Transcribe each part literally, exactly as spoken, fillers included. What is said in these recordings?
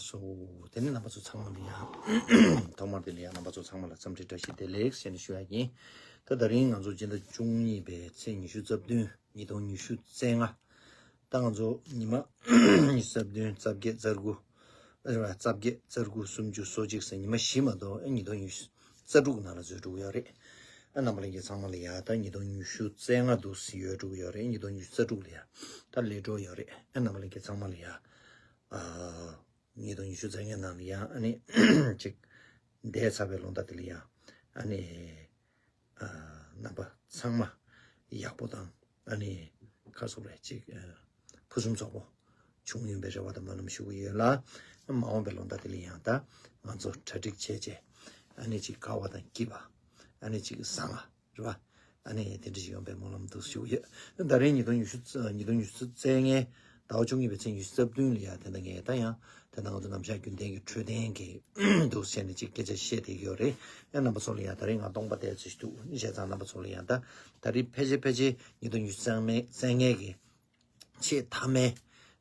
སོ། དེ་ནས་རྣམ་པ་ཚོ་ཚང་མ་ལ་ཡང་། ཐོག་མར་དེ་ལ་ཡང་རྣམ་པ་ཚོ་ཚང་མ་ལ་འཚམས་འདྲི་བཀྲ་ཤིས་བདེ་ལེགས་ཞེས་ནས་ཞུ་ཡ་ཡིན། ད་ད་རིང་ང་ཚོ་སྤྱི་ཟླ་བཅུ་གཉིས་པའི་ཚེས་ཉི་ཤུ་རྩ་བདུན་ཉིས་སྟོང་ཉི་ཤུ་རྩ་ལྔ། ད་ང་ཚོ་ཉི་མ་ཉི་ཤུ་རྩ་བདུན་རྩ་བརྒྱད་རྩ་དགུ། རེད་བ། རྩ་བརྒྱད་རྩ་དགུ་སུམ་ཅུ་སོ་གཅིག་ཟེར་ཉི་མ་བཞི་མ་གཏོགས་ཨ་ཉིས་སྟོང་ཉི་ཤུ་རྩ་དྲུག་ནང་ལ་འཛུལ་འགྲོ་གི་ཡོད་རེད། ཨ་རྣམ་པ་ལྷན་རྒྱས་ཚང་མ་ལ་ཡ་ད་ཉིས་སྟོང་ཉི་ཤུ་རྩ་ལྔ་འདུག་སེ་ཡོད་འགྲོ་གི་ཡོད་རེད། ཉིས་སྟོང་ཉི་ཤུ་རྩ་དྲུག་ལ་ཡ་ད་སླེབས་འགྲོ་ཡོད་རེད། ཨ་རྣམ་པ་ལྷན་རྒྱས་ཚང་མ་ལ་ཡ། ཨ། ཉིས་སྟོང་ཉི་ཤུ་རྩ་ལྔའི་ནང་ལ་ཡང་ཨ་ནི་ཅིག་འདས་ཚར་བའི་ལོ་ཟླ་དེ་ལ་ཡང་ཨ་ནི་ཨ་རྣམ་པ་ཚང་མ་ཡག་པོ་དང་ཨ་ནི་ག་རེ་ཟེར་དགོས་རེད། ཅིག་ཨ་ཕུན་སུམ་ཚོགས་པོ་བྱུང་ཡོང་པའི་རེ་བ་དང་སྨོན་ལམ་ཞུ་གི་ཡོད་ལ། མ་འོངས་པའི་ལོ་ཟླ་དེ་ལ་ཡང་ད་ང་ཚོ་གྲ་སྒྲིག་བྱས་བྱས་ཨ་ནི་ཅིག་དགའ་བ་དང་སྐྱིད་པ་ཨ་ནི་ཅིག་བཟང་ང་རེད་བ། ཨ་ནི་དེ་འདྲ་ཞིག་ཡོང་པའི་སྨོན་ལམ་འདུག་ཞུ་གི་ཡོད། ད་རིང་ཉིས་སྟོང་ཉི་ཤུ་ཉིས་སྟོང་ཉི་ཤུ་རྩ་ལྔའི་ཟླ་བ་བཅུ་གཉིས་པའི་ཚེས་ཉི་ཤུ་རྩ་བདུན་ལ་ཡ་དེ་འདྲ་ངས་ད་ཡང་དེ་འདྲ་ང་ཚོ་ནམ་ཞག་རྒྱུན་ལྡན་གྱི་འཕྲོད་བསྟེན་གྱི་འདུག་ཟེར་ནས་ཅིག་སྐད་ཆ་བཤད་བསྡད་ཀྱི་ཡོད་རེད། ཡང་རྣམ་པ་ཚོ་ལ་ཡ་ད་རིང་ང་སྟོང་པ་བསྡད་ཚོད་ཞིག་འདུག་བྱས་ཙང་རྣམ་པ་ཚོ་ལ་ཡ་ད་ད་རིང་ཕལ་ཆེར་ཕལ་ཆེར་ཉིས་སྟོང་ཉི་ཤུ་རྩ་ལྔའི་རྩ་ལྔའི་གི་ཆེས་མཐའ་མའི་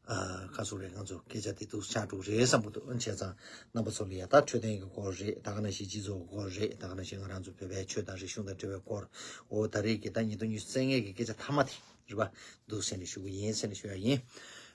ཨ་ག་རེ་ཟེར་དགོས་རེད། ང་ཚོ་སྐད་ཆ་དེ་འདུག་ཆགས་འགྲོ་གི་རེད་བསམ་གྱི་འདུག་བྱས་ཙང་རྣམ་པ་ཚོ་ལ་ཡ་ད་འཕྲོད་བསྟེན་གྱི་སྐོར་རེད། ད་ག་ནང་བཞིན་སྤྱི་ཚོགས་ཀྱི་སྐོར་རེད། ད་ག་ནང་བཞིན་ང་རང་ཚོ་བོད་པའི་ཆོས་དང་རིག་གཞུང་དང་འབྲེལ་བའི་སྐོར། འོ་ད་རེས་ཀྱི་ད་ཉིས་སྟོང་ཉི་ཤུ་རྩ་ལྔའི་གི་སྐད་ཆ་མཐའ་མ་དེ་རེད་པ། འདུག་ཟེར་ནས་ཞུ་གི་ཡིན་ཟེར་ནས་ཞུ་ཡ་ཡིན།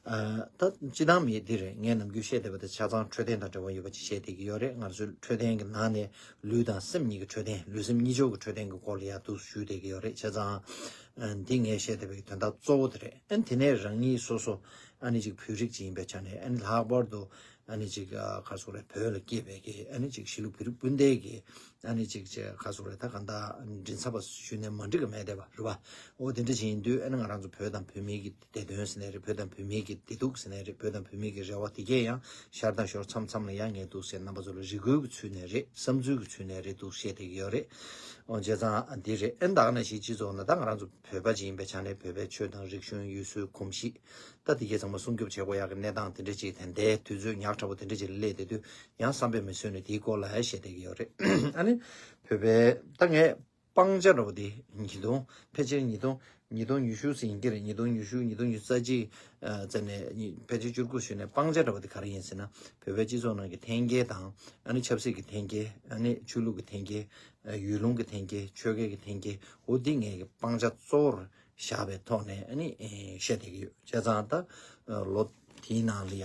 ཨ་ད་སྤྱིར་བཏང་མི་འདི་རེད། ངས་ནམ་རྒྱུན་བཤད་བསྡད་པ་དེ་ཆ་ཚང་འཕྲོད་བསྟེན་དང་འབྲེལ་བ་ཡོད་པ་ཅིག་བཤད་བསྡད་ཀྱི་ཡོད་རེད། ང་ཚོའི་འཕྲོད་བསྟེན་གྱི་ནང་ནས་ལུས་དང་སེམས་གཉིས་ཀྱི་འཕྲོད་བསྟེན། ལུས་སེམས་གཉིས་ཆར་གྱི་འཕྲོད་བསྟེན་གྱི་སྐོར་ལ་ཡ་འདུག་ཞུས་བསྡད་ཀྱི་ཡོད་རེད། བྱས་ཙང་། འདི་ངས་བཤད་བསྡད་པའི་དོན་དག་གཙོ་བོ་དེ་རེད། ཨ་ནི་དེ་ནས་རང་ཉིད་སོ་སོ་ཨ་ནི་ཅིག་བོད་རིགས་ཅིག་ཡིན་པའི་ཆ་ནས། ཨ་ནི་ལྷག་པར་དུ་ཨ་ནི་ཅིག་ཨ་ག་རེ་ཟེར་དགོས་རེད། བོད་ལ་སྐྱེས་པའི་གི་ཨ་ནི་ཅིག་གཞིས་ལུས་བོད་རིགས་སྤུན་ཟླའི་གི་ཨ་ནི་ཅིག་ཅིག་ག་རེ་ཟེར་དགོས་རེད། ད་གང་ལྟར་མགྲིན་ཚབ་པ་ཞུས་ནས་མ་འགྲིག་གི་མེད་བསྡད་པ་རེད་པ། འོ་དེ་འདྲ་ཅིག་ཡིན་དུས་ཨ་ནི་ང་རང་ཚོ་བོད་དང་བོད་མིའི་གི་བདེ་དོན་ཟེར་ནའི་རེད། བོད་དང་བོད་མིའི་གི་བདེ་སྡུག་ཟེར་ནའི་རེད། བོད་དང་བོད་མིའི་གི་རེ་བ་དེ་གས་ཡང་ཤར་དང་ཞོར་མཚམས་མཚམས་ལ་ཡང་ངས་འདུག་ཟེར་རྣམ་པ་ཚོ་ལ་རེ་སྐུལ་གྱི་ཚུལ་ནས་རེད། བསམ་ཚུལ་གྱི་ཚུལ་ནས་རེད། འདུག་བཤད་བསྡད་ཀྱི་ཡོད་རེད། འོ་བྱས་ཙང་འདི་རེད། ཨེ་ད་ག་ནང་བཞིན་སྤྱི་ཚོགས་ནང་ད་ང་རང་ཚོ་བོད་པ་ཅིག་ཡིན་པའི་ཆ་ནས་བོད་པའི་ཆོས་དང་རིག་གཞུང་ཡུལ་སྲོལ་གོམས་གཤིས་ད་དེ་གས་ཚང་མ་སྲུང་སྐྱོབ་བྱེད་དགོས་ཡག་གི་གནས་སྟངས་དེ་འདྲ་ཅིག་དེ་འདྲའི་དུས་ཚོད་ཉག་ཕྲ་བོ་དེ་འདྲ་ཅིག་ལ་སླེབས་བསྡད་དུས་ཡང་བསམ་པས་མི་བཟོད་ནས་དེའི་སྐོར་ལ་བཤད་བསྡད་ཀྱི་ཡོད་རེད། ཨ་ནི་བོད་པའི་ད་ངས་སྤང་བྱ་འདྲ་བོ་དེ་ཉིས་སྟོང་ཕལ་ཆེར་ཉིས་སྟོང་ཉིས་སྟོང་ཉི་ཤུ་ཟིན་གྱི་རེད། ཉིས་སྟོང་ཉི་ཤུ་ཉིས་སྟོང་ཉི་ཤུ་རྩ་གཅིག་ཙམ་ནས་ཕལ་ཆེར་བཅུ་དགུ་ཞུས་ནས་སྤང་བྱ་འདྲ་བོ་དེ་ག་རེ་ཡིན་ཟེར་ན། བོད་པའི་སྤྱི་ཚོགས་ནང་གི་འཐེན་འཁྱེར་དང་ཨ་ནི་ཆབ་སྲིད་ཀྱི་འཐེན་འཁྱེར། ཨ་ནི་ཆོས་ལུགས་ཀྱི་འཐེན་འཁྱེར། ཡུལ་ལུང་གི་འཐེན་འཁྱེར། ཆོལ་ཁའི་གི་འཐེན་འཁྱེར། འོ་འདི་ངས་གི་སྤང་བྱ་གཙོ་བོར་བཞག་པའི་ཐོག་ནས་ཨ་ནི་བཤད་བསྡད་ཀྱི་ཡོད། བྱས་ཙང་ད་ལོ་དེའི་ནང་ལ་ཡ་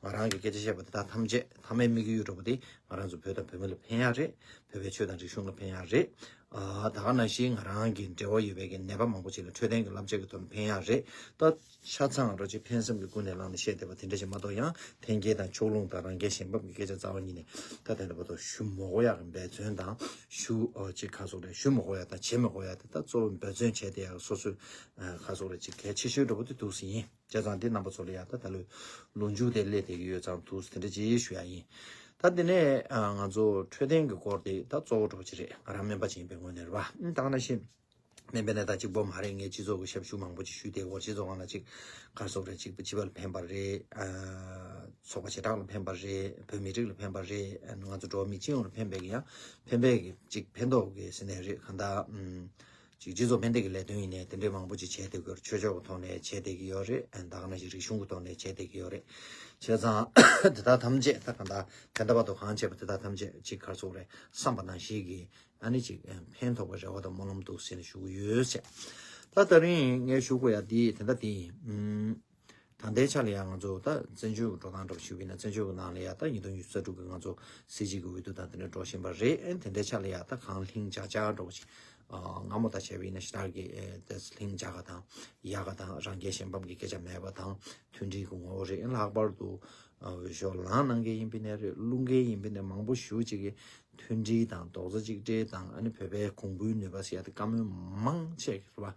ང་རང་གི་སྐད་ཆ་བཤད་པ་དེ་དག་ཐམས་ཅད་མཐའ་མའི་དམིགས་ཡུལ་འདྲ་བོ་དེ་ང་རང་ཚོ་བོད་དང་བོད་མི་ལ་ཕན་ཡག་རེད། བོད་པའི་ཆོས་དང་རིག་གཞུང་ལ་ཕན་ཡག་རེད། ཨ་ད་ག་ནང་བཞིན་ང་རང་གི་འབྲེལ་བ་ཡོད་པའི་གི་ནད་པ་མང་པོ་ཅིག་ལ་འཕྲོད་བསྟེན་གྱི་བསླབ་བྱ་གི་ཐོག་ནས་ཕན་ཡག་རེད། ད་ཆ་ཚང་རོ་ཅིག་ཕན་སེམས་ཀྱི་ཀུན་ནས་བསླངས་ནས་བཤད་བསྡད་པ་དེ་འདྲ་ཞིག་མ་གཏོགས། ཡང་འཐེན་འཁྱེར་དང་ཕྱོགས་ལྷུང་དང་རང་རྒྱལ་གཞན་ཕམ་གྱི་སྐད་ཆ་རྩ་བ་ཉིད་ནས་ད་དེ་འདྲ་བར་དུ་ཞུ་མ་དགོས་ཡག་གི་འབད་བརྩོན་དང་། ཞུ་ཨ་ཅིག་ག་རེ་ཟེར་དགོས་རེད། ཞུ་མ་དགོས་ཡག་དང་བྱེད་མ་དགོས་ཡག་དེ་ད་གཙོ་བོ་འབད་བརྩོན་བྱས་ཏེ་ཡག་སོ་སོའི་ཨ་ག་རེ་ཟེར་དགོས་རེད། ཅིག་གལ་ཆེ་ཤོས་འདྲ་བོ་དེ་འདུག་སེ་ཡིན། བྱས་ཙང་འདི་རྣམ་པ་ཚོ་ལ་ཡ་ད་ད་ལོའི་ལོ་མཇུག་དེ་སླེབས་བསྡད་ཀྱི་ཡོད་ཙང་འདུག་སེ་དེ་འདྲ་ཅིག་ཞུ་ཡག་ཡིན། ད་དེ་ནས་ཨ་ང་ཚོ་འཕྲོད་བསྟེན་གྱི་སྐོར་དེ་ད་གཙོ་བོ་འདྲ་བོ་ཅིག་རེད། ང་རང་སྨན་པ་ཅིག་ཡིན་པའི་ངོས་ནས་རེད་བ། ཨ་ད་ག་ནང་བཞིན་སྨན་པའི་གནས་སྟངས་གཅིག་པོ་མ་རེད། ངས་སྤྱི་ཚོགས་ཀྱི་ཞབས་ཞུ་མང་པོ་ཅིག་ཞུས་བསྡད་ཡོད། སྤྱི་ཚོགས་ནང་ལ་ཅིག་ག་རེ་ཟེར་དགོས་རེད། ཅིག་སྤྱི་པ་ལ་ཕན་པ་རེད། ཨ་ཚོགས་པ་བྱེ་བྲག་ལ་ཕན་པ་རེད། བོད་མི་རིགས་ལ་ཕན་པ་རེད། ཨ་ང་ཚོ་འགྲོ་བ་མི་སྤྱི་ཡོངས་ལ་ཕན་པའི་གི་ཡང་ཕན་པའི་གི་ཅིག་ཕན་ཐོགས་ཀྱི་ཟེར་ནའི་རེད། གང་ལྟར་ཨམ་ཅིག་སྤྱི་ཚོགས་ཕན་བདེ་གི་ལས་དོན་ཡིན་ནའི་དེ་འདྲའི་མང་པོ་ཅིག་བྱས་བསྡད་ཀྱི་ཡོད་རེད། ཆོས་ཕྱོགས་ཀྱི་ཐོག་ནས་བྱས་བསྡད་ཀྱི་ཡོད་རེད། ཨ་ད་ག་ནང་བཞིན་རིག་གཞུང་གི་ཐོག་ནས་བྱས་བསྡད་ཀྱི་ཡོད་རེད། བྱས་ཙང་དེ་དག་ཐམས་ཅད་ད་གང་ལྟར་ད་ལྟ་བར་དུ་གང་བྱས་པ་དེ་དག་ཐམས་ཅད་ཅིག་ག་རེ་ཟེར་དགོས་རེད། བསམ་པ་ནང་བཞིན་གྱི་ཨ་ནི་ཅིག་ཕན་ཐོགས་པའི་རེ་བ་དང་སྨོན་ལམ་འདུག་ཟེར་ནས་ཞུ་གི་ཡོད་ཟེར། ད་དེ་རིང་ངས་ཞུ་དགོས་ཡ་འདི་དེ་འདྲ་དེ་ཡིན། ཨུམ། ད་ལྟའི་ཆ་ལ་ཡ་ང་ཚོ་ད་བཙན་བྱོལ་གྱི་འགྲོ་སྟངས་འདྲ་པོ་ཞུས་པ་ཡིན་ན། བཙན་བྱོལ་གྱི་ནང་ལ་ཡ་ད་ཉིས་སྟོང་ཉི་ཤུ་རྩ་དྲུག་གི་ང་ཚོ་སྲིད་སྤྱི་གི་འོས་བསྡུ་དང་དེ་འདྲ་འགྲོ་བཞིན་པ་རེད། ཨེ་དེ་འདྲའི་ཆ་ལ་ཡ་ད་གང་ལྷིང་འཇགས་འཇགས་འདྲ་པོ་ཞིག་ཨ་སྔ་མོ་དང་བྱས་པ་ཡིན་ན་ཞེ་དྲག་གི་ཨེ་ད་ལྷིང་འཇགས་པ་དང་ཡག་པ་དང་། རང་རྒྱལ་གཞན་ཕམ་གྱི་སྐད་ཆ་མེད་པ་དང་། མཐུན་སྒྲིལ་གྱི་ངོ་བོ་རེད། ལྷག་པར་དུ་ཨ་འོས་ཤོག་ལངས་གནང་མཁན་ཡིན་པ་ཡིན་ནའི་རེད། བླུག་མཁན་ཡིན་པ་ཡིན་ནའི་མང་པོ་ཞེ་པོ་ཅིག་གིས་མཐུན་སྒྲིལ་དང་རྡོག་རྩ་གཅིག་སྒྲིལ་དང་། ཨ་ནི་བོད་པའི་གོང་བུའི་ནུས་པ་ཟེར་ཡ་དེ་བཀའ་མོལ་མང་ཆེ་རེད་བ།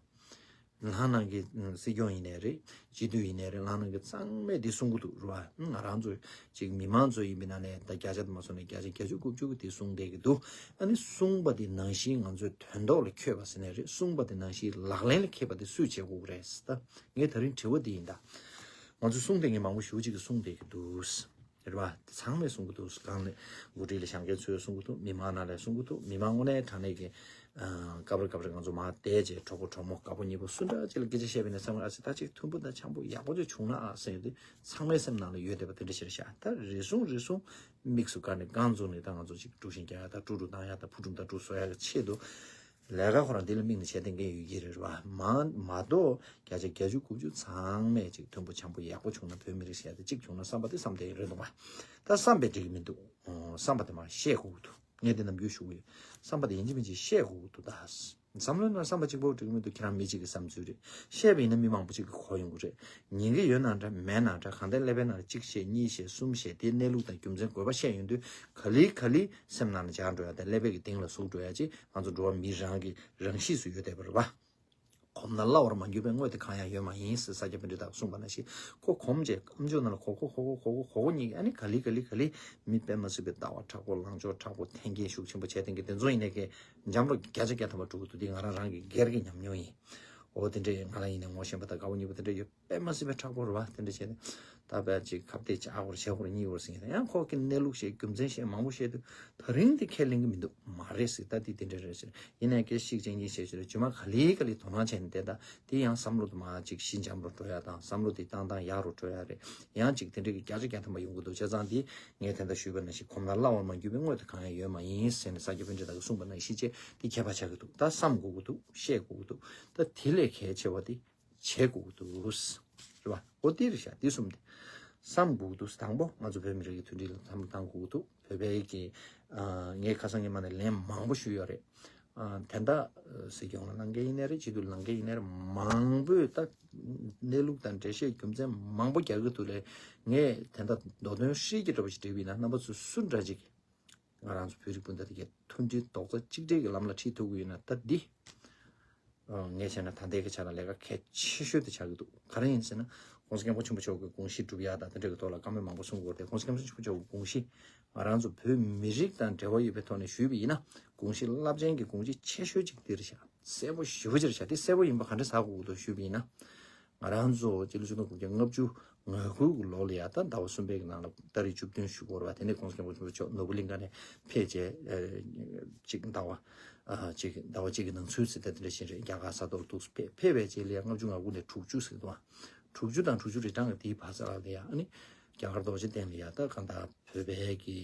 ལངས་གནང་མཁན་སྲིད་སྐྱོང་ཡིན་ནའི་རེད། སྤྱི་འཐུས་ཡིན་ནའི་རེད། ལངས་གནང་མཁན་ཚང་མས་འདི་གསུང་གི་འདུག་རེད་བ། ང་རང་ཚོ་ཅིག་མི་མང་ཚོ་ཡིན་པའི་ནང་ནས་ད་བརྒྱ་ཆ་དུ་མ་སོང་ནས་བརྒྱ་ཆ་བརྒྱད་ཅུ་དགུ་བཅུ་གིས་འདི་གསུང་བསྡད་ཀྱི་འདུག་ཨ་ནི་གསུངས་པ་འདི་ནང་བཞིན་ང་ཚོས་དོན་ཐོག་ལ་འཁྱོལ་བ་ཟེར་ནའི་རེད། གསུངས་པ་འདི་ནང་བཞིན་ལག་ལེན་ལ་འཁེལ་བ་འདི་སུས་བྱེད་དགོས་ཀྱི་རེད། ད་ངས་ད་རིང་དྲི་བ་འདི་ཡིན། ད་ང་ཚོས་གསུང་བསྡད་མཁན་མང་པོ་ཞེ་པོ་ཅིག་གིས་གསུང་བསྡད་ཀྱི་འདུག་རེད་བ། དེ་ཚང་མས་གསུང་གི་འདུག་གང་ནས་འགོ་ཁྲིད་ལ་བཞེངས་མཁན་ཚོས་གསུང་གི་འདུག་མི་མང་ནང་ལ་གསུང་གི་འདུག་མི་མང་དངོས་གནས་དྲང་གནས་ཀྱི་ཨ། སྐབས་རེ་སྐབས་རེ་ང་ཚོ་མར་བསྡད་རྗེས་གྲོགས་པོ་གྲོགས་མོ་དགའ་པོ་ཉེ་པོ་སུ་འདྲ་ཅིག་ལ་སྐད་ཆ་བཤད་པ་ཡིན་ན་བསམ་གི། ཨ་ཙི་ད་ཅིག་མཐུན་པོ་དང་འཆམ་པོ་ཡག་པོ་ཅིག་བྱུང་ན་ཨ་ཟེར་ཡོང་དུས་ཚང་མའི་སེམས་ནང་ལ་ཡོད་བསྡད་པ་དེ་འདྲ་ཞིག་རེད་ཤག་ད་རེ་ཟུང་རེ་ཟུང་དམིགས་སུ་བཀར་ནས་རྐང་བཙུགས་ནས་ད་ང་ཚོ་ཅིག་དཀྲུག་ཤིང་རྒྱག་ཡ་དང་དཀྲུག་དཀྲུག་བཏང་ཡ་དང་ཕུ་དཀྲུག་མདའ་དཀྲུག་བཟོ་ཡ་གི་ཆེད་དུ། ལས་ཀ་ཁོ་རང་འདི་ལ་དམིགས་ནས་བྱས་བསྡད་མཁན་ཡོད་ཀྱི་རེད་བ། མ་མ་གཏོགས་བརྒྱ་ཆ་བརྒྱད་ཅུ་དགུ་བཅུ་ཚང་མས་ཅིག་མཐུན་པོ་འཆམ་པོ་ཡག་པོ་བྱུང་ན་བོད་མི་རིགས་ཟེར་ཡ་དེ་གཅིག་བྱུང་ན་བསམ་པ་དེ་བསམ་བསྡད་ཡོད་རེད་འདུག་བ། ད་བསམ་པས་འགྲིག་གི་མི་འདུག་ཨོ། བསམ་པ་དེ་མར་བཤད་དགོས་ཀྱི་འདུག་ངས་དེ་ནམ་རྒྱུན་ཞུ་གི་ཡོད། བསམ་པ་དེ་ཡིན་གཅིག་མིན་གཅིག་བཤད་དགོས་ཀྱི་འདུག་ད་བསམ་བློའི་ནང་བསམ་པ་གཅིག་པོ་འགྲིག་གི་མི་འདུག་ཁྱེད་རང་མི་གཅིག་གི་བསམ་ཚུལ་རེད། བཤད་པ་ཡིན་ན་མི་མང་པོ་གཅིག་གི་གོ་ཡོང་གི་རེད། ཉན་གི་ཡོད་ན་འདྲ་མེད་ན་འདྲ། གང་ལྟར་ཀླད་པའི་ནང་ལ་གཅིག་བཤད་གཉིས་བཤད་གསུམ་བཤད་དེའི་གནས་ལུགས་དང་རྒྱུ་མཚན་དགོས་པ་བཤད་ཡོང་དུས་ག་ལེ་ག་ལེ་སེམས་ནང་ལ་འཇགས་འགྲོ་ཡ་དང་ཀླད་པའི་གི་གཏིང་ལ་ཟུག་འགྲོ་ཡ་ཅིག་ང་ཚོ་འགྲོ་བ་མི་རང་གི་རང་གཤིས་སུ་ཡོད་བསྡད་པ་རེད་བ། གོམས་ན་སླ་བར་མ་གྱུར་པའི་དངོས་དེ་གང་ཡང་ཡོད་མ་ཡིན་ཟེར་ས་སྐྱ་པཎྜི་ཏས་གསུངས་པ་ནང་བཞིན་ཁོ་གོམས་བྱས་ཨམ་ཅོག་ནང་ལ་གོ་གོ་གོ་གོ་གོ་གོ་གོ་གཉིས་ཀྱིས་ཨ་ནི་ག་ལེ་ག་ལེ་ག་ལེ་མི་དཔེ་མ་སྲིད་པའི་ལྟ་བ་མཁྲེགས་པོ་ལངས་ཕྱོགས་མཁྲེགས་པོ་འཐེན་འཁྱེར་ཤུགས་ཆེན་པོ་བྱས་བསྡད་མཁན་དེ་ཚོ་ཡིན་ནའི་ཀྱི་འཇམ་རོགས་ཀྱི་བརྒྱ་ཆ་བརྒྱ་ཐམ་པ་འགྲོ་གི་འདུག་འདི་ང་རང་རང་གི་སྒེར་གྱི་ཉམས་མྱོང་ཡིན། འོ་དེ་འདྲའི་ང་རང་ཡིན་ནའི་ངོ་ཤེས་པ་དང་དགའ་བོ་ཉེ་བོ་དེ་འདྲ་ཡོད། དཔེ་མ་སྲིད་པའི་མཁྲེགས་པོ་རེད་བ། དེ་འདྲ་བྱས་ནས་ད་བས་ཅིག་ཁ་གཏད་བཅག་སྐོར་བྱས་སྐོར་གཉིས་སྐོར་ཟེར་མཁན་དེ་ཡང་ཁོ་གི་གནས་ལུགས་བཤད་རྒྱུ་མཚན་བཤད་མང་པོ་བཤད་དུས་ད་རིང་དེ་ཁས་ལེན་གི་མི་འདུག་མ་རེད་ཟེར། ད་དེ་དེ་འདྲ་རེད་ཟེར། ཡིན་ནའི་སྐད་ཤིག་ཅན་གྱིས་བཤད་ཤེས་རེད། རྗེས་མ་ག་ལེ་ག་ལེ་དོ་སྣང་བྱས་ནས་བསྡད། ད་དེ་ཡང་བསམ་བློ་དུ་མ་ཅིག་ཞི་འཇམ་རུ་འགྲོ་ཡ་དང་བསམ་བློ་དེ་བཏང་སྟངས་ཡག་རུ་འགྲོ་ཡ་རེད། ཡང་ཅིག་དེ་འདྲ་གི་བརྒྱ་ཆ་བརྒྱ་ཐམ་པ་ཡོང་གི་འདུག་བྱས་ཙང་དེ་ངས་དེ་འདྲ་ཞུས་པ་ནང་བཞིན་གོམས་ན་སླ་བར་མ་གྱུར་པའི་དངོས་དེ་གང་ཡང་ཡོད་མ་ཡིན་ཟེར་ནས་ས་སྐྱ་པཎྜི་ཏ་གིས་གསུངས་པ་ནང་བཞིན་བྱས་དེ་ཁྱད་པར་ཆགས་ཀྱི་འདུག་ད་བསམ་དགོས་ཀྱི་འདུག་བཤད་དགོས་ཀྱི་འདུག་ད་དེ་ལས་གལ་ཆེ་བ་དེ། བྱེད་དགོས་ཀྱི་འདུག་རེད་བ། འོ་དེ་རེད་ཤག་དེ་གསུམ་དེ་བསམ་དགོས་ཀྱི་འདུག་དང་པོ་ང་ཚོ་བོད་མི་རིགས་ཀྱི་མཐུན་སྒྲིལ་ལ་བསམ་བློ་གཏང་དགོས་ཀྱི་འདུག་བོད་པའི་གི་ཨ། ངས་ཁ་སང་ཉི་མ་ནས་ལན་མང་པོ་ཞུས་ཡོད་རེད། ཨ། དེ་འདྲ་སྲིད་སྐྱོང་ལ་ལངས་མཁན་ཡིན་ནའི་རེད། སྤྱི་འཐུས་ལ་ལངས་མཁན་ཡིན་ནའི་རེད། མང་པོས་ད་གནས་ལུགས་དང་འགྲེལ་བཤད་རྒྱུ་མཚན་མང་པོ་རྒྱག་གི་འདུག་ལས། ངས་དེ་འདྲ་མདོ་དོན་ཧྲིལ་གྱིས་འདྲ་པོ་ཞིག་བསྒྲིགས་པ་ཡིན་ན་རྣམ་པ་ཚོས་སུ་འདྲ་ཅིག་ང་རང་ཚོ་བོད་རིགས་སྤུན་ཟླ་དེ་གའི་མཐུན་སྒྲིལ་རྡོག་རྩ་གཅིག་སྒྲིལ་གྱི་ལམ་ལ་ཁྲིད་ཐུབ་ཀྱི་ཡོད་ན། ད་འདི་ཨ། ངས་བྱས་ན་ད་ལྟའི་གི་ཆ་ལ་ལས་ཀ་གལ་ཆེ་ཤོས་དེ་ཆགས་ཀྱི་འདུག་ག་རེ་ཡིན་ཟེར་ན། ༸གོང་ས་སྐྱབས་མགོན་ཆེན་པོ་མཆོག་གི་དགོངས་གཞི་སྒྲུབ་ཡ་དང་དེ་འདྲ་གི་ཐོག་ལ་བཀའ་མོལ་མང་པོ་གསུང་དགོས་ཏེ། ༸གོང་ས་སྐྱབས་མགོན་ཆེན་པོ་མཆོག་གི་དགོངས་གཞི་ང་རང་ཚོ་བོད་མི་རིགས་དང་འབྲེལ་བ་ཡོད་པའི་ཐོག་ནས་ཞུས་པ་ཡིན་ན། དགོངས་གཞི་རླབས་ཆེན་གྱི་དགོངས་གཞི་ཆེ་ཤོས་གཅིག་འདི་རེད་ཤག་གསལ་པོ་ཞེ་པོ་ཅིག་རེད་ཤག་དེ་གསལ་པོ་ཡིན་པ་ག་འདྲ་ཟ་དགོས་ཀྱི་འདུག་ཞུས་པ་ཡིན་ན། ང་རང་ཚོ་སྤྱི་ལོ་ཆིག་སྟོང་དགུ་བརྒྱ་ལྔ་བཅུ་ང་དགུ་གི་ལོ་ལ་ཡ་ད་ཟླ་བ་གསུམ་པའི་གི་ནང་ལ་ཏ་རིག་བཅུ་བདུན་ཞུ་དགོས་རེད་བ། དེ་ནས་༸གོང་ས་སྐྱབས་མགོན་ཆེན་པོ་མཆོག་ནོར་བུ་གླིང་ག་ནས་ཕེབས་རྗེས་ཨ། གཅིག་ཟླ་བ་ཨ། གཅིག་ཟླ་བ་གཅིག་གི་ནང་ཚུད་ཟེར་ད་དེ་འདྲ་བཞིན་རེད། རྒྱ་གར་ས་ཐོག་ཏུ་ཕེབས་ཕེབས་པའི་རྗེས་ལ་ཡ་ལྔ་བཅུ་ང་དགུ་ནས་དྲུག་ཅུ་ཟེར་འདུག་བ། དྲུག་ཅུ་དང་དྲུག་ཅུ་རེ་གྲངས་ཀྱི་དེའི་བར་ས་ལ་ཡ་ཨ་ནི་རྒྱ་གར་རྡོ་རྗེ་གདན་ལ་ཡ་ད་གང་ལྟར་བོད་པའི་གི་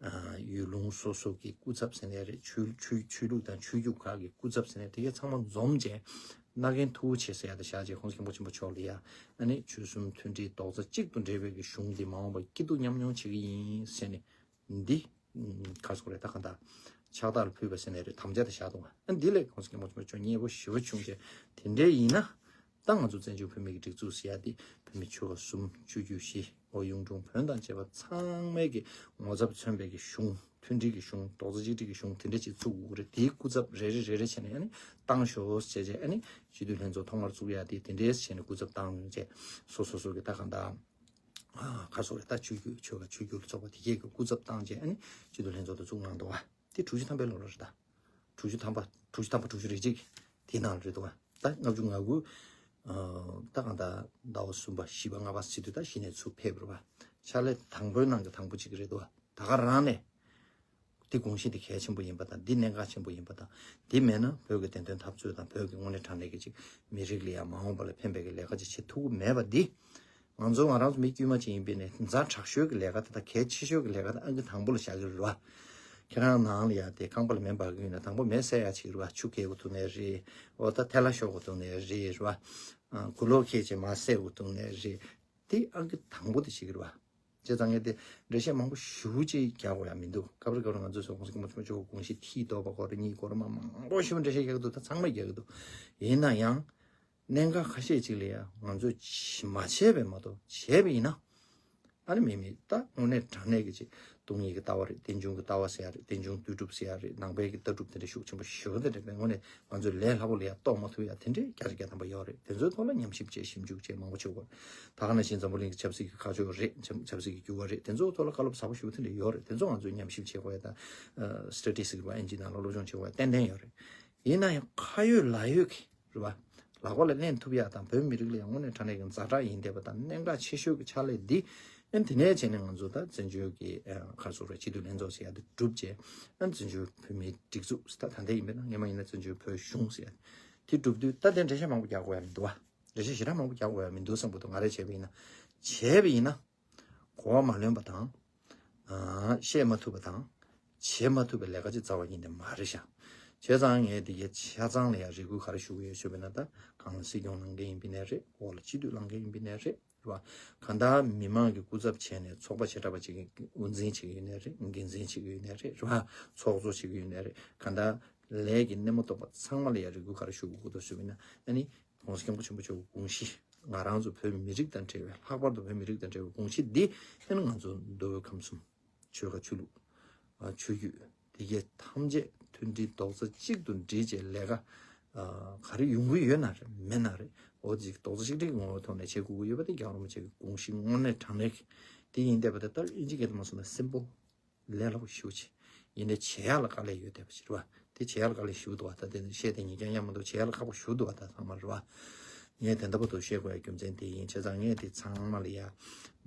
ཨ། ཡུལ་ལུང་སོ་སོ་གི་སྐུ་ཚབ་ཟེར་ནའི་རེད། ཆོས་ཆོས་ཆོས་ལུགས་དང་ཆོས་བརྒྱུད་ཁག་གི་སྐུ་ཚབ་ཟེར་ནའི་དེ་གའི་ཚང་མ་འཛོམས་བྱས་མནའ་གན་མཐུ་བོ་ཆེ་ཟེར་ཡ་དེ་བཞག་རྗེས་༸གོང་ས་སྐྱབས་མགོན་ཆེན་པོ་མཆོག་ལ་ཡ་ཨ་ནི་ཆོལ་གསུམ་མཐུན་སྒྲིལ་རྡོག་རྩ་གཅིག་ཏུ་འབྲེལ་བའི་གི་གཞུང་འདི་མ་འོངས་པར་སྐྱིད་སྡུག་མཉམ་མྱོང་བྱེད་ཀྱི་ཡིན་ཟེར་ནས་འདི་ག་རེ་ཟེར་དགོས་རེད། ད་གང་ལྟར་ཕྱག་རྟགས་ལ་ཕུལ་བ་ཟེར་ནའི་རེད། དམ་བཅའ་དེ་བཞག་འདུག་ཨ་འདི་ལས་༸གོང་ས་སྐྱབས་མགོན་ཆེན་པོ་མཆོག་མཉེས་པོ་ཞེ་པོ་བྱུང་རྗེས་དེ་འདྲའི་ཡིན་ན། ད་ང་ཚོ་བཙན་བྱོལ་བོད་མི་གི་སྒྲིག་འཛུགས་ཟེར་ཡ་དེ་བོད་མི་ཆོལ་ཁ་གསུམ་ཆོས་བརྒྱུད་བཞི་ཨོ་གཡུང་དྲུང་བོན་དང་བཅས་པ་ཚང་མའི་གི་ངོ་ཚབ་མཚོན་པའི་གི་གཞུང་མཐུན་སྒྲིལ་གི་གཞུང་རྡོག་རྩ་གཅིག་སྒྲིལ་གི་གཞུང་དེ་འདྲ་ཅིག་བཙུགས་དགོས་ཀྱི་རེད། དེའི་སྐུ་ཚབ་རེ་རེ་རེ་རེ་བྱས་ནས་ཨ་ནི་བཏང་ཤོག་ཟེར་བྱས་ཨ་ནི་སྤྱི་འཐུས་ལྷན་ཚོགས་ཐོག་མར་བཙུགས་ཡ་དེ་དེ་འདྲས་བྱས་ནས་སྐུ་ཚབ་བཏང་ཡོང་བྱས་སོ་སོ་སོ་གི་ད་གང་ལྟར་ཨ་ག་རེ་ཟེར་དགོས་རེད། ད་ཆོས་བརྒྱུད་ཆོལ་ཁ་ཆོས་བརྒྱུད་ལ་སོགས་པ་དེ་གས་གི་སྐུ་ཚབ་བཏང་བྱས་ཨ་ནི་སྤྱི་འཐུས་ལྷན་ཚོགས་དེ་བཙུགས་གནང་འདུག་བ། དེ་དྲུག་ཅུ་ཐམ་པའི་ལོ་ལ་རེད་ད། དྲུག་ཅུ་ཐམ་པ་དྲུག་ཅུ་ཐམ་པ་དྲུག་ཅུ་རེ་གཅིག་དེའི་ནང་ལ་རེད་འདུག་བ། ད་ལྔ་བཅུ་ང་དགུ་ཨ། ད་གང་ལྟར་ཟླ་བ་གསུམ་པ་བཞི་པ་ལྔ་པ་ཟེར་དུས་ད་གཞི་ནས་ཚུར་ཕེབས་རེད་བ། ཕྱག་ལས་དང་པོའི་ནང་གི་དང་པོ་གཅིག་རེད་འདུག་བ། ད་ག་རང་ནས་དེ་དགོངས་གཞི་དེ་གལ་ཆེན་པོ་ཡིན་པ་དང་འདི་གནད་འགག་ཆེན་པོ་ཡིན་པ་དང་འདི་མེད་ན་བོད་ཀྱི་བདེན་དོན་འཐབ་རྩོད་དང་བོད་ཀྱི་དངོས་གནས་དྲང་གནས་ཀྱི་ཅིག་མི་རིགས་ལ་ཡང་མ་འོངས་པ་ལ་ཕན་པའི་གི་ལས་ཀ་ཅིག་བྱེད་ཐུབ་ཀྱི་མེད་པ་འདི། ང་ཚོ་ང་རང་ཚོ་མི་དཀྱུས་མ་ཅིག་ཡིན་པའི་ནས་ཛ་དྲག་ཤོས་ཀྱི་ལས་ཀ་དེ་དང་གལ་ཆེ་ཤོས་ཀྱི་ལས་ཀ་དེ་ཨང་ཀི་དང་པོ་ལ་བཞག་གི་རེད་བ། ཁྱེད་རང་ནང་ལ་ཡ་དེ་རྐང་པ་ལ་མེ་འབར་གི་ཡོད་ན་དང་པོ་མེ་བསད་ཡ་ཅིག་རེད་བ། ཆུ་འཁྱེར་དགོས་འདུག་ནའི་རེད། འོ་ད་ཐལ་བ་ཤོར་དགོས་འདུག་ནའི་རེད་རེད་བ། ཨ། གུ་ལོག་འཁྱེར་བྱས་མར་བསད་དགོས་འདུག་ནའི་རེད། དེ་ཨང་ཀི་དང་པོ་དེ་བྱེད་ཀྱི་རེད་བ། བྱས་ཙང་ངས་དེ་འགྲེལ་བཤད་མང་པོ་ཞེ་པོ་ཅིག་རྒྱག་དགོས་ཡ་མི་འདུག་སྐབས་རེ་སྐབས་རེ་ང་ཚོས་སོ་ཁོང་ཚོ་སྐྱེ་མ་ཆུང་ཆུང་དགོངས་གཞི་ཐིག་གཏོར་བ་སྐོར་གཉིས་སྐོར་མ་མང་པོ་ཞེ་པོ་འགྲེལ་བཤད་རྒྱག་གི་འདུག་ད་ཚང་མས་རྒྱག་གི་འདུག་ཡིན་ན་ཡང་། གནད་འགག་ཁ་ཤས་ཅིག་ལ་ཡང་ང་ཚོས་མ་བྱས་པས་མ་གཏོགས་བྱས་པ་ཡིན་ན། ཨ་ནི་མི་མི་ད་དངོས་གནས་དྲང་གནས་ཀྱི་ཅིག་སྟོང་ཉིད་ཀྱི་ལྟ་བ་རེད། རྟེན་འབྱུང་གི་ལྟ་བ་ཟེར་ཡ་རེད། རྟེན་འབྱུང་བསྡུས་གྲུབ་ཟེར་ཡ་རེད། ནང་པའི་གི་ལྟ་གྲུབ་དེ་འདྲ་ཤུགས་ཆེན་པོ་ཞེ་པོ་དེ་འདྲ་དཔེ་དངོས་གནས་ང་ཚོས་ལས་སླ་པོ་ལ་ཡང་རྟོགས་མ་ཐུབ་ཡ་དེ་འདྲའི་བརྒྱ་ཆ་བརྒྱ་ཐམ་པ་ཡོད་རེད། དེ་ཚོའི་ཐོག་ལ་ཉམས་ཞིབ་བྱས་ཞིབ་འཇུག་བྱས་མང་པོ་བྱེད་དགོས་རེད། ད་ག་ནང་བཞིན་འཛམ་བུ་གླིང་གི་ཆབ་སྲིད་ཀྱི་ཁ་ཕྱོགས་རེད། ཆབ་ཆབ་སྲིད་ཀྱི་འགྱུར་བ་རེད། དེ་ཚོའི་ཐོག་ལ་བཀའ་སློབ་ཟབ་པོ་ཞེ་པོ་དེ་འདྲ་ཡོད་རེད། དེ་ཚོ་ང་ཚོས་ཉམས་ཞིབ་བྱེད་དགོས་ཡ་དང་། སི་ཊེ་ཊི་སི་ཀི་རེད་བ། ཨེན་ཇི་ནང་ལ་སློབ་སྦྱོང་བྱེད་དགོས་ཡ་ཏན་ཏན་ཡོད་རེད། ཡིན་ན་ཡང་ཁ་ཡོད་ལག་ཡོད་ཀྱི་རེད་བ། ལག་པ་ལ་ལེན་ཐུབ་ཡ་དང་བོད་མི་རིགས་ལ་ཡང་དངོས་གནས་དྲང་གནས་ཀྱི་ཛ་དྲག་ཡིན་བསྡད་པ་དང་གནད་འགག་ཆེ་ཤོས་ཀྱི་ཕྱག་ལས་འདི་ ཨ་ནི་དེ་ནས་བྱས་ནས་ང་ཚོ་ད་བཙན་བྱོལ་གྱི་ཨ་ག་རེ་ཟེར་རེད། སྤྱི་འཐུས་ལྷན་ཚོགས་ཟེར་ཡ་དེ་གྲུབ་བྱས། ཨ་ནི་བཙན་བྱོལ་བོད་མིའི་སྒྲིག་འཛུགས་ཟེར། ད་ད་ལྟ་ཡིན་པས་ན་སྔོན་མ་ཡིན་ན་བཙན་བྱོལ་བོད་གཞུང་ཟེར་ཡ་དེ་གྲུབ་དུས། ད་དེ་འགྲེལ་བཤད་མང་པོ་རྒྱག་དགོས་ཡ་མི་འདུག་བ། འགྲེལ་བཤད་ཞེ་དྲག་མང་པོ་རྒྱག་དགོས་ཡ་མི་འདུག་བསམ་གྱི་འདུག་ང་རས་བྱས་པ་ཡིན་ན། བྱས་པ་ཡིན་ན། གོ་བ་མ་ལོན་པ་དང་། ཨ་བཤད་མ་ཐུབ་པ་དང་། བྱེད་མ་ཐུབ་པའི་ལས་ཀ་ཅིག་རྩ་བ་ཉིད་ནས་མ་རེད་ཤག་བྱས་ཙང་ངས་དེ་གའི་ཆ་ཚང་ལ་ཡང་རེ་སྐུལ་ག་རེ་ཞུ་གི་ཡོད་ཞུས་པ་ཡིན་ན། ད་སྒང་ལ་སྲིད་སྐྱོང་ལངས་མཁན་ཡིན་པ་ཡིན་ནའི་རེད། འོག་ལ་སྤྱི་འཐུས་ལངས་མཁན་ཡིན་པ་ཡིན་ནའི་རེད། རེད་བ། གང་ལྟར་མི་མང་གི་སྐུ་ཚབ་བྱས་ནས་ཚོགས་པ་བྱེ་བྲག་པ་ཅིག་གི་དབུ་འཛིན་བྱེད་ཀྱི་ཡོད་ནའི་རེད། འགན་འཛིན་བྱེད་ཀྱི་ཡོད་ནའི་རེད། རེད་བ། ཚོགས་གཙོ་བྱེད་ཀྱི་ཡོད་ནའི་རེད། གང་ལྟར་ལས་ཀྱི་སྣེ་མོ་གཏོགས་པ་ཚང་མ་ལ་ཡང་རེ་སྐུལ་ག་རེ་ཞུ་དགོས་འདུག་ཞུས་པ་ཡིན་ན། ཨ་ནི་༸གོང་ས་༸སྐྱབས་མགོན་ཆེན་པོ་མཆོག་གི་དགོངས་གཞི། ང་རང་ཚོ་བོད་མི་རིགས་དང་འབྲེལ་བའི། ལྷག་པར་དུ་བོད་མི་རིགས་དང་འབྲེལ་བའི་དགོངས་གཞི་འདི། ཨ་ནི་ང་ཚོ་མདོ་དབུས་ཁམས་གསུམ། ཆོལ་ཁ་ཆོས་ལུགས། ཨ་ཆོས་བརྒྱུད། དེ་གས་ཐམས་ཅད་མཐུན་སྒྲིལ་རྡོག་རྩ་གཅིག་ཏུ་སྒྲིལ་བྱས་ལས་ཀ་ཨ་ག་རེ་ཡོང་གི་ཡོད་ན་རེད། མེད་ན་རེད། འོ་དེ་རྡོག་རྩ་གཅིག་སྒྲིལ་གྱི་ངོ་བོའི་ཐོག་ནས་བྱེད་དགོས་ཀྱི་ཡོད་པ་དེ་རྒྱལ་བ་རིན་པོ་ཆེ་གི་དགོངས་གཞི་དངོས་གནས་དྲང་གནས་ཀྱི་དེ་ཡིན་བསྡད་པ་དེ། ལྟར་དབྱིན་ཇི་སྐད་དུ་མ་སོང་ན་སིམ་པལ། ལས་སླ་པོ་ཞེ་པོ་ཅིག་ཡིན་ནའི་བྱེད་ཡག་ལ་དཀའ་ལས་ཡོད་བསྡད་པ་ཅིག་རེད་བ། དེ་བྱེད་ཡག་ལ་དཀའ་ལས་ཞེ་པོ་འདུག་བ། ད་དེ་བཤད་དེ་ཉན་རྐྱང་ཡག་མི་འདུག་བྱེད་ཡག་ལ་ཁག་པོ་ཞེ་པོ་འདུག་བ། ད་ཚང་མ་རེད་བ། ངས་དེ་འདྲ་པོ་འདུག་བཤད་དགོས་ཡ་རྒྱུ་མཚན་དེ་ཡིན། བྱས་ཙང་ངས་དེ་ཚང་མ་ལ་ཡ་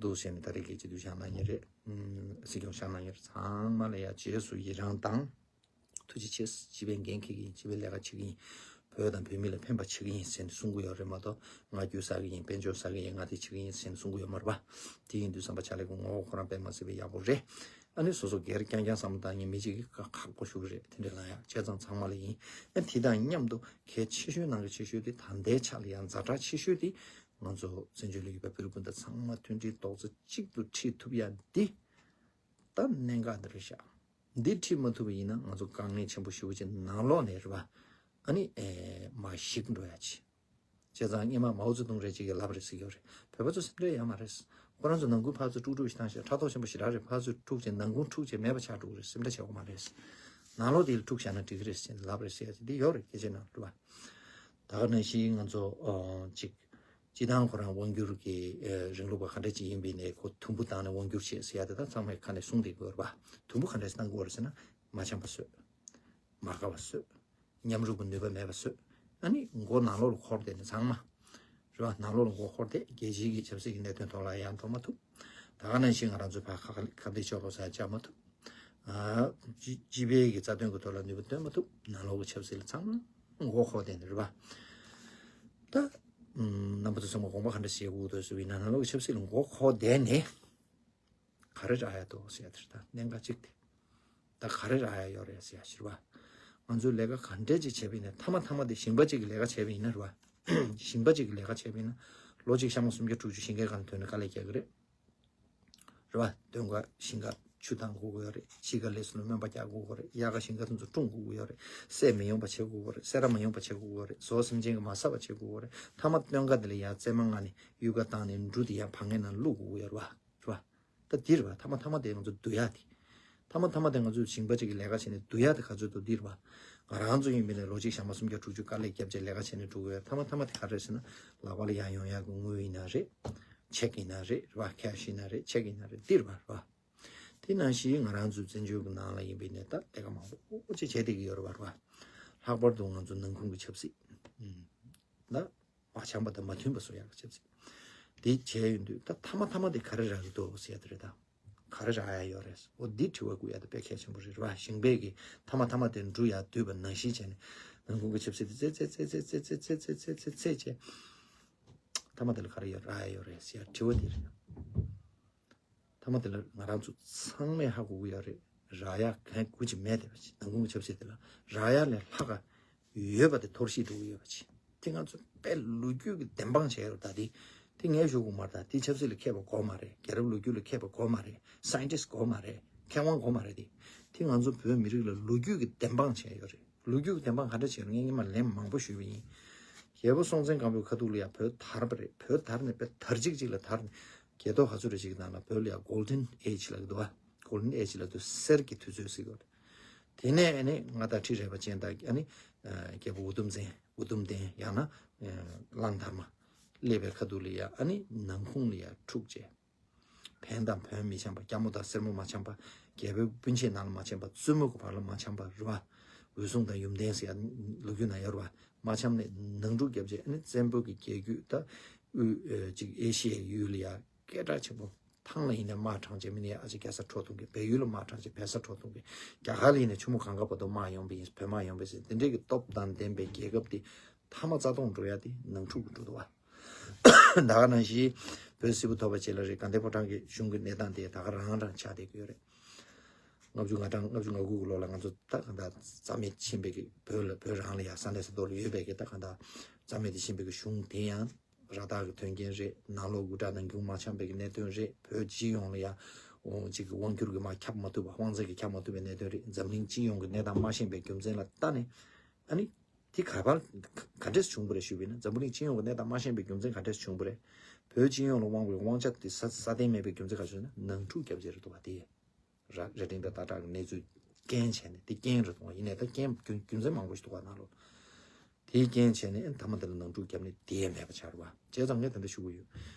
འདུག་བྱས་ནས། ད་རེས་ཀྱི་སྤྱི་འཐུས་བཞེངས་གནང་མཁན་རེད། ཨུམ། སྲིད་སྐྱོང་བཞེངས་གནང་མཁན་རེད། ཚང་མ་ལ་ཡ་རྗེས་སུ་ཡི་རང་དང་། ཐུགས་རྗེ་ཆེ། སྤྱི་པའི་འགན་འཁྱེར་གྱི་ཡིན། སྤྱི་པའི་ལས་ཀ་བྱེད་ཀྱི་ཡིན། བོད་དང་བོད་མི་ལ་ཕན་པ་བྱེད་ཀྱི་ཡིན་ཟེར་ནས་གསུང་གི་ཡོད་རེད་མ་གཏོགས། ང་རྒྱུ་ཟ་གི་ཡིན། དཔལ་འབྱོར་ཟ་གི་ཡིན། ང་དེ་བྱེད་ཀྱི་ཡིན་ཟེར་ནས་གསུང་གི་ཡོད་མ་རེད་པ། དེ་ཡིན་དུས་ཙམ་པ་ཕྱག་ལས་ཀྱི་ངོ་བོ་ཁོ་རང་དཔེ་མ་སྲིད་པའི་ཡག་པོ་རེད། ཨ་ནི་སོ་སོ་སྒེར་རྐྱང་རྐྱང་བསམ་བློ་བཏང་མཁན་མི་གཅིག་གིས་ཁག་པོ་ཞུ་གི་རེད། དེ་འདྲ་ལ་ཡ་བྱས་ཙང་ཚང་མ་ལ་ཡིན། ཨ་དེ་དང་མཉམ་དུ་གལ་ཆེ་ཤོས་ནང་གི་ཆེ་ཤོས་དེ། ད་ལྟའི་ཆ་ལ་ཡང་ཛ་དྲག་ཆེ་ཤོས་དེ། ང་ཚོ་བཙན་བྱོལ་ལ་ཡོད་པའི་བོད་རིགས་སྤུན་ཟླ་ཚང་མ་མཐུན་སྒྲིལ་རྡོག་རྩ་གཅིག་ཏུ་ཁྲིད་ཐུབ་ཡ་འདི། ད་གནད་འགག་འདི་རེད་ཤག་འདི་ཁྲིད་མ་ཐུབ་པ་ཡིན་ན་ང་ཚོ་དཀའ་ངལ་ཆེན་པོ་ཞེ་པོ་ཅིག་ནང་ལོགས་ནས་རེད་བ། ཨ་ནི་ཨེ་མར་ཞིག་འགྲོ་ཡ་ཅིག་བྱས་ཙང་སྔོན་མ་མའོ་ཙེ་ཏུང་རེད་ཅིག་གིས་ལབ་རེད་ཟེར་གྱི་ཡོད་རེད། བོད་པ་ཚོ་སེམས་ཁྲལ་ཡོད་མ་རེད། ཁོ་རང་ཚོ་ནང་ཁུལ་ཕར་ཚུར་དཀྲུག་དཀྲུག་ཞིག་བཏང་ཞིག་ཕྲག་དོག་ཆེན་པོ་ཞེ་དྲག་རེད། ཕར་ཚུར་དཀྲུག་བྱས་ནང་ཁུལ་དཀྲུག་བྱས་མེད་པ་ཆགས་འགྲོ་གི་རེད། སེམས་ཁྲལ་བྱེད་དགོས་མ་རེད། ནང་ལོགས་དེ་ལ་དཀྲུག་བཞག་ན་འགྲིག་གི་རེད་ཟེར་ནས་ལབ་རེད་ཟེར་ཡ་ཅིག་འདི་ཡོད་རེད། སྐད་ཆ་ནང་རེད་བ། ད་ག་ནང་བཞིན་ང་ཚོ་ཨ་ཅིག་སྤྱི་བཏང་ཁོ་རང་དབང་སྒྱུར་གྱི་ཨ་རིང་ལུགས་པ་ག་འདྲ་ཅིག་ཡིན་པའི་ནས། ཁོ་དུམ་བུ་བཏང་ནས་དབང་སྒྱུར་བྱེད་ཟེར་ཡ་དེ་དག་ཚང་མས་ཁ་ནས་གསུངས་བསྡད་ཀྱི་ཡོད་རེད་པ། དུམ་བུ་ག་འདྲ་ཞིག་བཏང་དགོས་རེད་ཟེར་ན། མ་འཆམ་པ་བཟོས། མ་དགའ་བ་བཟོས། མཉམ་རུབ་ཀྱི་ནུས་པ་མེད་པ་བཟོས། ཨ་ནི་མགོ་ནང་ལོགས་ལ་འཁོར་བསྡད་ནས་ཚང་མ། རེད་བ། ནང་ལོགས་ལ་མགོ་འཁོར་བསྡད། རྒྱལ་སྤྱིའི་གི་ཆབ་སྲིད་ཀྱི་གནད་དོན་ཐོག་ལ་ཡང་འགྲོ་མ་ཐུབ། ད་ག་ནང་བཞིན་ང་རང་ཚོའི་ཕར་ཁ་ཁ་བདེ་ཕྱོགས་ལོགས་ས་བཅར་མ་ཐུབ། ཨ་སྤྱི་སྤྱི་པའི་གི་རྩ་དོན་གྱི་ཐོག་ལ་ནུས་པ་བཏོན་མ་ཐུབ། ནང་ལོགས་ཀྱི་ཆབ་སྲིད་ལ་ཚང་མ་མགོ་འཁོར་བསྡད་ནས་རེད་བ། ད་ཨམ་རྣམ་པ་ཚོ་ཚང་མ་དགོངས་པ་ག་འདྲ་བཞེས་དགོས་འདུག་ཟེར་བ་ཡིན་ན། ནང་ལོགས་ཀྱི་ཆབ་སྲིད་ལ་མགོ་འཁོར་བསྡད་ནས་ག་རེ་རག་ཡ་འདུག་ཟེར་ཡ་དེ་རེད། ད་གནད་འགག་གཅིག་དེ། ད་ག་རེ་རག་ཡ་ཡོད་རེད་ཟེར་ཡ་ཞིག་རེད་བ། ང་ཚོས་ལས་ཀ་ག་འདྲས་ཅིག་བྱས་པ་ཡིན་ན། མཐའ་མ་མཐའ་མ་དེ་ཞིང་པ་གཅིག་གི་ལས་ཀ་བྱས་པ་ཡིན་ན་རེད་བ། ཞིང་པ་གཅིག་གི་ལས་ཀ་བྱས་པ་ཡིན་ན། ལོ་གཅིག་ཤ་མོ་སུམ་བརྒྱ་དྲུག་ཅུ་ཞིང་ཁའི་སྒང་ལ་ཐོན་ནས་དཀའ་ལས་རྒྱག་གི་རེད། རེད་བ། སྟོན་ཁ་ཞིང་ཁར་ཆུ་བཏང་དགོས་ཀྱི་ཡོད་རེད། དཔྱིད་ཀ་ལས་སུ་ལ་སྨན་པ་རྒྱག་དགོས་ཀྱི་ཡོད་རེད། དབྱར་ཁ་ཞིང་ཁ་དེ་ཚོ་སྲུང་དགོས་ཀྱི་ཡོད་རེད། བསད་མི་ཡོང་པ་བྱེད་དགོས་ཀྱི་ཡོད་རེད། བསད་ར་མི་ཡོང་པ་བྱེད་དགོས་ཀྱི་ཡོད་རེད། ཟོག་སེམས་ཅན་གྱིས་མ་ཟ་བ་བྱེད་དགོས་ཀྱི་ཡོད་རེད། མཐའ་མ་སྟོན་ཁ་དེ་ལ་ཡང་བཙས་མ་མངགས་ནས་གཡུལ་ཁ་བཏང་ནས་འབྲུ་དེ་ཡང་བང་ངན་ནང་བླུག་དགོས་ཀྱི་ཡོད་རེད་བ། རེད་བ། ད་འདི་རེད་བ། མཐའ་མ་མཐའ་མ་དེ་ང་ཚོ་བསྡུ་ཡ་དེ། མཐའ་མ་མཐའ་མ་དེ་ང་ཚོས་ཞིང་པ་གཅིག་གི་ལས་ཀ་བྱས་ནས་བསྡུ་ཡ་དེ་ག་ཚོད་འདུག་འདི་རེད་བ། ང་རང་ཚོ་ཡིན་པ་ཡིན་ན་ལོ་གཅིག་ཞག་མ་སུམ་བརྒྱ་དྲུག་ཅུ་དཀའ་ལས་བརྒྱབ་བྱས་ལས་ཀ་བྱས་ནས་འགྲོ་གི་ཡོད། མཐའ་མ་མཐའ་མ་དེ་ག་རེ་རེད་ཟེར་ན། ལག་པ་ལ་ཡར་ཡོང་ཡག་གི་དངུལ་ཡིན་ན་རེད། ཆེག་ཡིན་ན་རེད། རེད་བ། ཁེ་ཤི་ཡིན་ན་རེད། ཆེག་ཡིན་ན་རེད། འདི་རེད་བ། རེད་བ། དེ་ནང་བཞིན་ང་རང་ཚོའི་བཙན་བྱོལ་གྱི་ནང་ལ་ཡིན་པ་ཡིན་ན་ད་ལས་ཀ་མང་པོ་ཅིག་བྱས་བསྡད་ཀྱི་ཡོད་རེད་བ། རེད་བ། ལྷག་པར་དུ་ང་ཚོ་ནང་ཁུལ་གྱི་ཆབ་སྲིད། ཨུམ། ད། མ་འཆམ་པ་དང་མ་མཐུན་པ་བཟོ་ཡག་གི་ཆབ་སྲིད་དེ་བྱས་ཡོང་དུས། ད་མཐའ་མ་མཐའ་མ་དེ་ག་རེ་རག་གི་འདུག་ཟེར་ཡ་དེ་རེད། ད་ག་རེ་རག་ཡ་ཡོད་རེད། འོ་འདི་དྲི་བ་བཀོད་ཡ་དེ་དཔེ་གལ་ཆེན་པོ་རེད། རེད་བ། ཞིང་པས་ཀྱི་མཐའ་མ་མཐའ་མ་དེ་འབྲུ་ཡར་བསྡུས་པ་ནང་བཞིན་བྱས་ནས་ནང་ཁུལ་གྱི་ཆབ་སྲིད་དེ་བཙལ་བཙལ་བཙལ་བྱས། མཐའ་མ་དེ་ལ་ག་རེ་ཡོད་རག་ཡ་ཡོད་རེད་ཟེར་ཡ་དྲི་བ་དེ་རེད། མཐའ་མ་དེ་ལ་ང་རང་ཚོ་ཚང་མས་ཧ་གོ་གི་ཡོད་རེད། རག་ཡ་གང་དགོས་ཀྱི་མེད་བསྡད་པ་ཅིག་ནང་ཁུལ་གྱི་ཆབ་སྲིད་དེ་ལ་རག་ཡ་ལས་ལྷག་ག་ཡོད་པ་དེ་འཐོར་ཞིག་འགྲོ་གི་ཡོད་པ་ཅིག་དེ་ང་ཚོ་དཔེ་ལོ་རྒྱུས་ཀྱི་བདེན་དཔང་བྱས་ཡོད། ད་དེ་དེ་ངས་ཞུ་དགོས་མ་རེད། ད་དེ་ཆབ་སྲིད་ལ་མཁས་པ་དགོས་མ་རེད། རྒྱལ་རབས་ལོ་རྒྱུས་ལ་མཁས་པ་དགོས་མ་རེད། སའིན་ཊིསི་དགོས་མ་རེད། མཁས་དབང་དགོས་མ་རེད། དེ་དེ་ང་ཚོ་བོད་མི་རིགས་ལ་ལོ་རྒྱུས་ཀྱི་བདེན་དཔང་བྱས་ཡོད་རེད། ལོ་རྒྱུས་ཀྱི་བདེན་དཔང་ག་འདྲ་བྱས་ཡོད་རེད། ངས་སྔོན་མ་ལན་མང་པོ་ཞུས་པ་ཡིན། རྒྱལ་པོ་སྲོང་བཙན་སྒམ་པོའི་ཁ་ཐུག་ལ་ཡ་བོད་དར་བ་རེད། བོད་དར་ནས་དཔེ་དར་ཅིག་ཅིག་ལ་དར་ནས། རྒྱལ་ཐོག་ག་ཚོད་རེ་ཅིག་གི་ནང་ལ་བོད་ལ་ཡ་གོལ་ཌེན་ཨེ་ཇི་ལབ་ཀྱི་འདུག་བ། གོལ་ཌེན་ཨེ་ཇི་ལབ་དུས་གསེར་གྱི་དུས་ཚོད་ཟེར་གྱི་ཡོད་རེད། དེ་ནས་ཨ་ནི་མངའ་བདག་ཁྲི་རལ་པ་ཅན་དང་། ཨ་ནི་རྒྱལ་པོ་འུ་དུམ་བཙན། འུ་དུམ་བསྟན། ཡང་ན་གླང་དར་མ་སླེབས་པའི་ཁ་ཐུག་ལ་ཡ་ཨ་ནི་ནང་ཁུངས་ལ་ཡ་འཁྲུག་བྱས། བན་དང་བོན་མི་འཆམ་པ། སྐྱ་མོ་དང་སེར་མོ་མ་འཆམ་པ། རྒྱལ་པོའི་སྤུན་མཆེད་ནང་ལ་མ་འཆམ་པ། བཙུན་མོ་གི་བར་ལ་མ་འཆམ་པ། རེད་བ། འོད་སྲུང་དང་ཡུམ་བརྟན་ཟེར་ཡ་ལོ་རྒྱུས་ནང་ཡོད་རེད་བ། མ་འཆམ་ནས་ནང་འཁྲུག་བརྒྱབ་རྗེས་ཨ་ནི་བཙན་པོ་གི་རྒྱལ་རྒྱུད་ད་དབུས་ཨེ་ཅིག་ཨེ་ཤི་ཡའི་ཡུལ་ལ་ཡ་སྐད་གྲགས་ཆེན་པོ་ ཐང་ལ་ཡིན་ནའི་དམག་དྲངས་བྱས། མི་ནི་ཨ་ཅེ་རྒྱལ་ས་འཕྲོག་གཏོང་གི། བལ་ཡུལ་ལ་དམག་དྲངས་བྱས་བལ་ས་འཕྲོག་གཏོང་གི། རྒྱ་གར་ལ་ཡིན་ནའི་ཆུ་མོ་གངྒཱ་བར་དུ་དམག་ཡོང་བ་ཡིན། བོད་དམག་ཡོང་བ་ཡིན། དེ་འདྲའི་གི་སྟོབས་དང་ལྡན་པའི་རྒྱལ་ཁབ་དེ་མཐའ་མ་རྩ་སྟོངས་འགྲོ་ཡ་དེ་ནང་འཁྲུག་གི་འགྲོ་འདུག་བ། ད་ག་ནང་བཞིན་བོད་སིལ་བུ་ཐོར་བ་བཅས་ལ་རེད། དགའ་ལྡན་ཕོ་བྲང་གི་གཞུང་གི་གནས་སྟངས་དེ་ད་ག་རང་རང་ཆགས་བསྡད་ཀྱི་ཡོད་རེད། ལྔ་བཅུ་ང་གྲངས་ལྔ་བཅུ་ང་དགུ་གི་ལོ་ལ་ང་ཚོ་ད་གང་ལྟར་རྩ་མེད་ཕྱིན་པའི་གི་བོད་ལ་བོད་རང་ལ་ཡ་ས་གནས་ས་ཐོག་ལ་ཡོད་པའི་གི་ད་གང་ལྟར་རྩ་མེད་དེ་ཕྱིན་པའི་གི་གཞུང་དེ་ཡང་ར་སྟག་གི་དོན་རྐྱེན་རེད། ནང་ལོགས་འུར་སྒྲ་ནང་ཁུལ་མ་འཆམ་པའི་གི་གནད་དོན་རེད། བོད་སྤྱི་ཡོངས་ལ་ཡ་འོ་ཅིག་གི་དབང་སྒྱུར་གི་མ་ཁྱབ་མ་ཐུབ་པ། དབང་ཚད་གི་ཁྱབ་མ་ཐུབ་པའི་གནད་དོན་རེད། འཛམ་གླིང་སྤྱི་ཡོངས་གི་གནས་སྟངས་མ་ཤེས་པའི་རྒྱུ་མཚན་ལ་ལྟ་ནས་ཨ་ནི་དེ་ག་པར་ག་འདྲས་བྱུང་བ་རེད་ཞུས་པ་ཡིན་ན། འཛམ་བུ་གླིང་སྤྱི་ཡོངས་ཀྱི་གནས་སྟངས་མ་ཤེས་པའི་རྒྱུ་མཚན་ག་འདྲས་བྱུང་བ་རེད། བོད་སྤྱི་ཡོངས་ལ་དབང་བའི་དབང་ཆ་དེ་ས་ས་སྟེང་མེད་པའི་རྒྱུ་མཚན་ག་ཞུ་ན། ནང་འཁྲུག་བརྒྱབ་བྱས་རེད་འདུག་བ། དེ་ར་ར་སྒྲེང་དང་སྟག་བྲག་གི་གནས་ཚུལ་རྐྱེན་བྱས་ནས། དེ་རྐྱེན་རེད་འདུག་བ། ཡིན་ནའི་ད་རྐྱེན་རྒྱུ་རྒྱུ་མཚན་མང་པོ་ཞིག་འདུག་བ་ནང་ལོགས། དེའི་རྐྱེན་བྱས་ནས་མཐའ་མ་དེ་ལ་ནང་འཁྲུག་བརྒྱབ་ནས་དེ་མེད་པ་ཆགས་རེད་བ། བྱས་ཙང་ངས་དེ་འདྲ་ཞུ་གི་ཡོད།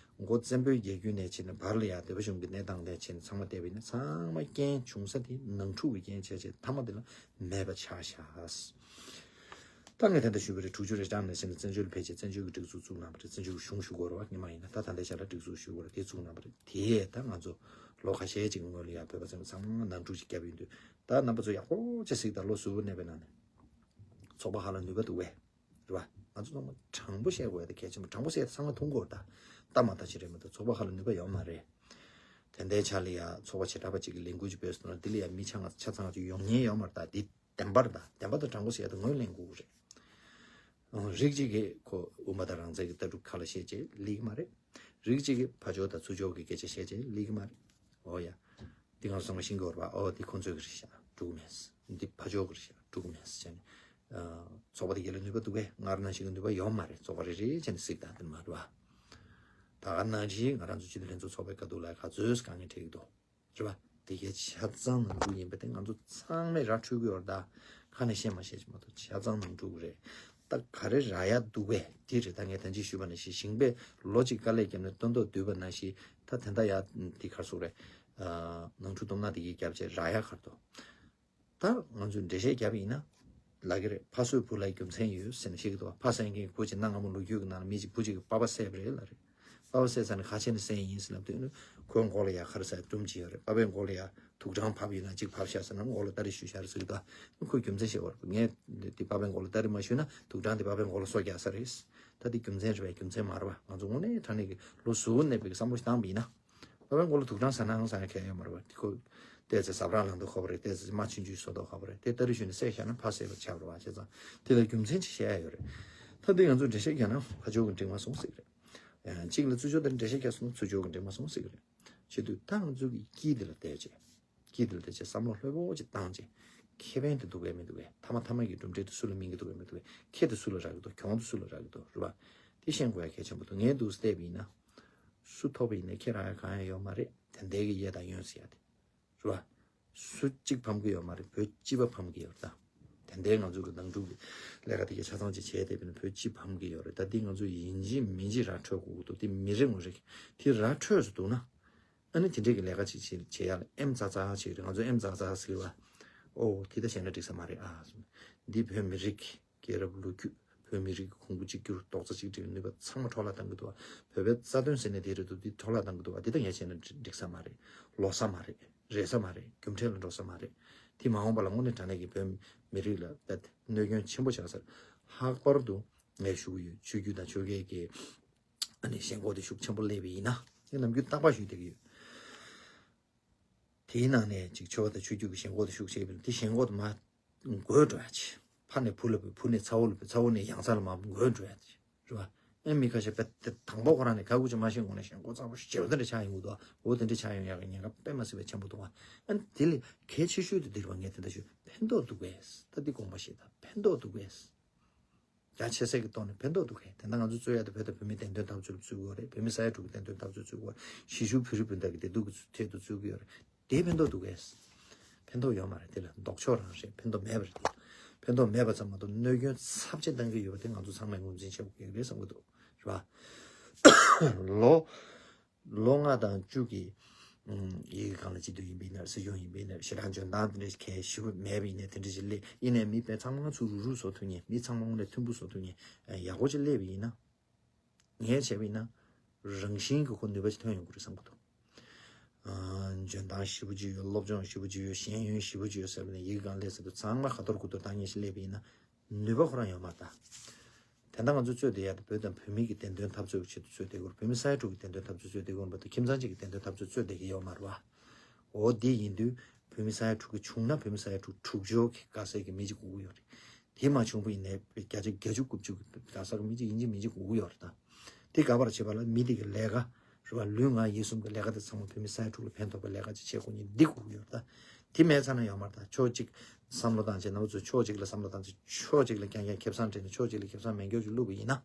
འགོ་བཙན་པོའི་རྒྱལ་བརྒྱུད་ནས་བྱས་ནས་བར་ལ་ཡ་སྡེ་པ་གཞུང་གི་གནས་སྟངས་ལ་བྱས་ནས་ཚང་མ་བལྟས་པ་ཡིན་ན། ཚང་མ་རྐྱེན་བྱུང་ས་དེ་ནང་འཁྲུག་གི་རྐྱེན་བྱས་བྱས་མཐའ་མ་དེ་ལ་མེད་པ་ཆགས་ཤག། ད་ངས་དེ་འདྲ་ཞུས་པ་རེད། དྲུག་ཅུ་རེ་གྲངས་ནས་བྱས་ནས་བཙན་བྱོལ་ལ་ཕེབས་བྱས་བཙན་བྱོལ་གྱི་སྒྲིག་འཛུགས་བཙུགས་གནང་བ་རེད། བཙན་བྱོལ་གྱི་གཞུང་ཞུ་དགོས་རེད་བ། སྔོན་མ་ཡིན་ན། ད་ད་ལྟའི་ཆ་ལ་སྒྲིག་འཛུགས་ཞུ་དགོས་རེད། དེ་བཙུགས་གནང་བ་རེད། དེ་ད་ང་ཚོ་ལོ་ཁ་ཤས་ཅིག་སྔོན་ལ་ཡ་བོད་པ་ཚང་མ་ཚང་མ་ནང་འཁྲུག་ཅིག་བརྒྱབ་ཡོང་དུས། ད་རྣམ་པ་ཚོ་ཡག་པོ་ཅིག་གཟིགས་དང་། ལོ་གཟུ་བོ་གནས་པའི་ནང་ནས་ཚོགས་པ་ཧ་ལ་ནུས་པ་འདུག་བས། རེད་བ། ང་ཚོ་ཚང་མ་དྲང་པོ་བཤད་དགོས་ཡ་དེ་གལ་ཆེན་པོ། དྲང་པོ་བཤད་ཚང་མ་མཐོང་གི་ཡོད་རེད། ད་ལྟ་མ་ལྟ་ཅི་རེད་མ་གཏོགས་ཚོགས་པ་ཧ་ལ་ནུས་པ་ཡོད་མ་རེད། དེ་འདྲའི་ཆ་ལ་ཡ་ཚོགས་པ་བྱེ་བྲག་པ་གཅིག་གིས་ལས་འགུལ་ཅིག་སྤེལ་སོང་ན་འདི་ལ་ཡ་མི་ཆ་ང་ཆ་ཚང་ཅིག་ཡོང་ཉེན་ཡོད་མ་རེད། ད་འདི་བདེན་པ་རེད། ད་བདེན་པ་དང་དྲང་པོ་བཤད་ཡ་དེ་ངོས་ལེན་དགོས་ཀྱི་རེད། རིགས་གཅིག་གིས་ཁོ་དབུ་མ་དང་རང་བཙན་གྱི་ལྟ་གྲུབ་ཁ་ལ་བཤད་བྱས་ལེགས་མ་རེད། རིགས་གཅིག་གིས་ཕར་ཕྱོགས་དང་ཚུར་ཕྱོགས་ཀྱི་སྐད་ཆ་བཤད་བྱས་ལེགས་མ་རེད། འོ་ཡ། འདི་ང་ཚོ་ཚང་མ་ཤེས་ཀྱི་ཡོད་རེད་པ། ཨོ་འདི་ཁོང་ཚོའི་གི་རེད་ཤག་འགྲིག་མེད། འདི་ཕར་ཕྱོགས་ཀྱི་རེད་ཤག་འགྲིག་མེད་ཟེར་བྱས་ནས། ཚོགས་པ་དེ་ག་ལ་ནུས་པ་འདུག་གས། སྔར་ནང་བཞིན་གྱི་ནུས་པ་ཡོད་མ་རེད། ཚོགས་པ་རེ་རེ་བྱས་ནས་གཟིགས་དང་། དེ་མ་རེད་པ། ད་ག་ནང་བཞིན་ང་རང་ཚོ་སྤྱི་འཐུས་ལྷན་ཚོགས་ཚོགས་པའི་ཁ་ཐུག་ལ་ག་ཚོད་དཀའ་ངལ་འཕྲད་ཀྱི་འདུག་རེད་པ། དེ་གའི་ཆ་ཚང་ནང་འཁྲུག་ཡིན་པ་དེ་ང་ཚོ་ཚང་མས་ར་འཕྲོད་ཀྱི་ཡོད་རེད། ད་ཁ་ནས་བཤད་མ་ཤེས་ཀྱི་མ་གཏོགས་ཆ་ཚང་ནང་འཁྲུག་རེད། ད་ག་རེ་རག་ཡ་འདུག་གས། དེ་རེད། ད་ངས་ད་ཅི་ཞུས་པ་ནང་བཞིན་ཞིང་པས་ལོ་གཅིག་དཀའ་ལས་བརྒྱབ་ནས་སྟོན་ཐོག་བསྡུས་པ་ནང་བཞིན། ད་དེ་འདྲ་ཡ་འདི་ག་རེ་ཟེར་དགོས་རེད། ནང་འཁྲུག་སྟོབས་ན་དེ་གའི་རྒྱབ་བྱས་རག་ཡ་ག་རེ་འདུག་ད་ང་ཚོས་འགྲེལ་བཤད་བརྒྱབ་པ་ཡིན་ན། ལབ་ཀྱི་རེད། ཕ་གསོས་བུ་ལ་རྒྱུ་མཚན་ཡོད་ཟེར་ནས་བཤད་ཀྱི་འདུག་ཕ་གསོས་མཁན་གྱི་བུ་གཅིག་གནའ་སྔ་མོ་ལོ་རྒྱུས་ཀྱི་ནང་ལ་མི་གཅིག་བུ་གཅིག་གིས་པ་ཕ་བསད་པ་རེད་ལབ་རེད། པ་ཕ་བསད་ཚར་ནས་ཁ་ཕྱེ་ནས་བསད་ཡིན་ཟེར་ལབ་དུས་ནི། ཁོའི་མགོ་ལ་ཡ་ག་རེ་ཟེར་སྒྲུམ་གྱི་ཡོད་རེད། པ་ཕའི་མགོ་ལ་ཡ་དུག་སྦྲང་བབས་ཡོད་ན་གཅིག་བབས་ཤག་ཟེར་ན་མགོ་ལ་སྟ་རེ་གཞུས་ཤག་རེད་ཟེར་གྱི་འདུག་ཁོས་རྒྱུ་མཚན་བཤད་པ་རེད། ངས་འདི་པ་ཕའི་མགོ་ལ་སྟ་རེ་མ་གཞུས་ན་དུག་སྦྲང་དེ་པ་ཕའི་མགོ་ལ་སོ་རྒྱག་ས་རེད། ད་འདི་རྒྱུ་མཚན་རེད་པས། རྒྱུ་མཚན་མ་རེད་པ། ང་ཚོ་དངོས་གནས་དྲང་གནས་ཀྱི་ལོ་གཟུ་བོ་གནས་པའི་བསམ་བློ་ཞིག་བཏང་བ་ཡིན་ན། པ་ཕའི་མགོ་ལ་དུག་སྦྲང་ཟ་ནའང་ཟ་ཡ་གང་ཡང་ཡོད་མ་རེད་པ། དེ་ཁོ་ཏོག་ཙམ་ཟ་འཕྲུག་ལངས་དུས་ཁོག་པ་རེད། ཏོག་ཙམ་རྨ་ཆུང་ཆུང་བཟོ་དུས་ཁོག་པ་རེད། དེ་སྟ་རེ་གཞུས་ནས་བསད་བཞག་ན་ཕར་བསད་པ་ཆགས་པ་རེད་པ། བྱས་ཙང་དེ་ལ་རྒྱུ་མཚན་ཅིག་བཤད་ཡ་ཡོད་རེད། ད་འདི་ང་ཚོས་འགྲེལ་བཤད་རྒྱག་ན་ཕར་ཕྱོགས་ཀྱིས་འགྲིག་མ་སོང་ཟེར་གྱི་རེད། གཅིག་ལ་ཚུར་ཕྱོགས་དེ་འགྲེལ་བཤད་རྒྱག་སོང་ན་ཚུར་ཕྱོགས་ཀྱིས་འགྲིག་མ་སོང་ཟེར་གྱི་རེད། བྱེད་དུས་ད་ང་ཚོ་གི་དཀྱིལ་དེ་ལ་བལྟས་བྱས། དཀྱིལ་དེ་ལ་བལྟས་བྱས་བསམ་བློ་ལྷོད་པོ་ཅིག་བཏང་བྱས། ཁེ་ཕན་དེ་འདུག་གས་མི་འདུག་གས། མཐའ་མ་མཐའ་མ་གི་གྲུབ་འབྲས་དེ་སུ་ལ་སྨིན་གྱི་འདུག་གས་མི་འདུག་གས། ཁེ་དེ་སུ་ལ་རག་གི་འདུག་གྱོང་དེ་སུ་ལ་རག་གི་འདུག་རེད་པ། དེ་ཤེས་དགོས་ཡ་གལ་ཆེན་པོ་འདུག་ངས་འདུག་བལྟས་པ་ཡིན་ན། སུ་ཐོབ་པ་ཡིན་ནའི་ཁེ་རག་ཡ་གང་ཡང་ཡོད་མ་རེད། དེ་འདྲའི་གི་གཡས་དང་གཡོན་ཟེར་ཡ་དེ། རེད་པ། སུ་གཅིག་ཕམ་གི་ཡོད་མ་རེད། བོད་སྤྱི་པ་ཕམ་གི་ཡོད་རེད་ད། དེ་འདྲའི་ང་ཚོ་གི་ནང་འཁྲུག་གི་ལས་ཀ་དེ་གའི་ཆ་ཚང་ཅིག་བྱས་བསྡད་པ་ཡིན་ན་བོད་སྤྱི་ཕམ་གི་ཡོད་རེད། ད་འདི་ང་ཚོ་ཡིན་གཅིག་མིན་གཅིག་ར་འཕྲོད་དགོས་ཀྱི་འདུག་དེ་མི་རེ་ངོ་རེ་གི་དེ་ར་འཕྲོད་སུ་འདུག་ན། ཨ་ནི་དེ་འདྲའི་གི་ལས་ཀ་ཅིག་བྱེད་བྱེད་ཡ་ལ་ཨེམ་ཙག་ཙག་ཅིག་རེད། ང་ཚོ་ཨེམ་ཙག་ཙག་ཟེར་བ། ཨོ་དེ་ད་བྱས་ན་འགྲིག་ས་མ་རེད་ཨ། འདི་བོད་མི་རིགས་ཀྱི་རྒྱལ་རབས་ལོ་རྒྱུས། བོད་མི་རིགས་ཀྱི་གོང་བུ་གཅིག་གྱུར་རྡོག་རྩ་གཅིག་སྒྲིལ་ནུས་པ་ཚང་མ་འཕྲོ་བརླག་བཏང་གི་འདུག་བ། བོད་པའི་རྩ་དོན་ཟེར་ནས་དེ་རེད་འདུག་འདི་འཕྲོ་བརླག་བཏང་གི་འདུག་བ། འདི་ད་ངས་བྱས་ན་འགྲིག་ས་མ་རེད། ལོ་ས་མ་རེད། རེད་ས་མ་རེད། རྒྱུ་འབྲས་ལ་འགྲོ་ས་མ་རེད། དེ་མ་འོངས་པ་ལ་དངོས་གནས་དྲང་གནས་ཀྱི་བོད་མི་རིགས་ལ་ད་གནོད་སྐྱོན་ཆེན་པོ་ཆགས་ས་རེད། ལྷག་པར་དུ་ངས་ཞུ་གི་ཡོད། ཆོས་བརྒྱུད་དང་ཆོལ་ཁའི་གི་ཨ་ནི་ཞེན་ཁོག་དེ་ཤུགས་ཆེན་པོ་སླེབས་པ་ཡིན་ན། ངས་ནམ་རྒྱུན་རྟག་པར་ཞུས་བསྡད་ཀྱི་ཡོད། དེའི་ནང་ནས་ཅིག་ཆོལ་ཁ་དང་ཆོས་བརྒྱུད་ཀྱི་ཞེན་ཁོག་དེ་ཤུགས་ཆེ་བས་དེ་ཞེན་ཁོག་དེ་མར་འགོས་འགྲོ་ཡ་ཆེ། ཕ་ནས་བུ་ལ་འཕོས། བུ་ནས་ཚ་བོ་ལ་འཕོས། ཚ་བོ་ནས་ཡང་ཚ་ལ་མར་འགོས་འགྲོ་ཡ་ཆེ། རེད་བ། ཨེ་མི་ཁ་ཤས་པས་དེ་དང་པོ་ཁོ་རང་ནས་ག་གུ་ཅི་མ་ཤེས་གོང་ནས་ཞེན་ཁོག་ཚ་པོ་ཞེ་པོ་དེ་འདྲ་ཆགས་ཡོང་གི་འདུག་འོ་དེ་འདྲ་ཆགས་ཡོང་ཡག་གི་ཉེན་ཁ་དཔེ་མ་སྲིད་པའི་ཆེན་པོ་འདུག་བ། ཨ་ནི་དེ་ལས་གལ་ཆེ་ཤོས་དེ་འདིར་བ་ངས་དེ་འདྲ་ཞུ། ཕན་ཐོགས་འདུག་གས། ད་འདི་དགོངས་པ་བཞེས་དང་། ཕན་ཐོགས་འདུག་གས། རྒྱ་ཆེ་སའི་གི་ཐོག་ནས་ཕན་ཐོགས་འདུག་གས། དེ་འདྲ་ང་ཚོ་རྩོད་ཡ་དེ་བོད་དང་བོད་མིའི་བདེན་དོན་འཐབ་རྩོད་ལ་རྩོད་དགོས་རེད། བོད་མི་ས་ཡ་དྲུག་གི་བདེན་དོན་འཐབ་རྩོད་རྩོད་དགོས་རེད། གཞིས་བཞུགས་བོད་རིགས་སྤུན་ཟླ་གི་བདེ་སྡུག་གི་ཐད་དུ་རྩོད་ཀྱི་ཡོད་རེད། དེ་ཕན་ཐོགས་འདུག་གས། ཕན་ཐོགས་ཡོད་མ་རེད། དེ་ལ་ལྡོག་ཕྱོགས་རང་རེད། ཕན་ཐོགས་མེད་པ་རེད། དེ་ཕན་ཐོགས་མེད་པ་ཙམ་མ་གཏོགས་གནོད་སྐྱོན་ཚབས་ཆེ་བཏང་གི་ཡོད་པ་དེ་ང་ཚོ་ཚང་མས་ངོས་འཛིན་བྱེད་དགོས་ཀྱི་རེད་བསམ་གྱི་འདུག་རེད་བ། ལོ། ལོ་ལྔ་དང་བཅུ་གི་ཡི་གེ་སྒང་ལ་སྤྱི་འཐུས་ཡིན་པ་ཡིན་ན། སྲིད་སྐྱོང་ཡིན་པ་ཡིན་ན། ཞེ་དྲག་འཇོན་ཐང་དེ་འདྲ་གལ་ཞེ་པོ་མེད་པ་ཡིན་ན་དེ་འདྲ་ཞིག་སླེབས། ཡིན་ནའི་མི་དཔེ་ཚང་མ་ཚུར་རུག་རུག་བཟོ་ཐུབ་མཁན། མི་ཚང་མ་དངོས་གནས་མཐུན་པོ་བཟོ་ཐུབ་མཁན་ཡག་པོ་ཅིག་སླེབས་པ་ཡིན་ན། ངས་བྱས་པ་ཡིན་ན་རང་བཞིན་གྱི་ཁོ་ནུས་པ་ཅིག་ཐོན་ཡོང་གི་རེད་བསམ་གྱི་འདུག་འཇོན་ཐང་ཞེ་པོ་ཅིག་ཡོད། སློབ་སྦྱོང་ཞེ་པོ་ཅིག་ཡོད། ཤེས་ཡོན་ཞེ་པོ་ཅིག་ཡོད་ཟེར་བ་ནས་ཡི་གེ་གང་སླེབས་ཟེར་དུས་ཚང་མ་ཁ་ཐོར་དགུ་ཐོར་བཏང་མཁན་ཞིག་སླེབས་པ་ཡིན་ན་ནུས་པ་ཁོ་རང་ཡོད་མ་རེད་ད། དེ་འདྲ་ང་ཚོ་རྩོད་བསྡད་ཡ་དེ་བོད་དང་བོད་མི་གི་བདེན་དོན་འཐབ་རྩོད་ཀྱི་ཆེད་དུ་རྩོད་བསྡད་ཀྱི་ཡོད་རེད། བོད་མི་ས་ཡ་དྲུག་གི་བདེན་དོན་འཐབ་རྩོད་རྩོད་བསྡད་ཀྱི་ཡོད་རེད་མ་གཏོགས་ཁྱིམ་ཚང་གཅིག་གི་བདེན་དོན་འཐབ་རྩོད་རྩོད་བསྡད་ཀྱི་ཡོད་མ་རེད་བ། འོ་དེ་ཡིན་དུས་བོད་མི་ས་ཡ་དྲུག་གི་བྱུང་ན་བོད་མི་ས་ཡ་དྲུག་དྲུག་ཅུ་གི་དགའ་སའི་གི་མི་གཅིག་དགོས་ཀྱི་ཡོད་རེད། དེ་མ་བྱུང་བ་ཡིན་ནའི་བརྒྱ་ཆ་བརྒྱད་ཅུ་དགུ་བཅུ་གི་དགའ་ས་གི་མི་གཅིག་ཡིན་གཅིག་མིན་གཅིག་དགོས་ཀྱི་ཡོད་རེད་ད། དེ་ག་པར་བྱེད་པ་ལ་མི་དེ་གི་ལས་ཀ་རེད་བ། ལུས་ངག་ཡིད་གསུམ་གི་ལས་ཀ་དེ་ཚང་མ་བོད་མི་ས་ཡ་དྲུག་ལ་ཕན་ཐོགས་པའི་ལས་ཀ་ཅིག་བྱེད་དགོས་ནི་འདི་དགོས་ཀྱི་ཡོད་རེད་ད། དེ་མེད་ཙང་ན་ཡོད་མ་རེད་ད། ཕྱོགས་གཅིག་བསམ་བློ་བཏང་བྱས་ན་བ་ཚོ་ཕྱོགས་གཅིག་ལ་བསམ་བློ་བཏང་བྱས་ཕྱོགས་གཅིག་ལ་རྐྱང་རྐྱང་ཁེ་བཟང་དྲན་ནས་ཕྱོགས་གཅིག་ལ་ཁེ་བཟང་མེད་མཁན་ཅིག་བླུགས་པ་ཡིན་ན།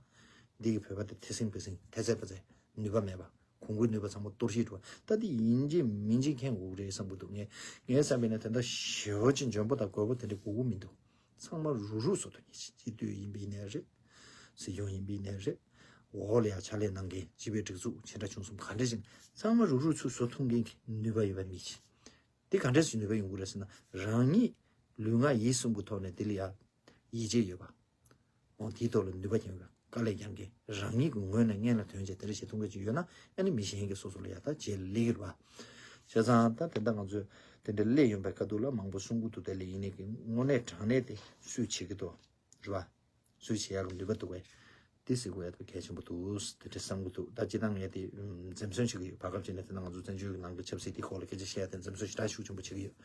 འདི་གི་བོད་པ་དེ་ཐེ་སིང་བེ་སིང་ཐེ་ཚད་པ་ཚད་ནུས་པ་མེད་པ། གོང་བུའི་ནུས་པ་ཚང་མ་གཏོར་བཤིག་འགྲོ་བ། ད་དེ་ཡིན་གཅིག་མིན་གཅིག་མཁྱེན་དགོས་ཀྱི་རེད་བསམ་གྱི་འདུག་ངས་ངས་བསམ་པས་ན་དེ་འདྲ་ཞེ་པོ་ཅིག་འཇོན་པོ་དང་རྒོད་པོ་དེ་འདྲ་དགོས་ཀྱི་མི་འདུག་ཚང་མ་རུག་རུག་བཟོ་ཐུབ་མཁན་ཞིག་སྤྱི་འཐུས་ཡིན་པ་ཡིན་ནའི་རེད། སྲིད་སྐྱོང་ཡིན་པ་ཡིན་ནའི་རེད། འོག་ལ་ཡང་ཕྱག་ལས་གནང་མཁན་སྤྱི་པའི་སྒྲིག་འཛུགས་ཆེ་ཕྲ་ཆུང་གསུམ་ག་འདྲ་ཞིག་ཚང་མ་རུག་རུག་ཚུར་བཟོ་ཐུབ་མཁན་གྱི་ནུས་པ་ཡོད་པ་མི་ཞིག་དེ་ག་འདྲ་ཞིག་ནུས་པ་ཡོང་གི་རེད་ཟེར་ན། རང་ཉིད་ལུས་ངག་ཡིད་གསུམ་གྱི་ཐོག་ནས་དེ་ལ་ཡ་ཡིད་ཆེས་ཡོད་པ། འོ་དེའི་ཐོག་ལ་ནུས་པ་རྒྱག་པའི་དཀའ་ལས་རྒྱག་མཁན། རང་ཉིད་ཀྱི་ངོས་ནས་སྔོན་ལ་ཐོན་བྱས་དེ་འདྲ་བྱེད་ཐུབ་མཁན་ཅིག་ཡོད་ན་ཨ་ནི་མི་གཞན་གྱིས་སོ་སོ་ལ་ཡ་ད་རྗེས་ལ་སླེབས་ཀྱི་རེད་པ། བྱས་ཙང་ད་དེ་འདྲ་ང་ཚོས་དེ་འདྲ་སླེབས་ཡོང་པའི་ཁ་ཐུག་ལ་མང་པོ་གསུང་གི་འདུག་དེ་ལ་ཡིན་ནའི་གི་དངོས་གནས་དྲང་གནས་དེ་སུས་བྱེད་ཀྱི་འདུག་རེད་པ། སུས་བྱེད་ཡག་གི་ནུས་པ་འདུག་གས། དེ་ཟེར་དགོས་ཡག་དེ་གལ་ཆེན་པོ་འདུག་དེ་འདྲ་བསམ་གྱི་འདུག་ད་སྤྱིར་བཏང་ངས་དེ་འཛེམ་ཟོན་བྱེད་ཀྱི་ཡོད། བར་སྐབས་ཅིག་ནས་དེ་ན་ང་ཚོ་བཙན་བྱོལ་གྱི་ནང་གི་ཆབ་སྲིད་དེ་སྐོར་ལ་སྐད་ཆ་བཤད་ཡག་དེ་འཛེམ་ཟོན་ཞེ་དྲག་ཤུགས་ཆེན་པོ་བྱེད་ཀྱི་ཡོད།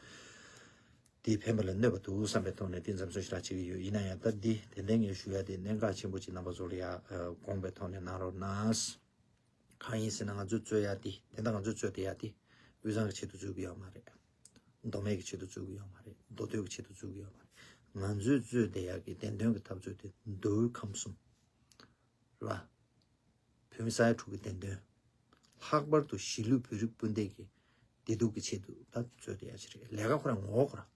དེ་ཕན་པ་ལ་གནོད་པ་འདུག་བསམ་པའི་ཐོག་ནས་དེ་འཛེམ་ཟོན་ཞེ་དྲག་བྱེད་ཀྱི་ཡོད། ཡིན་ན་ཡང་ད་འདི་དེ་འདྲའི་ངས་ཞུ་ཡག་དེ་གནད་འགག་ཆེན་པོ་ཅིག་རྣམ་པ་ཚོ་ལ་ཡ་དགོངས་པའི་ཐོག་ནས་གནང་རོགས་གནང་། གང་ཡིན་ཟེར་ན་ང་ཚོས་རྩོད་ཡག་དེ་དེ་འདྲ་ང་ཚོས་རྩོད་བསྡད་ཡག་དེ་དབུས་གཙང་གི་ཆེད་དུ་རྩོད་ཀྱི་ཡོད་མ་རེད། མདོ་སྨད་ཀྱི་ཆེད་དུ་རྩོད་ཀྱི་ཡོད་མ་རེད། མདོ་སྟོད་ཀྱི་ཆེད་དུ་རྩོད་ཀྱི་ཡོད་མ་རེད། ང་ཚོས་རྩོད་བསྡད་ཡག་གི་བདེན་དོན་གྱི་འཐབ་རྩོད་དེ་མདོ་དབུས་ཁམས་གསུམ་རེད་པ། བོད་མི་ས་ཡ་དྲུག་གི་བདེན་དོན། ལྷག་པར་དུ་གཞིས་ལུས་བོད་རིགས་སྤུན་ཟླ་གི་བདེ་སྡུག་གི་ཆེད་དུ་ད་རྩོད་བསྡད་ཡག་ཅིག་རེད། ལས་ཀ་ཁོ་རང་ངོ་བོ་ཁོ་རང་།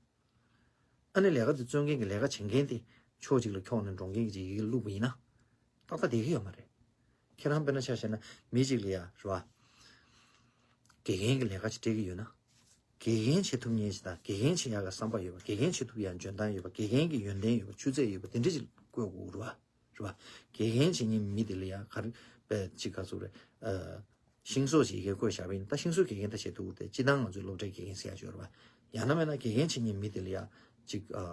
ཨ་ནི་ལས་ཀ་དེ་རྩོད་མཁན་གྱི་ལས་ཀ་བྱེད་མཁན་དེ་ཕྱོགས་གཅིག་ལ་འཁྱོག་ནས་འགྲོ་མཁན་གྱི་ཅིག་ཡི་གེ་བླུགས་པ་ཡིན་ན། ཏག་ཏག་བསྡད་ཀྱི་ཡོད་མ་རེད། ཁྱེད་རང་དཔེར་ན་ཆ་བཞག་ན་མི་གཅིག་ལ་ཡ་རེད་པ། དགེ་རྒན་གྱི་ལས་ཀ་ཅིག་སྤྲད་ཀྱི་ཡོད་ན། དགེ་རྒན་བྱེད་ཐུབ་མཁན་ཞིག་དང་དགེ་རྒན་བྱེད་ཡག་གི་བསམ་པ་ཡོད་པ། དགེ་རྒན་བྱེད་ཐུབ་ཡག་འཇོན་ཐང་ཡོད་པ། དགེ་རྒན་གྱི་ཡོན་ཏན་ཡོད་པ། ཆུ་ཚད་ཡོད་པ་དེ་འདྲ་ཅིག་བསྐོས་དགོས་རེད་པ། རེད་པ། དགེ་རྒན་བྱེད་མཁན་མི་དེ་ལ་ཡ་ག་རེ་པས་ཅིག་ག་ཚོད་རེད། ཨ། ཤིང་བཟོ་ཞིག་ཡི་གེ་བཀོད་བཞག་པ་ཡིན་ན་ད་ཤིང་བཟོ་དགེ་རྒན་ད་བྱེད་ཐུབ་ཀྱི་རེད། སྤྱིར་བཏང་ང་ཚོའི་སློབ་གྲྭའི་དགེ་རྒན་ཟེར་ཡག་ཅིག་ཡོད་རེད་པ། ཡང་ན་མེད་ན་དགེ་རྒན་བྱེད་མཁན་མི་དེ་ལ་ཡ་ཅིག་ཨ།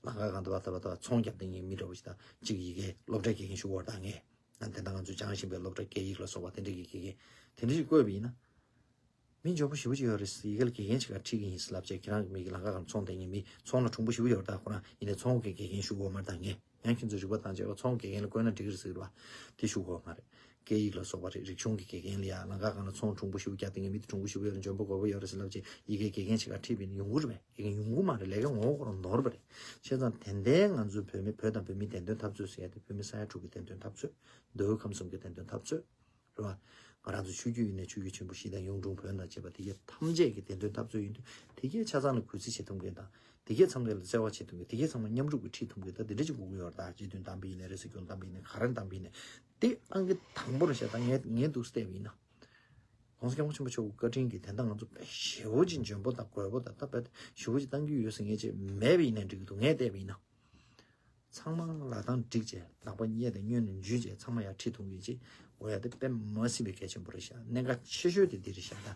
ལམ་ཁ་སྒང་དུ་བ་ད་བ་ད་བ་ཚོང་རྒྱག་བསྡད་མཁན་མི་འདྲ་པོ་ཞིག་དང་ཅིག་ཡི་གེ་སློབ་གྲྭའི་དགེ་རྒན་ཞུ་བར་དང་ངས་ཨ་དེ་འདྲ་ང་ཚོས་སྦྱང་བཞིན་པའི་སློབ་གྲྭ་སྐད་ཡིག་ལ་སོགས་པ་དེ་འདྲ་གི་དགེ་རྒན་དེ་འདྲ་ཞིག་བསྐོས་པ་ཡིན་ན། མི་འཇོན་པོ་ཞེ་པོ་ཅིག་ཡོད་རེད། ཡི་གེ་ལ་དགེ་རྒན་ཅིག་ག་ཁྲིད་ཀྱི་ཡིན་ཟེར་ལབ་བྱས་ཁྱེད་རང་གི་མི་གི་ལམ་ཁ་སྒང་ཚོང་བསྡད་མཁན་མི་ཚོང་ལ་གྲུང་པོ་ཞེ་པོ་ཡོད་རེད་ད། ཁོ་རང་ཡིན་ནའི་ཚོང་གི་དགེ་རྒན་ཞུ་དགོས་མ་རེད་ད། ངས་ཡང་ཁྱེད་ཚོས་རིག་པ་བཏང་བྱས་ཚོང་དགེ་རྒན་ལ་བསྐོས་ན་འགྲིག་གི་རེད་ཟེར་བ་དེ་ཞུ་དགོས་མ་རེད། སྐད་ཡིག་ལ་སོགས་པ་རེད། རིག་གཞུང་གི་དགེ་རྒན་ལ་ཡང་ལམ་ཁ་སྒང་ལ་ཚོང་གྲུང་པོ་ཞེ་པོ་རྒྱག་བསྡད་མཁན་མི་དེ་གྲུང་པོ་ཞེ་པོ་ཡོད་རེད། འཇོན་པོ་རྒོད་པོ་ཡོད་རེད་ཟེར་ལབ་བྱས་ཡི་གེ་དགེ་རྒན་ཅིག་ག་ཁྲིད་པ་ཡིན་ན་ཡོང་གི་རེད་པས། དགེ་རྒན་ཡོང་གི་མ་རེད། ལས་ཀ་ངོ་བོ་ཁོ་རང་ནོར་བ་རེད། བྱས་ཙང་དེ་འདྲའི་ང་ཚོའི་བོད་མི་བོད་དང་བོད་མིའི་བདེན་དོན་འཐབ་རྩོད་ཟེར་ཡ་དེ་བོད་མི་ས་ཡ་དྲུག་གི་བདེན་དོན་འཐབ་རྩོད། མདོ་དབུས་ཁམས་གསུམ་གྱི་བདེན་དོན་འཐབ་རྩོད། རེད་བ། ང་རང་ཚོ་ཆོས་བརྒྱུད་ཡིན་ན་ཆོས་བརྒྱུད་ཆེན་པོ་བཞི་དང་གཡུང་དྲུང་བོན་དང་བཅས་པ་དེ་གའི་ཐམས་ཅད་ཀྱི་བདེན་དོན་འཐབ་རྩོད་ཡིན་དུས་དེ་གའི་ཆ་ཚང་ལ་གུས་བརྩི་བྱེད་ཐུབ་མཁན་དང་དེ་གའི་མཚམས་རེ་ལ་བརྩེ་བ་བྱེད་ཐུབ་མཁན་དེ་གའི་ཚང་མ་མཉམ་རུབ་ཀྱིས་ཁྲིད་ཐུབ་མཁན་ད་དེ་འདྲ་ཅིག་དགོས་ཀྱི་ཡོད་རེད་ད། སྤྱི་འཐུས་བདམས་པ་ཡིན་ནའི་རེད། སྲིད་སྐྱོང་བདམས་པ་ཡིན་ནའི་ག་རེ་བདམས་པ་ཡིན་ནའི་དེ་ཨང་ཀི་དང་པོ་རེད་ཤག་ད་ངས་ངས་འདུག་བལྟས་པ་ཡིན་ན། ༸གོང་ས་༸སྐྱབས་མགོན་ཆེན་པོ་མཆོག་གི་བཀའ་དྲིན་གྱིས་དེ་འདྲ་ང་ཚོ་དཔེ་ཞེ་པོ་ཅིག་འཇོན་པོ་དང་རྒོད་པོ་དང་ད་དཔེ་ཞེ་པོ་ཅིག་གཏང་རྒྱུ་ཡོད་ཟེར་མཁན་ཅིག་མེད་པ་ཡིན་ནའི་འགྲིག་གི་འདུག་ངས་བལྟས་པ་ཡིན་ན། ཚང་མ་ལག་གདང་བསྒྲིགས་བྱས་ལག་པ་གཡས་དང་གཡོན་ནས་འཇུས་བྱས་ཚང་མ་ཡར་ཁྲིད་ཐུབ་མཁན་ཅིག་དགོས་ཡ་དེ་དཔེ་མ་སྲིད་པའི་གལ་ཆེན་པོ་རེད་ཤག་གནད་འགག་ཆེ་ཤོས་དེ་འདི་རེད་ཤག་ད་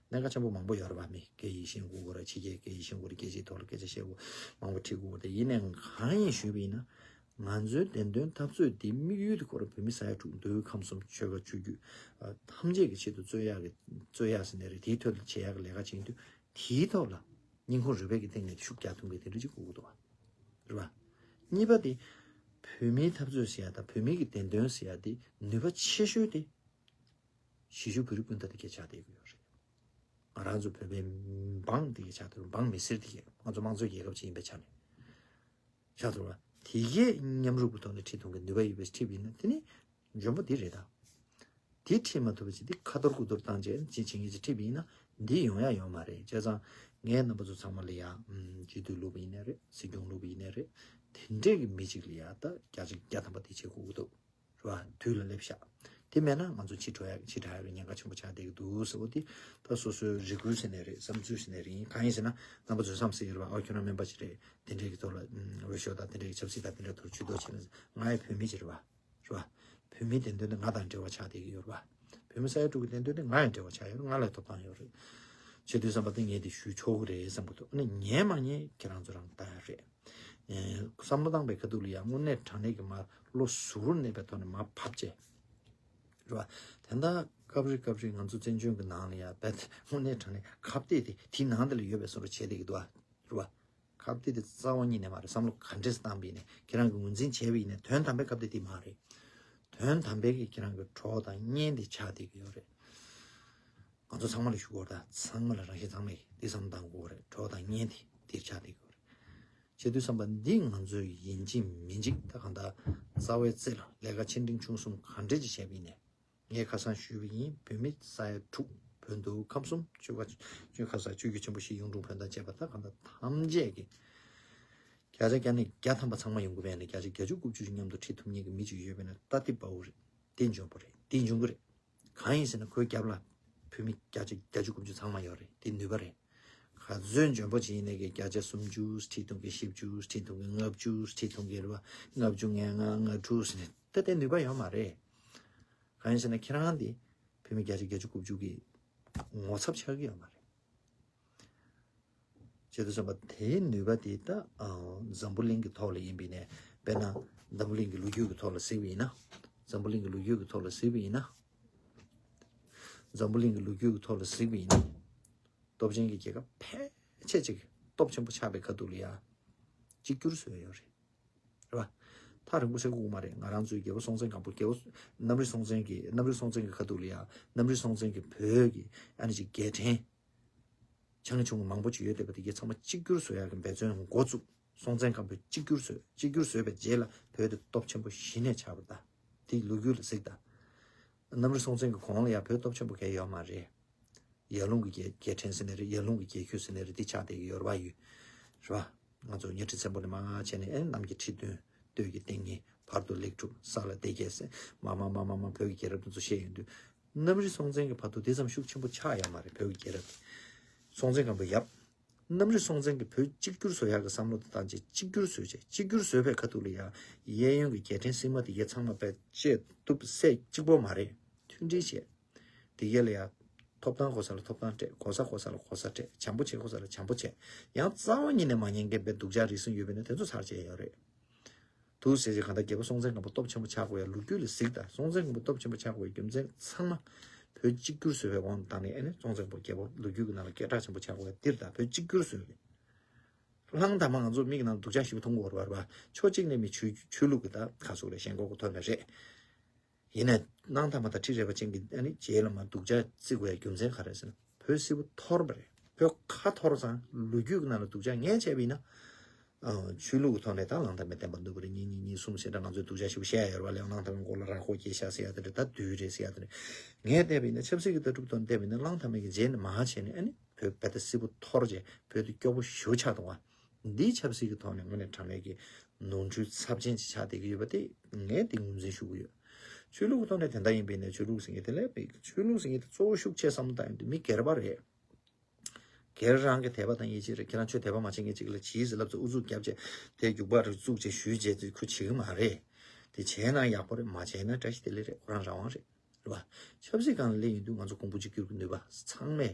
གནད་འགག་ཆེན་པོ་མང་པོ་ཡོད་རེད་པ། མི་སྐད་ཡིག་ཤེས་དགོས་རེད། ཕྱི་རྒྱལ་སྐད་ཡིག་ཤེས་དགོས་རེད། སྐད་ཆའི་ཐོག་ལ་སྐད་ཆ་བཤད་དགོས་མང་པོ་ཁྲིད་དགོས་རེད། ཡིན་ནའི་གང་ཡིན་ཞུས་པ་ཡིན་ན། ང་ཚོའི་བདེན་དོན་འཐབ་རྩོད་འདི་དམིགས་ཡུལ་དེ་ཁོ་རང་བོད་མི་ས་ཡ་དྲུག་མདོ་དབུས་ཁམས་གསུམ་ཆོལ་ཁ་ཆོས་བརྒྱུད་ཨ་ཐམས་ཅད་ཀྱི་ཆེད་དུ་རྩོད་ཡག་གི་རྩོད་ཡག་ཟེར་ནའི་རེད། དེའི་ཐོག་ལ་བྱེད་ཡག་གི་ལས་ཀ་བྱེད་དུས་དེའི་ཐོག་ལ་སྙིང་ཁོང་རུས་པའི་གི་སྟེང་ནས་ཤུགས་རྒྱག་ཐུབ་མཁན་དེ་འདྲ་ཅིག་དགོས་ཀྱི་འདུག་བ། རེད་བ། གཉིས་པ་དེ་བོད་མིའི་འཐབ་རྩོད་ཟེར་ཡག་དང་བོད་མི་གི་བདེན་དོན་ཟེར་ཡག་དེ་ནུས་པ་ཆེ་ཤོས་དེ་གཞིས་བཞུགས་བོད་རིགས་སྤུན་ཟླ་དེ་གས་ཆགས་བསྡད་ཀྱི་ཡོད་རེད། ང་རང་ཚོ་བོད་པའི་འབངས་དེ་གས་ཆགས་བསྡད་འབངས་མི་སེར་དེ་གས་ང་ཚོ་དམངས་གཙོའི་རྒྱལ་ཁབ་ཅིག་ཡིན་པའི་ཆ་ནས། ཤ་ཚོར་བ། དེ་གས་མཉམ་རུབ་ཀྱི་ཐོག་ནས་ཁྲིད་ཐུབ་མཁན་ནུས་པ་ཡོད་པའི་ཁྲིད་པ་ཡིན་ན་དེ་ནི་འཇོན་པོ་འདི་རེད་ད། དེ་ཁྲིད་མ་ཐུབ་པ་ཅིག་དེ་ཁ་ཐོར་དགུ་ཐོར་བཏང་བྱས་ཅིག་བྱེད་མཁན་ཅིག་ཁྲིད་པ་ཡིན་ན་འདི་ཡོང་ཡ་ཡོད་མ་རེད། བྱས་ཙང་ངས་རྣམ་པ་ཚོ་ཚང་མ་ལ་ཡ་སྤྱི་འཐུས་བླུགས་པ་ཡིན་ནའི་རེད། སྲིད་སྐྱོང་བླུགས་པ་ཡིན་ནའི་རེད། དེ་འདྲས་ཀྱི་མི་གཅིག་ལ་ཡ་ད་བརྒྱ་ཆ་བརྒྱ་ཐམ་པ་དེ་བྱེད་དགོས་ཀྱི་འདུག་རེད་བ། དུས་ལ་སླེབས་ཤག་དེ་མེད་ན་ང་ཚོ་ཕྱི་འགྲོ་ཡག་ཕྱི་དྲག་ཡག་གི་ཉེན་ཁ་ཆེན་པོ་ཆགས་བསྡད་ཀྱི་འདུག་ཟེར་བ་དེ་ད་སོ་སོའི་རེ་སྐུལ་ཟེར་ནའི་རེད། བསམ་ཚུལ་ཟེར་ནའི་རེད། གང་ཡིན་ཟེར་ན་རྣམ་པ་ཚོས་བསམ་སྲིད་ཀྱི་རེད་བ། ཨོ་ཁྱོད་རང་སྨན་པ་ཅིག་རེད། དེ་འདྲས་ཀྱི་ཐོག་ལ་འོས་ཤོག་དང་དེ་འདྲས་ཀྱི་ཆབ་སྲིད་དང་དེ་འདྲས་ཐོག་ཇུས་གཏོགས་བྱས་ན་ང་ཡང་བོད་མི་ཅིག་རེད་བ། རེད་བ། བོད་མིའི་བདེན་དོན་དེ་ང་དང་འབྲེལ་བ་ཆགས་བསྡད་ཀྱི་ཡོད་རེད་བ། བོད་མི་ས་ཡ་དྲུག་གི་བདེན་དོན་དེ་ང་ཡང་འབྲེལ་བ་ཆགས་ཡོད་རེད། ང་ལ་ཐོབ་ཐང་ཡོད་རེད། བྱེད་དུས་བསམ་པ་དེ་ངས་དེ་ཞུ་ཆོག་གི་རེད་བསམ་གི་འདུག་ཨ་ནི་ཉན་མ་ཉན་ཁྱེད་རང་ཚོ་རང་ལྟ་ཡ་རེད། ཨེ། བསམ་བློ་བཏང་པའི་ཁ་ཐུག་ལ་ཡང་དངོས་གནས་དྲང་གནས་ཀྱི་མ་བློ་གཟུ་བོར་གནས་པའི་ཐོག་ནས་མ་ཕབ་བྱས། རེད་བ། དེ་འདྲ་སྐབས་རེ་སྐབས་རེ་ང་ཚོ་བཙན་བྱོལ་གྱི་ནང་ལ་ཡང་རྦད་དེ་དངོས་གནས་དྲང་གནས་ཁ་གཏད་དེ་དེའི་ནང་དེ་ལ་ཡོད་པའི་བཟོ་འདྲ་བྱས་བསྡད་ཀྱི་འདུག་བ། རེད་བ། ཁ་གཏད་དེ་རྩ་བ་ཉིད་ནས་མ་རེད། བསམ་བློ་ག་འདྲས་བཏང་པ་ཡིན་ནའི་ཁྱེད་རང་གིས་ངོས་འཛིན་བྱས་པ་ཡིན་ནའི་དོན་དམ་པའི་ཁ་གཏད་དེ་མ་རེད། དོན་དམ་པའི་གི་ཁྱེད་རང་གི་གྲོགས་དང་གཉེན་དེ་ཆགས་བསྡད་ཀྱི་ཡོད་རེད། ང་ཚོ་ཚང་མ་ལ་ཞུ་དགོས་རེད་ད། ཚང་མ་ལ་རང་བཞིན་ཚང་མས་དེ་བསམ་བཏང་དགོས་རེད། གྲོགས་དང་གཉེན་དེ་དེར་ཆགས་བསྡད་ཀྱི་ཡོད་རེད། བྱེད་དུས་བསམ་པ་འདི་ང་ཚོས་ཡིན་གཅིག་མིན་གཅིག་ད་གང་ལྟར་རྩ་བའི་རྩེ་ལ་ལས་ཀ་ཆེ་འབྲིང་ཆུང་གསུམ་ག་འདྲས་ཅིག་བྱས་པ་ཡིན་ནའི། ངས་ཁ་སང་ཞུས་པ་ཡིན། བོད་མི་ས་ཡ་དྲུག་བོད་འདུལ་ཁམས་གསུམ་ཆོལ་ཁ་ཆོལ་ཁ་ས་ཆོས་བརྒྱུད་ཆེན་པོ་བཞི་གཡུང་དྲུང་བོན་དང་བཅས་པ་ད་གང་ལྟར་ཐམས་ཅད་ཀྱི་བརྒྱ་ཆ་བརྒྱ་ནས་བརྒྱ་ཐམ་པ་ཚང་མ་ཡོང་གི་མེད་ནས་བརྒྱ་ཆ་བརྒྱད་ཅུ་དགུ་བཅུ་ཞིག་མཉམ་དུ་ཁྲིད་ཐུབ་མཁན་གྱི་མི་ཅིག་ཡོད་པ་ཡིན་ན་ད་དེ་དཔའ་བོ་རེད། དེ་འཇོན་པོ་རེད། དེ་འཇོན་གི་རེད། གང་ཡིན་ཟེར་ན་ཁོའི་རྒྱབ་ལ་བོད་མི་བརྒྱ་ཆ་བརྒྱད་ཅུ་དགུ་བཅུ་ཚང་མ་ཡོད་རེད། དེ་ནུས་པ་རེད། ག་ཚོད་འཇོན་པོ་ཅིག་ཡིན་ནའི་གི་བརྒྱ་ཆ་སུམ་ཅུ་ཁྲིད་ཐུབ་མཁན། བཞི་བཅུ་ཁྲིད་ཐུབ་མཁན། ལྔ་བཅུ་ཁྲིད་ཐུབ་མཁན་རེད་བ། ལྔ་བཅུ་ང་ལྔ་ང་དྲུག་ཟེར་ནས་ད་དེ་ནུས་པ་ཡོད་མ་རེད། གང་ཡིན་ཟེར་ན་ཁྱེད་རང་དེ་བོད་མི་བརྒྱ་ཆ་བརྒྱད་ཅུ་དགུ་བཅུ་གི་ངོ་ཚབ་ཆགས་ཀྱི་ཡོད་མ་རེད། བྱས་དུས་ཙམ་པ་དེའི་ནུས་པ་དེ་ད་ཨ་འཛམ་བུ་གླིང་གི་ཐོག་ལ་ཡིན་པ་ཡིན་ནའི། དཔེར་ན་འཛམ་བུ་གླིང་གི་ལོ་རྒྱུས་ཀྱི་ཐོག་ལ་གཟིགས་པ་ཡིན་ན། འཛམ་བུ་གླིང་གི་ལོ་རྒྱུས་ཀྱི་ཐོག་ལ་གཟིགས་པ་ཡིན་ན། འཛམ་བུ་གླིང་གི་ལོ་རྒྱུས་ཀྱི་ཐོག་ལ་གཟིགས་པ་ཡིན་ན། སྟོབས་ཆེན་གྱི་རྒྱལ་ཁབ་ཕལ་ཆེར་ཅིག་སྟོབས་ཆེན་པོ་ཆགས་པའི་ཁ་ཐུག་ལ་ཡ་གཅིག་གྱུར་བཟོས་ཡོད་རེད། རེད་བ། ཐག་རིང་པོ་ཟེར་དགོས་མ་རེད། ང་རང་ཚོའི་རྒྱལ་པོ་སྲོང་བཙན་སྒམ་པོ། རྒྱལ་པོ་གནམ་རི་སྲོང་བཙན་གྱི། གནམ་རི་སྲོང་བཙན་གྱི་ཁ་ཐུག་ལ་ཡ་གནམ་རི་སྲོང་བཙན་གྱི་བོད་ཀྱི་ཨ་ནི་ཅིག་རྒྱལ་ཕྲན་ཆུང་ཆུང་མང་པོ་ཅིག་ཡོད་བསྡད་པ་དེ་གའི་ཚང་མ་གཅིག་གྱུར་བཟོ་ཡག་གི་འབད་བརྩོན་འགོ་བཙུགས། སྲོང་བཙན་སྒམ་པོས་གཅིག་གྱུར་བཟོས། གཅིག་གྱུར་བཟོས་པའི་རྗེས་ལ་བོད་དེ་སྟོབས་ཆེན་པོ་གཞི་ནས་ཆགས་པ་རེད་ད། དེ་ལོ་རྒྱུས་ལ་གཟིགས་ད། གནམ་རི་སྲོང་བཙན་གྱི་གོང་ལ་ཡང་བོད་སྟོབས་ཆེན་པོ་གང་ཡང་ཡོད་མ་རེད། ཡར་ཀླུང་གི་རྒྱལ་རྒྱལ་ཕྲན་ཟེར་ནའི་རེད། ཡར་ཀླུང་གི་རྒྱལ་ཁྱོད་ཟེར་ནའི་རེད། དེ་ཆགས་བསྡད་ཀྱི་ཡོད་རེད་བ་ཡོད། རེད་བ། ང་ཚོ་ཉི་ཁྲི་བཙན་པོ་ནས་མར་བྱས་ནས་ཨེ་གནམ་གྱི་ཁྲི་བདུན། སྟོད་ཀྱི་སྟེང་གི་བར་དུ་ལེགས་གྲུབ། ས་ལ་བདེ་རྒྱས་ཟེར། མར་མར་མར་མར་མར་བོད་ཀྱི་རྒྱལ་རབས་དེ་ཚོ་བཤད་ཡོང་དུས། གནམ་རི་སྲོང་བཙན་གྱི་བར་དུ་དེ་ཙམ་ཤུགས་ཆེན་པོ་ཆགས་ཡོད་མ་རེད། བོད་ཀྱི་རྒྱལ་རབས་དེ། སྲོང་བཙན་སྒམ་པོ་ཡབ། གནམ་རི་སྲོང་བཙན་གྱིས་བོད་གཅིག་གྱུར་བཟོ་ཡག་གི་བསམ་བློ་དེ་བཏང་རྗེས་གཅིག་གྱུར་བཟོས་བྱས། གཅིག་གྱུར་བཟོས་པའི་ཁ་ཐུག་ལ་ཡ་གཡས་གཡོན་གྱི་རྒྱལ་ཕྲན་སྲིན་མོ་དེ་གའི་ཚང་མ་བེད་སྤྱད་ཐུབ་སེ་གཅིག་པོ་མ་རེད། མཐུན་སྒྲིལ་བྱས། དེ་གའི་ལ་ཡ་ཐོབ་ཐང་དགོས་ས་ལ་ཐོབ་ཐང་སྤྲད། གོ་ས་དགོས་ས་ལ་གོ་ས་སྤྲད། བྱམས་པོ་བྱེད་དགོས་ས་ལ་བྱམས་པོ་བྱས། ཡང་རྩ་བ་ཉིད་ནས་མ་ཉན་མཁན་པའི་སྡུག་ཅག་རིགས་གསུམ་ཡོད་པ་ཡིན་ན་དེ་ཚོ་ཚར་བཅད་ཡོད་རེད། དུ་ཟེར་བྱས་གང་ལྟར་རྒྱལ་པོ་སྲོང་བཙན་སྒམ་པོ་སྟོབས་ཆེན་པོ་ཆགས་དགོས་ཡ་ལོ་རྒྱུས་ལ་གཟིགས་དང་། སྲོང་བཙན་སྒམ་པོ་སྟོབས་ཆེན་པོ་ཆགས་དགོས་ཡ་རྒྱུ་མཚན་ཚང་མ་བོད་གཅིག་གྱུར་བཟོ་བའི་དབང་དུ་བཏང་ནས། ཨ་ནི་སྲོང་བཙན་སྒམ་པོ་རྒྱལ་པོ་ལོ་རྒྱུས་ཀྱི་ནང་ལ་སྐད་གྲགས་ཆེན་པོ་ཆགས་དགོས་ཡ་འདིར་ད་བོད་གཅིག་གྱུར་བཟོས་རེད། གླང་དར་མ་ང་ཚོ་མིག་གི་ནང་སྡུག་ཅག་ཞིག་མཐོང་གི་ཡོད་རེད་བ། ཕྱོགས་གཅིག་ནས་མི་ཆོས་ཆོས་ལུགས་ཀྱི་ད་ག་ཚོད་རེད། ཞེན་ཁོག་གི་ཐོག་ནས་རེད། ཡིན་ནའི་གླང་དར་མ་དང་ཁྲི་རལ་པ་ཅན་གྱི་ཨ་ནི་རྗེས་ལ་མར་སྡུག་ཅག་བརྩི་དགོས་ཡ་རྒྱུ་མཚན་ག་རེ་ཟེར་ན། བོད་སིལ་བུ་འཐོར་བ་རེད། བོད་ཁ་འཐོར་ཙང་ལོ་རྒྱུས་ཀྱི་ནང་ལ་སྡུག་ཅག་ངས་བྱས་པ་ཡིན་ན། ཨ། ཆོས་ལུགས་ཀྱི་ཐོག་ནས་ད་གླང་དར་མའི་བསྟན་པ་ནུབ་པ་རེད། གཉིས་གཉིས་གཉིས་གསུམ་ཟེར་འདྲ་ང་ཚོས་སྡུག་ཅག་ཞིག་བཤད་ཡ་ཡོད་རེད་བ། ལས་གླང་དར་མའི་མགོ་ལ་ར་ཧོ་སྐྱེས་ཤག་ཟེར་ཡ་དེ་རེད། ད་བདུད་རེད་ཟེར་ཡ་དེ་རེད། ངས་བལྟས་པ་ཡིན་ན་ཆབ་སྲིད་ཀྱི་ལྟ་གྲུབ་ཐོག་ནས་བལྟས་པ་ཡིན་ན་གླང་དར་མ་གི་རྗེས་ནས་མར་བྱས་ནས་ཨ་ནི་བོད་བོད་ད་སིལ་བུ་འཐོར་བྱས་བོད་དེ་སྐྱོ་པོ་ཞེ་པོ་ཆགས་འདུག་བ། འདིའི་ཆབ་སྲིད་ཀྱི་ཐོག་ནས་དངོས་གནས་དྲང་གནས་ཀྱི་ནོར་འཁྲུལ་ཚབས་ཆེན་ཅིག་ཆགས་བསྡད་ཀྱི་ཡོད་པ་དེ་ངས་དེ་ངོས་འཛིན་ཞུ་གི་ཡོད། ཆོས་ལུགས་ཀྱི་ཐོག་ནས་དེ་འདྲ་ཡིན་པ་ཡིན་ན་ཆོས་ལུགས་ཟེར་མཁན་དེ་ལས་ཆོས་ལུགས་ཟེར་མཁན་དེ་གཙོ་བོ་ཤུགས་ཆེ་བསམ་བློ་བཏང་ཡོང་དུས་མི་སྒེར་པ་རེད། སྒེར་རང་གི་དད་པ་དང་ཡིད་ཆེས་རེད། ཁྱེད་རང་ཆོས་དད་པ་མ་བྱེད་མཁན་ཅིག་ལ་བྱིས་ཟེར་ལབ་ཙང་ཨུ་ཚུགས་བརྒྱབ་བྱས་དེ་རྒྱུག་པ་རེ་བཙུགས་བྱས་ཞུས་བྱས་ཚུལ་ཁུ་བྱེད་ཀྱི་མ་རེད། དེ་བྱས་ན་ཡག་པོ་རེད། མ་བྱས་ན་བཀྲ་ཤིས་བདེ་ལེགས་རེད། ཁོ་རང་རང་དབང་རེད། རེད་བ། ཆབ་སྲིད་སྒང་ལ་སླེབས་ཡོང་དུས་ང་ཚོ་གོང་བུ་གཅིག་གྱུར་གྱི་ནུས་པ་ཚང་མས་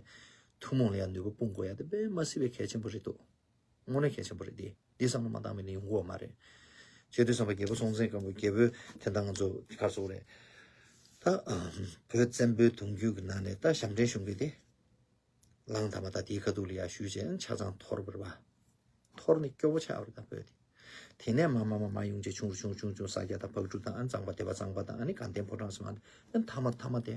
ཐུན་མོང་ལ་ཡང་ནུས་པ་སྤུངས་དགོས་ཡ་དེ་དཔེ་མ་སྲིད་པའི་གལ་ཆེན་པོ་རེད་འདུག་དངོས་གནས་གལ་ཆེན་པོ་རེད་དེ། འདི་བསམ་བློ་མ་བཏང་བ་ནི་ཡོང་གི་ཡོད་མ་རེད། བྱས་དུས་ཙམ་པ་རྒྱལ་པོ་སྲོང་བཙན་སྒམ་པོ་རྒྱལ་པོའི་དེ་འདྲ་ང་ཚོ་ག་རེ་ཟེར་དགོས་རེད། ད་བོད་བཙན་པོའི་གདུང་རྒྱུད་ཀྱི་ནང་ནས་ད་ཞབས་འདྲེན་གཞུང་གི་དེ། གླང་དར་མ་དང་དེའི་ཁ་ཐུག་ལ་ཡར་ཞུས་བྱས་ཆ་ཚང་འཐོར་བ་རེད་བ། འཐོར་ནས་སྐྱོ་པོ་ཆགས་པ་རེད་ད་བོད་དེ། དེ་ནས་མར་མར་མར་མར་ཡོང་བྱས་ཆུང་རུ་ཆུང་རུ་ཆུང་རུ་ས་སྐྱ་དང་ཕག་གྲུ་དང་ཨ་ནི་གཙང་པ་སྡེ་པ་གཙང་པ་དང་ཨ་ནི་དགའ་ལྡན་ཕོ་བྲང་ཟེར་མ་ཨ་ནི་མཐའ་མ་མཐའ་མ་དེ།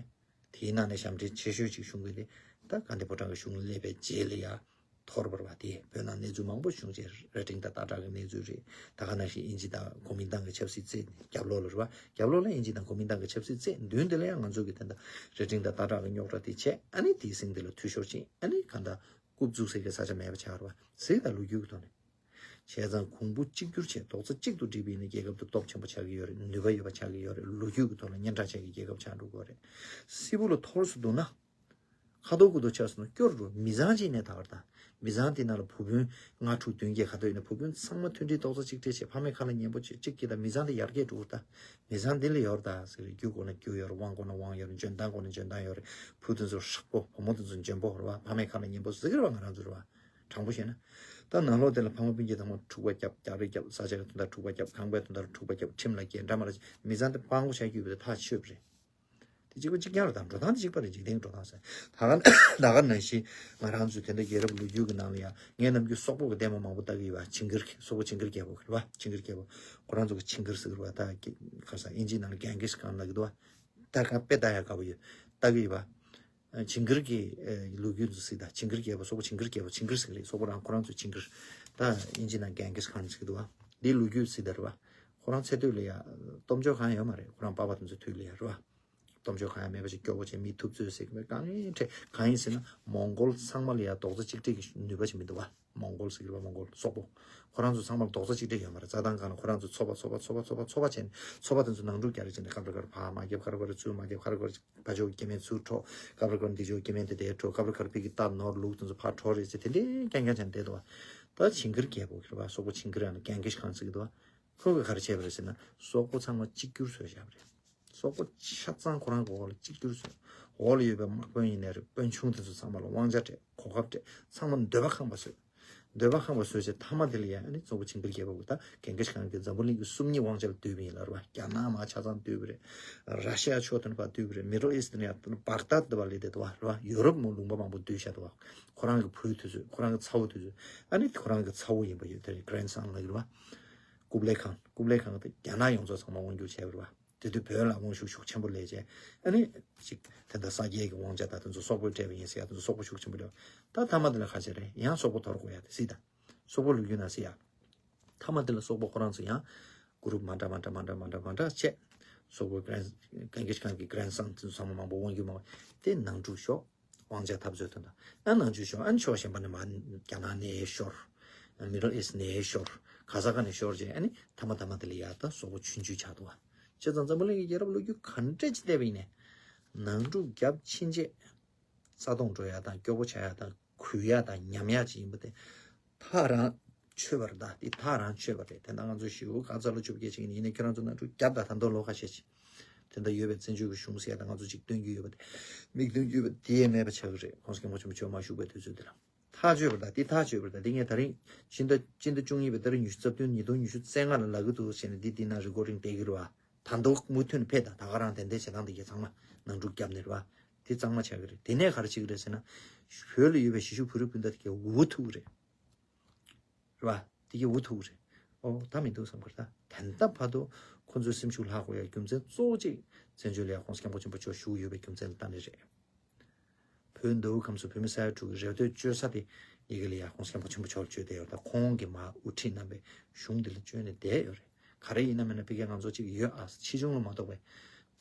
དེའི་ནང་ནས་ཞབས་འདྲེན་ཆེ་ཤོས་ཅིག་གཞུང་གི་དེ་ད་དགའ་ལྡན་ཕོ་བྲང་གི་གཞུང་ལ་སླེབས་པའི་རྗེས་ལ་ཡར་འཐོར་བ་རེད་བ། དེ་བོད་ནང་གནས་ཚུལ་མང་པོ་བྱུང་རྗེས་རྭ་སྒྲེང་དང་སྟག་བྲག་གི་གནས་ཚུལ་རེད། ད་ག་ནང་བཞིན་དབྱིན་ཇི་དང་གོ་མིན་ཏང་གི་ཆབ་སྲིད་རྩེད་རྒྱབ་ལོགས་ལ་རེད་བ། རྒྱབ་ལོགས་ལ་དབྱིན་ཇི་དང་གོ་མིན་ཏང་གི་ཆབ་སྲིད་རྩེད་མདུན་དེ་ལ་ཡང་ང་ཚོ་གི་དེ་འདྲ་རྭ་སྒྲེང་དང་སྟག་བྲག་གི་རྙོག་དྲ་དེ་བྱས་ཨ་ནི་དེའི་གསེང་དེ་ལ་འཐུས་ཤོར་ཕྱིན། ཨ་ནི་གང་ལྟར་རྐུབ་བཙུགས་སའི་གི་ས་ཆ་མེད་པ་ཆགས་རེད་བ། གཟིགས་དང་ལོ་རྒྱུས་ཀྱི་ཐོག་ནས། བྱས་ཙང་གོང་བུ་གཅིག་གྱུར་བྱས་རྡོག་རྩ་གཅིག་ཏུ་སྒྲིལ་བ་ཡིན་ན་རྒྱལ་ཁབ་དེ་སྟོབས་ཆེན་པོ་ཆགས་ཀྱི་ཡོད་རེད། ནུས་པ་ཡོད་པ་ཆགས་ཀྱི་ཡོད་རེད། ལོ་རྒྱུས་ཀྱི་ཐོག་ལ་སྙན་གྲགས་ཆགས་ཀྱི་རྒྱལ་ཁབ་ཆགས་འགྲོ་གི་ཡོད་རེད། སིལ་བུ་ལ་འཐོར་སོང་འདུག་ན། ཁ་དོག་ཁུ་དོག་ཆགས་སོང་ན་སྐྱོ་རུ་འགྲོ། མི་ཚང་གཅིག་ནས་ད་བར་དང་ མི་ཚང་དེ་ནང་ལ་བུ་སྤུན་ལྔ་དྲུག་བདུན་བརྒྱད་ག་ཚོད་ཡོད་ན། བུ་སྤུན་ཚང་མ་མཐུན་སྒྲིལ་རྡོག་རྩ་གཅིག་སྒྲིལ་བྱས། ཕ་མའི་ཁ་ལ་ཉན་པོ་བྱེད། གཅིག་གིས་ད་མི་ཚང་དེ་ཡར་རྒྱས་འགྲོ་གི་རེད་ད། མི་ཚང་དེ་ལ་ཡོད་རེད་ད་ཟེར། རྒྱུ་དགོས་ན་རྒྱུ་ཡོད་རེད། དབང་དགོས་ན་དབང་ཡོད་རེད། འཇོན་ཐང་དགོས་ན་འཇོན་ཐང་ཡོད་རེད། བུ་དེ་ཚོ་ཧྲག་པོ། བུ་མོ་དེ་ཚོ་འཇོན་པོ་རེད་བ། ཕ་མའི་ཁ་ལ་ཉན་པོ་ཟེར་གི་རེད་བ། ང་རང་ཚོ་རེད་བ། དྲང་པོ་བཤད་ན། ད་ནང་ལོགས་དེ་ལ་ཕ་མ་སྤུན་མཆེད་ཚང་མ་འཁྲུག་པ་རྒྱབ། རྒྱག་རེས་རྒྱབ། ས་ཆ་ག་དོན་དག་འཁྲུག་པ་རྒྱབ། ཁང་པའི་དོན་དག་འཁྲུག་པ་རྒྱབ། ཁྲིམས་ལ་འགལ། འདྲ་མ་འདྲ་བྱས། མི་ཚང་དེ་སྤང་བོ་བྱ་རྒྱུ་བས་ཐག་ཆོད་པ་རེད། དེ་གཅིག་པ་གཅིག་རྐྱང་རེད་དང་། འགྲོ་སྟངས་དེ་གཅིག་པ་རེད། འཇིག་རྟེན་འགྲོ་སྟངས་ཟེར། ད་ག་ད་ག་ནང་བཞིན་ང་རང་ཚོའི་དེ་འདྲ་རྒྱལ་རབས་ལོ་རྒྱུས་ཀྱི་ནང་ལ་ཡང་ངས་ནམ་རྒྱུན་སོག་པོ་གི་ལྡེ་མོ་མང་པོ་ལྟ་གི་ཡོད་པ། ཇིང་གིར་ཁན། སོག་པོ་ཇིང་གིར་རྒྱལ་པོ་རེད་པ། ཇིང་གིར་རྒྱལ་པོ། ཁོ་རང་ཚོ་གི་ཇིང་གིར་ཟེར་གི་རེད་པ། ད་ག་ས་ཨིན་ཇིའི་ནང་ལ་གྷན་གྷིས་ཁཱན་ལབ་ཀྱི་འདུག་པ། ད་ག་དཔེ་ལྟ་ཡག་དགའ་པོ་ཡོད། ལྟ་གི་ཡོད་པ། ཇིང་གིར་གི་ལོ་རྒྱུས་ཚོ་གཟིགས་དང་། ཇིང་གིར་རྒྱལ་པོ། སོག་པོ་ཇིང་གིར་རྒྱལ་པོ། ཇིང་གིར་ཟེར་གི་རེད། སོག་པོ་རང་ཁོ་རང་ཚོ་ཇིང་གིར། ད་ཨིན་ཇི་ནང་གྷན་གྷིས་ཁཱན་ཟེར་གི་འདུག་པ། འདིའི་ལོ་རྒྱུས་གཟིགས་དང་རེད་པ། ཁོ་རང་ཚེ་སྟོད་ལ་ཡ་སྟོབས་འབྱོར་གང་ཡང་ཡོད་མ་རེད། ཁོ་རང་པ་ཕ་དེ་ཚོའི་དུས་ལ་ཡ་རེད་པ། སྟོབས་འབྱོར་གང་ཡང་མེད་པ་ཞིག་སྐྱོ་པོ་བྱས། མི་ཐུབ་ཚོད་ཟེར་གི་མེད། གང་ཡིན་འཕྲད། གང་ཡིན་ཟེར་ན་མོང་གོལ་ཚང་མ་ལ་ཡ་རྡོག་རྩ་གཅིག་སྒྲིལ་གྱི་ནུས་པ་ཞིག་མི་འདུག་པ། མོང་གོལ་ཟེར་གི་རེད་པ། མོང་གོལ་སོག་པོ། ཁོ་རང་ཚོ་ཚང་མ་ལ་རྡོག་རྩ་གཅིག་སྒྲིལ་ཡོད་མ་རེད། རྩྭ་ཐང་སྒང་ལ་ཁོ་རང་ཚོ་ཚོ་པ་ཚོ་པ་ཚོ་པ་ཚོ་པ་ཚོ་པ་བྱས་ནས། ཚོ་པ་དེ་ཚོ་ནང་འཁྲུག་རྒྱག་རེས་བྱས་ནས། སྐབས་རེ་སྐབས་རེ་ཕར་མ་རྒྱབ། ཁ་རེ་ཁ་རེ་ཚུར་མ་རྒྱབ། ཁ་རེ་ཁ་རེ་ཕར་ཕྱོགས་སྐྱེ་དམན་ཚུར་འཕྲོག། སྐབས་རེ་སྐབས་རེ་འདི་ཕྱོགས་སྐྱེ་དམན་དེ་དེར་འཕྲོག། སྐབས་རེ་སྐབས་རེ་ཕ་གི་རྟ་ནོར་ལུག་དེ་ཚོ་ཕར་འཕྲོག་རེས་བྱས། དེ་འདྲའི་རྐྱང་རྐྱང་བྱས་ནས་བསྡད་འདུག་པ། ད་ཇིང་གིར་རྒྱལ་པོ་རེད་པ། སོག་པོ་ཇིང་གིར་ཡང་གྷན་གྷིས་ཁཱན་ཟེར་གི་འདུག་པ། ཁོ་གིས་ག་རེ་བྱས་པ་རེད་ཟེར་ན། སོག་པོ་ཚང་མ་གཅིག་གྱུར་བཟོས་བཞག་པ་རེད། སོག་པོ་ཆ་ཚང་ཁོ་རང་གི་འོག་ལ་གཅིག་གྱུར་བཟོས། འོག་ལ་ཡོད་པའི་དམག་དཔོན་ཡིན་ནའི་རེད། དཔོན་ཆུང་དེ་ཚོ་ཚང་མ་ལ་དབང་ཆ་སྤྲད། གོ་སྐབས་སྤྲད། ཚང་མ་འདོད་པ་ཁེངས་པ་བཟོས། འདོད་པ་ཁེངས་པ་བཟོས་བྱས། མཐའ་མ་དེ་ལ་ཡང་ཨ་ནི་སོག་པོ་ཇིང་གིར་རྒྱལ་པོ་གིས་ད་གྷན་གྷིས་ཁཱན་གྱིས་འཛམ་བུ་གླིང་གི་སུམ་གཉིས་དབང་ཆ་ལ་བསྡུས་པ་ཡིན་ལབ་རེད་པ། རྒྱ་ནག་མར་ཆ་ཚང་བསྡུས་པ་རེད། ར་ཤི་ཡ་ཕྱོགས་དེ་ནས་ཕར་བསྡུས་པ་རེད། མི་ཌལ་ཨིསཊ་ནས་ཡང་བྷག་དཱད་འདི་པར་སླེབས་བསྡད་འདུག་པ། རེད་པ། ཡོ་རོབ་མོ་ལུང་པ་མང་པོ་བསྡུས་བཞག་འདུག་པ། ཁོ་རང་གི་བུ་དེ་ཚོས། ཁོ་རང་གི་ཚ་བོ་དེ་ཚོས། ཨ་ནི་ཁོ་རང་གི་ཚ་བོ་ཡིན་པ་ཡོད། དེ་རེད། གྷ་རེན་སན་ལབ་ཀྱི་རེད་པ། ཀུབ་ལའི་ཁཱན། ཀུབ་ལའི་ཁཱན་དེ་རྒྱ་ནག་ཡོངས་རྫོགས་ཚང་མ་དབང་སྒྱུར་བྱས་པ་རེད་པ། དེ་དུས་བོད་ལ་དབང་ཤུགས་ཤུགས་ཆེན་པོ་སླེབས་བྱས། ཨ་ནི་ཅིག་དེ་འདྲ་ས་སྐྱའི་གི་དབང་ཆ་དང་དེ་ཚོ་སོག་པོས་སྤྲད་པ་ཡིན་ཟེར་ཡ་དེ་ཚོ་སོག་པོ་ཤུགས་ཆེན་པོ་སླེབས། ད་མཐའ་མ་དེ་ལ་ག་རེ་བྱས་རེད། ཡང་སོག་པོ་དོར་དགོས་ཡ་དེ་གཟིགས་དང་། སོག་པོ་ལོ་རྒྱུས་ནང་གཟིགས་ཡ། མཐའ་མ་དེ་ལ་སོག་པོ་ཁོ་རང་ཚོ་ཡང་གུ་རུབ་མ་འདྲ་མ་འདྲ་མ་འདྲ་མ་འདྲ་མ་འདྲ་བྱས། སོག་པོའི་གྷ་རེན་གྷན་གྷིས་ཁཱན་གྱི་གྷ་རེན་སན་དེ་ཚོ་ཚང་མ་མང་པོ་དབང་སྒྱུར་མང་པོ། དེ་ནང་འཁྲུག་ཤོར། དབང་ཆ་འཐབ་རྩོད་དོན་དག་ཨ་ནང་འཁྲུག་ཤོར། ཨ་ནི་ཕྱོགས་གཞན་པ་ནས་མར་རྒྱ་ནག་ནས་ཤོར། མི་ཌལ་ཨིསཊ་ནས་ཤོར། ག་ས་ག་ནས་ཤོར་བྱས། ཨ་ནི་མཐའ་མ་མཐའ་མ་དེ་ལ་ཡ་ད་སོག་པོ་ཆུང་ཆུང་ཆགས་འདུག་པ། བྱས་ཙང་འཛམ་བུ་གླིང་གི་རྒྱལ་རབས་ལོ་རྒྱུས་ག་འདྲ་ཅིག་བལྟས་པ་ཡིན་ནའི། ནང་འཁྲུག་བརྒྱབ་ཕྱིན་ཆད། རྩ་སྟོངས་འགྲོ་ཡ་དང་། སྐྱོ་པོ་ཆགས་ཡ་དང་། གུད་ཡ་དང་ཉམས་ཡ་ཅིག་ཡིན་པ་དེ་ཐག་རང་ཆོད་པ་རེད། ད་དེ་ཐག་རང་ཆོད་པ་རེད། དེ་འདྲ་ང་ཚོ་ཞེ་པོ་ག་ཚོད་ལ་ཆུབ་སྐྱེ་ཅིག་ཡིན་ནའི། ཁྱོད་རང་ཚོ་ནང་འཁྲུག་བརྒྱབ་དང་། ད་དུང་ལོ་ཁ་ཤས་ཅིག་དེ་འདྲ་ཡོད་པའི་བཙན་བྱོལ་གྱི་གཞུང་ཟེར་ཡ་དང་། ང་ཚོ་ཅིག་སྟོན་རྒྱུ་ཡོད་པ་དེ། མིག་སྟོན་རྒྱུ་ཡོད་པ་དེ་ཡས་མེད་པ་ཆགས་ཀྱི་རེད། ༸གོང་ས་༸སྐྱབས་མགོན་ཆེན་པོ་མཆོག་མ་བཞུགས་པའི་དུས་ཚོད་དེ་ལ། ཐག་ཆོད་པ་རེད། ད་དེ་ཐག་ཆོད་པ་རེད། ད་དེ་ངས་ད་རིང་སྤྱི་ཟླ་སྤྱི་ཟླ་བཅུ་གཉིས་པའི་ཏ་རིག་ཉི་ཤུ་རྩ་བདུན། ཉིས་སྟོང་ཉི་ཤུ་རྩ་ལྔ་ལ་ལབ་ཀྱི་འདུག་ཟེར་ནས་འདི་འདི་ན་རི་ཀོར་ཌིང་བསྡད་ཀྱི་རེད་པ། ད་དུང་མུ་མཐུད་ནས་ཕེབས་དང་། ད་ག་རང་དེ་འདྲའི་བྱེད་སྟངས་དེ་གས་ཚང་མ་ནང་འཁྲུག་བརྒྱབ་ནས་རེད་པ། དེ་གཙང་མ་ཆགས་ཀྱི་རེད། དེ་ནས་ག་རེ་བྱེད་ཀྱི་རེད་ཟེར་ན། བོད་ལ་ཡོད་པའི་གཞིས་བཞུགས་བོད་རིགས་སྤུན་ཟླ་དེ་གས་འུ་ཐུག་གི་རེད། རེད་པ། དེ་གས་འུ་ཐུག་གི་རེད། ཨོ་ད་མི་འདུག་བསམ་གྱི་རེད། ད་དེ་འདྲ་བར་དུ་ཁོ་ཚོའི་སེམས་ཤུགས་ལྷག་དགོས་ཡ་རྒྱུ་མཚན་གཙོ་བོ་གཅིག་བཙན་བྱོལ་ལ་ཡ་༸གོང་ས་༸སྐྱབས་མགོན་ཆེན་པོ་མཆོག་བཞུགས་ཡོད་པའི་རྒྱུ་མཚན་ལ་བལྟས་ནས་རེད། བོད་མདོ་དབུས་ཁམས་གསུམ་བོད་མི་ས་ཡ་དྲུག་གི་རེ་ལྟོས་བཅོལ་ས་དེ་ཡི་གེ་ལ་ཡ་༸གོང་ས་༸སྐྱབས་མགོན་ཆེན་པོ་མཆོག་ལ་བཅོལ་བསྡད་ཡོད་རེད། ད་ཁོང་གིས་མར་དབུ་ཁྲིད་གནང་བའི་གཞུང་འདི་ལ་བཅོལ་ནས་བསྡད་ཡོད་རེད། ག་རེ་ཡིན་ན་མིན་ན་ཕ་གིར་ང་ཚོ་གཅིག་ཡོད་ཨ། ཕྱིས་འབྱུང་ལ་མ་གཏོགས་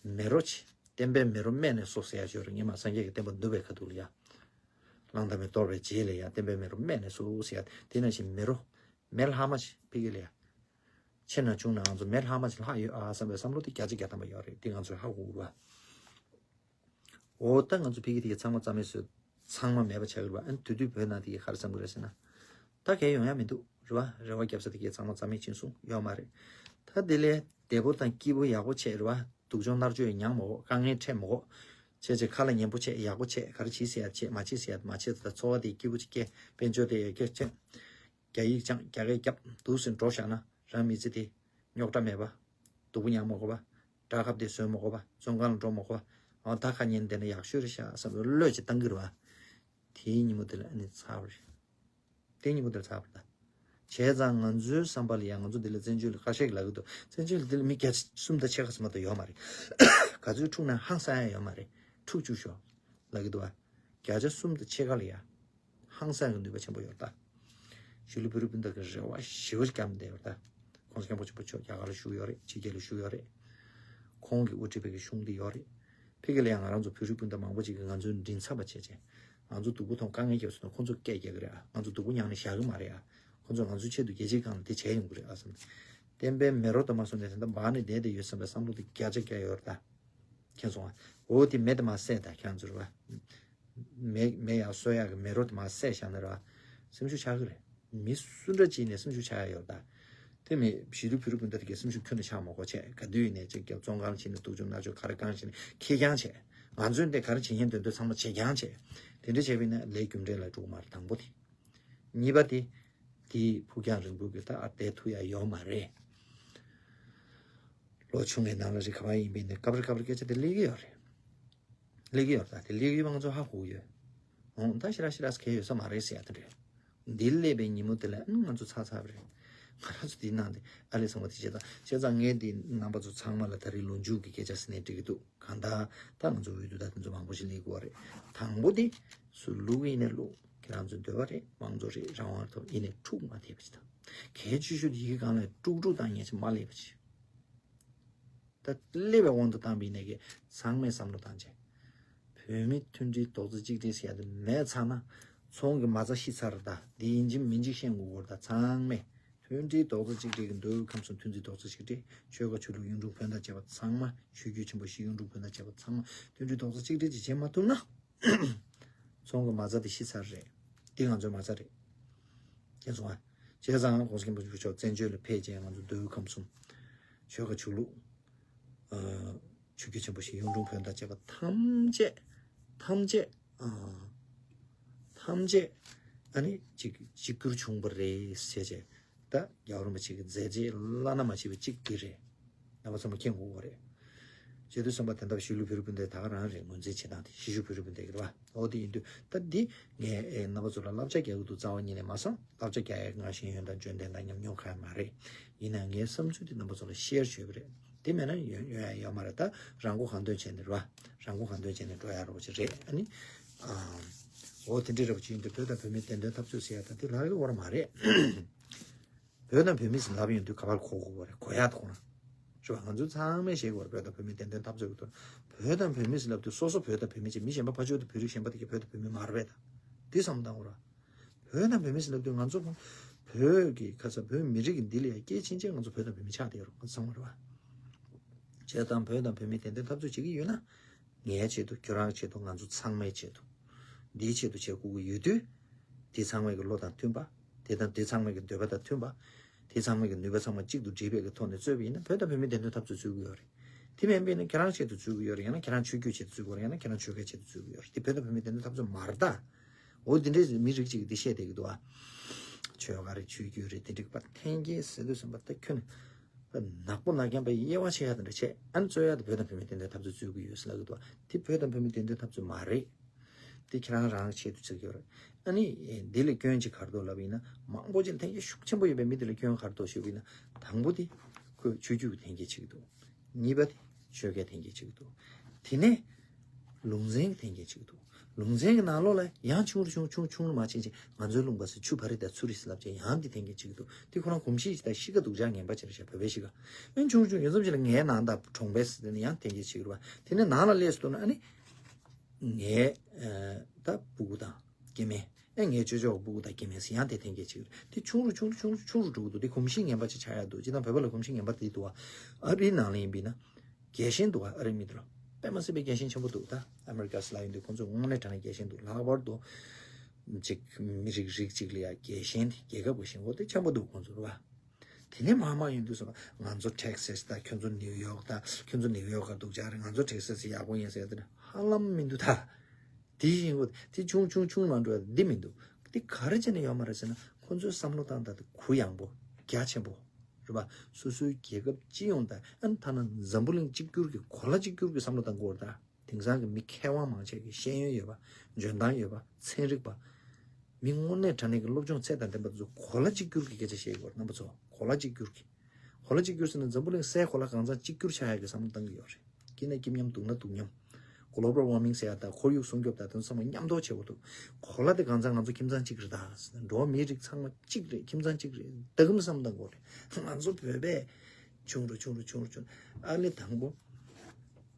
པའི་མེ་རོ་ཆེ། བསྟན་པའི་མེ་རོ་སྨད་ནས་གསོ་ཟེར་ཡ་ཅིག་ཡོད་རེད། སྔོན་མ་སངས་རྒྱས་ཀྱི་བསྟན་པ་ནུབ་པའི་ཁ་ཐུག་ལ་ཡ། གླང་དར་མ་གཏོར་བའི་རྗེས་ལ་ཡ་བསྟན་པའི་མེ་རོ་སྨད་ནས་གསོ་ཟེར་ཡ། དེ་ནང་བཞིན་མེ་རོ། མེ་ལྷག་མ་ཅིག་ཕ་གི་ལ་ཡ། ཆེ་ན་ཆུང་ན་ང་ཚོ་མེ་ལྷག་མ་ཅིག་ལྷག་ཡོད་ཨ་བསམ་པའི་བསམ་བློ་དེ་བརྒྱ་ཆ་བརྒྱ་ཐམ་པ་ཡོད་རེད། དེ་ང་ཚོས་ཧ་གོ་དགོས་རེད་པ། འོ་ད་ང་ཚོ་ཕ་གི་དེ་གས་ཚང་མ་རྩ་མེད་བཟོས། ཚང་མ་མེད་པ་ཆགས་ཀྱི་རེད་པ། ཨ་ནི་དེ་དུས་བོད་ནང་དེ་གས་ག་རེ་བསམ་གྱི་རེད་ཟེར་ན། ད་གལ་ཡོང་ཡ་མི་འདུག་རེད་པ། རེ་བ་བརྒྱབ་ས་དེ་གས་ཚང་མ་རྩ་མེད་ཕྱིན་སོང་། ཡོད་མ་རེད། ད་དེ་ལས་བདེ་པོ་དང་སྐྱིད་པོ་ཡག་པོ་བྱས་རེད་པ། སྡུག་སྦྱོང་མནར་གཅོད་མྱངས་མ་དགོས། དཀའ་ངལ་འཕྲད་མ་དགོས། བྱས་བྱས་ཁ་ལ་ཉན་པོ་བྱས། ཡག་པོ་བྱས། ག་རེ་བྱེད་ཟེར་ཡ་བྱས། མ་བྱེད་ཟེར་ཡ་མ་བྱེད། ད་འཚོ་བ་དེ་སྐྱིད་པོ་ཅིག་སྐྱེལ། དཔལ་འབྱོར་དེ་ཡར་རྒྱས་བྱས། རྒྱ་ཡིག་སྦྱངས། རྒྱ་སྐད་རྒྱབ། འདུག་སེ་འགྲོ་བཞག་ན་རང་མི་ཚེ་དེ་རྙོག་དྲ་མེད་པ། སྡུག་པོ་མྱངས་མ་དགོས་པ། དགྲ་ཁབ་དེ་བཟོས་མ་དགོས་པ། བཙོན་ཁང་ལ་འགྲོ་མ་དགོས་པ། འོ་ད་ཁ་ཉན་བསྡད་ན་ཡག་ཤོས་རེད་ཤག་བསམ་པའི་བློ་ཅིག་བཏང་གི་རེད་པ། དེའི་ཉིན་མོ་དེ་ལ་ཨ་ནི་ཚར་བ་རེད། དེའི་ཉིན་མོ་དེ་ལ་ཚར་བ་རེད་ད། བྱས་ཙང་ང་ཚོའི་བསམ་པ་ལ་ཡང་། ང་ཚོ་འདི་ལ་བཙན་བྱོལ་ལ་ཁ་ཤས་ཀྱིས་ལབ་ཀྱི་འདུག་བཙན་བྱོལ་འདི་ལ་མི་བརྒྱ་ཆ་གསུམ་དང་ཕྱེད་ཀ་ཙམ་མ་གཏོགས་ཡོད་མ་རེད། ག་ཚོད་འཁྲུག་ན་ཧང་སང་ཡ་ཡོད་མ་རེད། འཁྲུག་བཅུག་ཤོག་ལབ་ཀྱི་འདུག་པ། བརྒྱ་ཆ་གསུམ་དང་ཕྱེད་ཀ་ལ་ཡ། ཧང་སང་གི་ནུས་པ་ཆེན་པོ་ཡོད་རེད་ད། གཞིས་ལུས་བོད་རིགས་སྤུན་ཟླ་གི་རེ་བ་ཞེ་པོ་ཅིག་བརྒྱབ་བསྡད་ཡོད་རེད་ད། ༸གོང་ས་༸སྐྱབས་མགོན་ཆེན་པོ་མཆོག་རྒྱ་གར་ལ་བཞུགས་ཡོད་རེད། ཕྱི་རྒྱལ་ལ་བཞུགས་ཡོད་རེད། ཁོང་གིས་དབུ་ཁྲིད་པའི་གི་གཞུང་འདི་ཡོད་རེད། ཕ་གི་ལ་ཡང་ང་རང་ཚོ་བོད་རིགས་སྤུན་ཟླ་མང་པོ་ཅིག་གིས་ང་ཚོའི་མགྲིན་ཚབ་པ་བྱས་བྱས། ང་ཚོ་སྡུག་པོ་མཐོང་། དཀའ་ངལ་བརྒྱབ་སོང་ན་ཁོང་ཚོ་སྐད་རྒྱག་གི་རེད་ཨ། ང་ཚོ་སྡུག་པོ་མྱངས་ནས་བཞག་གི་མ་རེད་ཨ། ཁོང་ཚོ་ང་ཚོའི་ཆེད་དུ་རྒྱལ་སྤྱིའི་སྒང་ལ་དེ་བྱས་ཡོང་གི་རེད་ཨ་བསམ། བསྟན་པའི་མེ་རོ་དེ་མ་སོང་ནས་ད་ལྟ་འབར་ནས་བསྡད་བསྡད་ཡོད་བསམ་པའི་བསམ་བློ་དེ་བརྒྱ་ཆ་བརྒྱ་ཡོད་རེད་ད། མཁྱེན་སོང་ཨ། འོ་དེ་མེ་དེ་མར་བསད་དང་། ཁྱེད་ཚོར་བ། མེ་མེ་ཡར་གསོད་ཡག་གི་མེ་རོ་དེ་མར་བསད་བཞག་ན་ར། སེམས་ཤུགས་ཆག་གི་རེད། མི་སུ་འདྲ་ཅིག་ནས་སེམས་ཤུགས་ཆག་ཡ་ཡོད་ད། དེ་མི་གཞིས་ལུས་བོད་རིགས་སྤུན་ཟླ་དེ་གའི་སེམས་ཤུགས་ཁྱོན་ནས་ཆག་མ་དགོས་བྱས། ག་དུས་ཡིན་ནས་ཅིག་ཀྱང་བཙོན་ཁང་ཕྱིན་ནས་སྡུག་སྦྱོང་མནར་གཅོད་ག་རེ་གང་བྱས་ནས་ཁེར་རྐྱང་བྱས། ང་ཚོས་འདི་ག་རེ་བྱེད་མཁན་འདོད་འདོད་ཚང་མ་བྱེད་རྐྱང་བྱས། དེ་འདྲ་བྱས་པ་ཡིན་ན་ལས་རྒྱུ་འབྲས་ལ་འགྲོ་གི་མ་རེད། དང་པོ་དེ། གཉིས་པ་དེ། དེའི་ཕུགས་རྒྱང་རིང་པོ་གི་ད་ཨ་བསྡད་ཐུབ་ཡ་ཡོད་མ་རེད། ལོ་ཆུང་བའི་ནང་ལ་རིགས་ག་པར་ཡིན་པའི་ནས་སྐབས་རེ་སྐབས་རེ་སྐད་ཆ་དེ་སླེབས་ཀྱི་ཡོད་རེད། སླེབས་ཀྱི་ཡོད་རེད། ད་དེ་སླེབས་ཀྱི་ཡོད་པ་ང་ཚོ་ཧ་གོ་གི་ཡོད། འོང་ད་ཤི་ར་ཤི་ར་གལ་ཡོད་ས་མ་རེད་ཟེར་ཡ་དེ་རེད། འདི་སླེབས་པའི་ཉིན་མོ་དེ་ལ་ཨང་ང་ཚོ་ཚར་ཚར་བ་རེད། ང་རང་ཚོ་འདི་ནང་དེ་ཨ་ལས་ཚང་མ་དེ་བྱས་ཙང་བྱས་ཙང་ངས་འདི་རྣམ་པ་ཚོ་ཚང་མ་ལ་ད་རེས་ལོ་མཇུག་གི་སྐད་ཆ་ཟེར་ནས་འགྲིག་གི་འདུག་གང་ལྟར་ད་ང་ཚོ་འོས་བསྡུ་ད་དེ་ཚོ་མང་པོ་ཞིག་སླེབས་དགོས་པ་རེད། དང་པོ་དེ་སུ་བླུག་གི་ཡིན་ནའི་བླུག་ཁྱེད་རང་ཚོའི་འདོད་པ་རེད། དམངས་གཙོ་རེད། རང་དབང་ཐོབ་ཡིན་ནའི་འཁྲུག་མ་ཐེབས་པ་ཅིག་དང་། གལ་ཆེ་ཤོས་དེ་ཡི་གེ་སྒང་ལ་དཀྲུག་དཀྲུག་བཏང་མཁན་ཅིག་མ་སླེབས་པ་ཅིག་ད་སླེབས་པའི་དབང་དུ་བཏང་བའི་ནས་ཀྱི་ཚང་མས་བསམ་བློ་བཏང་བྱས། བོད་མི་མཐུན་སྒྲིལ་རྡོག་རྩ་གཅིག་སྒྲིལ་ཟེར་ཡ་དེ་མེད་ཚར་ན། ཚོང་གི་མ་རྩ་ཤི་ཚར་ད། འདི་ཡིན་གཅིག་མིན་གཅིག་ཤེས་དགོས་སྐོར་ད། ཚང་མས་མཐུན་སྒྲིལ་རྡོག་རྩ་གཅིག་སྒྲིལ་གྱི་མདོ་དབུས་ཁམས་གསུམ་མཐུན་སྒྲིལ་རྡོག་རྩ་གཅིག་སྒྲིལ། ཆོལ་ཁ་ཆོས་ལུགས་གཡུང་དྲུང་བོན་དང་བཅས་པ་ཚང་མ། ཆོས་བརྒྱུད་ཆེན་པོ་བཞི་གཡུང་དྲུང་བོན་དང་བཅས་པ་ཚང་མ་མཐུན་སྒྲིལ་རྡོག་རྩ་གཅིག་སྒྲིལ་ཅིག་བྱེད་མ་ཐུབ་ན། ཚོང་གི་མ་རྩ་དེ་ཤི་ཚར་རེད། འདི་ང་ཚོའི་མ་རྩ་རེད། མཁྱེན་སོང་ཨ། བྱས་ཙང་༸གོང་ས་༸སྐྱབས་མགོན་ཆེན་པོ་མཆོག་བཙན་བྱོལ་ལ་ཕེབས་རྗེས་ང་ཚོ་མདོ་དབུས་ཁམས་གསུམ། ཆོལ་ཁ་ཆོས་ལུགས། ཨ། ཆོས་བརྒྱུད་ཆེན་པོ་བཞི་གཡུང་དྲུང་བོན་དང་བཅས་པ་ཐམས་ཅད། ཐམས་ཅད། ཨ། ཐམས་ཅད། ཨ་ནི་གཅིག་གཅིག་གྱུར་བྱུང་བ་རེད་ཟེར་བྱས། ད་རྒྱལ་བ་རིན་པོ་ཆེ་གི་མཛད་རྗེས་བླ་ན་མ་མཆིས་པ་གཅིག་འདི་རེད། རྣམ་པ་ཚང་མ་མཁྱེན་དགོས་པ་རེད། བྱེད་དུས་ཙམ་པ་དེ་འདྲ་གཞིས་ལུས་བོད་རིགས་སྤུན་ཟླ་ད་ག་རང་རེད། ངོས་འཛིན་བྱེད་སྟངས་དེ་གཞིས་བཞུགས་བོད་རིགས་སྤུན་ཟླ་གི་རེད་བ། འོ་དེ་ཡིན་དུས་ད་འདི་ངས་ཨེ་རྣམ་པ་ཚོ་ལ་བསླབ་བྱ་རྒྱག་གི་འདུག་རྩ་བ་ཉིད་ནས་མ་བསམ། བསླབ་བྱ་རྒྱག་ཡ་ང་ཤེས་ཡོན་དང་འཇོན་ཐང་དང་ཉམས་མྱོང་གང་ཡང་མ་རེད། ཡིན་ནའང་ངའི་བསམ་ཚུལ་དེ་རྣམ་པ་ཚོ་ལ་ཤེར་བྱས་པ་རེད། དེ་མེད་ན་ཡོང་ཡོང་ཡ་ཡོད་མ་རེད། ད་རང་མགོ་གང་ཐོན་བྱས་ནས་རེད་བ། རང་མགོ་གང་ཐོན་བྱས་ནས་འགྲོ་ཡ་རོགས་ཅིག་རེད། ཨ་ནི། ཨ། འོ་དེ་འདྲའི་རེད་བ། ཅིག་ཡིན་དུས་བོད་དང་བོད་མིའི་བདེན་དོན་འཐབ་རྩོད་ཟེར་ཡ་ད་དེ་ལབ་ཡ་དགོས་ར་མ་རེད། བོད་དང་བོད་མི་ཟེར་ལབ་ཡོང་དུས་ག་པར་གོ་དགོས་པ་རེད། གོ་ཡག་ཏུ་གོ་ན། རེད་བ། ང་ཚོ་ཚང་མས་ཤེས་དགོས་རེད། བོད་དང་བོད་མིའི་བདེན་དོན་འཐབ་རྩོད་ཀྱི་ཐོག་བོད་དང་བོད་མི་ཟེར་ལབ་དུས་སོ་སོ་བོད་དང་བོད་མི་བྱས། མི་གཞན་པ་ཕར་ཕྱོགས་དུ་བོད་རིགས་གཞན་པ་དེ་གས་བོད་དང་བོད་མི་མ་རེད་པས་ད། འདི་བསམ་བློ་བཏང་དགོས་རེད། བོད་དང་བོད་མི་ཟེར་ལབ་དུས་ང་ཚོ་བོད་ཀྱི་ཁ་ས་བོད་མི་རིགས་ཀྱི་འདི་ལ་ཡ་སྐྱེས་ཕྱིན་ཆད་ང་ཚོ་བོད་དང་བོད་མི་ཆགས་བསྡད་ཡོད་རེད། ང་ཚོ་ཚང་མ་རེད་བ། བྱས་ཙང་བོད་དང་བོད་མིའི་བདེན་དོན་འཐབ་རྩོད་བྱེད་ཀྱི་ཡོད་ན། ངའི་ཆེད་དུ། ཁྱོད་རང་ཆེད་དུ། ང་ཚོ་ཚང་མའི་ཆེད་དུ། འདིའི་ཆེད་དུ་བྱེད་དགོས་ཀྱི་ཡོད་དུས། དེ་ཚང་མའི་གི་བློ་དང་མཐུན་པ། དེ་དང་དེ་ཚང་མའི་གི་འདོད་པ་དང་མཐུན་པ། དེ་ཚང་མའི་གི་ནུས་པ་ཚང་མ་གཅིག་ཏུ་སྒྲིལ་བའི་གི་ཐོག་ནས་རྩོད་པ་ཡིན་ན་བོད་དང་བོད་མིའི་བདེན་དོན་འཐབ་རྩོད་རྩོད་ཀྱི་ཡོད་རེད། དེ་མིན་པ་ཡིན་ན་ཁྱེད་རང་ཆེད་དུ་རྩོད་ཀྱི་ཡོད་རེད། ཡང་ན་ཁྱེད་རང་ཆོས་བརྒྱུད་ཆེད་དུ་རྩོད་ཀྱི་ཡོད་རེད། ཡང་ན་ཁྱོད་ཀྱི་ཆེད་དུ་རྩོད་ཀྱི་ཡོད་རེད། དེ་བོད་དང་བོད་མིའི་བདེན་དོན་འཐབ་རྩོད་མ་རེད་ད། འོ་དེ་འདྲའི་མི་རིགས་གཅིག་གིས་དེ་བཤད་བསྡད་ཀྱི་འདུག་ཨ། ཆོལ་ཁ་རེད། ཆོས་བརྒྱུད་རེད། དེ་འདྲའི་པ་འཐེན་འཁྱེར་ཟེར་དུས་ཙམ་པ་ད་ཁྱོད་ནི། ནག་པོ་ནག་རྐྱང་པའི་དབྱེ་བ་ཕྱེ་ཡ་དེ་འདྲ་བྱས། ཨ་ནི་རྩོད་ཡ་དེ་བོད་དང་བོད་མིའི་བདེན་དོན་འཐབ་རྩོད་རྩོད་ཀྱི་ཡོད་ཟེར་ལབ་ཀྱི་འདུག་ཨ། དེ་བོད་དང་བོད་མིའི་བདེན་དོན་འཐབ་རྩོད་མ་རེད། དེ་ཁྱེད་རང་རང་ཆེད་དུ་བྱེད་ཀྱི་ཡོད་རེད། ཨ་ནི་འདི་ལས་སྐྱོན་ཅིག་ག་རེ་འདུག་ལབ་ཡིན་ན། མང་པོ་ཅིག་ལ་འཐེན་འཁྱེར་ཤུགས་ཆེན་པོ་ཡོད་པའི་མི་དེ་ལ་སྐྱོན་ག་རེ་འདུག་ཞུས་པ་ཡིན་ན། དང་པོ་དེ་ཁོས་ཆོས་བརྒྱུད་ཀྱི་འཐེན་འཁྱེར་བྱེད་ཀྱི་འདུག་གཉིས་པ་དེ་ཆོལ་ཁའི་འཐེན་འཁྱེར་བྱེད་ཀྱི་འདུག་དེ་ནས་ལུང་ཚན་གྱི་འཐེན་འཁྱེར་བྱེད་ཀྱི་འདུག་ལུང་ཚན་གྱི་ནང་ལོགས་ལ་ཡང་ཆུང་རུ་ཆུང་ཆུང་ཆུང་རུ་མ་ཕྱིན་ཅིག་ང་ཚོའི་ལུང་པ་ཟེར་ཆུ་བ་རི་དང་ཚུ་རི་ཟེར་ལབ་ཅིག་ཡང་འདི་འཐེན་འཁྱེར་བྱེད་ཀྱི་འདུག་དེ་ཁོ་རང་གོམས་གཤིས་ཅིག་དང་གཤིས་ཀ་སྡུག་ཅག་ངན་པ་ཅིག་རེད་ཤག་བོད་པའི་གཤིས་ཀ། ཨེ་ཆུང་རུ་ཆུང་ཡོད་ཙམ་ཞིག་ལ་ངའི་ནང་དང་གྲོང་པའི་ཟེར་དེ་ནས་ཡང་འཐེན་འཁྱེར་བྱེད་ཀྱི་རེད་བ། དེ་ནས་ནང་ལ་སླེབས་སུ་འདུག་ན་ཨ་ནི། ངའི་ཨ་ད་སྤུ་གུ་དང་སྐྱེ་དམན། ཨེ་ངའི་ཅོ་ཅོ་སྤུ་གུ་དང་སྐྱེ་དམན་ཟེར་ཡང་དེ་འཐེན་འཁྱེར་བྱེད་ཀྱི་རེད། དེ་ཆུང་རུ་ཆུང་རུ་ཆུང་རུ་ཆུང་རུ་འགྲོ་གི་འདུག་དེ་གོམས་གཤིས་ངན་པ་ཅིག་ཆགས་ཡག་འདུག་སྤྱིར་བཏང་བོད་པ་ལ་གོམས་གཤིས་ངན་པ་དེ་འདུག་བ། ཨ་རིའི་ནང་ལ་ཡིན་པས་ན། རྒྱལ་ཞེན་འདུག་བ། ཨ་རིའི་མི་དེ་ལ། དཔེ་མ་སྲིད་པའི་རྒྱལ་ཞེན་ཆེན་པོ་འདུག་ད་ཨ་མེ་རི་ཀ་ཟེར་ལབ་ཡོང་དུས་ཁོང་ཚོས་དངོས་གནས་དྲང་གནས་རྒྱལ་ཞེན་འདུག་ལྷག་པར་དུ་ཅིག་མི་རིགས་རིགས་གཅིག་ལ་ཡ་རྒྱལ་ཞེན་དེ། རྒྱལ་ཁབ་ཀྱི་ཞེན་ཁོག་དེ་ཆེན་པོ་འདུག་ཁོང་ཚོ་རེད་བ། དེ་ནས་མར་མར་ཡོང་དུས་ཙམ་པ་ང་ཚོ་ཊེག་སཱས་དང་ཁྱོད་ཚོ་ནིའུ་ཡོག་དང་། ཁྱོད་ཚོ་ནིའུ་ཡོག་ག་སྡུག་ཅག་རེད། ང་ཚོ་ཊེག་སཱས་ཡག་པོ་ཡིན་ཟེར་ཡ་དེ་ཧ་ལམ་མི་འདུག་ད། དེ་ཞེན་ཁོག་དེ་ཆུང་ཆུང་ཆུང་མ་འགྲོ་ཡ་འདི་མི་འདུག་དེ་ག་རེ་བྱས་ནས་ཡོད་མ་རེད་ཟེར་ན། ཁོང་ཚོའི་བསམ་བློ་བཏང་སྟངས་དེ་གུ་ཡངས་པོ། རྒྱ་ཆེན་པོ། རེད་པ། སོ་སོའི་རྒྱལ་ཁབ་སྤྱི་ཡོངས་དང་། ཨ་ནི་ཐ་ན་འཛམ་བུ་གླིང་གཅིག་གྱུར་གྱི། གོ་ལ་གཅིག་གྱུར་གྱི་བསམ་བློ་བཏང་དགོས་རེད་ད། དེང་སང་གི་མི་མཁས་དབང་མང་ཆེ་གི་ཤེས་ཡོན་ཡོད་པ། འཇོན་ཐང་ཡོད་པ། ཚན་རིག་པ། མི་དངོས་གནས་དྲང་གནས་ཀྱི་སློབ་སྦྱོང་ཚད་དང་ལྡན་པ་དེ་ཚོ་གོ་ལ་གཅིག་གྱུར་གྱི་སྐད་ཆ་བཤད་དགོས་རེད། རྣམ་པ་ཚོ། གོ་ལ་གཅིག་གྱུར་གྱི། གོ་ལ་གཅིག་གྱུར་ཟེར་ན་འཛམ་བུ་གླིང་སའི་གོ་ལ་གང་ཚང་གཅིག་གྱུར་ཆགས་ཡག་གི་བསམ་བློ་བཏང་གི་ཡོད་རེད། སྐྱིད་ན་སྐྱིད་མཉམ། སྡུག་ན་སྡུག་མཉམ། གོ་ལོ་བལ་ཝར་མིང་ཟེར་ཡག་དང་ཁོར་ཡུག་སྲུང་སྐྱོབ་དང་དེ་ཚོ་ཚང་མ་མཉམ་དུ་བྱེད་དགོས་འདུག་གོ་ལ་དེ་གང་ཚང་ང་ཚོ་ཁྱིམ་ཚང་གཅིག་རེད་ད། འགྲོ་བ་མིའི་རིགས་ཚང་མ་གཅིག་རེད། ཁྱིམ་ཚང་གཅིག་རེད། ད་གམ་བསམ་བཏང་དགོས་རེད། ང་ཚོ་བོད་པས་ཆུང་རུ་ཆུང་རུ་ཆུང་རུ་ཆུང་རུ། ཨ་ལེ་དང་པོ།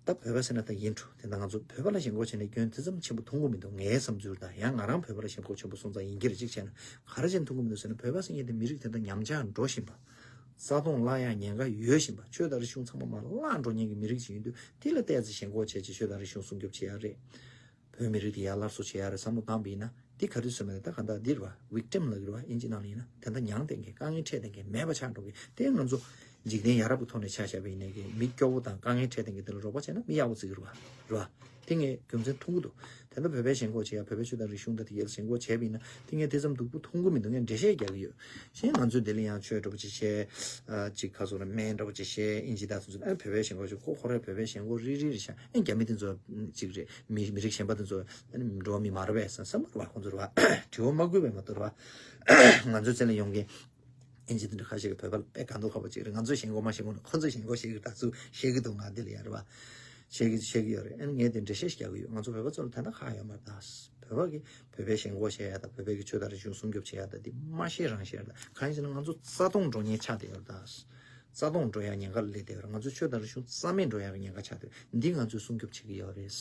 ད་བོད་པ་ཟེར་ན་ད་ཡིན་འགྲོ། དེ་ད་ང་ཚོ་བོད་པ་ལ་ཞེན་ཁོག་བྱས་ནས་སྐྱོན་དེ་ཙམ་ཆེན་པོ་མཐོང་གི་མི་འདུག་ངའི་བསམ་ཚུལ་ད། ཡང་ང་རང་བོད་པ་ལ་ཞེན་ཁོག་ཆེན་པོ་སོང་ཙང་ཡིན་གྱི་རེད། གཅིག་བྱས་ན་ག་རེ་བྱས་ནས་མཐོང་གི་མི་འདུག་ཟེར་ན། བོད་པ་ཟེར་མཁན་དེ་མི་རིགས་དེ་ད་ཉམས་ཆག་འགྲོ་བཞིན་པ། རྩ་སྟོངས་བརླག་ཡག་ཉེན་ཁ་ཡོད་བཞིན་པ། ཆོས་དང་རིག་གཞུང་ཚང་མ་མར་བརླག་འགྲོ་མཁན་གྱི་མི་རིགས་ཅིག་ཡིན་དུས། དེ་ལ་ཏོག་ཙམ་ཞེན་ཁོག་བྱས་བྱས་ཆོས་དང་རིག་གཞུང་སྲུང་སྐྱོབ་བྱེད་ཡག་རེད། བོད་མི་རིགས་དེ་ཡར་སླར་གསོ་བྱེད་ཡག་རེད་བསམ་བློ་བཏང་བ་ཡིན་ན། འདི་ག་རེ་ཟེར་ན་ད་ག་འདྲ་འདི་རེད་བ། victim ལབ་ཀྱི་རེད་བ། ཨིན་ཇི་ནང་ལ་ཡིན་ན། དེ་འདྲ་མྱང་བསྡད་མཁན། དཀའ་ངལ་འཕྲད་བསྡད་མཁན། མེད་པ་ཆགས་འགྲོ་མཁན་དེ་ང་ཚོ་འཇིག་རྟེན་ཡ་རབས་ཀྱི་ཐོག་ནས་ཆ་བཞག་པ་ཡིན་ནའི་གི། མི་སྐྱོ་བོ་དང་དཀའ་ངལ་འཕྲད་བསྡད་མཁན་དེ་ལ་རོགས་པ་བྱས་ན་མི་ཡག་པོ་བརྩི་གི་རེད་བ། རེད་བ། དེ་ངས་རྒྱུ་མཚན་མཐོང་གི་འདུག་དེ་འདྲ་བོད་པའི་ཞེན་ཁོག་བྱེད་ཡ། བོད་པའི་ཆོས་དང་རིག་གཞུང་དང་དེ་གའི་ཞེན་ཁོག་བྱས་པ་ཡིན་ན། དེ་ངས་དེ་ཙམ་སྡུག་པོ་མཐོང་གི་མི་འདུག་ངས་འགྲེལ་བཤད་རྒྱག་གི་ཡོད། གཞན་ང་ཚོས་དེ་ལ་ཡང་ཆོས་འདྲ་པོ་ཅིག་བཤད། ཨ་ཅིག་ཁ་སོ་ར་སྨན་འདྲ་པོ་ཅིག་བཤད། ཨིན་ཇི་དང་དེ་ཚོ། ཨ་བོད་པའི་ཞེན་ཁོག་ཅིག་ཁོ་ཁོ་རའི་བོད་པའི་ཞེན་ཁོག་རིལ་རིལ་རེད་ཤག་ཨ་རྒྱ་མི་དེ་ཚོ་ཅིག་རེད། མི་མི་རིགས་གཞན་པ་དེ་ཚོ་ཨ་འགྲོ་བ་མི་མ་རེད་པས་བསམ་བསམ་པ་རེད་བ། ཁོང་ཚོ་རེད་བ། དྲི་བ་མ་དགོས་པས་མ་གཏོགས་རེད་བ། ང་ཚོའི་རྩ་ལ་ཡོང་མཁན་ཨིན་ཇི་དེ་འདྲ་ཁ་ཤས་ཀྱིས་བོད་པ་ལ་དཔེ་དགའ་མདོག་ཁ་པོ་ཅིག་རེད། ང་ཚོ་ཞེན་ཁོག་མ་ཞེན་ཁོག་ནི་ཁོ་ཚོས་ཞེན་ཁོག་བཤད་ཀྱི་རེད། ད་ཚུར་བཤད་ཀྱི་འདུག་ང་འདི་ལ་ཡ་རེད་བ། བཤད་ཀྱི་བཤད་ཀྱི་ཡོད་རེད། ཨ་ནི་ངས་དེ་འགྲེལ་བཤད་ཞིག་རྒྱག་གི་ཡོད། ང་ཚོ་བོད་པ་ཚོ་ལ་དེ་འདྲ་ཁག་ཡོད་མ་རེད་ད། བོད་པ་གིས་བོད་པའི་ཞེན་ཁོག་བཤད་ཡ་དང་། བོད་པའི་གི་ཆོས་དང་རིག་གཞུང་སྲུང་སྐྱོབ་བྱེད་ཡ་དང་། དེ་མ་ཤེས་རང་ཤེས་རེད་ད། གང་ཡིན་ཟེར་ན་ང་ཚོ་རྩ་སྟོངས་འགྲོ་མཁན་ཆགས་བསྡད་ཡོད་རེད་ད། རྩ་སྟོངས་འགྲོ་ཡ་ཉེན་ཁ་ལ་སླེབས་བསྡད་ཡོད་རེད། ང་ཚོ་ཆོས་དང་རིག་གཞུང་རྩ་མེད་འགྲོ་ཡ་གི་ཉེན་ཁ་ཆགས་བསྡད་ཡོད། འདི་ང་ཚོས་སྲུང་སྐྱོབ་བྱེད་ཀྱི་ཡོད་རེད།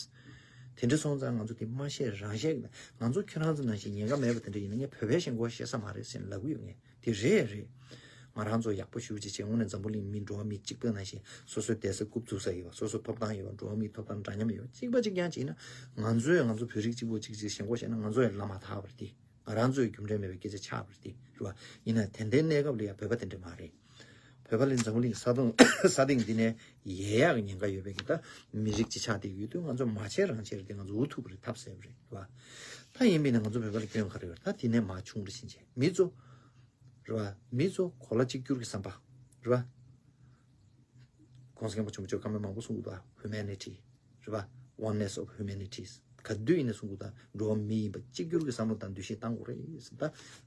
དེ་འདྲ་སོང་ཙང་ང་ཚོ་དེ་མ་ཤེས་རང་ཤེས་ཀྱི། ང་ཚོ་ཁྱོད་རང་ཚོ་ནང་བཞིན་ཉེན་ཁ་མེད་པ་དེ་འདྲ་ཡིན་ན། ངས་བོད་པའི་ཞེན་ཁོག་བཤད་ས་མ་རེད་ཟེར་ནས་ལབ་ཀྱི་ཡོད། ངས་དེ་རེད་རེད། ང་རང་ཚོ་ཡག་པོ་ཞེ་པོ་ཅིག་བྱས། དངོས་གནས་འཛམ་བུ་གླིང་མི་འགྲོ་བ་མི་གཅིག་པ་ནང་བཞིན་སོ་སོའི་བསྡད་ས་རྐུབ་བཙུགས་ས་ཡོད་པ། སོ་སོའི་ཐོབ་ཐང་ཡོད་པ། འགྲོ་བ་མིའི་ཐོབ་ཐང་འདྲ་མཉམ་ཡོད་པ། གཅིག་པ་གཅིག་རྐྱང་གཅིག་ཡིན་ན། ང་ཚོས་ང་ཚོ་བོད་རིགས་གཅིག་པོ་གཅིག་གཅིག་ཞེན་ཁོག་བཤད་ན། ང་ཚོ་ཡང་ལམ་མ་ཐར་བ་རེད་དེ། ང་རང་ཚོའི་རྒྱུ་འབྲས་མེད་པའི་སྐད་ཆ་ཆགས་པ་རེད་དེ། རེད་བ། ཡིན་ན་དེ་འདྲའི་གནས་སྐབས་ལ་ཡང་བོད་པ་དེ་འདྲ་མ་རེད། བོད་པ་ལ་འཛམ་བུ་གླིང་ས་སྟེང་ས་སྟེང་འདི་ནས་ཡལ་ཡག་གི་ཉེན་ཁ་ཡོད་པའི་གི་ད་མི་རིགས་ཅིག་ཆགས་བསྡད་ཀྱི་ཡོད་དུས། ང་ཚོ་མ་བྱས་རང་བྱས་རེད་དེ། ང་ཚོ་འུ་ཐུག་པ་རེད། ཐབས་ཟད་པ་རེད། རེད་བ། ད་ཡིན་པས་ན་ང་ཚོ་བོད་པ་ལ་སྐྱོན་ག་རེ་ཡོད། ད་དེ་ནས་མར་ཆུང་རུ་ཕྱིན་བྱས་མི་ཚོ། རེད་བ། མི་ཚོ་གོ་ལ་གཅིག་གྱུར་གྱི་བསམ་པ། རེད་བ། ༸གོང་ས་སྐྱབས་མགོན་ཆེན་པོ་མཆོག་བཀའ་མོལ་མང་པོ་གསུང་གི་འདུག་བ། ཧིའུ་མེ་ནི་ཊི། རེད་བ། Oneness of Humanities། ག་དུས་ཡིན་ན་གསུང་གི་འདུག་ད་འགྲོ་བ་མི་ཡིན་པ་གཅིག་གྱུར་གྱི་བསམ་བློ་དང་འདུ་ཤེས་བཏང་དགོས་རེད་ཟེར། ད་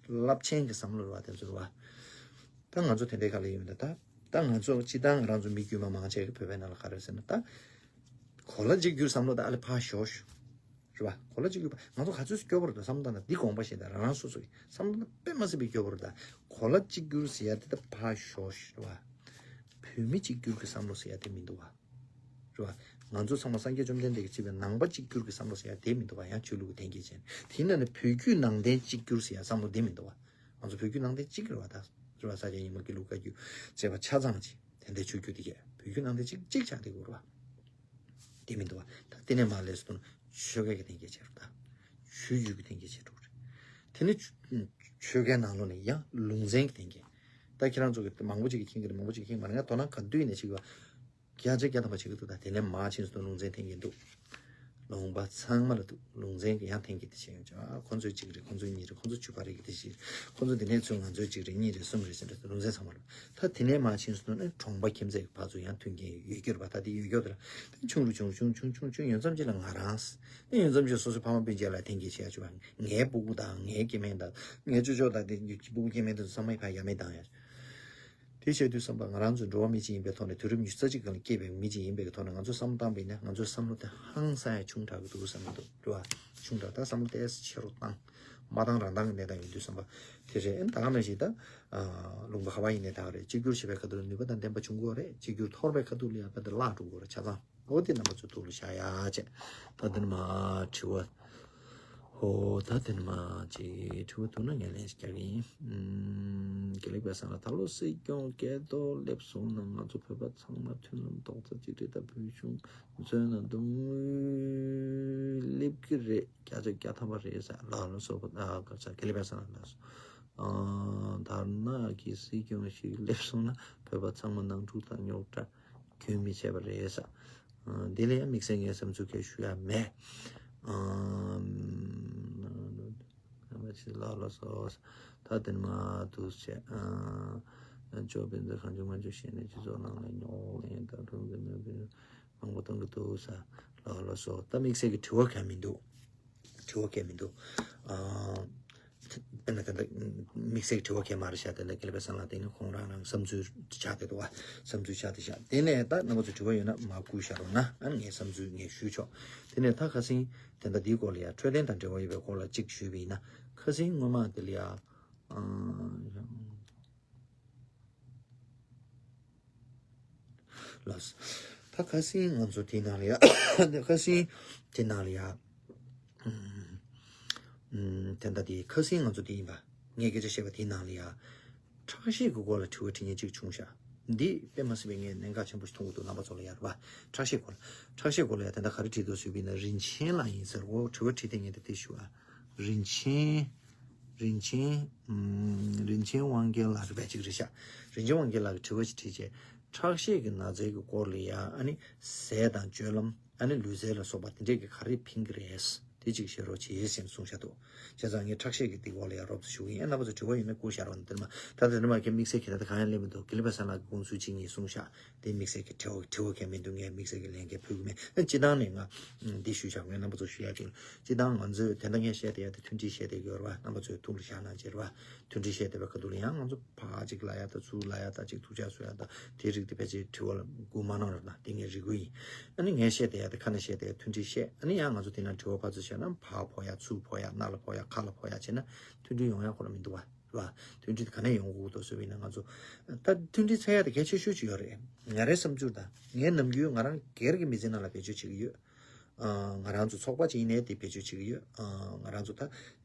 རླབས་ཆེན་གྱི་བསམ་བློ་རེད་བ། དེ་ཚོ་རེད་བ། ད་ང་ཚོ་དེ་འདྲའི་ག་ལ་ཡིན་མིན། ད་ད་ང་ཚོ་སྤྱིར་བཏང་ང་རང་ཚོ་མི་དཀྱུས་མ་མང་ཆེ་གི་བོད་པའི་ནང་ལ་ག་རེ་ཟེར་ན། ད་གོ་ལ་གཅིག་གྱུར་བསམ་བློ་ད་ཨ་ལེ་ཕར་ཞོག་ཞུ། རེད་བ། གོ་ལ་གཅིག་གྱུར་པ། ང་ཚོ་ག་ཚོད་སྐྱོ་པོ་རེད་ད་བསམ་བློ་བཏང་ན། འདི་དགོངས་པ་བཞེས་དང་། རང་རང་སོ་སོ་ཡི་བསམ་བློ་དཔེ་མ་སྲིད་པའི་སྐྱོ་པོ་རེད་ད། གོ་ལ་གཅིག་གྱུར་ཟེར་ཡ་དེ་ད་ཕར་ཞོག་ཞུ། རེད་བ། བོད་མི་གཅིག་གྱུར་གྱི་བསམ་བློ་ཟེར་ཡ་དེ་མི་འདུག་བ། རེད་བ། ང་ཚོ་ཚང་མ་སངས་རྒྱས་བཅོམ་ལྡན་འདས་ཀྱིས་གཙོས་པའི་ནང་པ་གཅིག་གྱུར་གྱི་བསམ་བློ་ཟེར་ཡ་དེ་མི་འདུག་བ། ཡང་ཆོས་ལུགས་ཀྱི་འཐེན་འཁྱེར་བྱས་ནས། དེ་ཡིན་ན་ནི་བོད་བརྒྱུད་ནང་བསྟན་གཅིག་གྱུར་ཟེར་ཡ་བསམ་བློ་དེ་མི་འདུག་བ། ང་ཚོ་བོད་བརྒྱུད་ནང་བསྟན་གཅིག་རེད་བ། ད་རེད་བ། ས་སྐྱ་ཡེ་མ་དགེ་ལུགས་བཀའ་བརྒྱུད་བཅས་པ་ཆ་ཚང་གཅིག་དེ་འདྲའི་ཆོས་བརྒྱུད་དེ་གས་བོད་བརྒྱུད་ནང་བསྟན་གཅིག་གཅིག་ཆགས་བསྡད་ཡོད་རེད་བ། དེ་མི་འདུག་བ། ད་དེ་ནས་མར་ལས་སུ་གཏོང་ན་ཆོལ་ཁ་གི་འཐེན་འཁྱེར་བྱས་རེད། ད་ཆོས་བརྒྱུད་ཀྱི་འཐེན་འཁྱེར་བྱས་འགྲོ་གི་རེད། དེ་ནས་ཆོལ་ཁའི་ནང་ལོགས་ནས་ཡང་ལུང་ཚན་གྱི་འཐེན་འཁྱེར། ད་ཁྱེད་རང་ཚོ་གི་མང་པོ་ཅིག་གིས་མཁྱེན་གྱི་རེད། མང་པོ་ཅིག་གིས་མཁྱེན་མ་རེད། ང་དོ་སྣང་ག་དུས་ནས་བྱེད་ཀྱི་བ། བརྒྱ་ཆ་བརྒྱ་ཐམ་པ་བྱེད་ཀྱི་འདུག་ད་དེ་ནས་མར་ཕྱིན་སོང་ན་ལུང་ཚན་འཐེན་གྱི་འདུག་ལུང་པ་ཚང་མ་ལ་འདུག་ལུང་ཚན་གྱི་ཡང་འཐེན་གྱི་དེ་བྱས་ཡོང་ཅག་ཁོ་ཚོས་གཅིག་རེད། ཁོ་ཚོས་གཉིས་རེད། ཁོ་ཚོ་བཅུ་པ་རེད་གི་དེ་བཞི་རེད། ཁོ་ཚོ་འདི་ནས་ཚུར་ང་ཚོས་གཅིག་རེད། གཉིས་རེད། གསུམ་རེད་ཟེར་འདྲ་ལུང་ཚན་ཚང་མ་ལ། ད་དེ་ནས་མར་ཕྱིན་སོང་ན་གྲོང་པ་ཁྱིམ་མཚེས་ཀྱི་བར་ཚོ་ཡང་མཐུན་རྐྱེན་ཡོད་རྒྱུ་རེད་པ། ད་དེ་ཡོད་རྒྱུ་དེ་ལ་ཆུང་རུ་ཆུང་རུ་ཆུང་ཆུང་ཆུང་ཆུང་ཡོང་ཙམ་ཅིག་ལ་ང་རང་ད་ཡོང་ཙམ་ཅིག་སོ་སོའི་ཕ་མ་སྤུན་མཆེད་ལ་འཐེན་འཁྱེར་བྱས་ཡ་ཆུ་བ། ངའི་སྤུ་གུ་དང་ངའི་སྐྱེ་དམན་དང་ངའི་ཅོ་ཅོ་དང་དེ་སྤུ་གུ་སྐྱེ་དམན་དེ་ཚོ་ཚང་མ་ཕར་ཡ་མེད་བཏང་ཡ། དེ་བྱས་དུས་ཙམ་པ་ང་རང་ཚོ་འགྲོ་བ་མི་གཅིག་ཡིན་པའི་ཐོག་ནས། དུས་རབས་ཉི་ཤུ་རྩ་གཅིག་སྒང་ལ་སྐྱེས་པའི་མི་གཅིག་ཡིན་པའི་ཐོག་ནས། ང་ཚོས་བསམ་བློ་བཏང་བ་ཡིན་ན་ང་ཚོའི་བསམ་བློ་དེ་ཧང་སང་ཡ་ཆུང་དྲགས་ཀྱི་འདུག་བསམ་གྱི་འདུག་རེད་བ། ཆུང་དྲགས། ད་བསམ་བློ་ཏོག་ཙམ་ཆེ་རུ་བཏང་། མ་བཏང་རང་བཏང་གི་གནས་སྟངས་ཡོང་དུས་ཙམ་པ་དེ་རེད། ཨ་ནི་ད་ག་ནང་བཞིན་ད་ལུང་པ་ག་པར་ཡིན་ནའི་ད་ག་རེད། གཅིག་གྱུར་བྱེད་པའི་ཁ་ཐུག་ལ་ནུས་པ་དང་ལྡན་པ་བྱུང་དགོས་རེད། གཅིག་གྱུར་འཐོར་བའི་ཁ་ཐུག་ལ་ཡང་ད་ལྟ་བརླག་འགྲོ་དགོས་རེད། ཆ་ཚང་། འོ་དེ་རྣམ་པ་ཚོའི་ཐུགས་ལ་བཞག་ཡ་བྱས། ད་དེ་ནས་མར་དྲི་བ། ཧོ། ད་དེ་ནས་མར་ཅིག་དྲི་བ་ཐུག་ན་ངས་ལན་ཞིག་རྒྱག་གི་ཡིན། ཨུམ། དགེ་ལེགས་པ་སངས་ལགས། ད་ལོ་སྲིད་སྐྱོང་སྐལ་རྡོར་སླེབས་སོང་ན་ང་ཚོ་བོད་པ་ཚང་མ་མཐུན་ལམ་རྡོག་རྩ་གཅིག་སྒྲིལ་དང་བོད་གཞུང་མཚོན་ན་དོན་དངོས་སླེབས་ཀྱི་རེད། བརྒྱ་ཆ་བརྒྱ་ཐམ་པ་རེད་ཟེར། ལགས་ལགས་སོ། ཨ། དགེ་ལེགས་པ་སངས་ལགས་ལགས་སོ། ཨ། དར་ནག་གི་སྲིད་སྐྱོང་ཞིག་སླེབས་སོང་ན་བོད་པ་ཚང་མ་ནང་འཁྲུག་དང་རྙོག་དྲ་རྒྱུན་མི་ཆད་པ་རེད་ས། ཨ། འདི་ལ་ཡང་དམིགས་བསལ་ངའི་བསམ་ཚུལ་གང་ཞུ་ཡ་མེད། ཨ། ཨ་མ་ཅི་ལགས་ལགས་སོ། ད་དེ་ནས་མར་འདུག་བྱས། ཨ། ཅོ་བན་ཛ་གང་བྱུང་མང་བྱུང་བཤད་ནས་སྤྱི་ཚོགས་ནང་ལ་རྙོག་གླེང་དང་གྲུང་གི་མོས་པའི་མང་པོ་གཏོང་གི་འདུག་ས། ལགས་ལགས་སོ། ད་དམིགས་བསལ་གྱི་དྲི་བ་གང་མི་འདུག་དྲི་བ་གང་མི་འདུག་ཨ། དཔེར་ན་ད་ལྟ་དམིགས་བསལ་གྱི་དྲི་བ་གང་མ་རེད་ཤག་དེ་ལ་དགེ་ལེགས་པ་སངས་ལགས་དེ་ནི་ཁོང་རང་རང་བསམ་ཚུལ་ཆགས་བསྡད་འདུག་བ། བསམ་ཚུལ་ཆགས་བསྡད་ཤག་དེ་ནས་ད་རྣམ་པ་ཚོ་དྲི་བ་ཡོད་ན་མར་བསྐུར་བཞག་རོགས་གནང་། ཨ་ནི་ངས་བསམ་ཚུལ་ངས་ཞུས་ཆོག་དེ་ནས་ད་ཁ་སང་དེ་འདྲ་འདིའི་སྐོར་ལ་ཡ། འཕྲོད་བསྟེན་དང་འབྲེལ་བ་ཡོད་པའི་སྐོར་ལ་གཅིག་ཞུས་པ་ཡིན་ན། ཁ་སང་སྔོན་མ་དེ་ལ་ཡ། ཨ། ལགས། ད་ཁ་སང་ང་ཚོ་དེའི་ནང་ལ་ཡ། ཁ་སང་དེ་ནང་ལ་ཡ། ཨུམ། ཨུམ། དེ་འདྲ་དེ་ཁ་སང་ང་ཚོ་དེ་ཡིན་པ། ངས་སྐད་ཆ་བཤད་པ་དེའི་ནང་ལ་ཡ། ཁྲག་ཤེད་ཀྱི་སྐོར་ལ་དྲི་བ་དྲི་མཁན་གཅིག་བྱུང་ཤག་འདི་དཔེ་མ་སྲིད་པའི་ངས་གནད་འགག་ཆེན་པོ་ཞིག་མཐོང་གི་འདུག་རྣམ་པ་ཚོ་ལ་ཡ། རེད་པ། ཁྲག་ཤེད་སྐོར་ལ། ཁྲག་ཤེད་སྐོར་ལ་ཡ་དེ་འདྲ་ག་རེ་དྲིས་འདུག་ཟེར་བ་ཡིན་ན། རིན་ཆེན་ལགས་ཡིན་ཟེར། འོ། དྲི་བ་དྲིས་དེ་ངས་དེ་དེ་ཞུ་ཨ། རིན་ཆེན། རིན་ཆེན། ཨམ། རིན་ཆེན་དབང་རྒྱལ་ལགས་རེད་པས། ཅིག་རེད་ཤག་རིན་ཆེན་དབང་རྒྱལ་ལགས་ཀྱིས་དྲི་བ་ཞིག་དྲིས་བྱས། ཁྲག་ཤེད་ཀྱི་ན་ཚའི་གི་སྐོར་ལ་ཡ། ཨ་ནི་ཟས་དང་སྤྱོད་ལམ། ཨ་ནི་ལུས་རྩལ་ལ་སོགས་པ་དེ་འདྲས་ཀྱི་ག་རེ་ཕན་གྱི་རེད། དེ་ཅིག་བཤད་རོགས་བྱེད་ཟེར་ནས་གསུངས་བཞག་འདུག་བྱས་ཙང་ངས་ཁྲག་ཤེད་ཀྱི་དེ་སྐོར་ལ་ཡ་རོབ་ཙམ་ཞུ་གི་ཡིན། རྣམ་པ་ཚོ་དྲི་བ་ཡོད་ན་བསྐུར་བཞག་རོགས་གནང་། དེ་མ། ད་དེ་ནས་མ་གི་དམིགས་བསལ་གྱི་ད་ལྟ་གང་ཡང་སླེབས་མི་འདུག་གི་ལི་པ་ས་ལགས་ཀྱིས་དགོངས་ཚུལ་གཅིག་གཉིས་གསུངས་བཞག་དེ་དམིགས་བསལ་གྱི་དྲི་བ། དྲི་བ་གང་མི་འདུག་ངས་དམིགས་བསལ་གྱི་ལན་གང་ཕུལ་གི་མེད། ཨ། སྤྱིར་བཏང་ནས་ང་འདི་ཞུས་བཞག་ངས་རྣམ་པ་ཚོ་ཞུ་ཡ་དེ། སྤྱིར་བཏང་ང་ཚོས་དེ་འདྲ་ངས་བཤད་བསྡད་ཡ་དེ་མཐུན་སྒྲིལ་བཤད་བསྡད་ཀྱི་ཡོད་རེད་པ། རྣམ་པ་ཚོས་ཐུགས་ལ་བཞག་གནང་བྱས་རེད་པ། མཐུན་སྒྲིལ་བཤད་བསྡད་པའི་ཁ་ཐུག་ལ་ཡང་ང་ཚོ་ཕར་ཅིག་ལབ་ཡ་དང་ཚུར་ལབ་ཡ་དང་ཅིག་ཐུགས་ཅག་གསོ་ཡ་དང་དེ་རིགས་དེ་ཕལ་ཆེར་དྲི་བ་ལ་སྒུག་མ་གནང་རོགས་གནང་། དེ་ངས་རེ་སྐུལ་ཡིན། ཨ་ནི་ངས་བཤད་བསྡད་ཡ་དེ་ཁ་ནས་བཤད་བསྡད་ཡ་མཐུན་སྒྲིལ་བཤད། ཨ་ནི་ཡང་ང་ཚོ་དེ་ནང་དྲི་བ་ཕར་ཚུར་བཤད་ན་ཕར་ཕོག་ཡ་ཚུར་ཕོག་ཡ་སྣ་ལ་ཕོག་ཡ་ཁ་ལ་ཕོག་ཡ་བྱས་ན་མཐུན་སྒྲིལ་ཡོང་ཡ་ཁོ་ན་མི་འདུག་པ། རེད་པ། མཐུན་སྒྲིལ་ག་ནས་ཡོང་དགོས་འདུག་ཟེར་བ་ཡིན་ན། ང་ཚོ་ད་མཐུན་སྒྲིལ་འཚོལ་ཡ་དེ་གལ་ཆེ་ཤོས་ཅིག་ཡོད་རེད། ང་རའི་བསམ་ཚུལ་དང་། ངས་ནམ་རྒྱུན་ང་རང་སྒེར་གྱི་མི་ཚེ་ནང་ལ་བེད་སྤྱོད་བྱེད་ཀྱི་ཡོད། ཨ། ང་རང་ཚོ་ཚོགས་པ་ཅིག་ཡིན་ནའི་དེ་བེད་སྤྱོད་བྱེད་ཀྱི་ཡོད། ཨ། ང་རང་ཚོ་ད་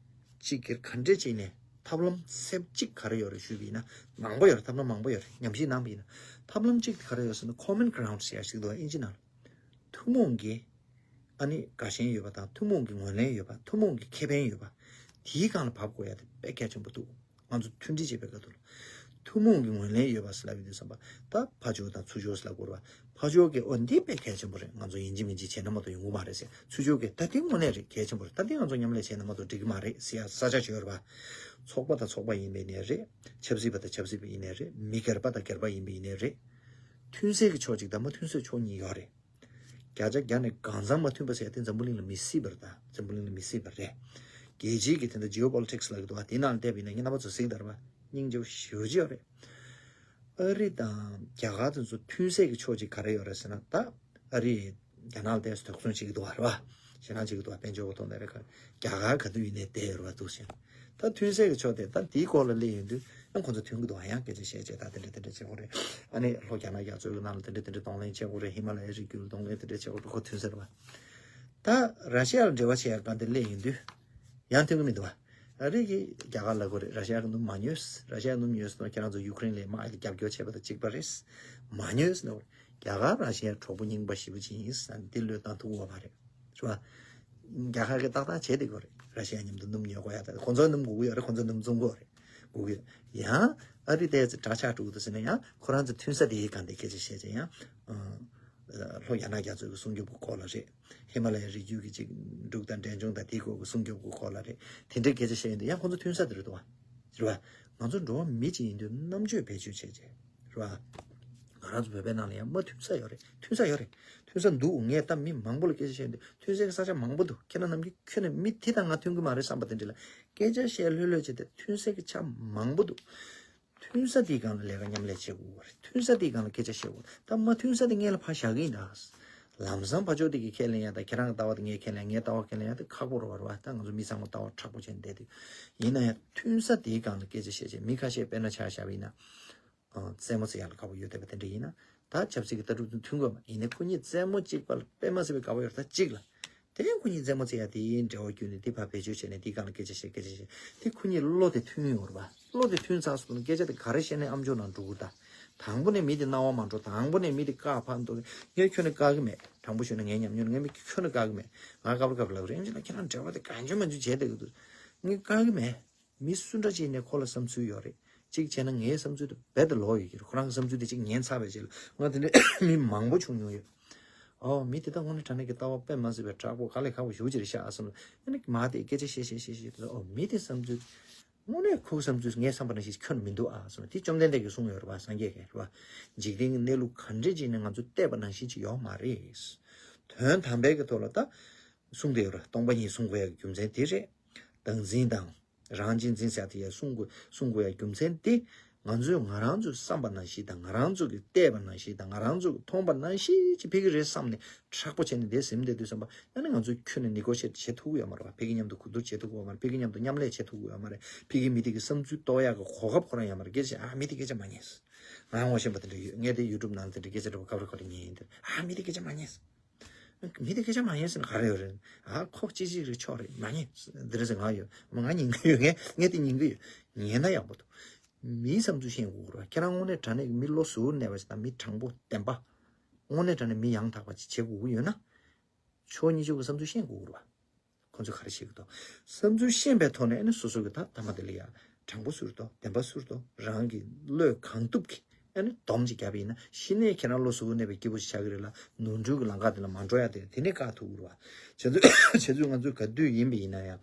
གཅིག་སྒེར་ག་འདྲས་ཅིག་ནས་ཐབས་ལམ་གསར་པ་གཅིག་ག་རེ་ཡོད་རེད་ཞུས་པ་ཡིན་ན། མང་པོ་ཡོད་རེད། ཐབས་ལམ་མང་པོ་ཡོད་རེད། ཉམས་ཞིབ་གནང་བ་ཡིན་ན། ཐབས་ལམ་གཅིག་དེ་ག་རེ་ཡོད་ཟེར་ན། common ground ཟེར་ཡ་ཞིག་འདུག་པ། ཨིན་ཇི་ནང་ལ། ཐུན་མོང་གི། ཨ་ནི་དགའ་ཞེན་ཡོད་པ་དང་། ཐུན་མོང་གི་ངོས་ལེན་ཡོད་པ། ཐུན་མོང་གི་ཁེ་ཕན་ཡོད་པ། དེའི་སྒང་ལ་བབས་དགོས་ཡ་དེ་དཔེ་གལ་ཆེན་པོ་འདུག་ང་ཚོ་མཐུན་སྒྲིལ་བྱེད་པའི་སྐབས་དུ་ལ། ཐུན་མོང་གི་ངོས་ལེན་ཡོད་པ་ཟེར་ལབ་ཡོང་དུས་ཙམ་པ། ད་ཕར་ཕྱོགས་དང་ཚུར་ཕྱོགས་ཟེར་ལབ་དགོས་རེད་པ། ཕར་ཕྱོགས་ཀྱིས་འོ་འདི་དཔེ་གལ་ཆེན་པོ་རེད། ང་ཚོ་ཡིན་གཅིག་མིན་གཅིག་བྱས་ན་མ་གཏོགས་ཡོང་གི་མ་རེད་ཟེར། ཚུར་ཕྱོགས་ཀྱིས་ད་འདི་དངོས་གནས་རེད། གལ་ཆེན་པོ་རེད། ད་འདི་ང་ཚོ་མཉམ་ལས་བྱས་ན་མ་གཏོགས་འགྲིག་གི་མ་རེད་ཟེར་ཡ་ས་ཆ་ཅིག་ཡོད་རེད་པ། ཚོགས་པ་དང་ཚོགས་པ་ཡིན་པ་ཡིན་ནའི་རེད། ཆབ་སྲིད་པ་དང་ཆབ་སྲིད་པ་ཡིན་ནའི་རེད། མི་སྒེར་པ་དང་སྒེར་པ་ཡིན་པ་ཡིན་ནའི་རེད། མཐུན་གསལ་གྱི་ཕྱོགས་གཅིག་དང་མ་མཐུན་གསལ་ཕྱོགས་གཉིས་ཡོད་རེད། བརྒྱ་ཆ་བརྒྱ་ནས་གང་འཚམ་མ་མཐུན་པ་ཟེར་ཡ་དེ་འཛམ་བུ་གླིང་ལ་མི་སྲིད་པ་རེད། ད་འཛམ་བུ་གླིང་ལ་མི་སྲིད་པ་རེད། རྒྱལ་སྤྱིའི་གི་དེ་འདྲ་ཇི་ཨོ་པོ་ལི་ཊིག་སི་ལབ་ཀྱི་འདུག་པ། དེ་ནང་ལ་བལྟས་པ་ཡིན་ན་ངས་རྣམ་པ་ཚོ་གཟིགས་དང་རེད་པ། སྙིང་རྗེ་པོ་ཞེ་པོ་ཅིག་ཡོད་རེད། ཨ་རི་དང་རྒྱ་གར་དེ་ཚོ་མཐུན་གསལ་གྱི་ཕྱོགས་གཅིག་ག་རེ་ཡོད་རེད་ཟེར་ན། ད་ཨ་རི་རྒྱ་ནག་ལ་ཏོག་ཙམ་དོགས་ཟོན་བྱེད་ཀྱི་འདུག་པ། རེད་པ། ཞེད་སྣང་བྱེད་ཀྱི་འདུག་པ། དཔལ་འབྱོར་གྱི་ཐོག་ནས་རེད། རྒྱ་གར་ག་དུས་ཡིན་ནའི་བསྡད་ཡོད་རེད་པ། འདུག་ཟེར། ད་མཐུན་གསལ་གྱི་ཕྱོགས་དེ་ད་དེའི་སྐོར་ལ་སླེབས་ཡོང་དུས་ཡང་ཁོང་ཚོ་མཐུན་གྱི་འདུག་པ། ཡང་སྐད་ཆ་བཤད་བྱས་ད་དེ་འདྲ་དེ་འདྲ་བྱེད་དགོས་རེད། ཨ་ནི་ལྷོ་རྒྱ་ནག་རྒྱ་མཚོའི་ནང་ལ་དེ་འདྲ་དེ་འདྲ་གདོང་ལེན་བྱེད་དགོས་རེད། ཧི་མ་ལ་ཡའི་རི་རྒྱུད་ལ་གདོང་ལེན་དེ་འདྲ་བྱེད་དགོས་རེད། ཁོ་མཐུན་གསལ་རེད་པ། ད་ར་ཤི་ཡ་ལ་འབྲེལ་བ་བྱེད་ཡག་སྒང་དེ་སླེབས་ཡོང་དུས་ཡང་མཐུན་གྱི་མི་འདུག་པ། ཨ་རི་གིས་རྒྱ་གར་ལབ་ཀྱི་ཡོད་རེད། ར་ཤི་ཡ་གིས་སྣུམ་མ་ཉོས། ར་ཤི་ཡ་སྣུམ་ཉོས་སོང་ན་ཁྱེད་རང་ཚོ་ཡུ་ཀེ་རེན་ལ་དམག་གི་རྒྱབ་སྐྱོར་བྱས་པ་དང་གཅིག་པ་རེད། མ་ཉོས་ཟེར་ན། རྒྱ་གར་ར་ཤི་ཡ་གྲོགས་པོ་རྙིང་པ་ཞེ་པོ་ཅིག་ཡིན་ཟེར་ན་འདི་བློས་བཏང་ཐུབ་ཀྱི་ཡོད་མ་རེད། རེད་པ། རྒྱ་གར་གྱིས་ཏག་ཏག་བྱས་བསྡད་ཀྱི་ཡོད་རེད། ར་ཤི་ཡ་མཉམ་དུ་སྣུམ་ཉོ་དགོས་ཡ། ད་ཁོང་ཚོ་སྣུམ་དགོས་ཀྱི་ཡོད་རེད། ཁོང་ཚོ་སྣུམ་བཙོང་གི་ཡོད་རེད། དགོས་ཀྱི་ཡོད། ཡང་ཨ་རི་ཏོག་ཙམ་དགྲ་ཆགས་འགྲོ་གི་འདུག་ཟེར་ན་ཡང་ཁོ་རང་ཚོ་མཐུན་ས་དེའི་སྒང་དེ་སྐད་ཆ་བཤད་བྱས་ཡང་། ཨ། ལྷོ་རྒྱ་ནག་རྒྱ་མཚོའི་གི་སྲུང་སྐྱོབ་ཀྱི་སྐོར་ལ་རེད། ཧི་མ་ལ་ཡའི་རི་རྒྱུད་ཀྱི་ཅིག་འབྲུག་དང་འབྲས་ལྗོངས་དང་དེའི་སྐོར་གྱི་སྲུང་སྐྱོབ་ཀྱི་སྐོར་ལ་རེད། དེ་འདྲའི་སྐད་ཆ་བཤད་ཡོང་དུས་ཡང་ཁོང་ཚོ་མཐུན་ས་དེ་རེད་འདུག་པ། རེད་པ། ང་ཚོ་འགྲོ་བ་མི་གཅིག་ཡིན་དུས་རྣམ་དཔྱོད་བེད་སྤྱོད་བྱས་བྱས། རེད་པ། ང་རང་ཚོ་བོད་པའི་ནང་ལ་ཡང་མ་མཐུན་ས་ཡོད་རེད། མཐུན་ས་ཡོད་རེད། མཐུན་ས་འདུག་ངས་ད་མི་མང་པོ་ལ་སྐད་ཆ་བཤད་ཡོང་དུས་མཐུན་སའི་ས་ཆ་མང་པོ་འདུག་ཁྱེད་རང་རྣམས་ཀྱིས་ཁྱོན་ནས་མི་དེ་དང་ང་མཐུན་གྱི་མ་རེད་བསམ་པ་དེ་འདྲ་ལ་སྐད་ཆ་བཤད་ལྷོད་ལྷོད་བྱས་ཏེ། མཐུན་སའི་ཆ་མང་པོ་འདུག་མཐུན་ས་དེའི་སྒང་ལ་ལས་ཀ་མཉམ་ལས་བྱེད་དགོས་པ་རེད། མཐུན་ས་དེའི་སྒང་ལ་སྐད་ཆ་བཤད་དགོས། ད་མ་མཐུན་ས་དེ་སྔོན་ལ་ཕར་བཞག་གི་ཡིན་ད། ལམ་སང་ཕར་ཕྱོགས་དེ་གིས་ཁས་ལེན་ཡ་དང་། ཁྱེད་རང་གི་ལྟ་བ་དེ་ངས་ཁས་ལེན། ངའི་ལྟ་བ་ཁས་ལེན་ཡ་དེ་ཁག་པོ་རེད་པ། རེད་པ། ད་ང་ཚོ་མི་ཚང་མ་ལྟ་བ་མཁྲེགས་པོ་བྱས་ནས་བསྡད་དུས། ཡིན་ན་ཡང་མཐུན་ས་དེའི་སྒང་ལ་སྐད་ཆ་བཤད་བྱས། མི་ཁ་ཤས་དཔེར་ན་ཆ་བཞག་པ་ཡིན་ན། ཨ། རྩེད་མོ་རྩེ་ཡག་ལ་དགའ་པོ་ཡོད་བསྡད་པ་དེ་འདྲ་ཡིན་ན། ད་ཆབ་སྲིད་ཀྱི་ལྟ་གྲུབ་དང་མཐུན་དགོས་པ་ཡིན་ནའི། ཁོ་གཉིས་རྩེད་མོ་གཅིག་པ་ལ་དཔེ་མ་སྲིད་པའི་དགའ་པོ་ཡོད་རེད། ད་གཅིག་ལ། དེ་ཡང་ཁོ་གཉིས་རྩེད་མོ་རྩེ་ཡ་དེའི་འབྲེལ་བ་བརྒྱུད་ནས་དེ་ཕར་བེད་སྤྱོད་བྱས་ནས་དེའི་སྒང་ལ་སྐད་ཆ་བཤད། སྐད་ཆ་བཤད། དེ་ཁོ་གཉིས་བློ་དེ་མཐུན་ཡོད་རེད་པ། བློ་དེ་མཐུན་ཚར་སོང་ན་སྐད་ཆ་དེ་ག་རེ་བཤད་ནའི་ཨམ་ཅོག་ནང་འགྲོ་གི་རེད་ད། དང་པོ་ནས་མི་དེ་རྣ་བར་མ་འགྲོ། དང་པོ་ནས་མི་དེ་བཀག་ཕར་འདུག་ངས་ཁྱོན་ནས་བཀག་གི་མེད། དྲང་པོ་ཞུས་ན་ངའི་ཉམས་མྱོང་ནས་ངས་མི་ཁྱོན་ནས་བཀག་གི་མེད། ང་སྐབས་རེ་སྐབས་རེ་ལབ་རེད། ཨེམ་ཆི་ལགས་ཁྱེད་རང་འབྲེལ་བ་དེ་གང་བྱུང་མང་བྱུང་བྱས་བསྡད་ཀྱི་འདུག་ངས་བཀག་གི་མེད། མི་སུ་འདྲ་ཅིག་ནས་ཁོ་ལ་བསམ་ཚུལ་ཡོད་རེད། གཅིག་བྱས་ན་ངའི་བསམ་ཚུལ་དེ་རྦད་དེ་ལོག་ཡོད་ཀྱི་རེད། ཁོ་རང་གི་བསམ་ཚུལ་དེ་གཅིག་ཉན་ཚར་བའི་རྗེས་ལ། ང་དེ་འདྲའི་མི་མང་པོ་བྱུང་མྱོང་ཡོད། ཨོ། མི་དེ་དག་དངོས་གནས་དྲང་གནས་ཀྱི་ལྟ་བ་དཔེ་མ་སྲིད་པའི་དྲག་པོ། དཀའ་ལས་ཁག་པོ་ཞེ་པོ་ཅིག་རེད་ཤག་བསམ། ཨ་ནི་མ་དེ་སྐད་ཆ་བཤད་བཤད་བཤད་བཤད་དེ། ཨོ། མི་དེ་བསམ་ཚུལ། དངོས་གནས་ཁོའི་བསམ་ཚུལ་ངས་བསམ་པ་ནང་བཞིན་ཁྱོན་མི་འདུག་ཨ་བསམ། དེ་བཅོམ་ལྡན་འདས་ཀྱིས་གསུངས་ཡོད་རེད་པ། སངས་རྒྱས་ཀྱིས་རེད་པ། འཇིག་རྟེན་གྱི་གནས་ལུགས་ག་འདྲས་ཅིག་ནས་ང་ཚོས་བལྟས་པ་ནང་བཞིན་ཅིག་ཡོད་མ་རེད། དོན་དམ་པའི་གི་ཐོག་ལ་ད་གསུངས་བསྡད་ཡོད་རེད། སྟོང་པ་ཉིད་གསུང་དགོས་ཡ་གི་རྒྱུ་མཚན་དེ་རེད། བདག་འཛིན་དང་། རང་གཅེས་འཛིན་ཟེར་དེ་ཡང་གསུང་དགོས། གསུང་དགོས་ཡ་རྒྱུ་མཚན་དེ། ང་ཚོས་ང་རང་ཚོས་བསམ་པ་ནང་བཞིན་དང་། ང་རང་ཚོ་གིས་བལྟས་པ་ནང་བཞིན་དང་། ང་རང་ཚོ་གིས་མཐོང་བ་ནང་བཞིན་ཅིག་ཕ་གི་རེད་བསམ་ནས་མཁྲེགས་པོ་བྱས་ནས་དེ་ཟིན་བསྡད་དུས་ཙམ་པ། ཨ་ནི་ང་ཚོས་ཁྱོན་ནས་ནེ་གོ་ཤི་ཡེཊ་བྱེད་ཐུབ་ཀྱི་ཡོད་མ་རེད་པ། ཕ་གི་མཉམ་དུ་གོ་བསྡུར་བྱེད་ཐུབ་ཀྱི་ཡོད་མ་རེད། ཕ་གི་མཉམ་དུ་མཉམ་ལས་བྱེད་ཐུབ་ཀྱི་ཡོད་མ་རེད། ཕ་གི་མི་དེ་གི་བསམ་ཚུལ་རྟོགས་ཡག་གི་གོ་སྐབས་ཁོ་རང་ཡོད་མ་རེད། སྐད་ཆ། ཨ། མི་དེ་སྐད་ཆ་མ་ཉན། ང་ངོ་ཤེས་པ་དེ་འདྲ་ཡོད། ངས་དེ་ཡུ་ཊུབ་ནང་ལ་དེ་འདྲ་སྐད་ཆ་འདྲ་པོ་སྐབས་རེ་སྐབས་རེ་ཉན་ཡིན་དེ། ཨ། མི་དེ་སྐད་ཆ་མ་ཉན། མི་དེ་སྐད་ཆ་མ་ཉན་ཟེར་ན་ག་རེ་ཡོད་རེད། ཨ། ཁོ་ཅི་ཅིག་རེད། ཆོག་རེད། མ་ཉན། འདི་རེད་ཟེར། ང་ཡོད་མ། ང་ཉན་གི་ཡོད། ངས་ངས་དེ་ཉན་གི་ཡོད། ཉན་ན་ཡག་པོ་འདུག་མིའི་བསམ་ཚུལ་ཤེས་དགོས་རེད་པ། ཁྱེད་རང་དངོས་གནས་དྲང་གནས་ཀྱི་མི་བློ་གཟུ་བོར་གནས་པ་ཞིག་དང་། མི་དྲང་པོ་བདེན་པ། དངོས་གནས་དྲང་གནས་མི་ཡང་དག་པ་ཅིག་བྱེད་དགོས་ཀྱི་ཡོད་ན། ཕྱོགས་གཉིས་ཆོས་ཀྱི་བསམ་ཚུལ་ཤེས་དགོས་རེད་པ། ཁོང་ཚོས་ག་རེ་བྱེད་ཀྱི་འདུག་བསམ་ཚུལ་ཤེས་པའི་ཐོག་ནས་ཨ་ནི་སོ་སོ་གི་ད་ཐ་མ་དེ་ལ་ཡ་དྲང་པོ་ཟུར་དོ་བདེན་པ་ཟུར་དོ་རང་གི་བློས་གང་ཐུབ་ཀྱིས་ཨ་ནི་སྡོམ་ཅིག་བརྒྱབ་པ་ཡིན་ན་གཞི་ནས་ཁྱེད་རང་བློ་གཟུ་བོ་གནས་པའི་སྐྱིད་པོ་ཞིག་ཆགས་ཀྱི་རེད་ལ་ནོར་འཁྲུལ་གྱི་ལམ་ཁ་དེ་ལ་མ་འགྲོ་ཡ་དེ་དེ་ནས་བཀག་ཐུབ་ཀྱི་རེད་བ། བྱེད་ཚུལ་བྱེད་ཚུལ་ང་ཚོས་ག་དུས་ཡིན་པ་ཡིན་ན་ཡང་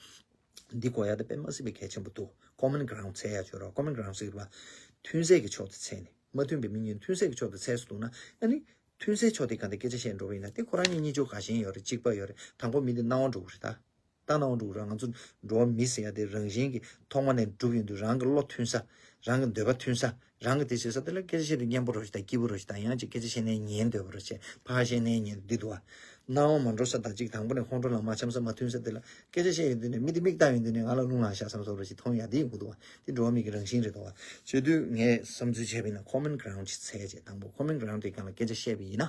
འདི་གོ་ཡ་དེ་དཔེ་མ་སྲིད་པའི་གལ་ཆེན་པོ་འདུག common ground་འཚོལ་ཡ་བྱོས་རོགས། common ground་ཟེར་བ་མཐུན་སེལ་གྱི་ཕྱོགས་དེ་འཚོལ་ནས་མ་མཐུན་པའི་མི་གཉིས་མཐུན་སེལ་གྱི་ཕྱོགས་དེ་འཚོལ་སུ་འདུག་ན་ཨ་ནི། མཐུན་སའི་ཕྱོགས་དེ་གང་དེ་སྐད་ཆ་བཤད་འགྲོ་བ་ཡིན་ན་དེ་ཁོ་རང་གཉིས་གཉིས་ཆོག་ག་ཞེན་ཡོད་རེད་གཅིག་པ་ཡོད་རེད་དང་པོ་མི་འདི་སྣང་བ་འགྲོ་གི་རེད་ད། ད་སྣང་བ་འགྲོ་གི་རེད་ང་ཚོ་འགྲོ་བ་མི་ཟེར་ཡ་དེ་རང་བཞིན་གྱི་ཐོག་མ་ནས་གྲུབ་ཡོང་དུས་རང་གི་བློ་མཐུན་ས་རང་གི་འདོད་པ་མཐུན་ས་རང་གི་དེ་བྱེད་ས་དེ་ལ་སྐད་ཆ་བཤད་དུས་སྙན་པོ་རོ་ཞིག་དང་སྐྱིད་པོ་རོ་ཞིག་དང་ཡང་ཅིག་སྐད་ཆ་བཤད་ནས་ཉན་འདོད་པ་རོ་བྱས་ཕར་བཤད་ནས་ཉན་འདི་འདུག་བ། སྣང་བ་མ་འགྲོ་ས་དང་ཅིག་དང་པོ་ནས་ཁོང་ཁྲོ་ལ་མ་འཆམ་ས་མ་མཐུན་ས་དེ་ལ་སྐད་ཆ་བཤད་ཡོང་དུས་ནས་མི་དེ་མིག་ལྟ་ཡོང་དུས་ནས་ང་ལ་རླུང་ལངས་ཤག་བསམ་སོགས་རོ་ཞིག་མཐོང་ཡ་དེ་ཡིན་དགོས་འདུག་བ། དེ་འགྲོ་བ་མི་གི་རང་བཞིན་རེད་དོ། བྱེད་དུས་ངས་བསམ་ཚུལ་བྱས་པ་ཡིན་ན་common ground་ཅིག་འཚོལ་བྱས་དང་པོ་common ground་དེ་སྒང་ལ་སྐད་ཆ་བཤད་པ་ཡིན་ན་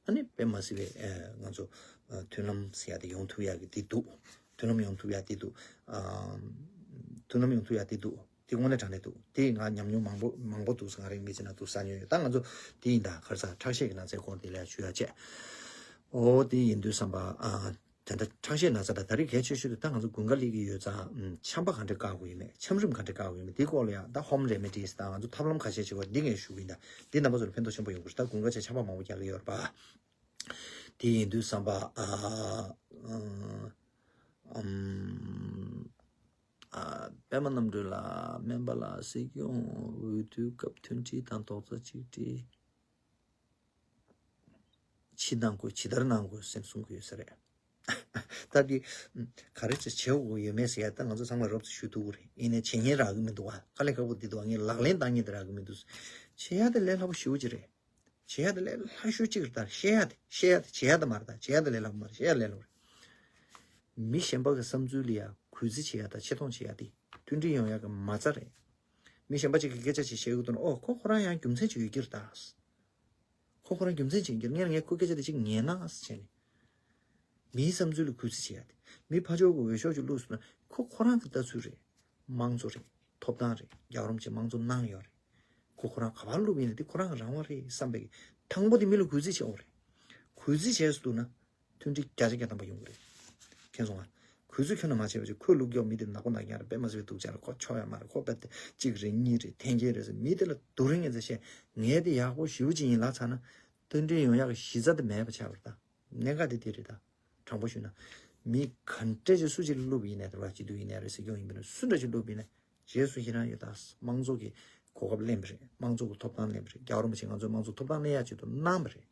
ཨ་ནི་དཔེ་མ་སྲིད་པའི་ཨ་ང་ཚོ་ཨ་མཐུན་ལམ་ཟེར་ཡ་དེ་ཡོང་ཐུབ་ཡ་གི་དེ་འདུག་མཐུན་ལམ་ཡོང་ཐུབ་ཡ་དེ་འདུག་ཨ་མཐུན་ལམ་ཡོང་ཐུབ་ཡ་དེ་འདུག་དེ་དངོས་གནས་དྲང་གནས་འདུག་དེ་ང་ཉམས་མྱོང་མང་པོ་མང་པོ་འདུག་ང་རང་མི་ཚེ་ནང་འདུག་ས་མྱོང་ཡོད་ད་ང་ཚོ་དེ་ཡིན་ད་ག་རེ་ཟ་ཁྲག་ཤེད་ཀྱི་ན་ཚའི་སྐོར་དེ་ལ་ཞུ་ཡ་བྱས། ཨོ་དེ་ཡིན་དུས་བསམ་པ་ཨ། ད་ལྟ་ཁྲག་ཤེད་ན་ཚ་དང་ད་རེས་གལ་ཆེ་ཤོས་དེ་ད་ང་ཚོ་དགུན་ཁ་སླེབས་ཀྱི་ཡོད་ཙང་ཆམ་པ་ག་འདྲ་བཀག་དགོས་ཡོད་མེད་ཆམ་རིམས་ག་འདྲ་བཀག་དགོས་ཡོད་མེད་དེའི་སྐོར་ལ་ཡང་ད་home remedies་དང་ང་ཚོ་ཐབས་ལམ་ཁ་ཤས་ཅིག་ཡོད་འདི་ངས་ཞུ་གི་ཡིན་ད་འདི་རྣམ་པ་ཚོ་ལ་ཕན་ཐོགས་ཆེན་པོ་ཡོང་གི་རེད་ད་དགུན་ཁ་ཆེ་ཆམ་པ་མང་པོ་རྒྱག་གི་ཡོད་རེད་པ། དེ་ཡིན་དུས་བསམ་པ་ཨ་ཨམ་ཨ་པད་མ་རྣམ་གྲོལ་ལགས་སྨན་པ་ལགས་སྲིད་སྐྱོང་འོས་བསྡུའི་སྐབས་མཐུན་སྒྲིལ་དང་རྡོག་རྩ་གཅིག་སྒྲིལ། ཕྱི་གནང་དགོས་ཇི་ལྟར་གནང་དགོས་སེམས་གསུང་གི་ཡོད་ས་རེད། ད་འདི་ག་རེ་ཅིག་བྱེད་དགོས་ཡོད་མེད་ཟེར་ཡ་ད་ང་ཚོ་ཚང་མ་རོབ་ཙམ་ཞུ་ཐུབ་ཀྱི་རེད་ཡིན་ནའི་བྱེད་མཁན་རག་གི་མི་འདུག་བ་དཀའ་ལས་ཁག་པོ་འདི་འདུག་བ་ངས་ལག་ལེན་བསྟར་མཁན་དེ་རག་གི་མི་འདུག་བྱེད་ཡ་དེ་ལས་སླ་པོ་ཞེ་པོ་ཅིག་རེད། བྱེད་ཡ་དེ་ལས་སླ་ཤོས་ཅིག་རེད་ད་བཤད་ཡ་དེ་བཤད་ཡ་དེ་བྱེད་ཡ་དེ་མ་རེད་ད་བྱེད་ཡ་དེ་ལས་སླ་པོ་མ་རེད་བཤད་ཡ་ལས་སླ་པོ་རེད། མི་གཞན་པ་གི་བསམ་ཚུལ་ལ་ཡ་གུས་བརྩི་བྱེད་ཡ་ད་ཆེ་མཐོང་བྱེད་ཡ་དེ་མཐུན་སྒྲིལ་ཡོང་ཡ་གི་མ་རྩ་རེད། མི་གཞན་པ་ཅིག་གིས་སྐད་ཆ་ཅིག་བཤད་ཡོད་དུས་ན་ཨོ་ཁོ་ཁོ་རང་ཡང་རྒྱུ་མཚན་ཅིག་ཡོད་ཀྱི་རེད་ད། ཁོ་ཁོ་རང་རྒྱུ་མཚན་ཅིག་ཡིན་གྱི་རེད་ངས་ངས་ཁོ་སྐད་ཆ་དེ་ཅིག་ཉན་ན་ཟེར་བྱས་ནས། མིའི་བསམ་ཚུལ་ལ་གུས་བརྩི་བྱེད་ཡ་དེ། མི་ཕར་ཕྱོགས་ཀྱི་འོས་ཤོག་ཅིག་བླུགས་སོང་ན་ཁོ་ཁོ་རང་གི་ལྟ་ཚུལ་རེད། དམངས་གཙོ་རེད། ཐོབ་ཐང་རེད། རྒྱལ་བ་རིན་པོ་ཆེས་དམངས་གཙོ་གནང་ཡོད་རེད། ཁོ་ཁོ་རང་ག་པར་བླུགས་པ་ཡིན་ན་དེ་ཁོ་རང་གི་རང་དབང་རེད་བསམ་པའི་དང་པོ་དེ་མི་ལ་གུས་བརྩི་བྱེད་དགོས་རེད། གུས་བརྩི་བྱས་སུ་འདུག་ན། མཐུན་སྒྲིལ་བརྒྱ་ཆ་བརྒྱ་ཐམ་པ་ཡོང་གི་རེད། མཁྱེན་སོང་ང་། གུས་བརྩི་ཁྱོན་ནས་མ་བྱས་པ་ཅིག་ཁོས་ལུག་རྒྱོབ་མི་དེ་ནག་པོ་ནག་རྐྱང་རེད་དཔེ་མ་སྲིད་པའི་སྡུག་ཅག་རེད་ཁོ་ཆོག་ཡ་མ་རེད་ཁོ་དཔེ་དེ་གཅིག་རེད་གཉིས་རེད་འཐེན་འཁྱེར་རེད་ཟེར་མི་དེ་ལ་སྡུག་རུས་ངན་ཚད་བཤད་ངས་དེ་ཡག་པོ་ཞེ་པོ་ཅིག་ཡིན་ལབ་ཚར་ན། མཐུན་སྒྲིལ་ཡོང་ཡག་གི་གཞི་རྩ་དེ་མེད་པ་ཆགས་པ་རེད་ད། གནད་འགག་དེ་དེ་རེད་ད། དྲང་པོ་ཞུས་ན། མི་ག་འདྲ་ཅིག་སུ་ཅིག་ལ་བླུགས་པ་ཡིན་ནའི་དེ་བ་སྤྱི་འཐུས་ཡིན་ནའི་རེད་སྲིད་སྐྱོང་ཡིན་པ་ན་སུ་འདྲ་ཅིག་བླུགས་པ་ཡིན་ན། རྗེས་སུ་ཡི་རང་ཡོད་ད། དམངས་གཙོ་གི་གོ་སྐབས་ལེན་པ་རེད། དམངས་གཙོ་གི་ཐོབ་ཐང་ལེན་པ་རེད། རྒྱལ་བ་རིན་པོ་ཆེས་ང་ཚོའི་དམངས་གཙོ་ཐོབ་ཐང་ལེན་ཡག་ཆེད་དུ་གནང་བ་རེད།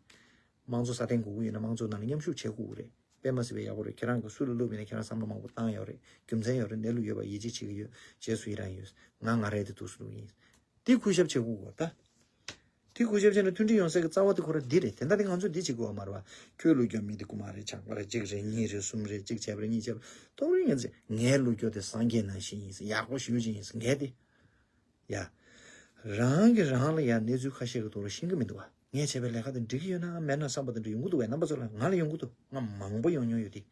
དམངས་གཙོ་སྲ་བརྟན་དགོས་ཀྱི་ཡོད་ན་དམངས་གཙོ་ནང་ལ་མཉམ་ཞུགས་བྱེད་དགོས་ཀྱི་རེད། དཔེ་མ་སྲིད་པའི་ཡག་པོ་རེད། ཁྱེད་རང་གི་སུ་ལ་བླུགས་པ་ཡིན་ན་ཁྱེད་རང་བསམ་བློ་མང་པོ་བཏང་ཡོད་རེད། རྒྱུ་མཚན་ཡོད་རེད། གནས་ལུགས་ཡོད་པ་ཡིད་ཆེས་བྱེད་ཀྱི་ཡོད། རྗེས་སུ་ཡི་རང་ཡོད། ང་ང་རེད་དེ་འདུག་སེ་འདུག་ཡིན། དེ་གུས་ཞབས་བྱེད་དགོས་ཀྱི་རེད་ད། དེ་གུས་ཞབས་བྱས་ན་མཐུན་སྒྲིལ་ཡོང་སའི་གི་རྩ་བ་དེ་ཁོ་རང་འདི་རེད། དེ་འདྲ་དེ་ང་ཚོས་འདི་བྱེད་དགོས་པ་མ་རེད་བ། ཁྱོད་ལུག་རྒྱུ་མི་དེ་རྐུ་མ་རེད་ཆག་པ་རེད་གཅིག་རེད་གཉིས་རེད་གསུམ་རེད་གཅིག་བྱས་པ་རེད་གཉིས་བྱས་པ་རེད་ཏོག་རེ་ངས་ཟེར་ངའི་ལུག་རྒྱུ་དེ་སངས་རྒྱས་ནང་བཞིན་ཡིན་ཟེར་ཡག་པོ་ཞེ་པོ་ཅིག་ཡིན་ཟེར་ངས་དེ། ཡ། རང་གིས་རང་ལ་ཡ་གནས་ཚུལ་ཁ་ཤས་ཀྱི་ཐོག་ལ་ཤེས་ཀྱི་མི་འདུག་བ། ངས་བྱས་པའི་ལས་ཀ་དེ་འགྲིག་གི་ཡོད་ན་མེད་ན་བསམ་པ་དེ་འདྲ་ཡོང་གི་འདུག་བས་རྣམ་པ་ཚོ་ལ་ང་ལ་ཡོང་གི་འདུག་ང་མང་པོ་ཡོང་མྱོང་ཡོད་དེ།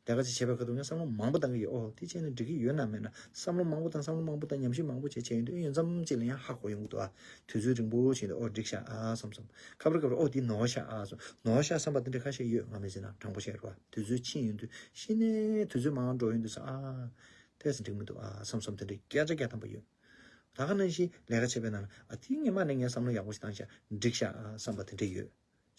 ལས་ཀ་ཅིག་བྱེད་པའི་ཁ་ཐུག་ངས་བསམ་བློ་མང་པོ་བཏང་གི་ཡོད། ཨོ་དེ་བྱས་ན་འགྲིག་གི་ཡོད་ན་མེད་ན་བསམ་བློ་མང་པོ་བཏང་བསམ་བློ་མང་པོ་བཏང་ཉམས་ཞིབ་མང་པོ་བྱས་བྱས་ཡོང་དུས་ཨེ་ཡོད་མཚམས་གཅིག་ལ་ཡང་ཧ་གོ་ཡོང་གི་འདུག་ཨ། དུས་ཚོད་རིང་པོ་བྱས་ཏེ་ཨོ་འགྲིག་ཤག་ཨ་བསམ་བསམ། ཁ་པར་ཁ་པར་ཨོ་དེ་ནོར་ཤག་ཨ་བསམ་ནོར་ཤག་བསམ་པ་དེ་འདྲ་ཁ་ཤས་ཡོད། ང་མི་ཟེར་ན་དྲང་པོ་བཤད་རོགས། དུས་ཚོད་ཕྱིན་ཡོང་དུས་གཞི་ནས་དུས་ཚོད་མང་འགྲོ་ཡོང་དུས་ས་ཨ། ཏོག་ཙམ་འགྲིག་མི་འདུག་ཨ་བསམ་བསམ་དེ་འདྲ་བརྒྱ་ཆ་བརྒྱ་ཐམ་པ་ཡོད། ད་ག་ནང་བཞིན་ལས་ཀ་བྱེད་པའི་ནང་ལ་ཨ་དེ་སྔོན་མ་ནས་ངས་བསམ་བློ་ཡག་པོ་ཞིག་བཏང་ཤག་འགྲིག་ཤག་ཨ་བསམ་པ་དེ་འདྲ་ཡོད།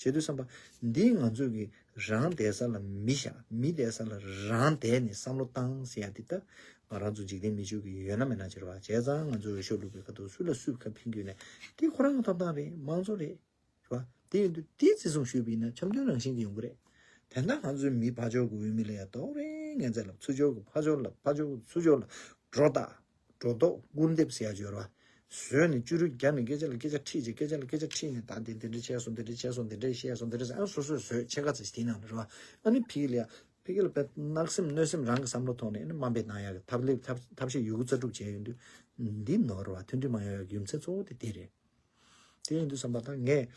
བྱེད་དུས་བསམ་པ། འདིས་ང་ཚོ་གི་རང་བསྡད་ས་ལ་མི་བཞག་མི་བསྡད་ས་ལ་རང་བསྡད་ནས་བསམ་བློ་བཏང་ཟེར་ཡ་འདི་ལྟ། ང་རང་ཚོ་འཇིག་རྟེན་མི་ཆོས་ཀྱི་ཡོད་ན་མེད་ན་ཅིག་རེད་བ། བྱས་ཙང་ང་ཚོ་འོས་ཤོག་བླུགས་པའི་ཁ་ཐུག་སུ་ལ་སུས་ཁ་ཕན་གྱི་ཡོད་ནས་འདི་ཁོ་རང་གི་ཐོབ་ཐང་རེད། དམངས་གཙོ་རེད། རེད་བ། དེ་ཡིན་དུས་འདི་བརྩི་སྲུང་ཞུས་པ་ཡིན་ན་འཆམ་མཐུན་རང་བཞིན་གྱི་ཡོང་གི་རེད། དེ་འདྲ་ང་ཚོའི་མི་ཕར་ཕྱོགས་ཀྱི་འོས་མི་ལ་ཡ་ཏོག་རེ་ངན་ཚད་ལ་ཚུར་ཕྱོགས་ཀྱི་ཕར་ཕྱོགས་ལ་ཕར་ཕྱོགས་ཀྱི་ཚུར་ཕྱོགས་ལ་སྒྲོ་བཏགས། སྒྲོ་འདོགས་སྐུར་འདེབས་ཟེར་ཡ་ཅིག་ཡོད་རེད་བ། བཟོས་ནས་བཅུ་རུ་བརྒྱབ་ནས་སྐད་ཆ་ལ་སྐད་ཆ་ཁྲིད་ཅིག་སྐད་ཆ་ལ་སྐད་ཆ་ཁྲིད་ནས་ད་འདི་འདི་འདྲ་བྱས་སོང་འདི་འདྲ་བྱས་སོང་འདི་འདྲ་བཤད་སོང་འདི་འདྲ་ཟེར་ཨ་སོ་སོས་བཟོས་ཕྱེད་ཀ་ཙམ་ཞིག་དེའི་ནང་ལ་རེད་བ། ཨ་ནི་ཕ་གི་ལ་ཡ་ཕ་གི་ལ་དཔེ་བརྣག་སེམས་གནོད་སེམས་རང་གི་བསམ་བློ་ཐོག་ནས་ཨ་ནི་དམའ་འབེབས་གནང་ཡ་གི་ཐབས་ལེགས་ཐབས་ཐབས་ཤེས་ཡོད་རྒུ་རྩལ་སྤྲུགས་བྱས་ཡོང་དུས་འདི་ནོར་བ་མཐུན་སྒྲིལ་མ་ཡོང་ཡ་གི་རྒྱུ་མཚན་གཙོ་བོ་དེ་དེ་རེད། དེ་ཡིན་དུས་བསམ་པ་དང་ངས་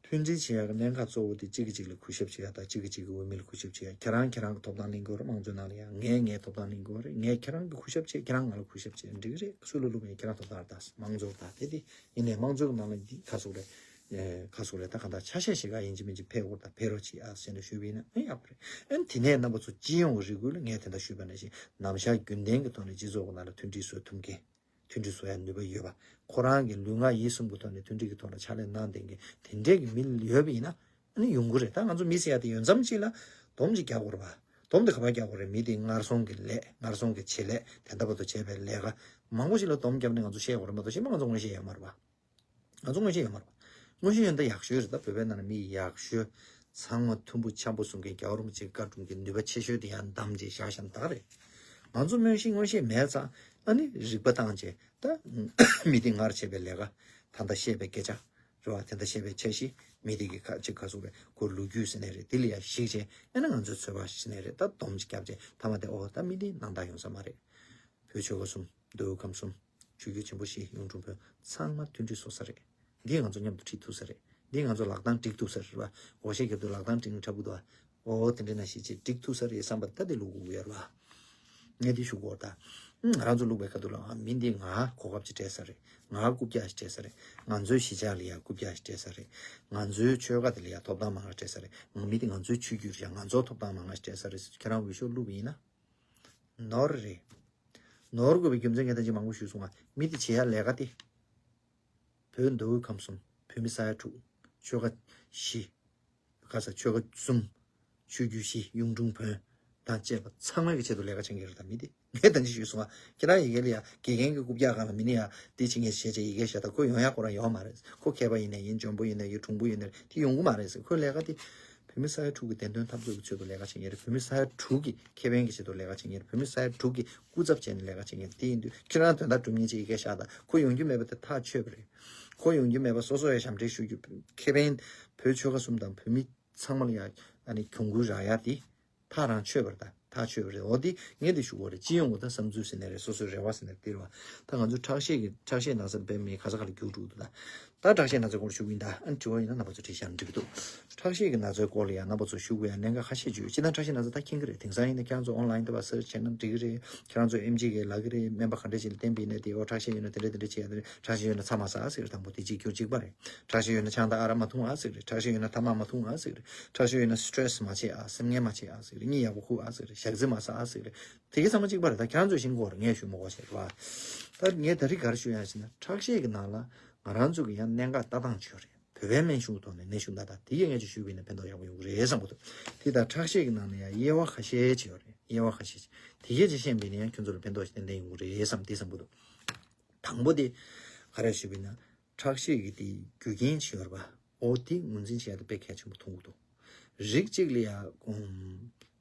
མཐུན་སྒྲིལ་བྱེད་ཡག་གི་གནད་འགག་གཙོ་བོ་དེ་གཅིག་གིས་གཅིག་ལ་གུས་ཞབས་བྱེད་ཡག་དང་གཅིག་གིས་གཅིག་གི་འོས་མི་ལ་གུས་ཞབས་བྱེད་ཡག་ཁྱེད་རང་ཁྱེད་རང་གི་ཐོབ་ཐང་ལེན་དགོས་རེད། དམངས་གཙོའི་ནང་ལ་ཡང་ངས་ངའི་ཐོབ་ཐང་ལེན་དགོས་རེད། ངས་ཁྱེད་རང་གི་གུས་ཞབས་བྱེད་ཁྱེད་རང་ང་ལ་གུས་ཞབས་བྱེད་འགྲིག་གི་རེད། སུ་ལ་བླུགས་པ་ཡིན་ཁྱེད་རང་ཐོབ་ཐང་རེད་ད། དམངས་གཙོ་ད་དེ་དེ་ཡིན་ནའི་དམངས་གཙོའི་ནང་ལ་འདི་ཁ་ཟུག་རེད། ཁ་སོགས་ལས་ད་གང་ལྟར་ཆ་ཤས་ཤིག་ག་ཡིན་གཅིག་མིན་གཅིག་ཕེབས་དགོས། ད་ཕེབས་རོགས་གྱིས་ཨ་ཟེར་ནས་ཞུས་པ་ཡིན་ན་ཨེ་ཡག་པོ་རེད། ཨ་ནི་དེ་ནས་རྣམ་པ་ཚོ་སྤྱི་ཡོངས་ཀྱི་རེ་སྐུལ་ལ་ངས་དེ་འདྲ་ཞུས་པ་ནང་བཞིན་ནམ་ཞག་རྒྱུན་ལྡན་གྱི་ཐོག་ནས་སྤྱི་ཚོགས་ཀྱི་ནང་ལ་མཐུན་སྒྲིལ་བཟོ་ཐུབ་མཁན། མཐུན་སྒྲིལ་བཟོ་ཡ་ནུས་པ་ཡོད་པ། ཁོ་རང་གི་ལུས་ངག་ཡིད་གསུམ་གྱི་ཐོག་ནས་མཐུན་སྒྲིལ་གྱི་ཐོག་ལ་ཕྱག་ལས་གནང་བསྡད་མཁན་དེ་འདྲས་ཀྱི་མི་ཡོད་པ་ཡིན་ན་ཨ་ནི་ཡོང་གི་རེད། ད་ང་ཚོ་མི་ཟེར་ཡ་དེ་ཡོད་མཚམས་ཅིག་ལ་སྡོམ་ཅིག་རྒྱག་དགོས་རེད་པ། སྡོམ་དེ་ག་པར་རྒྱག་དགོས་རེད། མི་དེ་ངར་སོང་གི་ལས་ངར་སོང་གི་བྱེད་ལས་དེ་འདྲ་བར་དུ་བྱས་པའི་ལས་ཀ་མང་པོ་ཞིག་ལ་སྡོམ་བརྒྱབ་ནས་ང་ཚོ་བཤད་དགོས་རེད་མ་གཏོགས་གཞན་པ་ང་ཚོ་མངོན་ཤེས་ཡོད་མ་རེད་པ། ང་ཚོ་མངོན་ཤེས་ཡོད་མ་རེད་པ། མངོན་ཤེས་ཡོད་ན་ད་ཡག་ཤོས་རེད། ད་བོད་པའི་ནང་ནས་མི་ཡག་ཤོས་ཚང་མ་མཐུན་པོ་འཆམ་པོ་བཟོ་མཁན་རྒྱལ་བ་རིན་པོ་ཆེའི་བཀའ་དྲུང་གི་ནུས་པ་ཆེ་ཤོས་དེ་ཡང་བདམས་བྱས་བཞག་བཞག་ན་ད་ག་རེད། ང་ཚོ་མངོན་ཤེས་མངོན་ཤེས་མེད་ཙང་ཨ་ནི་རིག་པ་བཏང་བྱས་ད་མི་དེ་ངར་བྱས་པའི་ལས་ཀ་ད་ལྟ་བཤད་པའི་སྐད་ཆ་རེད་བ། དེ་འདྲ་བཤད་པའི་འཆར་གཞི་མི་དེ་གི་ཁ་ཅིག་ཁ་གསོ་བའི་ཁོ་ལོ་རྒྱུས་ཟེར་ནའི་རེད། དེ་ལ་ཡང་གཞིགས་བྱས་ཨ་ནི་ང་ཚོའི་ཚོད་དཔག་ཟེར་ནའི་རེད། ད་སྡོམ་ཅིག་བརྒྱབ་བྱས་མཐའ་མ་དེ་ཨོ་ད་མི་དེ་སྣང་དག་ཡོང་ས་མ་རེད། བོད་ཆོལ་ཁ་གསུམ། མདོ་དབུས་ཁམས་གསུམ། ཆོས་བརྒྱུད་ཆེན་པོ་བཞི་གཡུང་དྲུང་བོན་ཚང་མ་མཐུན་སྒྲིལ་བཟོ་ས་རེད། འདི་ང་ཚོ་མཉམ་དུ་ཁྲིད་ཐུབ་ས་རེད། འདི་ང་ཚོ་ལག་གདང་སྒྲིག་ཐུབ་ས་རེད་བ། འོ་ཞེས་རྒྱབ་ཏུ་ལག་གདང་སྒྲིག་ནས་འཁྲབ་གི་འདུག་བ། འོ་དེ་འདྲ་ན་ཞིག་ཅིག་སྒྲིག་ཐུབ་ས་རེད་བསམ་པ་ད་དེ་ལུག་གུ་ཡོད་རེད་བ། ངས་འདི་ཞུ་དགོས་ད། ང་རང་ཚོ་ལུག་པའི་ཁ་ཐུག་ལ་ཨ་མི་འདི་ང་གོ་སྐབས་ཅིག་སྤྲད་ས་རེད། ང་རྐུབ་བཀྱག་ཅིག་སྤྲད་ས་རེད། ང་ཚོའི་གཞིས་ཆགས་ལ་ཡ་རྐུབ་བཀྱག་ཅིག་སྤྲད་ས་རེད། ང་ཚོའི་ཆོལ་ཁ་དེ་ལ་ཡ་ཐོབ་ཐང་མང་ང་སྤྲད་ས་རེད། ང་མི་འདི་ང་ཚོའི་ཆོས་བརྒྱུད་ཡ་ང་ཚོ་ཐོབ་ཐང་མང་ང་སྤྲད་ས་རེད་ཟེར་ཁྱེད་རང་འོས་ཤོག་བླུགས་པ་ཡིན་ན། ནོར་རེད། ནོར་དགོས་པའི་རྒྱུ་མཚན་ངས་ད་ཅི་མང་པོ་ཞུས་སོང་ང་། མི་དེ་བྱེད་ཡ་ལས་ཀ་དེ། བོད་མདོ་དབུས་ཁམས་གསུམ་བོད་མི་ས་ཡ་དྲུག་ཆོལ་ཁ་བཞི། ག་ས་ཆོལ་ཁ་གསུམ། ཆོས་བརྒྱུད་བཞི་གཡུང་དྲུང་བོན་དང་བཅས་པ་ཚང་མའི་གི་ཆེད་དུ་ལས་ཀ་བྱེད་མཁན་རེད། ད་མི་དེ་ངས་ད་ཅི་ཞུས་སོང་ང་། ཁྱེད་རང་ཡི་གེ་ལ་ཡ་དགེ་རྒན་གི་རྐུབ་བཀྱག་སྒང་ལ་མི་ནི་ཡ་དེ་བྱེད་མཁན་བྱས་བྱས་ཡི་གེ་བཞག་ད་ཁོ་ཡོང་ཡ་ཁོ་རང་ཡོང་མ་རེད། ཁོ་མཁས་པ་ཡིན་ནའི་ཡིན། འཇོན་པོ་ཡིན་ནའི་ཡིན། གྲུང་པོ་ཡིན་ནའི་དེ་ཡོང་གི་མ་རེད་ཟེར། ཁོའི་ལས་ཀ་དེ། བོད་མི་ས་ཡ་དྲུག་གི་བདེན་དོན་འཐབ་རྩོད་ཀྱི་ཆེད་དུ་ལས་ཀ་བྱེད་མཁན་རེད། བོད་མི་ས་ཡ་དྲུག་གི་ཁེ་ཕན་གྱི་ཆེད་དུ་ལས་ཀ་བྱེད་མཁན་རེད། བོད་མི་ས་ཡ་དྲུག་གི་སྐུ་ཚབ་བྱས་ནས་ལས་ཀ་བྱེད་མཁན་རེད། དེ་ཡིན་དུས་ཁྱེད་རང་དོན་དག་སྒྲུབ་མཁན་ཅིག་ཡི་གེ་བཞག་དང་ཁོ་ཡོང་རྒྱུ་མེད་པ་དེ་ཐག་ཆོད་པ་རེད། ཁོ་ཡོང་རྒྱུ་མེད་པ་སོ་སོ་ཡ་ཞབས་འདྲེན་ཞུ་རྒྱུ་ཁེ་ཕན་བོད་ཆོལ་ཁ་གསུམ་དང་བོད་མི་ཚང་མ་ལ་ཡ་ཨ་ནི་གྱོང་གུན་རག་ཡ་དེ་ཐག་རང་ཆོད་པ་རེད། ད་ཐག་ཆོད་པ་རེད། འོ་དེ་ངས་དེ་ཞུ་དགོས་རེད། སྤྱི་ཡོངས་ཀྱི་ད་བསམ་ཚུལ་ཟེར་ནའི་རེད། སོ་སོའི་རེ་བ་ཟེར་ནའི་དེ་རེད་བ། ད་ང་ཚོའི་ཁྲག་ཤེད་ཀྱི་ཁྲག་ཤེད་ན་ཚ་དཔེ་མི་ཁ་ས་ཁ་ལ་རྒྱུག་འགྲོ་གི་འདུག་ད། ད་ཁྲག་ཤེད་ན་ཚའི་སྐོར་ཞུ་གི་ཡིན། ད་ཨ་ནི་དྲི་བ་ཡིན་ན་རྣམ་པ་ཚོ་དྲིས་བཞག་ན་འགྲིག་གི་འདུག་ཁྲག་ཤེད་ཀྱི་ན་ཚའི་སྐོར་ལ་ཡང་རྣམ་པ་ཚོ་ཞུ་དགོས་ཡ་གནད་འགག་ཁ་ཤས་ཅིག་ཡོད། སྤྱིར་བཏང་ཁྲག་ཤེད་ན་ཚ་ད་མཁྱེན་གྱི་རེད། དེང་སང་ཡིན་ན་ཁྱེད་རང་ཚོ་ཨོན་ལ་ཡིན་དུ་བ་སར་ཆ་བྱས་ན་འགྲིག་གི་རེད། ཁྱེད་རང་ཚོ་ཨེམ་ཆི་གི་ལབ་གི་རེད། སྨན་པ་ག་འདྲ་ཞིག་ལ་བསྟན་པ་ཡིན་ན་དེ་ཨོ་ཁྲག་ཤེད་ཡོད་ན་དེ་འདྲ་དེ་འདྲ་བྱེད་ཡ་དེ་རེད། ཁྲག་ཤེད་ཡོད་ན་ཚ་མ་ཟ་ཟེར་གི་རེད། དང་པོ་དེ་གཅིག་གྱུར་གཅིག་པ་རེད། ཁྲག་ཤེད་ཡོད་ན་ཆང་དང་ཨ་རག་མ་འཐུང་ཨ་ཟེར་གི་རེད། ཁྲག་ཤེད་ཡོད་ན་ཐ་མག་མ་འཐུང་ཨ་ཟེར་གི་རེད། ཁྲག་ཤེད་ཡོད་ན་སི་ཊེ་རེ་སི་མ་བྱེད་ཨ། སེམས་ངལ་མ་བྱེད་ཨ་ཟེར་གི་རེད། གཉིད་ཡག་པོ་ཁུག་ཨ་ཟེར་གི་རེད། ཞག་རྩི་མ་ཟ་ཨ་ཟེར་གི་རེད། དེ་གའི་ཚང་མ་གཅིག་པ་རེད། ད་ཁྱེད་རང་ཚོས་ཤེས་དགོས་རེད། ངས་ཞུ་མི་དགོས་ཟེར་བ། ད་ངས་ད་རིག་ག་རེ་ཞུ་ཡ་ཟེར་ན་ཁྲག་ཤེད་ཀྱི་ནང་ལ་ང་རང་ཚོ་གི་ཡང་གནད་འགག་ལྟ་སྟངས་ཅིག་ཡོད་རེད། བོད་པའི་སྨན་གཞུང་ཐོག་ནས་ནད་གཞུང་ལྟ་སྟངས་དེ་གས་ངས་ཅིག་ཞུས་པ་ཡིན་ན་ཕན་ཐོགས་ཡག་པོ་ཡོང་གི་རེད་བསམ་གི་འདུག་དེ་ལྟར་ཁྲག་ཤེད་ཀྱི་ནང་ལ་ཡང་དབྱེ་བ་ཁ་ཤས་ཅིག་ཡོད་རེད། དབྱེ་བ་ཁ་ཤས་ཅིག་དེ་གས་ཅིག་ཤེས་པ་ཡིན་ན་ཡང་ཁྱོད་ཚོ་ལ་ཕན་ཐོགས་ཏན་ཏན་ཡོང་གི་རེད་བསམ་དེ་བསམ་གི་འདུག་དང་པོ་དེ་ག་རེ་ཞུས་པ་ཡིན་ན་ཁྲག་ཤེད་ཀྱི་དེ་རྒྱུ་རྐྱེན་ཅིག་ཡོད་རེད་པ། འོ་དེ་ངོས་འཛིན་བྱེད་ཡ་དེ་དཔེ་གལ་ཆེན་པོ་མཐོང་གི་འདུག་རིགས་གཅིག་ལ་ཡ་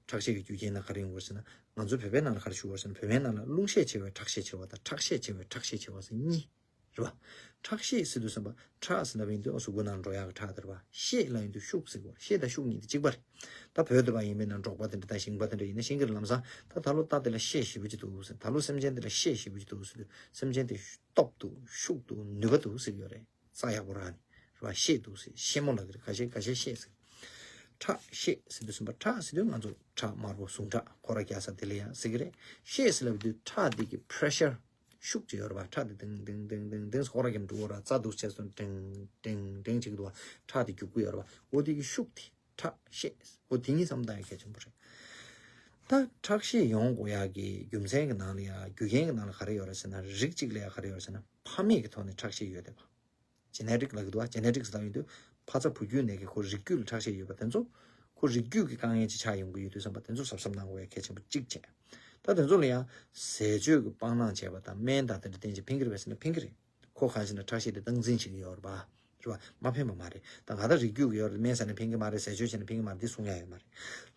ཁྲག་ཤེད་ཀྱི་རྒྱུ་རྐྱེན་ན་ག་རེ་ཡོང་གི་རེད་ཟེར་ན། ང་ཚོ་བོད་པའི་ནང་ལ་ག་རེ་ཞུ་གི་རེད་ཟེར་ན། བོད་པའི་ནང་ལ་རླུང་ཤས་ཆེ་བས་ཁྲག་ཤས་ཆེ་བ་དང་ཁྲག་ཤས་ཆེ་བས་ཁྲག་ཤས་ཆེ་བ་ཟེར་གཉིས་རེད་པ། ཁྲག་ཤས་ཟེར་དུས་ཙམ་པ་ཁྲག་ཟེར་ན་ཡིན་དུས་གཟུགས་པོ་ནང་འགྲོ་ཡག་གི་ཁྲག་དེ་རེད་པ། ཤས་ལ་ཡིན་དུས་ཤུགས་ཟེར་གི་རེད། ཤས་དང་ཤུགས་གཉིས་དེ་གཅིག་པ་རེད། ད་བོད་དུ་བ་ཡིན་པས་ན་འབྲོག་པ་དེ་འདྲ་དང་ཞིང་པ་དེ་འདྲ་ཡིན་ན་ཤེས་ཀྱི་རེད། ལམ་སང་ད་ད་ལོ་རྟ་དེ་ལ་ཤས་ཞེ་པོ་ཅིག་འདུག་ཟེར། ད་ལོ་སེམས་ཅན་དེ་ལ་ཤས་ཞེ་པོ་ཅིག་འདུག་ཟེར་དུས་སེམས་ཅན་དེ་སྟོབས་འདུག་ཤུགས་འདུག་ནུས་པ་འདུག་ཟེར་གྱི་ཡོད་རེད། རྩ་ཡག་པོ་རག་ནས་རེད་པ། ཤས་འདུག་ཟེར། ཤེད་མོ་ལབ་ཀྱི་རེད། ཁ་ཤས་ཁ་ཤས་ཤས་ཟེར། ཁྲག་ཤས་ཟེར་དུས་ཙམ་པ་ཁྲག་ཟེར་དུས་ང་ཚོ་ཁྲག་དམར་པོ་ཟུངས་ཁྲག་ཁོ་ར་རྒྱག་ས་དེ་ལ་ཡང་ཟེར་གྱི་རེད། ཤས་ཟེར་ལབ་དུས་ཁྲག་འདི་གི་པི་རེ་ཤར་ཤུགས་ཅིག་ཡོད་རེད་པ། ཁྲག་འདི་ཏིང་ཏིང་ཏིང་ཏིང་ཏིང་ཁོ་ར་རྒྱབ་འགྲོ་གི་རེད། རྩ་འདུག་བྱས་སོང་ཏིང་ཏིང་ཏིང་བྱེད་ཀྱི་འདུག་པ། ཁྲག་འདི་རྒྱུག་གི་ཡོད་རེད་པ། འོ་དེ་གི་ཤུགས་དེ་ཁྲག་ཤས། འོ་དེ་གཉིས་བསམ་བཏང་ཡ་གལ་ཆེན་པོ་རེད། ད་ཁྲག་ཤས་ཡོང་དགོས་ཡག་གི་རྒྱུ་མཚན་གྱི་ནང་ལ་ཡ་རྒྱུ་རྐྱེན་གྱི་ནང་ལ་ག་རེ་ཡོད་རེད་ཟེར་ན། རིགས་གཅིག་ལ་ཡ་ག་རེ་ཡོད་རེད་ཟེར་ན། ཕ་མེས་ཀྱི་ཐོག་ནས་ཁྲག་ཤས་ཡོད་བསྡད་པ། ཇེ་ནེ་ཊིག་ལབ་ཀྱི་འདུག་པ། ཇེ་ནེ་ཊིག་ཟེར་ཡོང་དུས་ཕ་ཚ་བུ་རྒྱུད་ནས་ཀྱི་ཁོ་རིགས་རྒྱུད་ལ་ཁྲག་ཤས་ཡོད་པ་དེ་ཚོ། ཁོ་རིགས་རྒྱུད་ཀྱི་དཀའ་ངལ་ཅིག་ཆགས་ཡོང་གི་ཡོད་དུས་ཙམ་པ་དེ་ཚོ་གཟབ་གཟབ་གནང་དགོས་ཡ་གལ་ཆེན་པོ་གཅིག་བྱས། ད་དེ་ཚོ་ལ་ཡང་ཟས་སྤྱོད་ཀྱི་སྤང་བླང་བྱས་པ་དང་སྨན་དང་དེ་འདྲ་བསྟེན་བྱས་ཕན་གྱི་རེད་པས་ཟེར་ན་ཕན་གྱི་རེད། ཁོ་གང་ཞིག་ན་ཁྲག་ཤས་དེ་སྟངས་འཛིན་བྱེད་ཀྱི་ཡོད་རེད་པ། རེད་པ། མ་ཕན་པ་མ་རེད། ད་ང་ད་རིགས་རྒྱུད་ཀྱི་ཡོད་རེད། སྨན་ཟ་ན་ཕན་གྱི་མ་རེད། ཟས་སྤྱོད་བྱས་ན་ཕན་གྱི་མ་རེད། འདི་གསུང་ཡ་ཡོད་མ་རེད།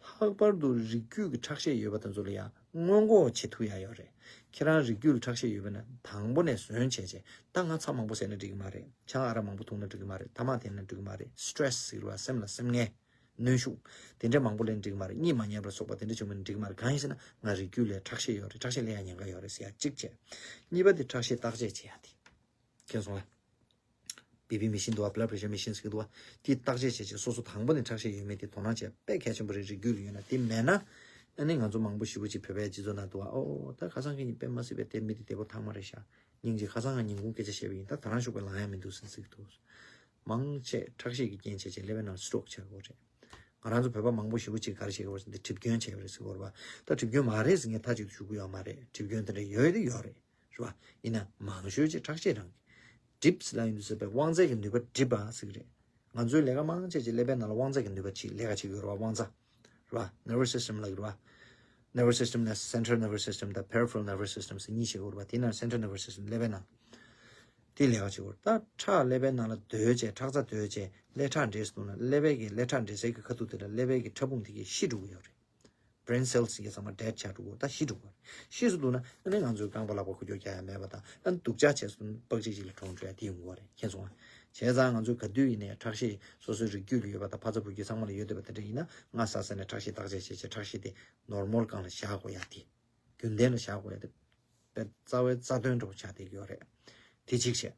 ལྷག་པར་དུ་རིགས་རྒྱུད་ཀྱི་ཁྲག་ཤས་ཡོད་པ་དེ་ཚོ་ལ་ཡང་སྔོན་འགོག་བྱེད་ཐུབ་ཡ་ཡོད་རེད། ཁྱེད་རང་རིགས་རྒྱུད་ལ་ཁྲག་ཤས་ཡོད་པ་ན་དང་པོ་ནས་ཟོན་བྱས་བྱས། ད་ང་ཚྭ་མང་པོ་ཟས་ན་འགྲིག་གི་མ་རེད། ཆང་ཨ་རག་མང་པོ་འཐུང་ན་འགྲིག་གི་མ་རེད། ཐ་མག་འཐེན་ན་འགྲིག་གི་མ་རེད། སི་ཊེ་རེ་སི་ཟེར་བ་སེམས་ལ་སེམས་ངལ། གནོན་ཤུགས། དེ་འདྲ་མང་པོ་ལེན་འགྲིག་གི་མ་རེད། གཉིད་མ་ཉལ་བར་སོགས་པ་དེ་འདྲ་བྱུང་བ་ན་འགྲིག་གི་མ་རེད། གང་ཡིན་ཟེར་ན་ང་རིགས་རྒྱུད་ལ་ཁྲག་ཤས་ཡོད་རེད། ཁྲག་ཤས་ལེན་ཡ་ཉེན་ཁ་ཡོད་རེད་ཟེར་ཡ་གཅིག་བྱས། གཉིས་པ་དེ་ཁྲག་ཤས་བརྟག་དཔྱད་བྱེད་ཡ་དེ། མཁྱེན་སོང་ལ། བི་པི་མི་ཤིན་འདུག་པ། བྷི་ལཌ་པི་རེ་ཤར་མི་ཤིན་ཟེར་གྱི་འདུག་པ། དེ་བརྟག་དཔྱད་བྱས་བྱས་སོ་སོ་དང་པོ་ནས་ཁྲག་ཤས་ཡོད་མེད་དེ་དོ་སྣང་བྱས་དཔེ་གལ་ཆེན་པོ་རེད། རིགས་རྒྱུད་ལ་ཡོད་ན། དེ་མེད་ན་ཨ་ནི་ང་ཚོ་མང་པོ་ཞེ་པོ་ཅིག་བོད་པའི་སྤྱི་ཚོགས་ནང་འདུག་པ། ཨོ་ད་ཁ་སང་གི་ཉིན་དཔེ་མ་སྲིད་པའི་དེ་མི་དེ་བདེ་པོ་ཐང་མ་རེད་ཤག་སྙིང་རྗེ། ཁ་སང་ང་ཉིན་གུང་སྐད་ཆ་བཤད་པ་ཡིན། ད་ད་རང་ཤུགས་པ་ལངས་ཡ་མི་འདུག་ཟེར་ཟེར་གྱི་འདུག་མང་ཆེ་ཁྲག་ཤེད་ཀྱི་རྐྱེན་བྱས་བྱས་ཀླད་པའི་ནང་སི་ཊོག་ཆགས་ཡོད་རེད། ང་རང་ཚོ་བོད་པ་མང་པོ་ཞེ་པོ་ཅིག་ག་རེ་བྱེད་ཀྱི་ཡོད་རེད་ཟེར་ན་གྲིབ་སྐྱོན་བྱས་པ་རེད་ཟེར་གྱི་ཡོད་རེད་པ། ད་གྲིབ་སྐྱོན་མ་རེད་ཟེར་མཁན་ཐག་གཅིག་ཏུ་ཞུ་གི་ཡོད་མ་རེད། གྲིབ་སྐྱོན་དེ་འདྲ་ཡོད་དེ་ཡོད་རེད། རེད་པ། ཡིན་ན་མང་ཤོས་ཅིག་ཁྲག་ཤེད་རང་གི་གྲིབ་ལབ་ཡོང་དུས་ཟེར་བའི་དབང་རྩའི་གི་ནུས་པ་གྲིབ་པ་ཟེར་གི་རེད། ང་ཚོའི་ལས་ཀ་མང་ཆེ་ཆེ་ཀླད་པའི་ནང་ལ་དབང་རྩ་གི་ནུས་པ་ཅིག་ལས་ཀ་བྱེད་ཀྱི་ཡོད་རེད་པ། དབང་རྩ། རེད་པ། nervous system ལབ་ཀྱི་རེད་པ། nervous system ནས་central nervous system དང་peripheral nervous system ཟེར་གཉིས་བྱེད་ཀྱི་ཡོད་རེད་པ། དེའི་ནང་central nervous system ཀླད་པའི་ནང་དེ་ལས་ཀ་བྱེད་ཀྱི་ཡོད་རེད། ད་ཁྲག་ཀླད་པའི་ནང་ལ་སྡོད་བྱས་ཁྲག་རྩ་སྡོད་བྱས་ཀླད་ཁྲག་འདྲེས་སུ་བཏང་ན་ཀླད་པའི་གི་ཀླད་ཁྲག་འདྲེས་སའི་གི་ཁ་ཐུག་དེ་ལ་ཀླད་པའི་གི་ཕྲ་ཕུང་དེ་གི་ཤི་འགྲོ་གི་ཡོད་རེད། brain cells ཡི་ཚང་མ་dead ཆགས་འགྲོ་གི་ཡོད། ད་ཤི་འགྲོ་གི་ཡོད་རེད། ཤི་སུ་འདུག་ན་ཨ་ནི་ང་ཚོའི་རྐང་པ་ལག་པ་འགུལ་སྐྱོད་རྒྱག་ཡ་མེད་པ་དང་ཨ་ནི་སྡུག་ཅག་བྱས་སུ་འདུག་ན་པགས་ཅིག་ཅིག་ལ་གྲོངས་འགྲོ་ཡ་དེ་ཡོང་གི་ཡོད་རེད། མཁྱེན་སོང་ང་། བྱས་ཙང་ང་ཚོའི་ག་དུས་ཡིན་ནའི་ཁྲག་ཤེད་སོ་སོའི་རིགས་རྒྱུད་ལ་ཡོད་པ་དང་ཕ་ཚ་བུ་རྒྱུད་ཚང་མ་ལ་ཡོད་བསྡད་པ་དེ་འདྲ་ཡིན་ན་ང་ས་ས་ནས་ཁྲག་ཤེད་བརྟག་དཔྱད་བྱས་བྱས་ཁྲག་ཤེད་དེ་normal སྒང་ལ་བཞག་དགོས་ཡ་དེ། རྒྱུན་ལྡན་ལ་བཞག་དགོས་ཡ་དེ། དཔེ་རྩ་བའི་རྩ་དོན་འདྲ་པོ་ཆགས་བསྡད་ཀྱི་ཡོད་རེད། དེ་གཅིག་བྱས།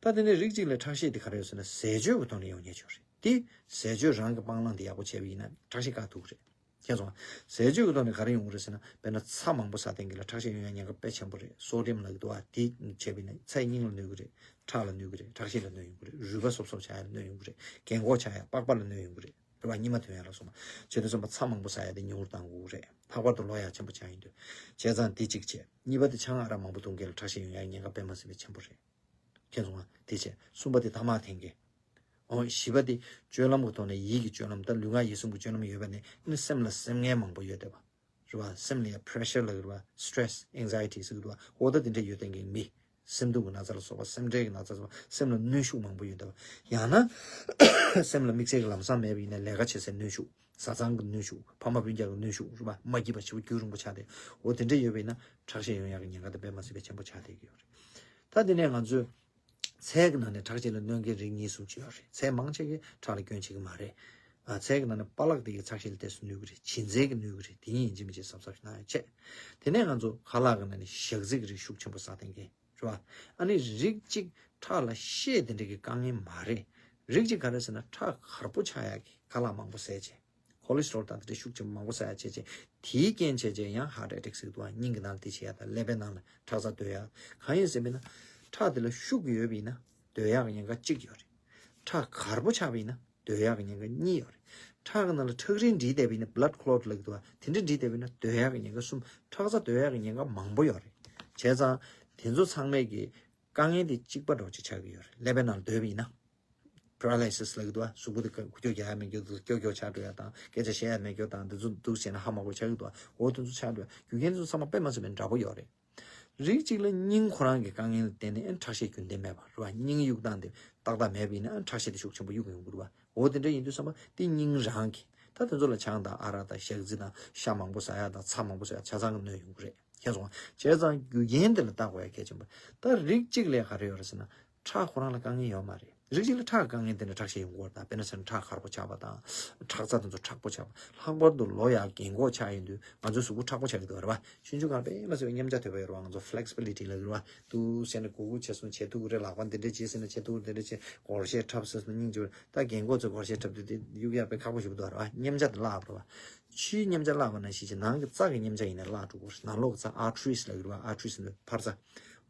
ད་དེ་ནས་རིགས་གཅིག་ལ་ཁྲག་ཤེད་དེ་ག་རེ་ཡོད་ཟེར་ན་ཟས་སྤྱོད་ཀྱི་ཐོག་ནས་ཡོང་ཉེན་ཆེ་བ་རེད། དེ་ཟས་སྤྱོད་རང་གི་སྤང་བླང་དེ་ཡག་པོ་བྱས་པ་ཡིན་ན་ཁྲག་ཤེད་བཀག་ཐུབ་ཀྱི་རེད། མཁྱེན་སོང་ང་། ཟས་སྤྱོད་ཀྱི་ཐོག་ནས་ག་རེ་ཡོང་གི་རེད་ཟེར་ན་དཔེར་ན་ཚྭ་མང་པོ་ཟ་མཁན་གྱི་ལ་ཁྲག་ཤེད་ཡོང་ཡ་ཉེན་ཁ་དཔེ་ཆེན་པོ་རེད། sodium ལབ་ཀྱི་འདུག་ཨ། དེ་བྱས་པ་ཡིན་ན་ཚྭས་སྙིང་ལ་གནོད་ཀྱི་རེད། ཁྲག་ལ་གནོད་ཀྱི་རེད། ཁྲག་ཤེད་ལ་གནོད་ཡོང་གི་རེད། རུས་པ་སོབ་སོབ་ཆགས་ཡ་ལ་གནོད་ཡོང་གི་རེད། རྒན་གོག་ཆགས་ཡ་པགས་པ་ལ་གནོད་ཡོང་གི་རེད། རེད་པ། སྙིགས་མ་ཐོན་ཡ་ལ་སོགས་པ། བྱས་དུས་ཙམ་པ་ཚྭ་མང་པོ་ཟ་ཡ་དེ་ཉུང་རུ་གཏང་དགོས་རེད། ལྷག་པར་དུ་ལོ་ཡག་ཆེན་པོ་ཆགས་ཡོང་དུས། བྱས་ཙང་འདི་གཅིག་བྱས། གཉིས་པ་དེ་ཆང་ཨ་རག་མང་པོ་འཐུང་མཁན་ལ་ཁྲག་ཤེད་ཡོང་ཡ་ཉེན་ཁ་དཔེ་མ་སྲིད་པའི་ཆེན་པོ་རེད། མཁྱེན་སོང་ང་། དེ་བྱས། གསུམ་པ་དེ་ཐ་མག་འཐེན་མཁན། འོ་བཞི་པ་དེ་སྤྱོད་ལམ་གྱི་ཐོག་ནས་ཡིད་ཀྱི་སྤྱོད་ལམ་དང་ལུས་ངག་ཡིད་གསུམ་གྱི་སྤྱོད་ལམ་ཡོད་པ་ནི་ཨ་ནི་སེམས་ལ་སེམས་ངལ་མང་པོ་ཡོད་བསྡད་པ། རེད་པ། སེམས་ལ་ཡ་pressure ལབ་ཀྱི་རེད་པ། stress anxiety ཟེར་གྱི་འདུག་པ། འོ་ད་དེ་འདྲ་ཡོད་བསྡད་མཁན་མི། སེམས་སྡུག་གི་ན་ཚ་ལ་སོགས་པ་སེམས་ཁྲལ་གྱི་ན་ཚ་ལ་སོགས་པ་སེམས་ལ་གནོན་ཤུགས་མང་པོ་ཡོད་བསྡད་པ། ཡང་ན་སེམས་ལ་དམིགས་བསལ་གྱི་ལམ་སང་མེད་པ་ཡིན་ན་ལས་ཀ་བྱེད་སའི་གནོན་ཤུགས། བཟའ་ཚང་གི་གནོན་ཤུགས། ཕ་མ་སྤུན་ཀྱག་གི་གནོན་ཤུགས། རེད་པ། མ་སྐྱིད་པ་ཞེ་པོ་རྒྱུན་རིང་པོ་ཆགས་ཏེ། འོ་དེ་འདྲ་ཡོད་པ་ཡིན་ན་ཁྲག་ཤེད་ཡོང་ཡག་གི་ཉེན་ཁ་དེ་དཔེ་མ་སྲིད་པའི་ཆེན་པོ་ཆགས་བསྡད་ཀྱི་ཡོད་རེད། ད་དེ་ནས་ང་ཚོས་ཚལ་གྱི་ནང་ནས་ཁྲག་ཤེད་ལ་གནོད་མཁན་རིགས་གཉིས་གསུམ་ཅིག་ཡོད་རེད། ཚལ་མང་ཆེ་གིས་ཁྲག་ལ་སྐྱོན་བྱེད་ཀྱི་མ་རེད། ཨ། ཚལ་གྱི་ནང་ནས་པ་ལགས་དེ་གིས་ཁྲག་ཤེད་ལ་ཏོག་ཙམ་གནོད་ཀྱི་རེད། བྱི་ཙེ་གིས་གནོད་ཀྱི་རེད། དེ་གཉིས་ཡིན་གཅིག་མིན་གཅིག་གཟབ་གཟབ་ཞུ་ན་ཡང་བྱས། དེ་ནས་ང་ཚོ་ཁ་ལག་གི་ནང་ནས་ཞག་རྩི་གི་རིགས་ཤུགས་ཆེན་པོ་ཟ་བསྡད་མཁན། རེད་པ། ཨ་ནི་རིགས་གཅིག་ཁྲག་ལ་ཤེད་དེ་འདྲ་གི་དཀའ་ངལ་མ་རེད། རིགས་གཅིག་ག་རེ་ཟེར་ན་ཁྲག་གར་པོ་ཆགས་ཡག་གི་ཁ་ལག་མང་པོ་ཟས་བྱས། cholesterol དང་དེ་འདྲ་ཤུགས་ཆེན་པོ་མང་པོ་ཟ་ཡག་བྱས་བྱས། དེའི་རྐྱེན་བྱས་བྱས་ཡང་heart attack ཟེར་གྱི་འདུག་པ། སྙིང་གི་ནང་ལ་དེ་བྱེད་ཡག་དང་ཀླད་པའི་ནང་ལ་ཁྲག་རྩ་སྡོད་ཡག་གང་ཡིན་ཟེར་བ་ཡིན་ན། ཁྲག་དེ་ལ་ཤུགས་ཡོད་པ་ཡིན་ན་སྡོད་ཡག་གི་ཉེན་ཁ་གཅིག་ཡོད་རེད། ཁྲག་གར་པོ་ཆགས་པ་ཡིན་ན་སྡོད་ཡག་གི་ཉེན་ཁ་གཉིས་ཡོད་རེད། ཁྲག་གི་ནང་ལ་ཁྲག་རིལ་འདྲེས་བསྡད་པ་ཡིན་ན་blood clot ལབ་ཀྱི་འདུག་པ། དེ་འདྲ་འདྲེས་བསྡད་པ་ཡིན་ན་སྡོད་ཡག་གི་ཉེན་ཁ་གསུམ། ཁྲག་རྩ་སྡོད་ཡག་གི་ཉེན་ཁ་མང་པོ་ཡོད་རེད། བྱས་ཙང་དེ་ཚོ་ཚང་མས་ཀྱི་དཀའ་ངལ་དེ་གཅིག་པ་འདྲ་པོ་ཅིག་ཆགས་ཀྱི་ཡོད་རེད། ཀླད་པའི་ནང་ལ་སྡོད་པ་ཡིན་ན། paralysis ལབ་ཀྱི་འདུག་པ། གཟུགས་པོ་དེ་འགུལ་སྐྱོད་རྒྱག་ཡ་མེད་རྒྱུ་དང་སྐྱོ་སྐྱོ་ཆགས་འགྲོ་ཡ་དང་སྐད་ཆ་བཤད་ཡ་མེད་རྒྱུ་དང་། འདི་ཚོ་འདུག་བྱས་ན་ཧ་མ་གོ་ཆགས་ཀྱི་འདུག་པ། འོ་དེ་ཚོ་ཆགས་འགྲོ་ཡ་རྒྱུ་རྐྱེན་དེ་ཚོ་ཚང་མ་དཔེ་མ་སྲིད་པའི་འདྲ་པོ་ཡོད་རེད། རིགས་གཅིག་ལ་སྙིང་ཁོ་རང་གི་དཀའ་ངལ་ལ་བརྟེན་ནས་ཨ་ཁྲག་ཤེད་རྒྱུན་ལྡན་མེད་པ་རེད་པ། སྙིང་གཡུག་སྟངས་དེ་ཏག་ཏག་མེད་པ་ཡིན་ན་ཨ་ཁྲག་ཤེད་དེ་ཤུགས་ཆེན་པོ་གཡུག་ཡོང་གི་རེད་པ། འོ་དེ་འདྲ་ཡིན་དུས་ཙམ་པ་དེ་སྙིང་རང་གི། ད་དེ་ཚོ་ལ་ཆང་དང་ཨ་རག་དང་ཞག་རྩི་དང་ཤ་མང་པོ་ཟ་ཡ་དང་ཚྭ་མང་པོ་ཟ་ཡ་ཆ་ཚང་གི་གནོད་ཡོང་གི་རེད། མཁྱེན་སོང་ང་། བྱས་ཙང་རྒྱུ་རྐྱེན་དེ་ལ་བལྟ་དགོས་ཡ་གལ་ཆེན་པོ། ད་རིགས་གཅིག་ལ་ག་རེ་ཡོད་རེད་ཟེར་ན། ཁྲག་ཁོ་རང་ལ་དཀའ་ངལ་ཡོད་མ་རེད། རིགས་གཅིག་ལ་ཁྲག་དཀའ་ངལ་དེ་འདྲ་ཁྲག་ཤེད་ཡོང་གི་ཡོད་རེད། ད་དཔེར་ན་ཟེར་ན་ཁྲག་གར་པོ་ཆགས་པ་དང་། ཁྲག་རྩ་དེ་ཚོ་མཁྲེགས་པོ་ཆགས་པ། ལྷག་པར་དུ་ལོ་ཡར་རྒན་གོག་ཆགས་ཡོང་དུས་ང་ཚོའི་གཟུགས་པོ་མཁྲེགས་པོ་ཆགས་ཀྱི་འདུག་རེད་པ། ཆུང་ཆུང་སྒང་དཔེ་མ་སྲིད་པའི་མཉམ་བཅའ་དོད་པོ་ཡོད་རེད་པ། ང་ཚོ་flexibility ལབ་ཀྱི་རེད་པ། འདུག་ཟེར་ན་གུག་གུག་བྱས་སོང་བྱས་འདུག་རེད། ལག་པ་འདི་འདྲ་བྱས་ཟེར་ན་བྱས་འདུག་འདི་འདྲ་བྱས། སྒོར་གཞས་འཁྲབ་ཟེར་སོང་སྙིང་རྗེ་པོ་རེད། ད་རྒན་གོག་ཚོས་སྒོར་གཞས་འཁྲབ་དུས་དེ་གཡུག་ཡ་དཔེ་ཁག་པོ་ཞེ་པོ་འདུག་རེད་པ། མཉམ་བཅའ་དེ་བརླག་པ་རེད་པ། ཆུའི་མཉམ་བཅའ་བརླག་པ་ནང་བཞིན་བྱས་ནང་གི་རྩ་གི་མཉམ་བཅའ་ཡིན་ན་བརླག་འགྲོ་གི་རེད། ནང་ལོགས་ཀྱི་རྩ་arteries ལབ་ཀྱི་རེད་པ། arteries ནི་འཕར་རྩ།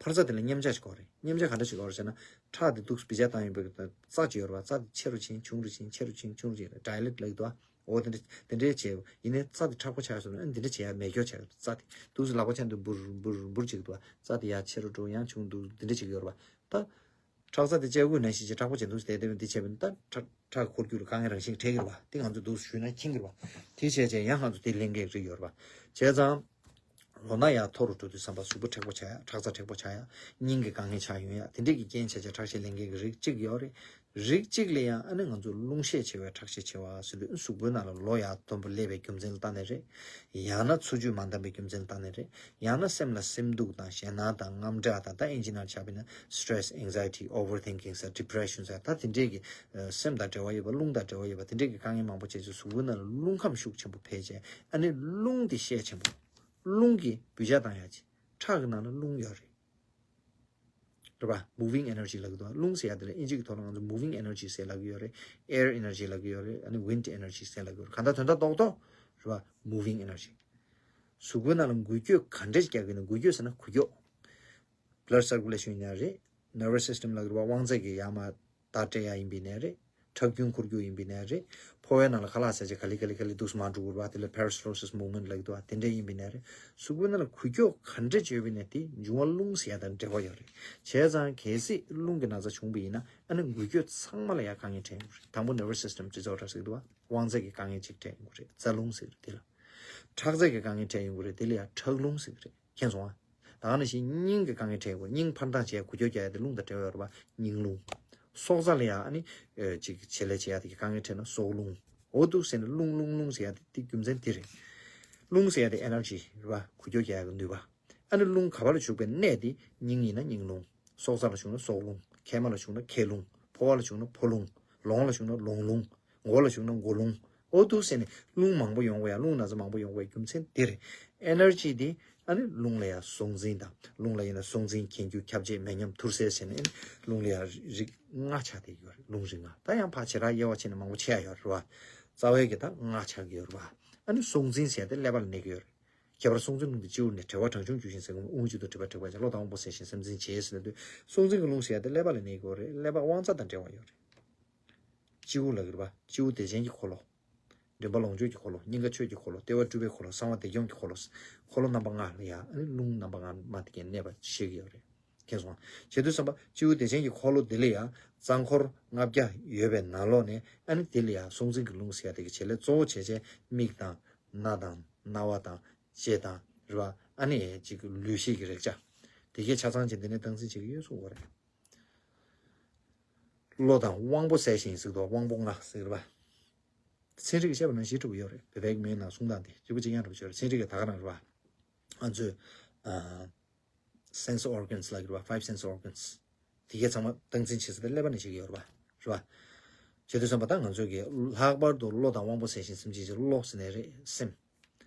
འཕར་རྩ་དེ་ལ་མཉམ་བཅའ་ཞིག་དགོས་རེད། མཉམ་བཅའ་ག་འདྲ་ཞིག་དགོས་རེད་ཟེར་ན། ཁྲག་དེ་འདུག་སེ་བི་ཇ་བཏང་ཡོང་པའི་རྩ་ཅིག་ཡོད་རེད་པ། རྩ་དེ་ཆེ་རུ་ཕྱིན་ཆུང་རུ་ཕྱིན་ཆེ་རུ་ཕྱིན་ཆུང་རུ་ཕྱིན། dilate ལབ་ཀྱི་འདུག་པ། འོ་དེ་འདྲ་དེ་འདྲའི་བྱས་ཡིན་ནའི་རྩ་དེ་མཁྲེགས་པོ་ཆགས་སོང་ན་ཨ་འདི་འདྲ་བྱེད་ཡ་མེད་སྐྱོ་ཆགས། རྩ་དེ་འདུག་སེ་ལག་པ་འཆང་དུས་འབུར་འབུར་འབུར་བྱེད་ཀྱི་འདུག་པ། རྩ་དེ་ཡར་ཆེ་རུ་འགྲོ། ཡང་ཆུང་འདུག་འདི་འདྲ་བྱེད་ཀྱི་ཡོད་རེད་པ། ད་ཁྲག་རྩ་དེ་ལྕགས་སྒོ་ནང་བཞིན་བྱས་མཁྲེགས་པོ་བྱས་འདུག་སེ་བསྡད་བསྡད་པ་འདི་བྱས་པ་ཡིན་ན་ད་ཁྲག་ཁྲག་འཁོར་རྒྱུག་ལ་དཀའ་ངལ་རང་བཞིན་འཕྲད་ཀྱི་རེད་པ། དེ་ང་ཚོས་འདུག་སེ་ཞུས་ན་མཁྱེན་གྱི་རེད་པ། དེ་བྱས་བྱས་ཡང་ང་ཚོ་དེ་ལེན་མཁན་རིགས་ཡོད་རེད་པ། བྱས་ཙང་། ལོ་ན་ཡར་མཐོ་རུ་འགྲོ་དུས་ཙམ་པ་གཟུགས་པོ་མཁྲེགས་པོ་ཆགས་ཡ། ཁྲག་རྩ་མཁྲེགས་པོ་ཆགས་ཡ། སྙིང་གི་དཀའ་ངལ་ཆགས་ཡོང་ཡ། དེ་འདྲས་ཀྱི་རྐྱེན་བྱས་བྱས་ཁྲག་ཤེད་ལེན་མཁན་གྱི་རིགས་གཅིག་ཡོད་རེད། རིགས་གཅིག་ལ་ཡང་ཨ་ནི་ང་ཚོ་རླུང་ཤས་ཆེ་བའི་ཁྲག་ཤེད་ཆེ་བ་ཟེར་དུས་གཟུགས་པོའི་ནང་ལ་ལོ་ཡར་མཐོན་པོ་སླེབས་པའི་རྒྱུ་མཚན་ལ་བརྟེན་ནས་རེད། ཡང་ན་འཚོ་བཅུད་མ་འདང་པའི་རྒྱུ་མཚན་ལ་བརྟེན་ནས་རེད། ཡང་ན་སེམས་ལ་སེམས་སྡུག་དང་ཞེད་སྣང་དང་དངངས་སྐྲག་དང་། ད་ཨིན་ཇི་ནང་ཆགས་པ་ཡིན་ན་stress, anxiety, overthinking ཟེར། depression ཟེར། ད་དེ་འདྲས་ཀྱི་སེམས་དང་འབྲེལ་བ་ཡོད་པ། རླུང་དང་འབྲེལ་བ་ཡོད་པ། དེ་འདྲས་ཀྱི་དཀའ་ངལ་མང་པོ་བྱས་ཚེ་གཟུགས་པོའི་ནང་ལ་རླུང་ཁམས་ཤུགས་ཆེན་པོ་འཕེལ་བྱས། ཨ་ནི་རླུང་དེ་ཤས་ཆེན་པོ། རླུང་གི་བུད་ཤ་བཏང་ཡ་ཅིག་ཁྲག་གི་ནང་ལ་རླུང་ཡོད་རེད། རེད་པ། moving energy ལབ་ཀྱི་འདུག་རླུང་ཟེར་ཡ་དེ་ལ་ཨིན་ཇི་གི་ཐོག་ལ་ང་ཚོ་moving energy ཟེར་ལབ་ཀྱི་ཡོད་རེད། air energy ལབ་ཀྱི་ཡོད་རེད། ཨ་ནི་wind energy ཟེར་ལབ་ཀྱི་ཡོད་རེད། གང་ལྟར་དོན་དག་རྡོག་རྡོག་རེད་པ། moving energy། གཟུགས་པོའི་ནང་ལ་འགུལ་སྐྱོད་ག་འདྲས་རྒྱག་གི་ན། འགུལ་སྐྱོད་ཟེར་ན་འགུལ་སྐྱོད། blood circulation ཡིན་ན་རེད། nervous system ལབ་ཀྱི་རེད་པ། དབང་རྩ་གི་ཡར་མར་ རྟ་སྤྲད་ཡ་ཡིན་པའི་ནས་རེད། ཁྲག་རྒྱུན་འཁོར་རྒྱུ་ཡིན་པའི་ནས་རེད། ཕོ་བའི་ནང་ལ་ཁ་ལག་ཟ་བྱས་ག་ལེ་ག་ལེ་ག་ལེ་འདུག་སེ་མར་འགྲོ་གི་རེད་བ། དེ་ལ་peristalsis movement ལབ་ཀྱི་འདུག་བ། དེ་འདྲ་ཡིན་པའི་ནས་རེད། གཟུགས་པོའི་ནང་ལ་འགུལ་སྐྱོད་ག་འདྲ་བྱས་པའི་ནས་དེ་འབྱུང་བ་རླུང་ཟེར་ཡ་དང་འབྲེལ་བ་ཡོད་རེད། བྱས་ཙང་གལ་སྲིད་རླུང་གི་ན་ཚ་བྱུང་བ་ཡིན་ན་ཨ་ནི་འགུལ་སྐྱོད་ཚང་མ་ལ་ཡ་དཀའ་ངལ་འཕྲད་ཡོང་གི་རེད། དང་པོ་nervous system སྤྱི་ཚོགས་ར་ཟེར་གྱི་འདུག་བ། དབང་རྩ་གི་དཀའ་ངལ་ཅིག་འཕྲད་ཡོང་གི་རེད། རྩ་རླུང་ཟེར་གྱི་རེད་དེ་ལ། ཁྲག་རྩ་གི་དཀའ་ངལ་འཕྲད་ཡོང་གི་རེད། དེ་ལ་ཡ་ཁྲག་རླུང་ཟེར་གྱི་རེད། མཁྱེན་སོང་ཨ། ད་ག་ནང་བཞིན་སྙིང་གི་དཀའ་ངལ་འཕྲད་ཡོང་གི་རེད། སྙིང་འཕར་ལྡང་བྱས་འགུལ་སྐྱོད་རྒྱག་ཡ་དེ་རླུང་དང་འབྲེལ་བ་ཡོད་རེད་བ། སྙིང་རླུང་། སྲོག་རྩ་ལ་ཡ་ཨ་ནི་ཨེ་ཅིག་བྱེད་ལས་བྱེད་ཡ་དེ་གི་དཀའ་ངལ་འཕྲད་ན་སྲོག་རླུང་། འོ་འདུག་ཟེར་ནས་རླུང་རླུང་རླུང་ཟེར་ཡ་དེ་དེ་རྒྱུ་མཚན་དེ་རེད། རླུང་ཟེར་ཡ་དེ་energy རེད་བ། འགུལ་སྐྱོད་རྒྱག་ཡ་གི་ནུས་པ། ཨ་ནི་རླུང་ག་པ་ལ་ཞུགས་པའི་གནས་དེ་སྙིང་ཡིན་ན་སྙིང་རླུང་། སྲོག་རྩ་ལ་ཞུགས་ན་སྲོག་རླུང་། མཁལ་མ་ལ་ཞུགས་ན་མཁལ་རླུང་། ཕོ་བ་ལ་ཞུགས་ན་ཕོ་རླུང་། ལོང་ལ་ཞུགས་ན་ལོང་རླུང་། མགོ་ལ་ཞུགས་ན་མགོ་རླུང་། འོ་འདུག་ཟེར་ནས་རླུང་མང་པོ་ཡོང་བ་ཡ་རླུང་ན་ཚ་མང་པོ་ཡོང་བའི་རྒྱུ་མཚན་དེ་རེད། energy དེ་ཨ་ནི་རླུང་ལ་ཡ་སྲོག་འཛིན་དང་རླུང་ལ་ཡིན་ན་སྲོག་འཛིན་གྱེན་རྒྱུ་ཁྱབ་བྱེད་མེ་མཉམ་ཐུར་སེལ་ཟེར་ནས་ཨ་ནི་རླུང་ལ་ཡ་རིགས་ལྔ་ཆགས་བསྡད་ཡོད་རེད། རླུང་རིགས་ལྔ། ད་ཡང་ཕར་བྱེ་བྲག་དབྱེ་བ་ཕྱེ་ནས་མང་པོ་ཕྱེ་ཡ་ཡོད་རེད་བ། རྩ་བའི་གི་ད་ལྔ་ཆགས་ཀྱི་ཡོད་རེད་བ། ཨ་ནི་སྲོག་འཛིན་ཟེར་ཡ་དེ་ཀླད་པ་ལ་གནས་ཀྱི་ཡོད་རེད། ཁྱད་པར་སྲོག་འཛིན་རླུང་དེ་སྤྱི་བོ་ནས་གྲེ་བ་བྲང་ཆུང་རྒྱུ་ཞིང་ཟེར་གོ་མ། དབུགས་གཅིག་ཏུ་གྲེ་བ་དྲེགས་པ་བྱས། གློ་དང་དབང་པོ་གསལ་ཞིང་སེམས་འཛིན་བྱེད་ཟེར་ནས་དུས་སྲོག་འཛིན་གྱི་རླུང་ཟེར་ཡ་དེ་ཀླད་པ་ལ་གནས་ཀྱི་ཡོད་རེད། ཀླད་པ་དབང་རྩ་དང་འབྲེལ་བ་ཡོད་རེད། སྤྱི་བོ་ལ་གི་རེད་བ། སྤྱི་བོ་བདེ་ཆེན་གྱི་འཁོར་ལོ། མགྲིན་པ་ལོངས་སྤྱོད་ཀྱི་འཁོར་ལོ། སྙིང་ག་ཆོས་ཀྱི་འཁོར་ལོ། ལྟེ་བ་སྤྲུལ་པའི་འཁོར་ལོ། གསང་བ་བདེ་སྐྱོང་གི་འཁོར་ལོ། འཁོར་ལོ་རྣམ་པ་ལྔ་ལ་ཡ་ཨ་ནི་རླུང་རྣམ་པ་ལྔ་མ་དེ་གའི་གནས་པ་ཤེས་ཀྱི་ཡོད་རེད། མཁྱེན་སོང་ང་། བྱེད་དུས་ཙམ་པ་སྤྱི་བོ་བདེ་ཆེན་གྱི་འཁོར་ལོ་འདི་ལ་ཡ་རྩ་འཁོར་ལྔ་བརྒྱ་ཡོད་པའི་ནང་ལོགས་ནས་ཨ་ནི་དེ་ལ་ཡ་སྲོག་འཛིན་གྱི་རླུང་ཟེར་ཡ་དེ་གི་བྱེད་ལས་གཙོ་བོ་བྱས་བྱས་མིག་དང་སྣ་དང་རྣ་བ་དང་ལྕེ་དང་རེད་བ། ཨ་ནི་ཅིག་ལུས་ཤེས་ཀྱི་རེག་བྱ། དེ་གའི་ཆ་ཚང་ཅན་དེ་ནས་སྟངས་འཛིན་བྱེད་ཀྱི་ཡོད་གསུངས་པ་རེད། བློ་དང་དབང་པོ་གསལ་ཞིང་ཟེར་དུས་དབང་པོ་ལྔ་ཟེར་བ། ཚན་རིག་བཤད་པ་ན་བཞི་འགྲོ་གི་ཡོད་རེད། བོད་པའི་མིང་ནང་གསུང་སྟངས་དེ་གཅིག་པ་གཅིག་རྐྱང་འགྲོ་གི་ཡོད་རེད། ཚན་རིག་གི་ད་ག་རང་རེད་བ། ང་ཚོས་ཨ། sense organs ལབ་ཀྱི་རེད་བ། five sense organs དེ་གའི་ཚང་མ་སྟངས་འཛིན་བྱེད་ས་དེ་ཀླད་པ་ནས་བྱེད་ཀྱི་ཡོད་རེད་བ། རེད་བ། བྱེད་དུས་ཙམ་པ་ད་ང་ཚོས་ཀྱི་ལྷག་པར་དུ་བློ་དང་དབང་པོ་གསལ་ཞིང་སེམས་ཅན་གྱི་བློ་ཟེར་ནས་རེད། སེམས།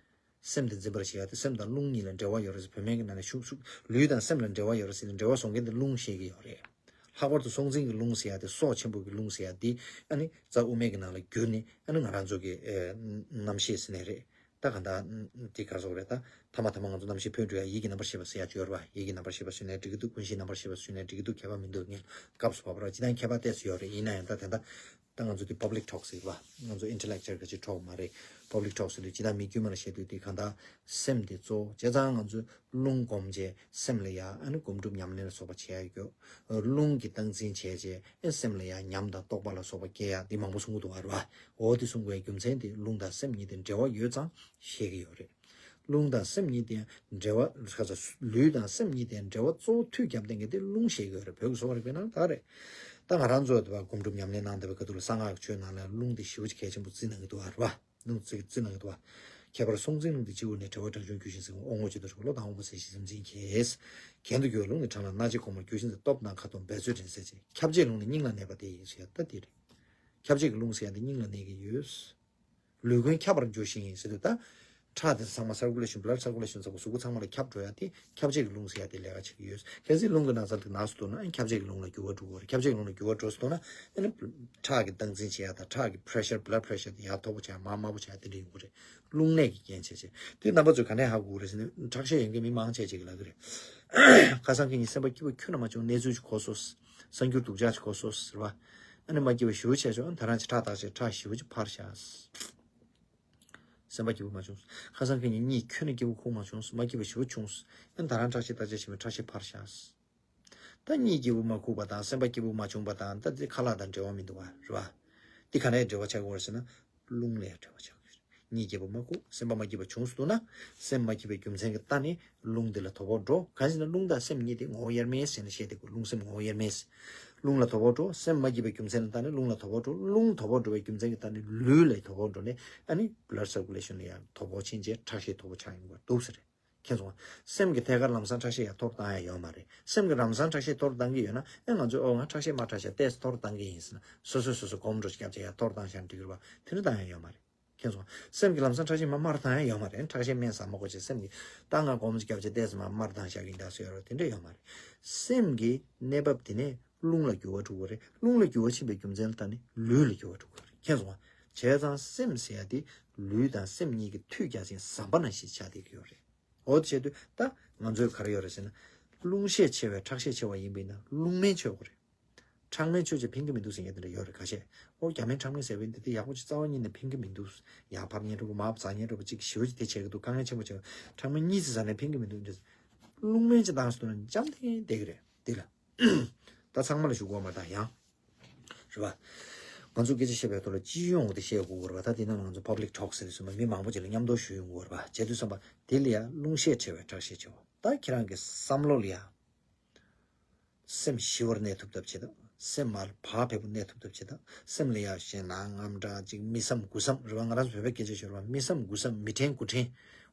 སེམས་དེ་འཛིན་པར་བྱེད་ཡ་དེ་སེམས་དང་རླུང་གཉིས་ལ་འབྲེལ་བ་ཡོད་རེད་ཟེར། བོད་སྨན་གྱི་ནང་ནས་ཤུགས་ཤུགས་ལུས་དང་སེམས་ལ་འབྲེལ་བ་ཡོད་རེད་ཟེར་ནས་འབྲེལ་བ་བཟོ་མཁན་དེ་རླུང་བཤད་ཀྱི་ཡོད་རེད། ལྷག་པར་དུ་སྲོག་འཛིན་གྱི་རླུང་ཟེར་ཡ་དེ་སྲོག་ཆེན་པོ་གི་རླུང་ཟེར་ཡ་དེ་ཨ་ནི་རྩ་དབུ་མའི་གི་ནང་ལ་བསྒྱུར་ནས་ཨ་ནི་ང་རང་ཚོ་གི་ཨེ་རྣམ་ཤེས་ཟེར་ནས་རེད། ད་ག་འདྲ་དེ་ག་རེ་ཟེར་དགོས་རེད། ད་ཐ་མ་ཐ་མ་ང་ཚོ་རྣམ་ཤེས་འཕོས་འགྲོ་ཡ་ཡིད་ཀྱི་རྣམ་པར་ཤེས་པ་ཟེར་ཡ་ཅིག་ཡོད་རེད་བ། ཡིད་ཀྱི་རྣམ་པར་ཤེས་པ་ཟེར་ནས་འགྲིག་གི་འདུག་ཀུན་གཞིའི་རྣམ་པར་ཤེས་པ་ཟེར་ནས་འགྲིག་གི་འདུག་ཁྱད་པར་མི་འདུག་ངས་སྐབས་སུ་བབས་པ་རེད། ཅི་ལྟར་ཁྱད་པར་ཏོག་ཙམ་ཡོད་རེད། ཡིན་ན་ཡང་ད་དེ་འདྲ། ད་ང་ཚོ་འདི་public talk ཟེར་བ། ང་ཚོ་intellectual ག་ཅིག་talk མ་རེད། public talk ཟེར་དུས་ཇི་ལྟར་མི་དཀྱུས་མ་ལ་བཤད་དུས་དེ་གང་ལྟར་སེམས་དེ་གཙོ་བོ། བྱས་ཙང་ང་ཚོས་རླུང་སྒོམ་བྱས་སེམས་ལ་ཡ་ཨ་ནི་སྒོམ་སྒྲུབ་ཉམས་ལེན་ལ་སོགས་པ་བྱེད་ཡ་ཡོད། རླུང་གི་སྟངས་འཛིན་བྱས་བྱས་ཨེ་སེམས་ལ་ཡ་ཉམས་དང་རྟོགས་པ་ལ་སོགས་པ་སྐྱེ་ཡ་འདི་མང་པོ་གསུང་གི་འདུག་བ། རེད་བ། འོ་དེ་གསུང་དགོས་ཡ་རྒྱུ་མཚན་དེ་རླུང་དང་སེམས་གཉིས་དེ་འབྲེལ་བ་ཡོད་ཙང་བཤད་ཀྱི་ཡོད་རེད། རླུང་དང་སེམས་གཉིས་དེ་འབྲེལ་བ་ཁ་ཚ། ལུས་དང་སེམས་གཉིས་དེ་འབྲེལ་བ་གཙོ་བོ་མཐུད་རྒྱབ་བསྟན་གྱི་དེ་རླུང་བཤད་ཀྱི་ཡོད་རེད། བོད་ཀྱི་སོ་པ་རིག་པའི་ནང་ད་རེད། ད་ང་རང་ཚོ་དེ་བ་སྒོམ་སྒྲུབ་ཉམས་ལེན་གནང་བསྡད་པའི་སྐབས་དུས་ལ་གསང་སྔགས་ཆོས་ནང་ལ་རླུང་དེ་ཞེ་པོ་ཅིག་གལ་ཆེན་པོ་བརྩི་གནང་གི་འདུག་བ། རེད་བ། རླུང་བརྩི་བརྩི་གནང་གི་འདུག་བ། ཁྱད་པར་སྲོག་འཛིན་རླུང་དེ་སྤྱི་བོ་ནས་གྲེ་བ་བྲང་ཆུང་རྒྱུ་ཞིང་ཟིན། དབང་པོ་ཇི་ལྟར་ཞུགས། བློ་དང་དབང་པོ་གསལ་ཞིང་སེམས་ཅན་གྱི། གྱེན་དུ་རྒྱུ་བའི་རླུང་ནི་བྲང་ལ་སྣ་ལྕེ་སྒོ་མོར་རྒྱུ་ཞིང་ཟིན། སྟོབས་དང་ཁ་དོག་འབད་རྩོལ་དྲན་གསལ་བྱེད། ཁྱབ་བྱེད་རླུང་ནི་སྙིང་ལ་གནས་པ་དེ་ཡིན་ཞེས་ད་དེ་རེད། ཁྱབ་བྱེད་ཀྱི་རླུང་ཟེར་ཡ་དེ་སྙིང་ལ་གནས་ཀྱི་ཡོད། ལུས་ཀུན་ཁྱབ་པར་འཇུག་ཤིང་ཡིན་ཟེར་དུས་ད། ཁྲག་དེ་ཚང་མ་circulation blood circulation ཚང་མ་གཟུགས་པོ་ཚང་མ་ལ་ཁྱབ་འགྲོ་ཡ་དེ་ཁྱབ་བྱེད་ཀྱི་རླུང་ཟེར་ཡ་དེ་ལས་ཀ་བྱེད་ཀྱི་ཡོད། གལ་སྲིད་རླུང་གི་ན་ཚ་དེ་ན་སོང་འདུག་ན་ཨ་ནི་ཁྱབ་བྱེད་ཀྱི་རླུང་ལ་འགྱུར་བ་འགྲོ་གི་རེད། ཁྱབ་བྱེད་ཀྱི་རླུང་ལ་འགྱུར་བ་འགྲོ་སོང་འདུག་ན་ཨ་ནི་ཁྲག་གི་སྟངས་འཛིན་བྱེད་ཡ་དང་ཁྲག་གི་pressure blood pressure དེ་ཡར་མཐོ་པོ་བྱེད་ཡ་མར་དམའ་པོ་བྱེད་ཡ་དེ་འདྲ་ཡོང་གི་རེད། རླུང་ནད་ཀྱི་རྐྱེན་བྱས་བྱས་དེ་རྣམ་པ་ཚོས་ག་ནས་ཧ་གོ་གི་རེད་ཟེར་ན་ཁྲག་ཤེད་ཡོད་མཁན་མི་མང་ཆེ་ཅིག་གིས་ལབ་ཀྱི་རེད། ཁ་སང་ཁ་ཉིན་སེམས་པ་སྐྱིད་པོ་ཁྱོན་ནས་མ་བྱུང་། གནས་ཚུལ་ཅིག་གོ་སོང་། གསར་འགྱུར་སྡུག་ཅག་ཅིག་གོ་སོང་ཟེར་བ། ཨ་ནི་མ་སྐྱིད་པ་ཞེ་པོ་བྱས་བྱུང་། ད་རང་ཅིག་ཁྲག་བརྟག་བྱས་ཁྲག་ཞེ་པོ་ཅིག་འཕར་ཤག་སེམས་པ་སྐྱིད་པོ་མ་བྱུང་། ཁ་སང་ཁ་ཉིན་གཉིད་ཁྱོན་ནས་སྐྱིད་པོ་ཁུག་མ་བྱུང་། མ་སྐྱིད་པ་ཞེ་པོ་བྱུང་། ཨ་ནི་ད་རང་ཁྲག་ཤེད་བརྟག་དཔྱད་བྱས་པས་ཁྲག་ཤེད་འཕར་ཤག་ད་གཉིད་སྐྱིད་པོ་མ་ཁུག་པ་དང་སེམས་པ་སྐྱིད་པོ་མ་བྱུང་བ་དང་ད་དེ་ཁ་ལག་དང་འབྲེལ་བ་མི་འདུག་བ། རེད་བ། འདི་ག་ནས་འབྲེལ་བ་ཆགས་ཀྱི་ཡོད་རེད་ཟེར་ན། རླུང་ལ་འབྲེལ་བ་ཆགས་ཀྱི་ཡོད་རེད། གཉིད་སྐྱིད་པོ་མ་ཁུག་སེམས་པ་མ་སྐྱིད་པ་བྱུང་སོང་འདུག་ན། སེམས་མ་སྐྱིད་པའི་རྒྱུ་མཚན་གྱི་རྟ་ནི་རླུང་འདི་ལ་དོ་ཕོག་འགྲོ། གང་ཞེ་ན་རླུང་དང་སེམས་གཉིས་དེ་ངོ་བོ་དབྱེར་མེད་ཟེར་ནས་བཤད་དེ་དགོས། རླུང་སེམས་ངོ་བོ་དབྱེར་མེད། རླུང་ལ་དོ་ཕོག་འགྲོ། སེམས་མ་སྐྱིད་པའི་རྒྱུ་མཚན་གྱི་རྟ་ནི་རླུང་ལ་དོ་ཕོག་འགྲོ། རླུང་དོ་ཕོག་འགྲོ་བའི་རྒྱུ་མཚན་གྱི་རྟ་ནི་ལུས་ལ་དོ་ཕོག་འགྲོ་ནས་ཨ་ནི་blood circulation ལ་ཡང་དོ་ཕོག་ཕྱིན་རྗེས་ཁྲག་ཤེད་མཐོ་པོ་ཆགས་ཡོང་གི་འདུག་ཟེར། མཁྱེན་སོང་ང་། སེམས་ཀྱི་ཐད་ཀར་ལམ་སང་ཁྲག་ཤེད་ཡར་མཐོ་རུ་བཏང་ཡ་ཡོད་མ་རེད། སེམས་ཀྱི་ལམ་སང་ཁྲག་ཤེད་མཐོ་རུ་བཏང་གི་ཡོད་ན་ཨེ་ང་ཚོས་ཨོ་ང་ཁྲག་ཤེད་མར་དྲག་ཤག་ཏོག་ཙམ་མཐོ་རུ་བཏང་གི་ཡིན་ཟེར་ན་སོ་སོས་སོ་སོ་སྒོམ་འགྲོ་ཞིག་བརྒྱབ་བྱས་ཡར་མཐོ་རུ་བཏང་བཞག་ན་འགྲིག་གི་རེད་བ། དེ་འདྲ་བཏང་ཡ་ཡོད་མ་རེད། མཁྱེན་སོང་ང་། སེམས་ཀྱི་ལམ་སང་ཁྲག་ཤེད་མར་མར་བཏང་ཡ་ཡོད་མ་རེད། ཁྲག་ཤེད་དམན་ས་མ་དགོས་བྱས་སེམས་ཀྱི་ད་ང་སྒོམ་ཞིག་བརྒྱབ་བྱས་ཏོག་ཙམ་མར་མར་བཏང་བཞག་གི་ཡིན་ད་ཟེར་ཡ་རེད། དེ་འདྲ་ཡོད་མ་རེད། སེམས་ཀྱི་གནས་བབ་དེ་ནས་རླུང་ལ་འགྱུར་བ་འགྲོ་གི་རེད། རླུང་ལ་འགྱུར་བ་ཕྱིན་པའི་རྒྱུ་མཚན་ལ་བརྟེན་ནས་ལུས་ལ་འགྱུར་བ་འགྲོ་གི་རེད། མཁྱེན་སོང་ང་། བྱས་ཙང་སེམས་ཟེར་ཡ་དེ་ལུས་དང་སེམས་གཉིས་ཀྱི་མཐུད་རྒྱག་ཅིང་ཟམ་པ་ནང་བཞིན་ཆགས་བསྡད་ཀྱི་ཡོད་རེད། འོ་དེ་བྱེད་དུས་ད་ང་ཚོས་ག་རེ་ཡོད་རེད་ཟེར་ན། རླུང་ཤས་ཆེ་བས་ཁྲག་ཤས་ཆེ་བ་ཡིན་པས་ན་རླུང་སྨན་མཆོད་དགོས་རེད། ཁྲག་སྨན་མཆོད་ཅེས་ཕན་གྱི་མི་འདུག་ཟེར་མཁན་དེ་འདྲ་ཡོད་རེད། ཁ་ཤས་ཨོ་རྒྱ་སྨན་ཁྲག་སྨན་ཟེར་བའི་འདི་དེ་ཡག་པོ་ཅིག་རྩ་བ་ཉིད་ནས་ཕན་གྱི་མི་འདུག་ཡར་ཕབ་མཁན་འདྲ་པོ་མར་ཟ་མཁན་འདྲ་པོ་ཅིག་ཞེ་པོ་ཅིག་དེ་བྱེད་ཀྱི་འདུག་དཀའ་ངལ་ཆེན་པོ་བྱེད། ཁྲག་སྨན་གཉིས་ཙམ་ཟ་ནས་ཕན་གྱི་མི་འདུག་རླུང་སྨན་ཅིག་བཏང་སོང་ན་འཇམ་ཐིང་ཐིང་བསྡད་ཀྱི་རེད། འདི་ལ་ད་ཚང་མ་ལ་ཞུ་དགོས་མ་རེད་ད་ཡང་། རེད་པ། ང་ཚོ་སྐད་ཆ་བཤད་པའི་ཐོག་ལ་སྤྱི་ཡོངས་དེ་བཤད་དགོས་ཀྱི་རེད་པ། ད་དེ་ནང་ང་ཚོ་public talk ཟེར་དུས་ཙམ་པ་མི་མང་པོ་ཅིག་ལ་མཉམ་དུ་ཞུ་ཡོང་གི་རེད་པ། བྱེད་དུས་ཙམ་པ་དེ་ལ་ཡང་རླུང་ཤས་ཆེ་བའི་ཁྲག་ཤས་ཆེ་བ། ད་ཁྱེད་རང་གི་བསམ་བློ་ལ་ཡང་སེམས་ཞི་བར་གནས་ཐུབ་ཐབས་བྱེད་ད། སེམས་མར་བག་ཕེབས་པོ་གནས་ཐུབ་ཐབས་བྱེད་ད། སེམས་ལ་ཡང་ཞེད་སྣང་དངངས་སྐྲག་ཅིག་མི་བསམ་དགུ་བསམ་རེད་པ། ང་རང་ཚོ་བོད་པའི་སྐད་ཆ་ཤོད་རེད་པ། མི་བསམ་དགུ་བསམ་མི་དྲན་དགུ་དྲན།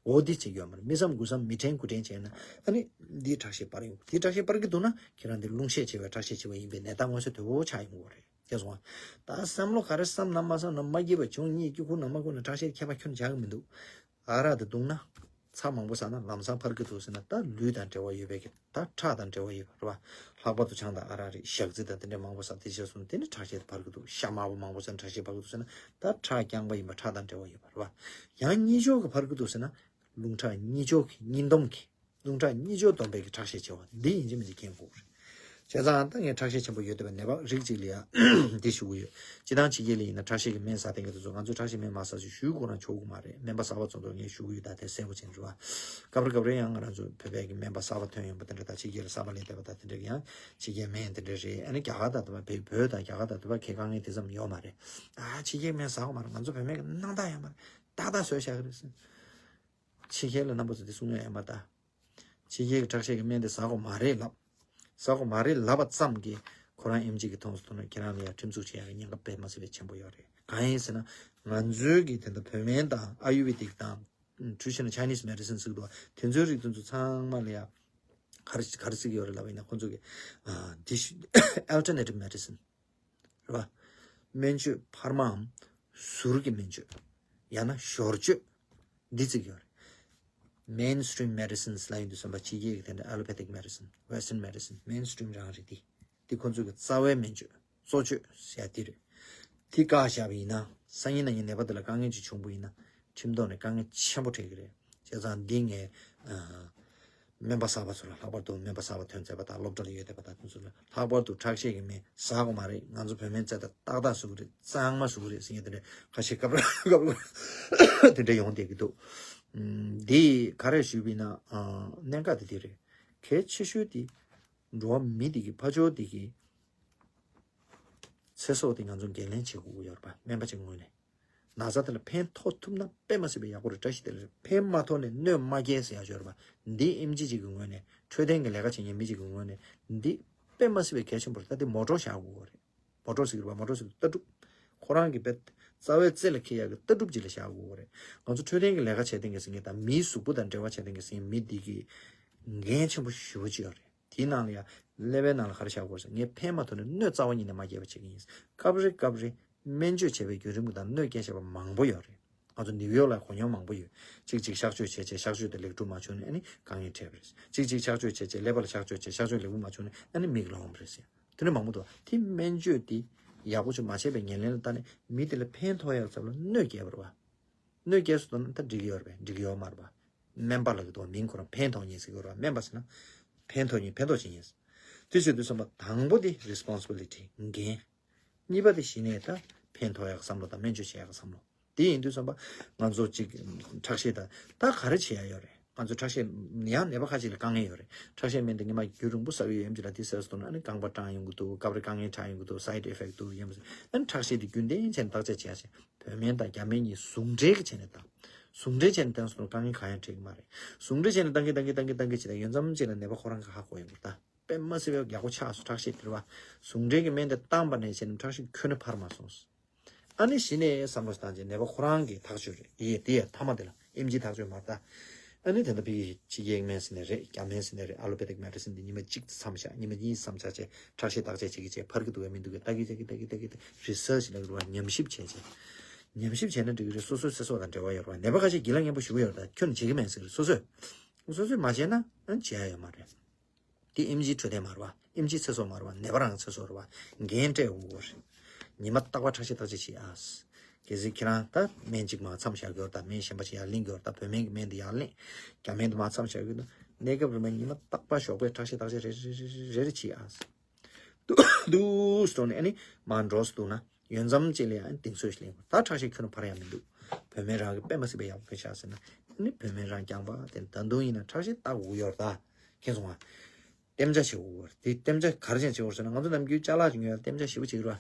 འོ་འདི་བྱེད་ཀྱི་ཡོད་མ་རེད། མི་བསམ་དགུ་བསམ་མི་དྲན་དགུ་དྲན་བྱས་ན་ཨ་ནི་འདིའི་ཁྲག་ཤས་སྤར་ཡོང་། འདིའི་ཁྲག་ཤས་སྤར་གྱི་འདུག་ན་ཁྱེད་རང་འདི་རླུང་ཤས་ཆེ་བའི་ཁྲག་ཤས་ཆེ་བ་ཡིན་པའི་ནད་རྟགས་མངོན་གསལ་དོད་པོ་ཆགས་ཡོང་གི་རེད། ཤེས་སོང་ང་། ད་བསམ་བློ་ག་རེ་བསམ་ན་མ་བསམ་ན་མ་སྐྱིད་པ་བྱུང་གཉིད་སྐྱིད་ཁུག་ན་མ་ཁུག་ན་ཁྲག་ཤས་ཁྱད་པར་ཁྱོན་ཆགས་ཀྱི་མི་འདུག་ཨ་རག་དེ་བཏུང་ན་ཚྭ་མང་པོ་ཟ་ན་ལམ་སང་འཕར་གྱི་འདུག་ཟེར་ན་ད་ལུས་དང་འབྲེལ་བ་ཡོད་པའི་གི་ད་ཁྲག་དང་འབྲེལ་བ་ཡོད་པ་རེད་པ། ལྷག་པར་དུ་ཆང་དང་ཨ་རག་རེད། ཞག་རྩི་དང་དེ་འདྲ་མང་པོ་ཟ་དེ་བྱས་སོང་ན་དེ་ནི་ཁྲག་ཤས་དེ་འཕར་གྱི་འདུག་ཤ་དམར་པོ་མང་པོ་ཟ་ན་ཁྲག་ཤས་འཕར་གྱི་འདུག་ཟེར་ན་ད་ཁྲག་རྐྱང་པ་ཡིན་པ་ཁྲག་དང་འབྲེལ་བ་ཡོད་པ་རེད་པ། ཡང་གཉིད་ཤོག་གི་འཕར་གྱི་འདུག་ཟེར་ན་རླུང་ཁྲག་གཉིད་ཤོག་གི་གཉིད་འདོམས་ཀྱི་རླུང་ཁྲག་གཉིད་ཤོག་སྡོམ་པའི་གི་ཁྲག་ཤས་ཆེ་བ་འདི་ཡིན་གཅིག་མིན་གཅིག་མཁྱེན་དགོས་རེད། བྱས་ཙང་ད་ངས་ཁྲག་ཤས་ཆེན་པོ་ཡོད་བསྡད་པའི་ནད་པ་རིགས་གཅིག་ལ་ཡ་འདི་ཞུ་གི་ཡོད། སྤྱི་བཏང་ཕྱི་རྒྱལ་ལ་ཡིན་ན་ཁྲག་ཤས་ཀྱི་སྨན་ཟ་བསྡད་མཁན་དེ་ཚོ་ང་ཚོས་ཁྲག་ཤས་སྨན་མ་ཟ་ཞེས་ཞུ་དགོས་ན་ཆོག་གི་མ་རེད། སྨན་པ་གསར་པ་ཚོ་ཚོར་ངས་ཞུ་གི་ཡོད། ད་དེ་གསལ་པོ་བྱས་ནས་རེད་པ། སྐབས་རེ་སྐབས་རེ་ཡང་ང་རང་ཚོ་བོད་པའི་གི་སྨན་པ་གསར་པ་ཐོན་ཡོང་པ་དེ་འདྲ་ད་ཕྱི་རྒྱལ་ལ་གསར་པ་སླེབས་བསྡད་པ་ད་དེ་འདྲ་གི་ཡང་ཕྱི་རྒྱལ་སྨན་དེ་འདྲ་རེད། ཨ་ནི་རྒྱ་གར་དང་དེ་པ་བོད་བོད་དང་རྒྱ་གར་དང་དེ་པ་གི་དཀའ་ངལ་དེ་ཙམ་ཡོད་མ་རེད། ཨ་ཕྱི་རྒྱལ་སྨན་ཟ་དགོས་མ་རེད། ང་ཚོ་བོད་སྨན་གི་སྣང་དག་ཡོད་མ་རེད། ཏག་ཏག་བཟོས་བཞག་གི་རེད་ཟེར། ཕྱི་རྒྱལ་ལ་རྣམ་པ་ཚོ་དེ་གསུང་ཡ་ཡོད་མ་རེད་ད། ཕྱི་རྒྱལ་གྱི་ཁྲག་ཤས་ཀྱི་སྨན་དེ་ཟ་དགོས་མ་རེད་ལབ། ཟ་དགོས་མ་རེད་ལབ་པ་ཙམ་གྱིས་ཁོ་རང་ཨེམ་ཆི་གི་མཐོང་སོང་ན་ཁྱེད་རང་ལ་ཡང་ཁྲིམས་འཛུགས་བྱེད་ཡག་གི་ཉེན་ཁ་དཔེ་མ་སྲིད་པའི་ཆེན་པོ་ཡོད་རེད། གང་ཡིན་ཟེར་ན་ང་ཚོའི་གི་དེ་འདྲ་བོད་སྨན་དང་ཨ་ཡུར་ཝེ་དིག་དང་ཊི་རེ་ཌི་ཤི་ནལ་ཆའི་ནིས་མེ་ཌི་སིན་ཟེར་གི་འདུག་དེ་ཚོའི་རིགས་དེ་ཚོ་ཚང་མ་ལ་ཡང་ག་རེ་ག་རེ་ཟེར་གི་ཡོད་རེད་ལབ་པ་ཡིན་ན་ཁོ་ཚོ་གི་ཨ་འདི་ཨལ་ཊར་ནེ་ཊིབ་མེ་ཌི་སིན། རེད་པ། སྨན་བཅོས་འཕར་མའམ་ཟུར་གྱི་སྨན་བཅོས། ཡང་ན་ཞོར་བཅོས། འདི་བརྩི་གི་ཡོད་རེད། Mainstream medicines ལབ་ཡོང་དུས་ཙམ་པ་ཕྱི་རྒྱལ་གྱི་དེ་འདྲ་allopathic medicine, Western medicine, mainstream རང་རེད་དེ། འདི་ཁོ་ཚོ་གི་རྩ་བའི་སྨན་བཅོས། གཙོ་བཅོས་ཟེར་ཡ་འདི་རེད། འདི་བཀག་བཞག་པ་ཡིན་ན་སང་ཉིན་གནངས་ཉིན་ནད་པ་དེ་ལ་དཀའ་ངལ་ཅིག་བྱུང་པ་ཡིན་ན་ཁྲིམས་ཐོག་ནས་དཀའ་ངལ་ཆེན་པོ་འཕྲད་ཀྱི་རེད། བྱས་ཙང་འདི་ངས་ཨ། སྨན་པ་གསར་པ་ཚོ་ལ་ལྷག་པར་དུ་སྨན་པ་གསར་པ་ཐོན་མཛད་པ་དང་སློབ་གྲྭ་ལ་ཡོད་བསྡད་པ་དང་དེ་ཚོ་ལ་ལྷག་པར་དུ་ཁྲག་ཤས་ཀྱི་སྨན་ཟ་དགོས་མ་རེད། ང་ཚོ་བོད་སྨན་རྩ་དང་ཏག་ཏག་བཟོ་གི་རེད། གཙང་མ་བཟོ་གི་རེད་ཟེར་མཁན་དེ་འདྲ་ཁ་ཤས་སྐབས་རེ་སྐབས་རེ་དེ་འདྲ་ཡོང་བསྡད་ཀྱི་འདུག་ཨམ། འདི་ག་རེ་ཞུས་པ་ཡིན་ན་ཨ། གནད་འགག་དེ་འདི་རེད། གལ་ཆེ་ཤོས་དེ་འགྲོ་བ་མི་དེ་གི་ཕར་ཕྱོགས་དེ་གི་ཚེ་སྲོག་དེ་ང་ཚོ་འགན་ལེན་བྱེད་དགོས་ཀྱི་ཡོད་རེད་པ། སྨན་པ་ཅིག་ངོས་ནས། ན་ཚ་དེ་ལ་ཕན་ཐོགས་ཐུབ་ན་དཔེ་མ་སྲིད་པའི་ཡག་པོ་རེད། བཀྲ་ཤིས་བདེ་ལེགས་རེད། ཕན་མ་ཐོགས་ནས་གནོད་མ་སྐྱེལ་ཟེར་ཡག་ཅིག་ཡོད་རེད་པ། འདི་ཨེམ་ཆི་ཅིག་གི་ངོས་ནས་འཕྲོད་བསྟེན་གྱི་ལས་ཀ་བྱེད་མཁན་མི་ཅིག་གི་ངོས་ནས་འདི་དཔེ་མ་སྲིད་པའི་གལ་ཆེན་པོ་རེད། ད་འདི་མོ་ཊོ་བཞག་དགོས་རེད། མོ་ཊོ་ཟེར་གི་རེད་པ། མོ་ཊོ་ཟེར་གི་ལྟ་གྲུབ། ཁོ་རང་གི་དཔེ་རྩ་བའི་རྩེ་ལ་འཁེལ་ཡག་གི་ལྟ་གྲུབ་ཅིག་ལ་བཞག་དགོས་རེད། ང་ཚོ་འཕྲོད་བསྟེན་གྱི་ལས་ཀ་བྱེད་མཁན་གྱི་ཟེར་མཁན་དང་མིའི་གཟུགས་པོ་དང་འབྲེལ་བ་བྱེད་མཁན་གྱི་ཟེར་མཁན་མི་འདི་གི་འགན་ཆེན་པོ་ཞེ་པོ་ཅིག་ཡོད་རེད། དེའི་ནང་ལ་ཡང་ཀླད་པའི་ནང་ལ་ག་རེ་བཞག་དགོས་ཟེར། ངས་ཕན་མ་ཐོགས་ནས་གནོད་རྩ་བ་ཉིད་ནས་མ་སྐྱེལ་བ་བྱེད་ཀྱི་ཡིན། སྐབས་རེ་སྐབས་རེ་སྨན་བཅོས་བྱས་པའི་བརྒྱུད་རིམ་དང་གནོད་སྐྱེལ་བྱས་པ་མང་པོ་ཡོད་རེད། ང་ཚོ་ནིའུ་ཡོག་ལ་གོ་མྱོང་མང་པོ་ཡོད། གཅིག་གཅིག་གཤག་བཅོས་བྱས་བྱས་གཤག་བཅོས་དེ་ལེགས་གྲུབ་མ་བྱུང་ནས་ཨ་ནི་དཀའ་ངལ་འཕྲད་པ་རེད། གཅིག་གཅིག་གཤག་བཅོས་བྱས་བྱས་ཀླད་པ་ལ་གཤག་བཅོས་བྱས་གཤག་བཅོས་ལེགས་པོ་མ་བྱུང་ནས་ཨ་ནི་མིག་ལོག་པ་རེད་ཟེར། དེ་འདྲ་མང་པོ་འདུག་དེ་སྨན་བཅོས་དེ་ཡག་པོ་ཅིག་མ་བྱས་པའི་ཉེར་ལེན་ལ་ལྟ་ནས་མི་དེ་ལ་ཕན་ཐོགས་ཡག་ཙམ་ལ་གནོད་སྐྱེལ་བ་རེད་པ། གནོད་སྐྱེལ་སོང་ན་ད་འགྲིག་གི་ཡོད་རེད་པས། འགྲིག་གི་ཡོད་མ་རེད་པ། སྨན་པ་ལབ་ཀྱི་འདུག་མིང་ཁོ་རང་ཕན་ཐོགས་མཁན་ཟེར་གྱི་ཡོད་རེད་པ། སྨན་པ་ཟེར་ན་ཕན་ཐོགས་མཁན་ཕན་ཐོགས་བྱེད་མཁན། དེ་བྱེད་དུས་ཙམ་པ་དང་པོ་དེ་responsibility འགན། གཉིས་པ་དེ་གཞི་ནས་ད་ཕན་ཐོགས་ཡག་བསམ་བློ་དང་སྨན་བཅོས་བྱེད་ཡག་བསམ་བློ། དེ་ཡིན་དུས་ཙམ་པ་ང་ཚོ་གཅིག་ཁྲག་ཤེད་དང་ད་ག་རེ་བྱེད་ཡག་ཡོད་རེད། ང་ཚོ་ཁྲག་ཤེད་ཡང་ནད་པ་ཁ་ཅིག་ལ་དཀའ་ངལ་ཡོད་རེད། ཁྲག་ཤེད་སྨན་དེ་ཉི་མ་རྒྱུན་རིང་པོ་ཟ་གི་ཡོད་ཡིན་གྱི་ལ་དེ་ཟས་སོང་ན་ཨ་ནི་རྐང་པ་སྐྲངས་ཡོང་གི་འདུག་སྐབས་རེ་དཀའ་ངལ་དྲག་ཡོང་གི་འདུག side effect འདུག་ཡིན་པ་ཟེར། ཨ་ནི་ཁྲག་ཤེད་དེ་རྒྱུན་ལྡན་བྱས་ནས་བརྟག་དཔྱད་བྱེད་ཡག་བྱས། བོད་སྨན་དང་རྒྱ་སྨན་གཉིས་ཟུང་འབྲེལ་གྱི་བྱས་ནས་བཏང་། ཟུང་འབྲེལ་བྱས་ནས་བཏང་སོང་ན་དཀའ་ངལ་གང་ཡང་འཕྲད་ཀྱི་མ་རེད། ཟུང་འབྲེལ་བྱས་ནས་བཏང་གི་བཏང་གི་བཏང་གི་བཏང་གི་བྱེད་དུས་ཡུན་ཙམ་ཅིག་ལ་ནད་པ་ཁོ་རང་གིས་ཧ་གོ་ཡོང་གི་རེད་ད། དཔེ་མ་སྲིད་པའི་ཡག་པོ་ཆགས་སོང་ཁྲག་ཤེད་དེ་རེད་པ། ཟུང་འབྲེལ་གྱི་སྨན་དེ་བཏང་པ་ནས་བྱས་ནས་ཁྲག་ཤེད་ཁྱོན་ནས་འཕར་མ་སོང་། ཨ་ནི་གཞི་ནས་བསམ་བློ་བཏང་རྗེས་ནད་པ་ཁོ་རང་གིས་ཐག་གཅོད་རེད། ཡེ་དེ་ཡ་མཐའ་མ་དེ་ལ་ཨེམ་ཆིས་ཐག་གཅོད་མ་རེད་ད། ཨ་ནི་དེ་འདྲ་ཕ་གི་ཕྱི་རྒྱལ་སྨན་ཟེར་ནས་རེད། རྒྱ་སྨན་ཟེར་ནས་རེད། allopathic medicine འདི་ཉི་མ་གཅིག་མཚམས་བཞག་ཉི་མ་གཉིས་མཚམས་བཞག་བྱས་ཁྲག་ཤེད་བརྟག་དཔྱད་བྱེད་ཀྱི་བྱས་ཕར་གི་འདུག་གས་མི་འདུག་གས་ལྟ་གི་ལྟ་གི་ལྟ་གི་ལྟ་གི་research ལབ་ཀྱི་རེད་པ། ཉམས་ཞིབ་བྱས་བྱས། ཉམས་ཞིབ་བྱས་ན་འགྲིག་གི་རེད། སོ་སོའི་ཚེ་སྲོག་དང་འབྲེལ་བ་ཡོད་རེད་པ། ནད་པ་ཁ་ཤས་གྱེན་ལངས་མཉེན་པོ་ཞུ་གི་ཡོད་རེད་ད། ཁྱོན་ནས་བྱེད་ཀྱི་མེད་ཟེར་གི་རེད། སོ་སོས་སོ་སོས་མ་བྱས་ན་ཨ་བྱེད་ཡ་ཡོད་མ་རེད། དེ་ཨེམ་ཆིའི་འཕྲོད་བསྟེན་མ་རེད་པ། ཨེམ་ཆིའི་ཚེ་སྲོག་མ་རེད་པ། ནད་པ་རང་ཚེ་སྲོག་རེད་པ། འགན་སྤྲད་དགོས་རེད། ཉི་མ་རྟག་པར་ཁྲག་ཤེད་བརྟག་དཔྱད་བྱེད་ཨ། གལ་སྲིད་ཁྱེད་རང་ད་སྨན་གཅིག་མར་མཚམས་བཞག་གི་ཡོད་རེད་ད། སྨན་གཞན་པ་ཞིག་ཡར་ལེན་གྱི་ཡོད་རེད་ད། བོད་སྨན་གྱི་སྨན་དེ་ཡར་ལེན། རྒྱ་སྨན་དེ་མར་མཚམས་བཞག་གི་ཡོད་ད། གནས་སྐབས་རིང་པོ་ཉི་མ་རྟག་པར་ཞོགས་པའི་ཁྲག་ཤེད་བརྟག་དཔྱད་རེ་རེ་རེ་རེ་བྱེད་ཨ། འདུག་སོང་ནས་ཨ་ནི་མར་འགྲོ་སོང་འདུག་ན་ཡོན་ཙམ་ཅིག་ལ་ཡང་གདེང་ཚོད་ཞིག་ལེན་དགོས། ད་ཁྲག་ཤེད་ཁྱོན་ནས་འཕར་ཡ་མི་འདུག་བུད་མེད་རང་གི་དཔེ་མ་སྲིད་པའི་ཡག་པོ་ཕེབས་ཤག་ཟེར་ན་ཨ་ནི་བུད་མེད་རང་རྐྱང་པ་དེ་ད་དུང་ཡིན་ན་ཁྲག་ཤེད་ལྟ་དགོས་ཡོད་རེད་ད། མཁྱེན་སོང་ང་། གཏན་འཇགས་བྱེད་དགོས་རེད། དེ་གཏན་འཇགས་ག་རེ་བྱས་བྱེད་དགོས་ཟེར་ན་ང་ཚོ་ནམ་རྒྱུན་ཅ་ལག་ཅིག་ཉོས་ཡ་གཏན་འཇགས་ཞེ་པོ་བྱེད་ཀྱི་རེད་བ།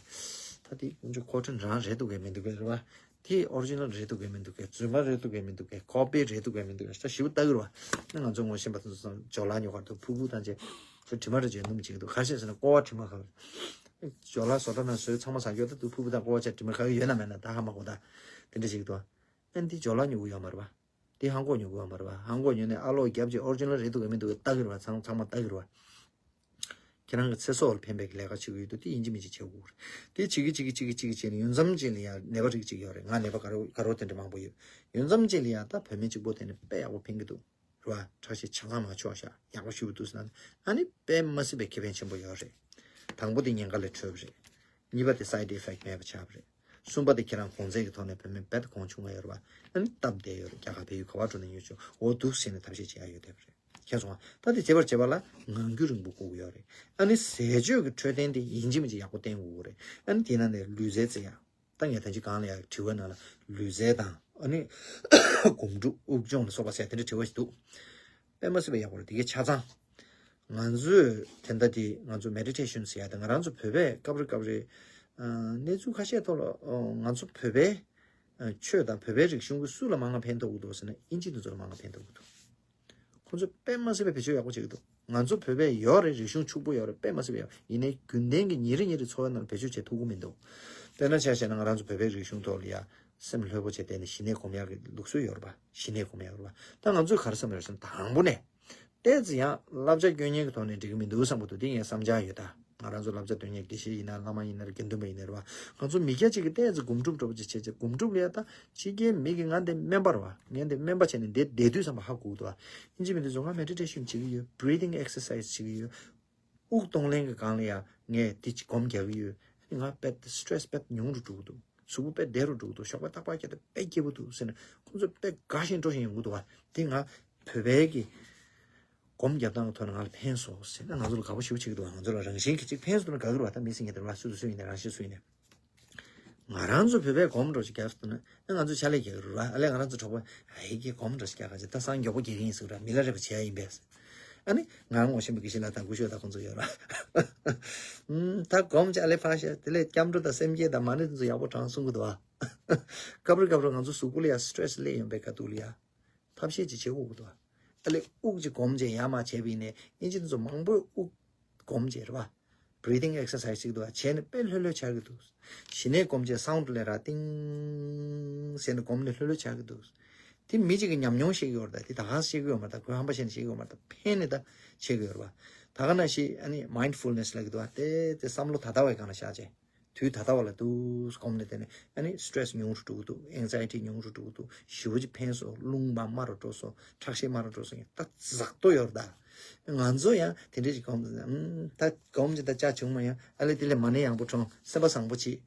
ད་དེ་ཁོང་ཚོ་ཁོ་ཁྲིན་རང་རེད་འདུག་གས་མི་འདུག་གས་རེད་བ། དེ་ཨོ་རི་ཇི་ནལ་རེད་འདུག་གས་མི་འདུག་གས། རྫུན་མ་རེད་འདུག་གས་མི་འདུག་གས། ཀོ་པི་རེད་འདུག་གས་མི་འདུག་གས། ད་ཞེ་པོ་ལྟ་གི་རེད་བ། ན་ང་ཚོ་ངོ་ཤེས་པ་དེ་ཚོ་ཚང་ཇོ་ལགས་ཉོ་གར་འདུག་ཕུ་བུ་དང་བཅས་ཚོ་དྲི་མ་རེ་བྱས་སྣུམ་བྱེད་ཀྱི་འདུག་ག་རེ་བྱས་ཟེར་ན་ཀོ་བ་དྲི་མ་ག་ཇོ་ལགས་བཟོ་གྲྭ་ནང་བཟོས་ཚང་མ་ཟ་རྒྱུ་ད་འདུག་ཕུ་བུ་དང་ཀོ་བ་བཅས་དྲི་མ་ག་ཡོད་ན་མེད་ན་ད་ཧ་མ་གོ་ད། དེ་འདྲ་བྱེད་ཀྱི་འདུག་ཨ་འདི་ཇོ་ལགས་ཉོ་གི་ཡོད་མ་རེད་བ། དེ་ཧང་གོ་ཉོ་གི་ཡོད་མ་རེད་བ། ཧང་གོ་ཉོ་ནས་ཨ་ལོ་རྒྱབ་ཀྱི་ཨོ་རི་ཇི་ནལ་རེད་འདུག་གས་མི་འདུག་གས་ལྟ་གི་རེད་བ། ཚང་ཚང་མ་ལྟ་གི་རེད་བ། ཁྱེད་རང་གི་ཚེ་སྲོག་ལ་ཕན་པའི་ལས་ཀ་བྱེད་ཀྱི་ཡོད་དུས་དེ་ཡིན་གཅིག་མིན་གཅིག་བྱེད་དགོས་རེད། དེ་བྱེད་ཀྱི་བྱེད་ཀྱི་བྱེད་ཀྱི་བྱེད་ཀྱི་བྱས་ནས་ཡུན་ཙམ་ཅིག་ལ་ཡང་ནད་པ་རིགས་གཅིག་ཡོད་རེད། ང་ནད་པ་དགའ་རོགས་དགའ་རོགས་དེ་འདྲ་མང་པོ་ཡོད། ཡུན་ཙམ་ཅིག་ལ་ཡང་ད་བུད་མེད་གཅིག་པོ་དེ་ནི་དཔེ་ཡག་པོ་ཕན་གྱི་འདུག་རེད་བ། ཁྲག་ཤེད་ཆ་ཚང་མ་ཆོག་ཤག་ཡག་པོ་ཞེ་པོ་འདུག་ཟེར་ན་ཨ་ནི་དཔེ་མ་སྲིད་པའི་ཁེ་ཕན་ཆེན་པོ་ཡོད་རེད། དང་པོ་དེ་ཉེན་ཁ་ལས་གྲོལ་བ་རེད། གཉིས་པ་དེ་སའེ་ཌི་ཨི་ཕེག་མེད་པ་ཆགས་པ་རེད། གསུམ་པ་དེ་ཁྱེད་རང་གོང་ཚད་ཀྱི་ཐོག་ནས་བུད་མེད་རྦད་གོང་ཆུང་བ་ཡོད་རེད་བ། ཨ་ནི་སྟབས་བདེ་ཡོད་རེད། རྒྱ་གར་བལ་ཡུལ་ག་པར་འགྲོ་ན་ཉོ་ཆོག་འོ་འདུག་ཟེར་ནས་ཐབས་ཤེས་བྱེད་ཡ་ཡོད་བསྡད་པ་རེད། མཁྱེན་སོང་ང་། ད་དེ་བྱེད་པར་བྱེད་པ་ལ་ངང་རྒྱུད་རིང་པོ་དགོས་ཀྱི་ཡོད་རེད། ཨ་ནི་ཟས་སྤྱོད་ཀྱི་འཕྲོད་བསྟེན་དེ་ཡིན་གཅིག་མིན་གཅིག་ཡག་པོ་བསྟེན་དགོས་ཀྱི་རེད། ཨ་ནི་དེའི་ནང་ནས་ལུས་རྩལ་རྩེ་ཡ། ད་ངས་ད་ཅི་གང་ལ་ཡ་དྲི་བ་ནང་ལ་ལུས་རྩལ་དང་ཨ་ནི་སྒོམ་སྒྲུབ་དབུགས་སྦྱོང་ལ་སོགས་པ་ཟེར་དེ་འདྲ་དྲི་བ་ཞིག་འདུག་དཔེ་མ་སྲིད་པ་ཡག་པོ་རེད། དེ་གའི་ཆ་ཚང་། ང་ཚོས་དེ་འདྲ་དེ་ང་ཚོ་མེ་ཌི་ཊེ་ཤན་ཟེར་ཡ་དེ་ང་རང་ཚོ་བོད་པས་སྐབས་རེ་སྐབས་རེ་ཨ་གནས་ཚུལ་ཁ་ཤས་ཐོག་ལ་ཨོ་ང་ཚོ་བོད་པའི་ཨ་ཆོས་དང་བོད་པའི་རིག་གཞུང་གི་སུ་ལ་མང་ང་ཕན་ཐོགས་ཀྱི་འདུག་ཟེར་ན་ཨིན་ཇི་དེ་ཚོ་ལ་མང་ང་ཕན་ཐོགས་ཀྱི་འདུག་ཁོང་ཚོས་དཔེ་མ་སྲིད་པའི་བེད་སྤྱོད་ཡག་པོ་བྱེད་ཀྱི་འདུག་ང་ཚོ་བོད་པའི་ཡོད་རེད། རིག་གཞུང་ཕྱུག་པོ་ཡོད་རེད། དཔེ་མ་སྲིད་པའི་ཡོད་རེད། ཡིན་ནའི་རྒྱུན་ལྡན་གྱི་ཉིན་རེ་ཉིན་རེ་འཚོ་བའི་ནང་ལ་བེད་སྤྱོད་བྱེད་ཐུབ་ཀྱི་མི་འདུག་དཔེར་ན་ཆ་བཞག་ན་ང་རང་ཚོ་བོད་པའི་རིག་གཞུང་ཐོག་ལ་ཡ་སེམས་ལྷོད་པོ་བྱས་བསྡད་ནས་ཞི་གནས་སྒོམ་ཡག་གི་ལུགས་སྲོལ་ཡོད་རེད་པ། ཞི་གནས་སྒོམ་ཡག་རེད་པ། ད་ང་ཚོས་ག་རེ་བསམ་ཡོད་ཟེར་ན་དང་པོ་ནས་ཏོག་ཙམ་ཡང་བསླབ་བྱ་སྐྱོན་ཉེན་གྱི་ཐོག་ནས་འགྲིག་གི་མི་འདུག་བསམ་གྱི་འདུག་དེ་ངའི་བསམ་འཆར་ཡོད་ད། ང་རང་ཚོ་བསླབ་བྱ་སྟོན་མཁན་དགེ་བཤེས་ཡིན་ན་བླ་མ་ཡིན་ན་རེད། དགེ་འདུན་པ་ཡིན་ན་རེད་བ། ང་ཚོ་མི་སྐྱ་གཅིག་གིས་ཏོག་ཙམ་སྒོམ་སྒྲུབ་འདྲ་པོ་ཅིག་བྱས་བྱས་སྒོམ་སྒྲུབ་ལ་ཡ་ད་ཕྱི་རྒྱལ་མི་གིས་ང་འདི་སྨན་པ་རེད་བ། ངས་འདི་སྨན་པ་བྱས་ནས་འདི་བསྡད་དུས་ཙམ་པ་ཧ་གོ་གི་འདུག་བ། ཡིན་གཅིག་མིན་གཅིག་ཚོ་ང་མེ་ཌི་ཊེ་ཤན་བྱེད་ཀྱི་ཡོད། བྷི་རི་ཐིང་ཨེག་སར་སའི་ཛི་བྱེད་ཀྱི་ཡོད། དབུགས་གཏོང་ལེན་གྱི་སྒང་ལ་ཡ་ངས་འདི་ཅིག་སྒོམ་རྒྱག་གི་ཡོད། ང་དཔེ་སི་ཊེ་རེ་སི་དཔེ་ཉུང་རུ་འགྲོ་གི་འདུག་གཟུགས་པོ་དཔེ་བདེ་རུ་འགྲོ་གི་འདུག་ཞོགས་པ་རྟག་པར་སྐྱེ་ད་དཔེ་སྐྱིད་པོ་འདུག་ཟེར་ནས་ཁོང་ཚོ་དཔེ་དགའ་བཞིན་སྤྲོ་བཞིན་ཡོང་གི་འདུག་བ། འདི་ང་བོད་པའི་གི་སྒོམ་རྒྱབ་སྟངས་ཀྱི་ཐོག་ནས་ང་ལ་ཕན་སོང་ཟེར་ན་ང་ཚོ་ལ་དགའ་པོ་ཞེ་པོ་བྱེད་ཀྱི་འདུག་ང་ཚོ་ལ་རང་བཞིན་གྱིས་གཅིག་ཕན་སོང་ན་དགའ་གི་རེད་བ། ད་མི་སེམས་ཀྱི་དེ་རེད་བ། སུ་དང་སུ་ཡིན་ནའི་རང་བཞིན་སུ་ཡིན་ནའི། ང་རང་ཚོ་བོད་པས་སྒོམ་འདྲ་ཞིག་རྒྱག་སོང་ན་ཨ་ང་ཚོ་ཕྱག་ལས་རྒྱག་གི་རེད་བ། ཨ་ལས་ང་རང་ཚོ་གྲོགས་པོ་ཨ་ཡི་གིས་སྒོམ་འདྲ་ཞིག་རྒྱག་ག་ཅིག་ད་སང་མགྱོགས་པོ་རྒྱག་གི་ཡིན་ཟེར་ར། མི་ལ་རས་པ་བྱེད་ཡ་ཡིན་པས། ཨ་ནི་ང་ངོ་ཤེས་པའི་དགེ་བཤེས་ལགས་དང་སྐུ་ཞབས་དང་ཁོང་ཚོ་ཡོད་ར། ཨུམ་ད་སྒོམ་ཅིག་ཨ་ལས་ཕར་བཞག་དེ་ལས་སྐྱབས་འགྲོ་དང་སེམས་བསྐྱེད་དང་མ་ཎི་དེ་ཚོ་ཡག་པོ་བགྲང་གསུང་གི་འདུག་བ། སྐབས་རེ་སྐབས་རེ་ང་ཚོ་གཟུགས་པོ་ལ་ཡ་སི་ཊེ་རེ་སི་སླེབས་ཡོང་པའི་ཁ་ཐུག་ལ་ཡ། ཐབས་ཤེས་ཅིག་བྱེད་དགོས་ཀྱི་འདུག་ཨ་ལས་དབུགས་ཅིག་སྒོམ་བྱས་ཡར་མར་བྱས་པ་ཡིན་ནའི་ཨིན་ཇི་དེ་ཚོ་མང་པོས་དབུགས་སྒོམ་བྱས་རེད་བ། བྷི་རི་ཐིང་ཨེག་སར་སའི་ཛི་ཅིག་འདུག་བ། བྱས་ནས་དཔེ་ལྷོད་ལྷོད་ཆགས་ཀྱི་འདུག་ཞི་གནས་སྒོམ་བྱས་སའུན་ཌི་ལབ་ར་ཏིང་ཟེར་ནས་སྒོམ་ནས་ལྷོད་ལྷོད་ཆགས་ཀྱི་འདུག་དེ་མི་གཅིག་གིས་ཉམས་མྱོང་བཤད་ཀྱི་ཡོད་རེད་ད། དེ་ད་ག་སེ་བཤད་ཀྱི་ཡོད་མ་རེད་ད། གོས་ཧམ་པ་བཤད་ནས་བཤད་ཀྱི་ཡོད་མ་རེད་ད། ཕན་ནས་ད་བཤད་ཀྱི་ཡོད་རེད་བ། ད་ག་ནང་བཞིན་ཨ་ནི་མའིན་ཌི་ཕུལ་ནེ་སི་ལབ་ཀྱི་འདུག་བ། དེ་དེ་བསམ་བློ་ད་ལྟ་བའི་སྒང་ལ་བཞག་བྱས། དུས་ད་ལྟ་བ་ལ་འདུག་སྒོམ་ནས་བསྡད་ནས་ཨ་ནི་སི་ཊེ་རེ་སི་ཉུང་རུ་འགྲོ་གི་འདུག་ཨེང་ཛའི་ཊི་ཉུང་རུ་འགྲོ་གི་འདུག་ཞེ་པོ་ཅིག་ཕན་སོང་། རླུང་མ་དམའ་རུ་འགྲོ་སོང་། ཁྲག་ཤེད་དམའ་རུ་འགྲོ་སོང་། ད་ཛག་ཏོ་ཡོད་རེད་ད། ང་ཚོ་ཡང་དེ་འདྲས་ཅིག་སྒོམ་ཨམ་ད་སྒོམ་ཅིག་ད་ཅག་བྱུང་མ་ཡོང་། ཨ་ལས་དེ་ལས་མ་ཎི་ཡག་པོ་བགྲང་། སེམས་པ་བཟང་པོ་བྱེད།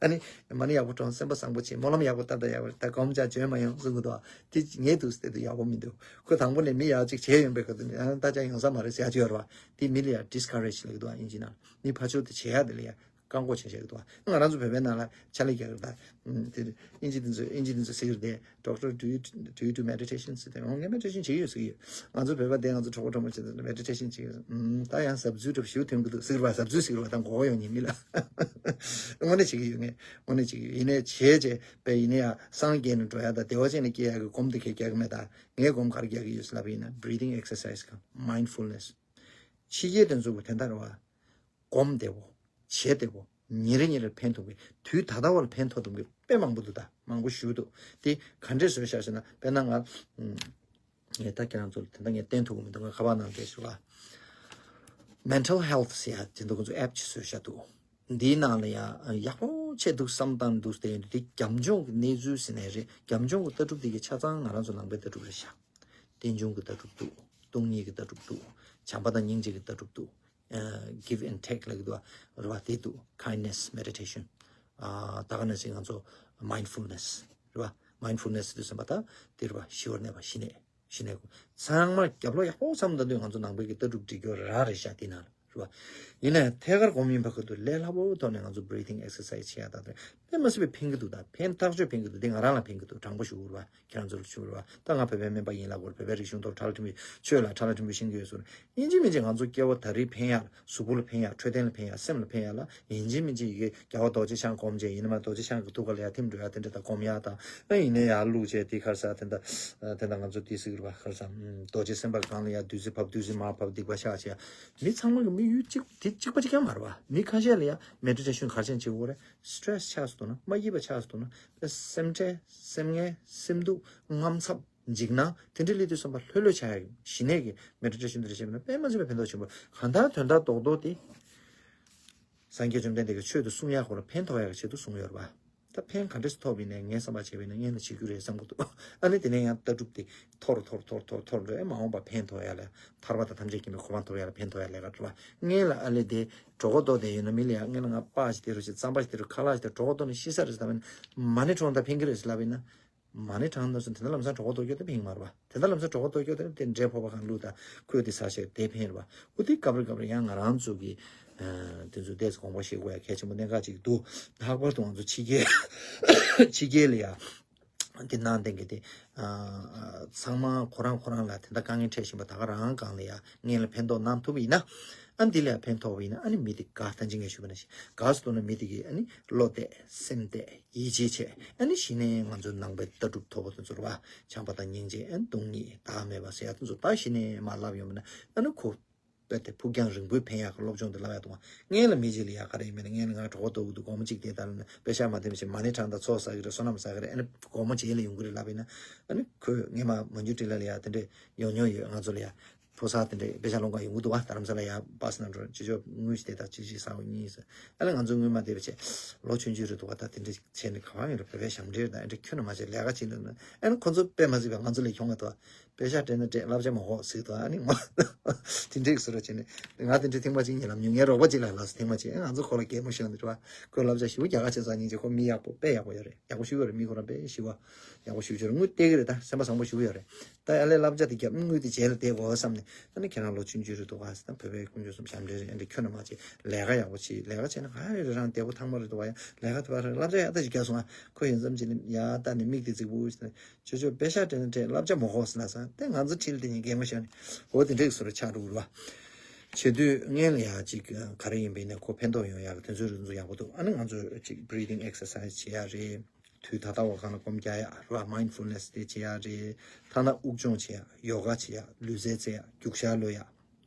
ཨ་ནི་མ་ཎི་ཡག་པོ་བགྲང་། སེམས་པ་བཟང་པོ་བྱེད། སྨོན་ལམ་ཡག་པོ་བཏབ་ད་ཡག་པོ་རེད། ད་སྒོམ་ཅག་བྱོན་མ་ཡོང་གསུང་གི་འདུག་དེ་ངས་འདུག་སྟེ་འདུག་ཡག་པོ་མི་འདུག་ཁོ་དང་པོ་ནས་མི་ཡག་ཅིག་བྱས་ཡོང་པའི་སྐབས་དུ་ནས་ཨ་ད་ཅག་ཡོང་ས་མ་རེད་ཟེར་ཡག་ཅིག་ཡོད་རེད་བ། དེ་མི་ལ་ཡ་ཌིས་ཀ་རེཇ་ལབ་ཀྱི་འདུག་ཨིན་ཇི་ནང་། མི་ཕར་ཕྱོགས་དེ་བྱེད་ཡག་དེ་ལ་ཡ་བཀག་འགོག་བྱེད་བྱེད་ཀྱི་འདུག་ང་རང་ཚོ་བོད་པའི་ནང་ལ་ཕྱག་ལས་རྒྱག་གི་རེད་ད། དེ་ཨིན་ཇི་དེ་ཚོ་ཨིན་ཇི་དེ་ཚོ་ཟེར་གྱི་རེད་དེ། Doctor, do you do you do meditation? ཟེར་ཏེ། འོ་ངས་མེ་ཌི་ཊེ་ཤན་བྱེད་ཀྱི་ཡོད་ཟེར་གྱི་ཡོད། ང་ཚོ་བོད་པ་དེ་ང་ཚོ་གྲོགས་པོ་གྲོགས་མོ་བྱེད་དེ་མེ་ཌི་ཊེ་ཤན་བྱེད་ཀྱི་ཡོད། ད་ཡང་ཟབ་ཚུལ་འདྲ་པོ་ཞིག་ཐོན་གྱི་འདུག་ཟེར་གྱི་རེད་བ། ཟབ་ཚུལ་ཟེར་གྱི་རེད་བ། ད་མགོ་བོ་ཡོང་ཉིན་མི་ལ། དངོས་གནས་བྱེད་ཀྱི་ཡོད། ངས་དངོས་གནས་བྱེད་ཀྱི་ཡོད། ཡིན་ནའི་བྱས་བྱས་པས་ཡིན་ནའི་ཡང་སངས་རྒྱས་ནས་འགྲོ་ཡག་དང་བདེ་བ་ཅན་ནས་སྐྱེ་ཡག་གི་སྒོམ་དེ་གས་རྒྱག་གི་མེད་ད། ངས་སྒོམ་ག་རེ་རྒྱག་གི་ཡོད་ཟེར་ལབ་པ་ཡིན་ན་བྷི་རི་ཐིང་ཨེག་སར་སའི་ཛི་དང་མའིན་ཌི་ཕུལ་ནེ་སི། ཕྱི་རྒྱལ་དེ་ཚོ་གི་དོན་དག་རེད་བ། སྒོམ་བདེ་བོ། བྱེད་བདེ་བོ། ཉིན་རེ་ཉིན་རེར་ཕན་ཐོགས་པའི་དུས་ད་ལྟ་བ་ལ་ཕན་ཐོགས་ཐུབ་ཀྱི་དཔེ་མང་པོ་འདུག་ད་མང་པོ་ཞུ་འདུག་དེ་ག་འདྲས་བཟོས་བཞག་ཟེར་ན་དཔེར་ན་ང་ངས་ད་ཁྱེད་རང་ཚོ་ལ་དེ་འདྲ་ངས་བསྟན་ཐུབ་ཀྱི་མི་འདུག་ང་ཁ་པར་ནང་བསྡད་ཞུ་ལ། Mental Health ཟེར་ཡ་དེ་འདུག་ཁོ་ཚོ་ཨེབ་ཅིག་བཟོས་བཞག་འདུག་འདིའི་ནང་ལ་ཡང་ཡག་པོ་བྱས་འདུག་བསམ་སྟངས་འདུག་དེ་ཡིན་དུས་དེ་རྒྱབ་ལྗོངས་ཀྱི་གནས་ཚུལ་ཟེར་ནའི་རེད། རྒྱབ་ལྗོངས་ཀྱི་ལྟ་གྲུབ་དེ་གི་ཆ་ཚང་ང་རང་ཚོ་ནང་པའི་ལྟ་གྲུབ་རེད་བཞག་རྟེན་འབྱུང་གི་ལྟ་གྲུབ་འདུག་སྟོང་ཉིད་ཀྱི་ལྟ་གྲུབ་འདུག་བྱམས་པ་དང་སྙིང་རྗེ་གི་ལྟ་གྲུབ་འདུག་ཨ་give and take ལབ་ཀྱི་འདུག་བ། རེད་བ། དེ་འདུག Kindness Meditation ཨ་ད་ག་ནང་བཞིན་ང་ཚོ་Mindfulness རེད་བ། Mindfulness དུས་ཙམ་པ་ད་དེ་རེད་བ། ཞི་བར་གནས་པ། ཞི་གནས། ཞི་གནས་ཚང་མ་རྒྱབ་ལོགས་ཡག་པོ་བསམ་ད་དུས་ང་ཚོ་ནང་པའི་གི་ལྟ་གྲུབ་སྒྲིག་སྐྱོར་ར་རེད་བཞག་དེ་ནང་ལ། ཡིན་ན་ཡང་ཐད་ཀར་སྒོམ་ཡིན་པ་ཁ་ཐུག་ལས་སླ་པོའི་ཐོག་ནས་ང་ཚོ་breathing exercise་བྱེད་ཡ་དང་དེ་དཔེ་མ་སྲིད་པའི་ཕན་གྱི་འདུག་ད་ཕན་ཐག་ཆོད་ཕན་གྱི་འདུག་འདི་ང་རང་ལ་ཕན་གྱི་འདུག་དྲང་པོ་ཞུ་དགོས་རེད་བ། ཁྱེད་རང་ཚོ་ལ་ཞུ་དགོས་རེད་བ། ད་ང་བོད་པའི་སྨན་པ་ཡིན་ལབ་དགོས་རེད། བོད་པའི་རིག་གཞུང་ཐོག་ཁྲ་ལ་ཕྲན་བུ་ཆོས་ལ་ཁྲ་ལ་ཕྲན་བུ་ཤེས་ཀྱི་ཡོད་ཟེར། ཡིན་གཅིག་མིན་གཅིག་ང་ཚོ་སྐྱེ་བོ་ད་རེས་ཕན་ཡ་གཟུགས་པོ་ལ་ཕན་ཡ་འཕྲོད་བསྟེན་ལ་ཕན་ཡ་སེམས་ལ་ཕན་ཡ་ལ་ཡིན་གཅིག་མིན་གཅིག་ཡི་གེ་རྒྱལ་བ་རྡོ་རྗེ་འཆང་སྒོམ་བྱས་ཡིན་ན་མ་རྡོ་རྗེ་འཆང་གི་ཐུགས་ཀ་ལ་ཡ་ཐིམ་འགྲོ་ཡ་དེ་འདྲ་ད་སྒོམ་ཡ་དང་ཨ་ཡིན་ན་ཡ་བླུགས་བྱས་དེ་ཁར་ས་དེ་འདྲ་དེ་འདྲ་ང་ཚོ་དེ་ཟེར་གི་རེད་བ། ཁར་ས་རྡོ་རྗེ་སེམས་དཔའ་གང་ལ་ཡ་བདུད་རྩི་ཕབ་བདུད་རྩི་མར་ཕབ་སྡིག་པ་བཤགས་བྱས་མི་ཚང་མ་གི་དམིགས་ཡུལ་གཅིག་དེ་གཅིག་པ་གཅིག་རྐྱང་མ་རེད་བ། མི་ཁ་ཤས་ལ་ཡ་མེ་ཌི་ཊེ་ཤན་ག་རེ་བྱས་ནས་བྱེད་དགོས་རེད། སི་ཊེ་རེ་སི་ཆགས་སུ་འདུག་ན་མ་སྐྱིད་པ་ཆགས་སུ་འདུག་ན་སེམས་ཁྲལ་སེམས་ངལ་སེམས་སྡུག་དངངས་འཚབ་འཇིགས་སྣང་དེ་འདྲའི་སླེབས་དུས་ཙམ་པ་ལྷོད་ལྷོད་ཆགས་ཡ་ཞི་གནས་ཀྱི་མེ་ཌི་ཊེ་ཤན་དེ་འདྲ་བྱས་པ་ན་དཔེ་མ་སྲིད་པའི་ཕན་ཐོགས་ཆེན་པོ། གང་ལྟར་དོན་དག་རྡོག་རྡོག་དེ་སངས་རྒྱས་བཅོམ་ལྡན་འདས་ཀྱིས་ཆོས་དེ་གསུང་ཡག་ཁོ་ལ་ཕན་ཐོགས་ཡག་གི་ཆེད་དུ་གསུངས་ཡོད་རེད་པ། ད་ཕན་ག་འདྲས་སུ་ཐོགས་པ་ཡིན་ནའི་ངས་བསམ་པ་བྱས་པ་ཡིན་ན་སྔོན་ལ་བྱེད་རྒྱུ་རེད་བསམ་གྱི་འདུག་ཨ་ནི་དེ་ནས་ཡང་ལྟ་གྲུབ་དེ་འཐོར་འཐོར་འཐོར་འཐོར་འཐོར་འགྲོ། ཨེ་མ་འོངས་པ་ཕན་ཐོགས་ཡག་ལ་ཐར་པ་དང་ཐམས་ཅད་མཁྱེན་པའི་གོ་འཕང་ཐོབ་ཡག་ལ་ཕན་ཐོགས་ཡག་ལས་ཀ་འགྲོ་བ། སྔོན་ལ་ཨ་ལེ་དེ་གྲོད་ཁོག་ལྟོགས་བསྡད་ཡོད་ན་མི་ལ་ཡ་སྔོན་ལ་ང་སྤགས་ཤིག་སྟེར་རོགས་བྱེད། རྩམ་པ་ཞིག་སྟེར་རོགས། ཁ་ལག་ཞིག་སྟེར། གྲོད་ཁོག་ལྟོགས་ནས་ཤི་ས་རེད་ཟེར་ལབ་པ་ཡིན་ན་མ་ཎི་བགྲང་ད་ཕན་གྱི་རེད་ཟེར་ལབ་པ་ཡིན་ན། མ་ཎི་བགྲང་ད་སོང་དེ་འདྲ་ལམ་སང་གྲོད་ཁོག་ལྟོགས་རྒྱུ་དེ་ཕན་གྱི་མ་རེད་པ། དེ་འདྲ་ལམ་སང་གྲོད་ཁོག་ལྟོགས་རྒྱུ་དེ་དེ་འབྲས་ཕོག་པ་གང་བླུགས་ད་ཁོས་དེ་ཟ་བྱས་དེ་ཕན་རེད་པ། འོ་དེ་སྐབས་རེ་སྐབས་རེ་ཡང་ང་རང་ཚོ་གི་དེ་ཚོ་ཏོག་ཙམ་དགོངས་པ་བཞེས་དགོས་ཡ་གལ་ཆེན་པོ་གནད་འགག་ཅིག་འདུག་ལྷག་པར་དུ་ང་ཚོ་ཕྱི་རྒྱལ་ཕྱི་རྒྱལ་ལ་ཡ། དེ་ནང་བསྟན་གྱི་དེ། ཚང་མ་ཁོ་རང་ཁོ་རང་ལ་དེ་འདྲ་དཀའ་ངལ་འཕྲད་བཞིན་པ་ད་ག་རང་སྒང་ལ་ཡ་སྔོན་ལ་ཕན་ཐོགས་གནང་ཐུབ་པ་ཡིན་ན། ཨ་ནི་དེ་ལ་ཕན་ཐོགས་པ་ཡིན་ན་ཨ་ནི་མི་དེ་དགའ་ད་ཅི་ངས་ཞུས་པ་ནང་བཞིན་དགའ་སུ་གཏོང་ན་མི་དེ་གིས་ཨ་ནི་བློ་གཏད་སེམས་གཏད་ཡིད་ཆེས་བྱས་ཨ་ནི་གཞི་ནས་ང་ཚོའི་ནང་པའི་ལྟ་གྲུབ་མཐོ་པོ་དེ་ཚོ་རེད་བ། བྱམས་པ་དང་སྙིང་རྗེ་ཨ་ནི་སྟོང་ཉིད་བདག་མེད་པ་ཟེར་ཡ་དེ་ཚོ་ད་གཞི་ནས་མར་བསླབ་ཡོང་བ་ན་ཨ་ནི་ཁོ། དཔེ་དེ་ཕུགས་རྒྱང་རིང་པོའི་ཕན་ཡག་གི་སློབ་སྦྱོང་དེ་བསླབ་ཡག་འདུག་བ། སྔོན་ལ་མི་གཅིག་ལ་ཡག་ག་རེ་ཡིན་མིན་ན་སྔོན་ལ་ང་གྲོད་ཁོག་ལྟོགས་ཀྱི་འདུག་སྒོར་མོ་གཅིག་སྟེར་ད་ལབ་ན་པེ་ཤག་མ་འདེམས་བྱས་མ་ཎི་བགྲང་དང་ཚོགས་བསགས་ཀྱི་རེད། བསོད་ནམས་བསགས་ཀྱི་རེད། ཨ་ནི་སྒོར་མོ་རྗེས་ལ་ཡོང་གི་རེད་ལབ་ཡིན་ན། ཨ་ནི་ཁོས་སྔོན་མ་མ་འཇུ་ཊི་ལ་ལ་ཡག་དེ་འདྲས་ཡོང་མྱོང་ཡོད། ང་ཚོ་ལ་ཡག་ཕོ་གསར་དེ་འདྲས་པེ་ཤག་སློང་ག་ཡོང་གི་འདུག་བ། རྡ་རམ་ས་ལ་ཡག་བྷ་སི་ནང་འགྲོ་ཅི་ཅོ་དངུལ་ཞིག་སྟེར་ད་ཅི་ཅི་ཟ་འོ་གཉིས་ཟེར། ཨ་ནི་ང་ཚོ་སྔོན་མ་དེ་བྱས་ལོ་ཆུང་ཆུང་རེད་འདུག་བ། ད་དེ་འདྲས་བྱས་ནས་ག་བ་ཡིན་རེད། བོད་པའི་ཞབས་འདྲེན་རེད། ད་ཨ་འདྲས་ཁྱོན་ནས་མ་བྱས་ལས་ཀ་བྱེད་འདུག་ན་ཨ་ནི་ཁོ་ཚོ་དཔེ་མ་སྲིད་པ་ང་ཚོ་ལས་གྱོང་ག་འདུག་བ། པེ་ཤག་སྤྲད་ན་སྤྲད། བསླབ་བྱ་མ་ཁོག་ཟེར་དུས་ཨ་ནི་ངོ་། དེ་འདྲས་བཟོ་འདྲ་བྱས་ནས་ང་དེ་འདྲས་ཐེངས་མ་གཅིག་ཉིད་ལ་ཉུང་ངའི་རོགས་པ་གཅིག་ལ་ལབ་སོང་། ཐེངས་མ་གཅིག་ང་ཚོ་ཁོ་ལ་གད་མོ་ཤོར་འདུག་བ། ཁོས་བསླབ་བྱ་ཞེ་པོ་རྒྱག་ག་བྱས་ཙང་སྙིང་རྗེ། ཁོ་མི་ཡག་པོ་དཔེ་ཡག་པོ་ཡོད་རེད། ཡག་པོ་ཞེ་པོ་ཡོད་རེད། མི་ཁོ་རང་དཔེ་ཞེ་པོ་ཡག་པོ་ཞེ་པོ་ཡོད་རེད། དངུལ་སྟེར་གི་རེད། ད་སེམས་པ་བཟང་པོ་ཞེ་པོ་ཡོད་རེད། ད་ཡ་ལས་བསླབ་བྱ་དེ་རྒྱབ་དངུལ་དེ་རྗེས་ལ་སྟེར་དགོས་བསམ་ནས་ཨ་ནི་ཁྱེད་རང་ལོ་ཆུང་ཆུང་རེད་འདུག་བ། ད་བོད་པའི་དཀོན་མཆོག་གསུམ་ཞབས་འདྲེན་རེད། ཨ་འདྲས་ཁྱོན་ནས་མ་བྱེད། ལས་ཀ་ཡག་པོ་བྱེད། ལས་ཀ་བྱས་ན་ག་རེ་རེད། རང་བདེ་པོ་ཐང་མོ་རེད་འདུག་བ། ཡ་ལས་ཀ་དེ་བ་རེད། བསླབ་བྱ་ཡག་ད་ཅིག་རྒྱག་སོང་ང་། ཁོ་ཡིན་ཙམ་ཅིག་ནི་ཡ་ད་ནི་མིག་དེ་རྫིག་པོ་ཞིག་ནས། ཅོ་ཅོ་པེ་ཤག་སྤྲད་ན་སྤྲད། བསླབ་བྱ་མ་ཁོག་ཟེར་ན་ས་དེ་ང་ཚོ་ཁྲིད་དེ་ཉིན་གད་མོ་ཤོར་ནས་འོ་དེ་འདྲས་བཟོ་འདྲ་ཆགས་འགྲོ་གི་རེད་བ། བྱེད་དུས་སྔོན་ལ་ཡ་ཅིག་ག་རེ་ཡིན་པ་ཡིན་ན་ཁོ་ཕན་ཐོགས་ཡོང་ཡག་གི་དེ་ཚོའི་རིགས་ཚོ་ཡག་པོ་འདུག་ཨ་ནི་ང་ཚོས་ཅིག་breathing exercise་བྱེད་ཡག་རེད། དུས་ད་ལྟ་བ་གང་ལ་སྒོམ་རྒྱག་ཡག་རེད་བ། mindfulness་དེ་བྱེད་ཡག་རེད། ཐ་ན་དབུགས་སྦྱོང་བྱེད་ཡག་ཡོ་ག་བྱེད་ཡག་ལུས་རྩལ་རྩེ་ཡག་རྒྱུག་ཤར་གློད་ཡག་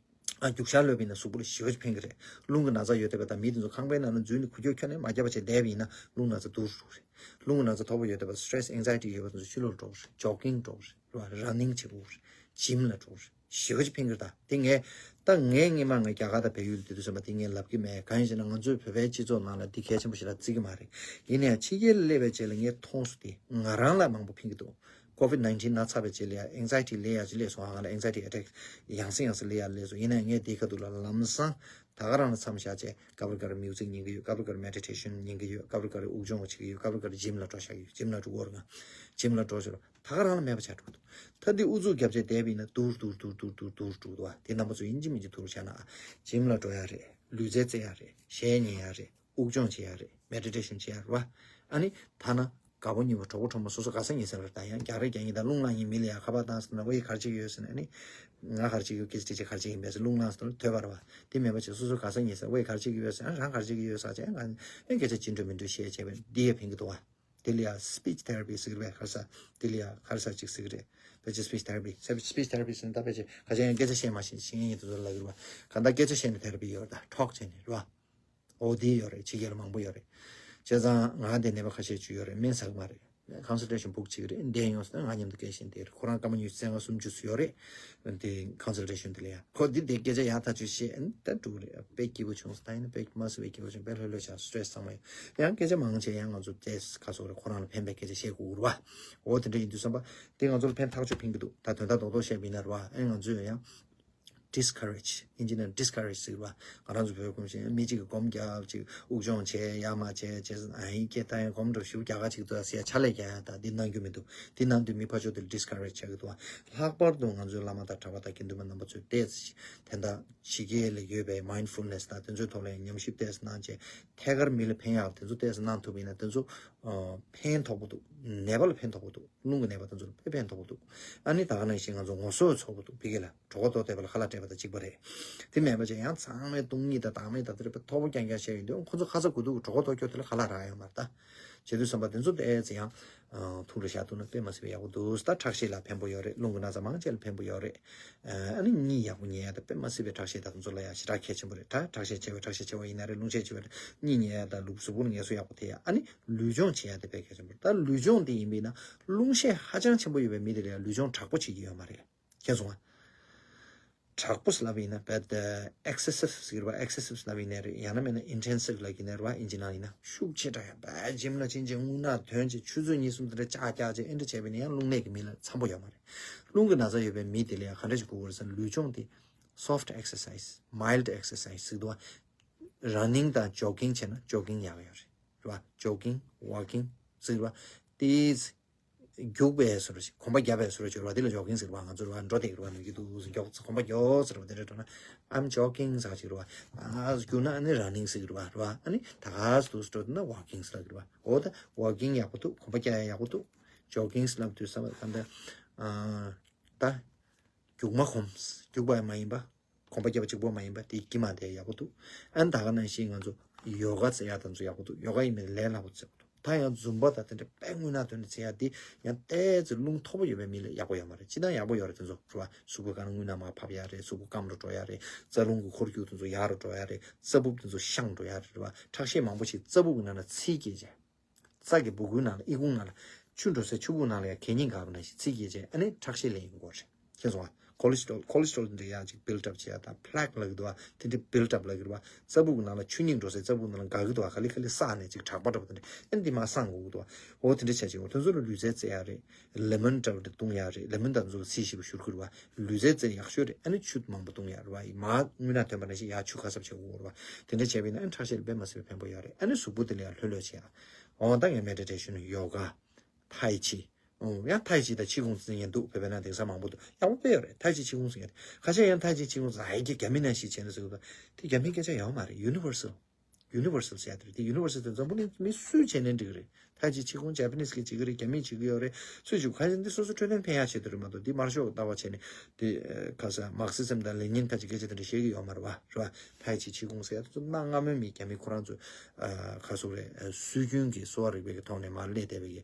ཨ་རྒྱུག་ཤར་གློད་པ་ཡིན་ན་གཟུགས་པོ་ལ་ཞེ་པོ་ཅིག་ཕན་གྱི་རེད། རླུང་གི་ན་ཚ་ཡོད་བསྡད་པ་དང་མི་དེ་ཚོ་ཁང་པའི་ནང་ལ་འཛུལ་ནས་ཁུ་ཁྱོག་ཁྱོན་ནས་མ་བརྒྱབ་པ་བྱས་བསྡད་པ་ཡིན་ན་རླུང་ན་ཚ་སྡུག་རུ་རེད། རླུང་གི་ན་ཚ་མཐོ་པོ་ཡོད་བསྡད་པ་stress anxiety་ཡོད་པ་དེ་ཚོ་ཕྱི་ལོགས་འགྲོ་གི་རེད། jogging་འགྲོ་གི་རེད། རེད་བ། running་བྱེད་དགོས་རེད། gym་ལ་འགྲོ་གི་རེད། ཞེ་པོ་ཅིག་ཕན་གྱི་རེད། ད་དེ་ངས་ད་ངས་སྔོན་མ་ངས་རྒྱ་གར་དང་བལ་ཡུལ་དེ་དུས་ཙམ་པ་དེ་ངས་ལབ་ཀྱི་མེད། གང་ཡིན་ཟེར་ན་ང་ཚོའི་བོད་པའི་སྤྱི་ཚོགས་ནང་ལ་འདི་གལ་ཆེན་པོ་ཞིག་ལ་བརྩི་གི་མ་རེད། ཡིན་ན་ཡང་ཕྱི་རྒྱལ་ལ་སླེབས་པའི་རྗེས་ལ་ངས་མཐོང་སོང་། དེ་ང་རང་ལ་མང་པོ་ཕན་གྱི་འདུག COVID nineteen་ན་ཚར་བའི་རྗེས་ལ་ཡང་anxiety་སླེབས་ཡག་ཅིག་སླེབས་སོང་། ང་ལ་anxiety attack་ཡང་སེ་ཡང་སེ་སླེབས་ཡག་སླེབས་སོང་། ཡིན་ན་ཡང་ངས་དེའི་ཁ་ཐུག་ལ་ལམ་སང་ད་ག་རང་ལ་མཚམས་བཞག་བྱས་སྐབས་རེ་སྐབས་རེ་music་ཉན་གྱི་ཡོད། སྐབས་རེ་སྐབས་རེ་meditation་ཉན་གྱི་ཡོད། སྐབས་རེ་སྐབས་རེ་དབུགས་སྦྱོང་བྱེད་ཀྱི་ཡོད། སྐབས་རེ་སྐབས་རེ་gym་ལ་འགྲོ་བཞག་གི་ཡོད། gym་ལ་འགྲོ་གི་ཡོད་རེད། gym་ལ་འགྲོ་བྱས་རོགས། ད་ག་རང་ལ་མེད་པ་ཆགས་འགྲོ་གི་འདུག་ད་འདི་ཨུ་ཚུགས་རྒྱབ་བྱས་བསྡད་པ་ཡིན་ན་སྡུག་རུ་སྡུག་རུ་སྡུག་རུ་སྡུག་རུ་སྡུག་རུ་འགྲོ་གི་འདུག་བ། དེ་རྣམ་པ་ཚོ་ཡིན་གཅིག་མིན་གཅིག་ཐུགས་རུ་བཞག་ན་ཨ། gym་ལ་འགྲོ་ཡ་རེད། ལུས་རྩལ་རྩེ་ཡ་རེད། གཞས་ཉན་ཡ་རེད། དབུགས་སྦྱོང་བྱེད་ཡ་རེད། meditation་བྱེད་ཡ་རེད་བ། ཨ་ནི་ཐ་ན་དགའ་པོ་ཉེ་པོ་གྲོགས་པོ་གྲོགས་མོ་སོ་སོ་དགའ་ས་ཉེ་ས་ལ་ད་ཡང་རྒྱག་རེས་རྒྱག་ཡིན། ད་རླུང་ལངས་ཡིན། མི་ལ་ཡ་ཁ་པར་བཏང་ཟེར་ན་ཝེ་ག་རེ་བྱེད་ཀྱི་ཡོད་ཟེར་ན་ཨ་ནི་ང་ག་རེ་བྱེད་ཀྱི་ཡོད། སྐད་ཆ་དྲིས་བྱས་ག་རེ་བྱེད་ཀྱི་ཡིན་པས་ཟེར་རླུང་ལངས་ཟེར་ན་ཐོས་པ་རེད་བ། དེ་མེད་པ་བྱས་སོ་སོ་དགའ་ས་ཉེ་ས་ཝེ་ག་རེ་བྱེད་ཀྱི་ཡོད་ཟེར་ན་རང་ག་རེ་བྱེད་ཀྱི་ཡོད་ཟེར་བྱས་ང་ཨེ་སྐད་ཆ་ཅི་འདྲ་མི་འདྲ་བཤད་བྱས་པས་འདི་ཡ་ཕན་གྱི་འདུག་བ། དེ་ལ་ཡ་speech therapy་ཟེར་བས་ག་རེ་ཟ། དེ་ལ་ཡ་ག་རེ་ཟ་ཅིག་ཟེར་གི་རེད། ད་ཅི་speech therapy་ཟེར་speech therapy་ཟེར་ན་ད་ཕལ་ཆེར་ཁ་ཆེ་ཡང་སྐད་ཆ་བཤད་མ་ཤེས་ཤེས་ཡིན་དུ་ལ་གི་རེད་བ། ག་ད་སྐད་ཆ་བཤད་ནས་therapy་ཡོད་རེད། ད་talk་བྱས་ནས་རེད་བ། འོ་དེ་ཡོད་རེད། ཕྱི་རྒྱལ་ལ་མང་པོ་ཡོད་རེད། བྱས་ཙང་ང་དེ་ནད་པ་ཁ་ཤས་ཅིག་ཡོད་རེད། སྨན་ཟ་གི་མ་རེད། consultation་book་བྱེད་ཀྱི་རེད། འདས་ཡོང་ཟེར་ན་ང་མཉམ་དུ་སྐད་ཆ་བཤད་བསྡད་རེད། ཁོ་རང་སྐར་མ་ཉི་ཤུ་རྩ་ལྔ་སུམ་ཅུ་ཙམ་ཡོད་རེད། དེ་consultation་དེ་ལ་ཡ་ཁོ་འདི་འདི་སྐད་ཆ་ཡག་ཐག་ཆོད་བཤད་ཨ་ནི་ད་འགྲིག་རེད། དཔེ་སྐྱིད་པོ་བྱུང་ཟེར་ད་ཡིན་ན་དཔེ་མ་སྲིད་པའི་སྐྱིད་པོ་བྱུང་། དཔེ་ལྷོད་ལྷོད་བྱས་stress་ཚང་མ་ཡོད། ཡང་སྐད་ཆ་མང་ཆེ་ཡང་ང་ཚོ་བྱས་ཁ་སོག་རེད། ཁོ་རང་ལ་ཕན་པའི་སྐད་ཆ་བཤད་དགོས་རེད་བ། འོ་དེ་འདྲ་ཡིན་དུས་བསམ་པ་དེ་ང་ཚོ་ལ་ཕན་ཐག་ཆོད་ཕན་གྱི་འདུག་ད་དོན་དག་རྡོག་རྡོག་བཤད་པ་ཡིན་ན་རེད་བ། ཨེ་ང་ཚོས་ཡང་ discourage ཨིན་ཇི་ནང་discourage ཟེར་བ། ང་རང་ཚོ་བོད་ཁམས་ཤིག་མི་གཅིག་གིས་སྒོམ་རྒྱབ་ཅིག་དབུགས་སྦྱོང་བྱས་ཡ་མ་བྱས་བྱས་ཨ་ཡིན་སྐད་བཏང་ཡ་སྒོམ་འགྲོ་ཞུ་རྒྱ་ག་ཅིག་ཏུ་ཟེར་ཡ་ཕྱག་ལས་རྒྱག་ཡ་ད་འདི་གནང་རྒྱུ་མི་འདུག་འདི་གནང་དུས་མི་ཕར་ཕྱོགས་དེ་discourage བྱ་གི་འདུག་ལྷག་པར་དུ་ང་ཚོའི་བླ་མ་དང་གྲྭ་པ་དང་དགེ་འདུན་པ་རྣམ་པ་ཚོས་ཏོག་ཙམ་དེ་འདྲ་ཕྱི་རྒྱལ་ལ་ཡོད་པའི་mindfulness དང་དེ་ཚོའི་ཐོག་ལ་ཉམས་ཞིབ་ཏོག་ཙམ་གནང་བྱས་ཐད་ཀར་མི་ལ་ཕན་ཡག་དེ་ཚོ་ཏོག་ཙམ་གནང་ཐུབ་པ་ཡིན་ན་དེ་ཚོ་ཕན་ཐོགས་པོ་འདུག་ནད་པ་ལ་ཕན་ཐོགས་པོ་འདུག་རླུང་གི་ནད་པ་དེ་ཚོ་ལ་དཔེ་ཕན་ཐོགས་པོ་འདུག་ཨ་ནི་ད་ག་ནང་བཞིན་ང་ཚོ་ངོ་སོ་ཚོགས་པོ་འདུག་ཕ་གི་ལ་གྲོད་ཁོག་ལྟོགས་བསྡད་པ་ལ་ཁ་ལག་སྤྲད་པ་དང་གཅིག་པ་རེད། དེ་མེད་པ་བྱས་ཡང་ཚང་མས་སྟོང་ཉིད་དང་བདག་མེད་དང་དེ་འདྲ་དཔེ་མཐོ་པོ་རྐྱང་རྐྱང་བཤད་ཡོང་དུས་ཁོ་ཚོ་ཁ་ཚ་དགོས་གཏུགས་གྲོད་ཁོག་ལྟོགས་སྐྱོ་དེ་ལ་ཁ་ལག་རག་ཡོད་མ་རེད་ད། བྱེད་དུས་བསམ་པ་དེ་ཚོ་ཏོག་ཙམ་ཡང་ཐུགས་ལ་བཞག་ཐུབ་ན་དཔེ་མ་སྲིད་པའི་ཡག་པོ་འདུག་ད་ཁྲག་ཤེད་ལ་ཕན་པོ་ཡོད་རེད། རླུང་གི་ན་ཚ་མང་ཆེ་ལ་ཕན་པོ་ཡོད་རེད། ཨ་ནི་གཉིད་ཡག་པོ་ཉལ་ཡ་ད་དཔེ་མ་སྲིད་པའི་ཁྲག་ཤེད་དང་དེ་ཚོ་ལ་ཡང་ཞེ་དྲག་གལ་ཆེན་པོ་རེད། ད་ཁྲག་ཤེད་ཆེ་བ་ཁྲག་ཤེད་ཆེ་བ་ཡིན་ན་རེད། རླུང་ཤེད་ཆེ་བ་རེད། གཉིད་ཉལ་ཡ་ད་ལུག་གཟུགས་པོ་ལ་ངལ་གསོ་ཡག་པོ་ཐེབས་ཡ། ཨ་ནི་ལུས་སྦྱོང་བྱེད་ཡ་དེ་དཔེ་གལ་ཆེན་པོ་རེད། ད་ལུས་སྦྱོང་དེ་ཡིན་པས་ན་རླུང་ཤེད་ཧ་ཅང་ཆེན་པོ་ཡོད་པའི་མི་དེ་ལ་ཡང་ལུས་སྦྱོང་དྲག་པོ་བྱེད་ཀྱི་ཡོད་མ་རེད། མཁྱེན་སོང་ང་། དྲག་པོ་ཟེར་ལབ་ཡིན་ན་བད་excessive ཟེར་བ། excessive ཟེར་ལབ་ཡིན་ནའི་རེད། ཡང་ན་མེད་ན་intensive ལབ་ཡིན་ནའི་རེད་བ། ཨིན་ཇི་ནང་ཡིན་ན་ཤུགས་ཆེ་དྲགས་ཡ་བད་gym ལ་ཕྱིན་བྱས་རྔུལ་ནག་ཐོན་བྱས་ཆུ་ཚོད་གཉིས་གསུམ་དེ་འདྲ་ལྕག་ལྕག་བྱས་ཨེ་འདྲ་བྱས་པ་ཡིན་ན་ཡང་རླུང་ནད་ཀྱི་མི་ལ་འཚམ་པོ་ཡོད་མ་རེད། རླུང་གི་ན་ཚ་ཡོད་པའི་མི་དེ་ལ་ཡང་ག་འདྲ་ཞིག་དགོས་ཀྱི་རེད་ཟེར་ན་ལུས་སྦྱོང་དེ་soft exercise, mild exercise ཟེར་འདུག་བ། running དང་jogging བྱས་ན་jogging ཡག་ཡོད་རེད། རེད་བ། jogging, walking ཟེར་བ། དེ་རྒྱུག་པའི་བཟོ་འདྲ་ཞིག་གོམ་པ་རྒྱབ་པའི་བཟོ་འདྲ་ཅིག་རེད་བ། དེ་ལ་jogging ཟེར་བ། ང་ཚོ་རེད་བ། འགྲོ་བསྡད་ཀྱི་རེད་བ། ནུས་ཀྱི་འདུག་མགྱོགས་ཙམ་གོམ་པ་མགྱོགས་ཙམ་རེད་བ། དེ་འདྲ་འགྲོ་ན་I'm jogging ཟེར་ཅིག་རེད་བ། ཨ་རྒྱུག་ན་ཨ་ནི་running ཟེར་གྱི་རེད་བ། རེད་བ། ཨ་ནི་ད་ག་ཙམ་འགྲོ་འདུག་ན་walking ཟེར་གྱི་རེད་བ། འོ་ད་walking ཡག་པོ་འདུག་གོམ་པ་རྒྱག་ཡག་པོ་འདུག jogging ཟེར་ལབ་དུས་བསམ་པ་ད་ལྟ་ཨ་ད་རྒྱུག་མ་གོམས། རྒྱུག་པ་མ་ཡིན་པ། གོམ་པ་རྒྱབ་པ་གཅིག་པོ་མ་ཡིན་པ་དེ་དཀྱིལ་མ་དེ་ཡག་པོ་འདུག་ཨ་ནི་ད་ག་ནང་བཞིན་ང་ཚོ་ཡོ་ག་རྩེ་ཡག་དང་ཚོ་ཡག་པོ་འདུག་ཡོ་ག་ཡིན་མིན་ལས་སླ་པོ་རྩེ་པོ་འདུག་ད་ཡང་ཛུམ་པ་དང་དེ་འདྲ་དཔེ་རྔུལ་ནག་ཐོན་ནས་རྩེ་ཡ་དེ་ཡང་ཏོག་ཙམ་རླུང་མཐོ་པོ་ཡོད་པའི་མི་ལ་ཡག་པོ་ཡོད་མ་རེད། སྤྱིར་བཏང་ཡག་པོ་ཡོད་རེད། དེ་ཚོ་རེད་བ། གཟུགས་པོ་གང་རྔུལ་ནག་མར་ཕབ་ཡ་རེད། གཟུགས་པོ་སྐམ་རུ་འགྲོ་ཡ་རེད། རྩ་རླུང་གི་འཁོར་རྒྱུག་དེ་ཚོ་ཡག་རུ་འགྲོ་ཡ་རེད། རྩ་སྦུབ་དེ་ཚོ་བཤང་འགྲོ་ཡ་རེད་བ། ཁྲག་ཤེད་མང་པོ་ཞིག་རྩ་སྦུབ་ཀྱི་ནང་ལ་ཚིལ་སྐྱེས་བྱས། རྩ་གི་སྦུ་གུའི་ནང་ལ་ཨི་ཁུང་ནང་ལ་ཆུ་འགྲོ་སའི་ཆུ་ཁུག་ནང་ལ་ཡང་གད་སྙིགས་འགག་པ་ནང་བཞིན་ཚིལ་སྐྱེས་བྱས་ཨ་ནི་ཁྲག་ཤེད་ལེན་ཡོང་གི་རེད། མཁྱེན་སོང་ང་། cholesterol cholesterol འདི་འདྲ་ཡང་ཅིག་build up བྱེད་ཡ་དང་plaque ལབ་ཀྱི་འདུག་བ། དེ་འདྲ་build up ལབ་ཀྱི་རེད་བ། རྩ་སྦུག་ནང་ལ་ཆུ་སྙིགས་འགྲོ་སའི་རྩ་སྦུག་ནང་ལ་འགག་གི་འདུག་བ། ག་ལེ་ག་ལེ་བསགས་ནས་ཅིག་དྲག་པ་འདྲ་པོ་དེ་འདྲ་ཨ་ནི་འདི་མར་སངས་དགོས་ཀྱི་འདུག་བ། འོ་དེ་འདྲ་བྱས་ཅིག་འོ་དེ་ཚོ་ལ་ལུས་རྩལ་རྩེ་ཡ་རེད། lemon འདྲ་པོ་འདི་བཏུང་ཡ་རེད། lemon དང་ཚོ་ཚིལ་ཞིབ་པོ་བཞུར་གྱི་རེད་བ། ལུས་རྩལ་རྩེ་ཡག་ཤོས་རེད། ཨ་ནི་ཆུ་མང་པོ་བཏུང་ཡ་རེད་བ། མར་རྔུལ་ནག་ཐོན་པ་ནང་བཞིན་ཡར་ཆུ་ཁ་གསབ་བྱེད་དགོས་རེད་བ། དེ་འདྲ་བྱས་པ་ཡིན་ན་ཨ་ནི་ཁྲག་ཤེད་ལ་དཔེ་མ་སྲིད་པའི་ཕན་པོ་ཡོད་རེད། ཨ་ནི་གཟུགས་པོ་དེ་ལ་ཡང་ལྷོད་ལྷོད་བྱེད་ཡ། འོ་ད་ངས་meditation ཡོ་ག་ཐའི་ཆི། ཨོ་ཡང་ཐའི་ཆི་དང་ཆི་ཀུང་ཟེར་མཁན་འདུག་བོད་པའི་ནང་དེང་སང་མང་པོ་འདུག་ཡག་པོ་དཔེ་ཡོད་རེད། ཐའི་ཆི་ཆི་ཀུང་ཟེར་མཁན་དེ། ཁ་ཤས་ཡང་ཐའི་ཆི་ཆི་ཀུང་ཟེར་ཨ་ཡི་གེ་རྒྱ་མི་ནང་བཞིན་བྱས་ན་ཟེར་གི་འདུག་དེ་རྒྱ་མིའི་སྐད་ཆ་ཡོད་མ་རེད། universal universal ཟེར་ཡ་དེ་རེད། དེ་universal དེ་འཛམ་བུ་གླིང་མི་སུས་བྱས་ནའི་འགྲིག་གི་རེད། ཐའི་ཆི་ཆི་ཀུང་Japanese གིས་བྱེད་ཀྱི་རེད། རྒྱ་མིས་བྱེད་ཀྱི་ཡོད་རེད། སུས་བྱེད་ཁ་ཤས་འདི་སོ་སོ་འཕྲོད་བསྟེན་ཕན་ཡག་ཆེད་དུ་རེད་མ་གཏོགས་འདི་དམར་ཤོག་ལྟ་བ་བྱས་ནས་དེ་ཁ་ས་Marxism དང་Lenin ཁ་ཅིག་སྐད་ཆ་དེ་འདྲ་བཤད་ཀྱི་ཡོད་མ་རེད་བ། རེད་བ། ཐའི་ཆི་ཆི་ཀུང་ཟེར་ཡ་དེ་ཚོ་གནའ་སྔ་མོའི་མི་རྒྱ་མི་ཁོ་རང་ཚོས་ཁ་སོ་རེད་སྲོལ་རྒྱུན་གྱི་གསོ་བ་རིག་པའི་གི་ཐོག་ནས་མར་སླེབས་བསྡད་པའི་གི་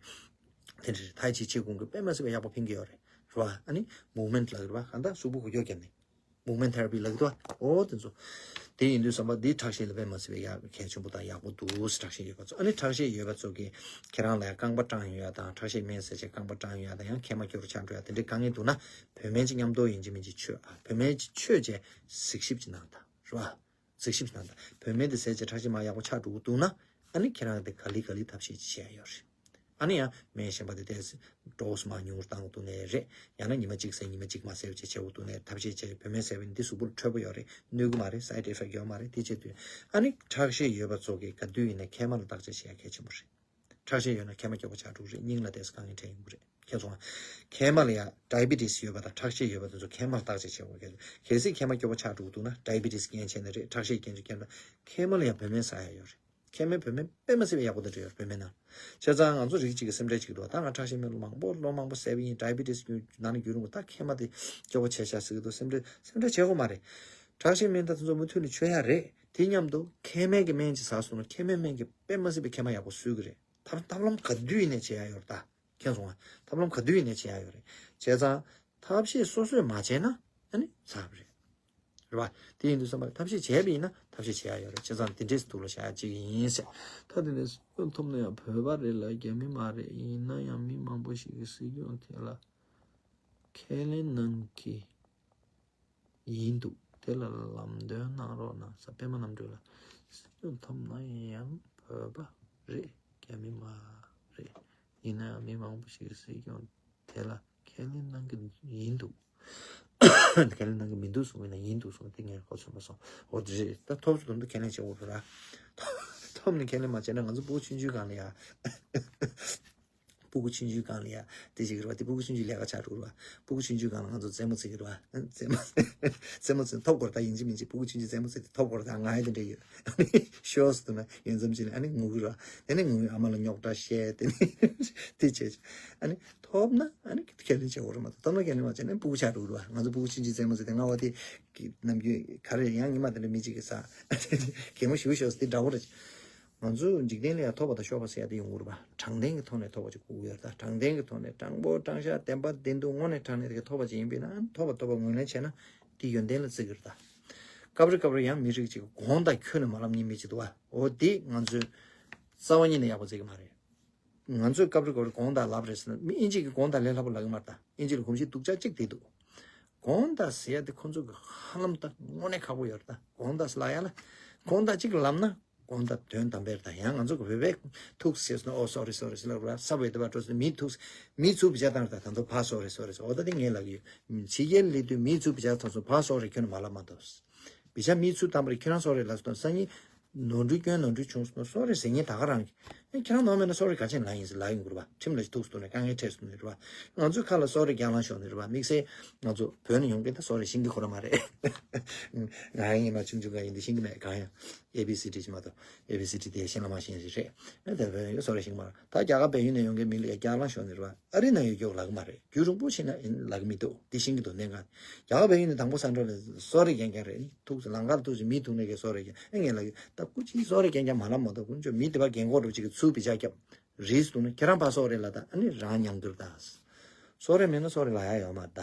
དེ་འདྲ་རེད། ཐའི་ཆི་ཆི་ཀུང་གིས་དཔེ་མ་སྲིད་པའི་ཡག་པོ་ཕན་གྱི་ཡོད་རེད། རེད་བ། ཨ་ནི་movement ལབ་ཀྱི་རེད་བ། གང་ལྟར་གཟུགས་པོ་འགུལ་སྐྱོད་བརྒྱབ་ནས་movement therapy ལབ་ཀྱི་འདུག་བ། འོ་དེ་ཚོ། དེ་ཡིན་དུས་བསམ་པ་འདི་ཁྲག་ཤེད་ལ་དཔེ་མ་སྲིད་པའི་ཡག་གལ་ཆེན་པོ་དང་ཡག་པོ་འདུག་ཁྲག་ཤེད་ཡོད་པ་ཚོ། ཨ་ནི་ཁྲག་ཤེད་ཡོད་པ་ཚོ་གིས་ཁྱེད་རང་ལ་ཡང་རྐང་པ་སྐྲངས་ཡོད་ཡ་དང་ཁྲག་ཤེད་སྨན་ཟས་བྱས་རྐང་པ་སྐྲངས་ཡོད་ཡ་དང་ཡང་མཁལ་མ་སྐྱོ་རུ་ཆགས་འགྲོ་ཡ་དེ་འདྲའི་དཀའ་ངལ་འདུག་ན་བོད་སྨན་ཅིག་མཉམ་དུ་ཡིན་གཅིག་མིན་གཅིག་མཆོད་ཨ། བོད་སྨན་ཅིག་མཆོད་བྱས་གཟིགས་ཞིབ་ཅིག་གནང་དང་རེད་བ། གཟིགས་ཞིབ་གནང་དང་། བོད་སྨན་དེ་ཟས་བྱས་ཁྲག་ཤེད་མར་ཡག་པོ་ཆགས་འགྲོ་གི་འདུག་ན། ཨ་ནི་ཁྱེད་རང་དེ་ག་ལེ་ག་ལེ་ཐབས་ཤེས་ཅིག་བྱེད་ཡ་ཡོད་རེད། ཨ་ནི་ཡང་སྨན་གཞན་པ་དེ་ཏོག་ཙམ་dose མར་ཉུང་རུ་བཏང་དགོས་འདུག་ནའི་རེད། ཡང་ན་ཉི་མ་གཅིག་ཟས་ཉི་མ་གཅིག་མ་ཟས་པ་བྱས་བྱེད་དགོས་འདུག་ནའི་ཐབས་ཤེས་བྱས། བོད་སྨན་ཟས་པ་ཡིན་འདི་གཟུགས་པོ་ལ་འཕྲོད་པོ་ཡོད་རེད། གནོད་གི་མ་རེད། side effect ཡོད་མ་རེད། དེ་བྱེད་དུས་ཨ་ནི་ཁྲག་ཤེད་ཡོད་པ་ཚོ་གིས་ག་དུས་ཡིན་ན་མཁལ་མ་ལ་བརྟག་དཔྱད་བྱེད་ཡ་གལ་ཆེན་པོ་རེད། ཁྲག་ཤེད་ཡོད་ན་མཁལ་མ་སྐྱོ་པོ་ཆགས་འགྲོ་གི་རེད། སྙིང་ལ་ཏོག་ཙམ་དཀའ་ངལ་འཕྲད་ཡོང་གི་རེད། མཁྱེན་སོང་ང་། མཁལ་མ་ལ་ཡང་diabetes ཡོད་པ་དང་ཁྲག་ཤེད་ཡོད་པ་དེ་ཚོ་མཁལ་མ་ལ་བརྟག་དཔྱད་བྱེད་དགོས་གལ་ཆེ། གལ་སྲིད་མཁལ་མ་སྐྱོ་པོ་ཆགས་འགྲོ་གི་འདུག་ན་diabetes རྐྱེན་བྱས་ནས་རེད། ཁྲག་ཤེད་རྐྱེན་བྱས་ནས་རེད། མཁལ་མ་ལ་ཡང་བོད་སྨན་ཟ་ཡ་ཡོད་རེད། མཁལ་མའི་བོད་སྨན་དཔེ་མ་སྲིད་པའི་ཡག་པོ་དེ་འདྲ་ཡོད་རེད། བོད་སྨན་ནང་། བྱས་ཙང་ང་ཚོ་རིགས་གཅིག་གི་སེམས་ཁྲལ་བྱེད་ཀྱི་འདུག་ད་ང་ཁྲག་ཤེད་སྨན་མང་པོ་ལོ་མང་པོ་ཟས་པ་ཡིན། diabetes ཡོད་ནང་ནས་རྒྱུན་རིང་པོ། ད་མཁལ་མ་དེ་སྐྱོ་པོ་བྱས་ཤག་ཟེར་གྱི་འདུག་སེམས་ཁྲལ་སེམས་ཁྲལ་བྱེད་དགོས་མ་རེད། ཁྲག་ཤེད་སྨན་ད་དེ་ཚོ་མུ་མཐུད་ནས་མཆོད་ཡ་རེད། དེ་མཉམ་དུ་མཁལ་མའི་གི་སྨན་ཅིག་ཟ་སོང་ན་མཁལ་མའི་སྨན་གྱིས་དཔེ་མ་སྲིད་པའི་མཁལ་མ་ཡག་པོ་བཟོ་གི་རེད། ཐབས་ཐབས་ལམ་ག་དུས་ཡིན་ནའི་བྱེད་ཡ་ཡོད་རེད་ད། མཁྱེན་སོང་ང་། ཐབས་ལམ་ག་དུས་ཡིན་ནའི་བྱེད་ཡ་ཡོད་རེད། བྱས་ཙང་ཐབས་ཤེས་སོ་སོས་མ་བྱས་ན་ཨ་ནི་ཚར་བ་རེད། རེད་བ། དེ་ཡིན་དུས་ཙམ་པ་ཐབས་ཤེས་བྱས་པ་ཡིན་ན་ཐབས་ཤེས་བྱེད་ཡ་ཡོད་རེད། བྱས་ཙང་དེ་འདྲས་སུ་ཐུགས་ལ་བཞག་ཡ་གཅིག་ཡིན་ཟེར། ད་དེ་འདྲས་སུ་ཐོབ་ན་ཡང་བོད་པ་རེད་ལ་རྒྱ་མི་མ་རེད། ཡིན་ན་ཡང་མི་མང་པོ་ཞིག་གིས་སྲིད་སྐྱོང་དེ་ལ་ཁས་ལེན་གནང་གི་ཡིན་འདུག་དེ་ལ་ལམ་སྟོན་གནང་རོགས་གནང་ཟེར། པད་མ་རྣམ་གྲོལ་ལ། སྲིད་སྐྱོང་ཐོབ་ན་ཡང་བོད་པ་རེད། རྒྱ་མི་མ་རེད། ཡིན་ན་ཡང་མི་མང་པོ་ཞིག་གིས་སྲིད་སྐྱོང་དེ་ལ་ཁས་ལེན་གནང་གི་ཡིན་འདུག་ཁས་ལེན་གནང་གི་མི་འདུག་གསུངས་པ་ཡིན་ན་ཡིན་འདུག་གསུངས་པ་དེ་ངས་ཧ་གོ་སོང་། ཨོ་དེ་རེད། ད་ཐོབ་ཚོ་དོན་དུ་ཁས་ལེན་བྱེད་དགོས་རེད་ར། ཐོབ་ནས་ཁས་ལེན་མ་བྱས་ན་ང་ཚོ་ཕྲུ་གུ་ཆུང་ཆུང་སྒང་ལ་ཡ། ཕྲུ་གུ་ཆུང་ཆུང་སྒང་ལ་ཡ་དེ་བྱེད་ཀྱི་རེད་བ། དེ་ཕྲུ་གུ་ཆུང་ཆུང་ལས་ཀ་ཆགས་འགྲོ་རེད་བ། ཕྲུ་གུ་ཆུང་ཆུང་སྒང་ལ་ང་ཚོ་རྩེད་མོ་རྩེ་གི་རེད་བ། རྩེད་མོ་རྩེད་མོ་རྩེ་ཐོབ་དགོས་རེད། ད་ཡིན་གཅིག་མིན་གཅིག་ཕྲུ་གུ་ཆུང་ཆུང་རྩེད་མོ་རྩེ་དེ་ཐོབ་དགོས་རེད། ད་ང་ཡ་དེ་འདྲ་ཡོད། ཤོས་དུ་ན་ཡོད་མཚམས་ཅིག་ནས་ཨ་ནི་ངུ་གི་རེད་བ། དེ་ནས་ངུ་གི་ཨ་མ་ལ་རྙོག་དྲ་བཤད། དེ་ནས་དེ་བྱས་བྱས་ཨ་ནི་ཐོབ་ན་ཨ་ནི་ཁས་ལེན་བྱེད་དགོས་རེད་མ་གཏོགས། ཐོབ་ན་ཁས་ལེན་མ་བྱས་ན་ཕྲུ་གུ་ཆགས་འགྲོ་གི་རེད་བ། ང་ཚོ་ཕྲུ་གུ་ཆུང་ཆུང་རྩེད་མོ་རྩེ་དེ་ང་བ་དེ་གི་ནམ་རྒྱུན་ག་རེ་ཡང་ཉི་མ་དེ་འདྲ་མི་གཅིག་གིས་ས་གད་མོ་ཞེ་པོ་ཤོར་སོང་། དེ་འདྲ་བོ་རེད། ང་ཚོ་འཇིག་རྟེན་ལ་ཡང་ཐོབ་པ་དང་ཤོར་བ་ཟེར་ཡ་དེ་ཡོང་གི་རེད་པ། དྲང་བདེན་གྱི་ཐོག་ནས་ཐོབ་པ་ཅིག་དགོས་ཀྱི་ཡོད་རེད་ད། དྲང་བདེན་གྱི་ཐོག་ནས་དྲང་པོ་དྲང་བཞག་བདེན་པ་བདེན་སྡུག་དངོས་གནས་དྲང་གནས་དེ་ག་ཐོབ་པ་ཅིག་ཡིན་པས་ན། ཐོབ་པ་ཐོབ་པ་ངོས་ལེན་བྱས་ན་དེ་ཡོན་ཏན་ལ་བརྩི་གི་རེད་ད། སྐབས་རེ་སྐབས་རེ་ཡང་མི་རིགས་ཅིག་གི་དགོངས་དག་ཁྱོན་ནས་མ་ལབ་མཁན་མི་ཅིག་འདུག་པ། འོ་དེ་ང་ཚོས་རྩ་བ་ཉིད་ནས་ཡག་པོ་བརྩི་གི་མ་རེད། ང་ཚོས་སྐབས་རེ་སྐབས་རེ་དགོངས་དག་ལབ་རེད་ཟེར་ན། མི་ཨིན་ཇི་གི་དགོངས་དག་ལས་སླ་པོ་ལབ་གི་མ་རེད་ད། ཨིན་ཇི་ལ་གོམས་གཤིས་སྡུག་ཅག་གཅིག་དེ་འདུག། དགོངས་དག་ཟེར་ཡ་དེ་ཁོ་ཚོ་གི་ཧ་ལམ་ད་དངོས་གནས་ཁག་པོ་ཡོད་རེད་ད། དགོངས་དག་ཟེར་ལབ་ཡ་ལ། དགོངས་དག་གཅིག་ལབ་ན་དགོངས་དག་དོན་དམ་པའི་རེད་ད། ཡང་ང་ཚོ་གི་བོད་པའི་ཐུགས་ཟེར་སོང་ན། ཨོ་སོ་རི་སོ་རི་ཟེར་ལབ་ར། ས་བའི་དེ་བ་འགྲོ་སོང་། མི་ཐུགས་མི་ཚུགས་བྱ་བཏང་རེད་ད། ད་དུང་ཕ་སོ་རི་སོ་རི་ཟེར། འོ་ད་དེ་ངས་ལབ་ཀྱི་ཡོད། ཕྱི་རྒྱལ་སླེབས་དུས་མི་ཚུགས་བྱ་ཐོན་སོང་། ཕ་སོ་རི་ཁྱོད་ནས་མ་ལབ་མ་ཐུབ། བི་ཆ་མི་ཚུགས་དམ་པར་ཁྱོད་རང་སོ་རེད་ལབ་སོང་། སང་ཉིན་ནོར་འཁྲུལ་སྐྱོན་ནོར་འཁྲུལ་བྱུང་སོང་། སོ་རེད་ཟེར་མཁན་ད་ག་རང་གི། ཨེ་ཁྱེད་རང་ནོར་མེད་ན་སོ་རེད་ག་ཅན་ལབ་ཡིན་ཟེར་ལབ་ཡོང་གི་རེད་པ། ཁྲིམས་ལ་ཐུག་སོང་ནས་དཀའ་ངལ་འཕྲད་སོང་ནས་རེད་པ། ང་ཚོས་ཁ་ལ་སོ་རེད་རྒྱག་ལང་ཤོར་ནས་རེད་པ། དམིགས་བསལ་ང་ཚོ་བོད་ནས་ཡོང་མཁན་ད་སོ་རེད་ཤེས་ཀྱི་ཁོ་རང་མ་རེད། ང་ཡང་ཉི་མ་ཆུང་ཆུང་ག་ཡིན་དུས་ཤེས་ཀྱི་མེད། གང་ཡང་ཨེ་བི་སི་ཌི་ཅིག་མ་གཏོགས། ཨེ་བི་སི་ཌི་དེ་ཤེས་ན་མ་ཤེས་ཞིག་རེད། ཨེ་དེ་བོད་ནས་སོ་རེད་ཤེས་ཀྱི་མ་རེད། ད་རྒྱ་གར་བལ་ཡུལ་ནས་ཡོང་མཁན་མི་ལ་ཡ་རྒྱག་ལང་ཤོར་ནས་རེད་པ། ཨ་རི་ནང་ཡོད་ཀྱོག་ལབ་གི་མ་རེད། རྒྱུན་རིང་པོ་ཕྱིན་ན་ཡིན་ལབ་གི་མི་འདུག། འདི་ཤེས་ཀྱི་འདུག་གནད་འགག། རྒྱ་གར་བལ་ཡུལ་ནས་དང་པོ་ས་འགྲོ་ནས་སོ་རེད་རྒྱག་མཁན་རེད། ཐུག་ལམ་ཁ་ལ་ཐུག་ཅིག་མི་ཐུག་ནས་ཀྱི་སོ་རེད་རྒྱག། ཨེ་ངས་ལབ་ཀྱི། ད་སྐུ་མཁྱེན་སོ་རེད་རྒྱག་མཁན་མ་ལབ་མ་གཏོགས། དཀོན་མཆོག་མི་དེ་པ་རྒན་གོག་འདྲ་བོ་ཅིག་གིས་ཚུར་བི་ཅག་བརྒྱབ། རིས་འདུག་ན་ཁྱེད་རང་ཕར་སོ་རེད་ལབ་ད། ཨ་ནི་རང་ཉམས་འགྱུར་ད། སོ་རེད་མེད་ན་སོ་རེད་ལབ་ཡ་ཡོད་མ་རེད་ད།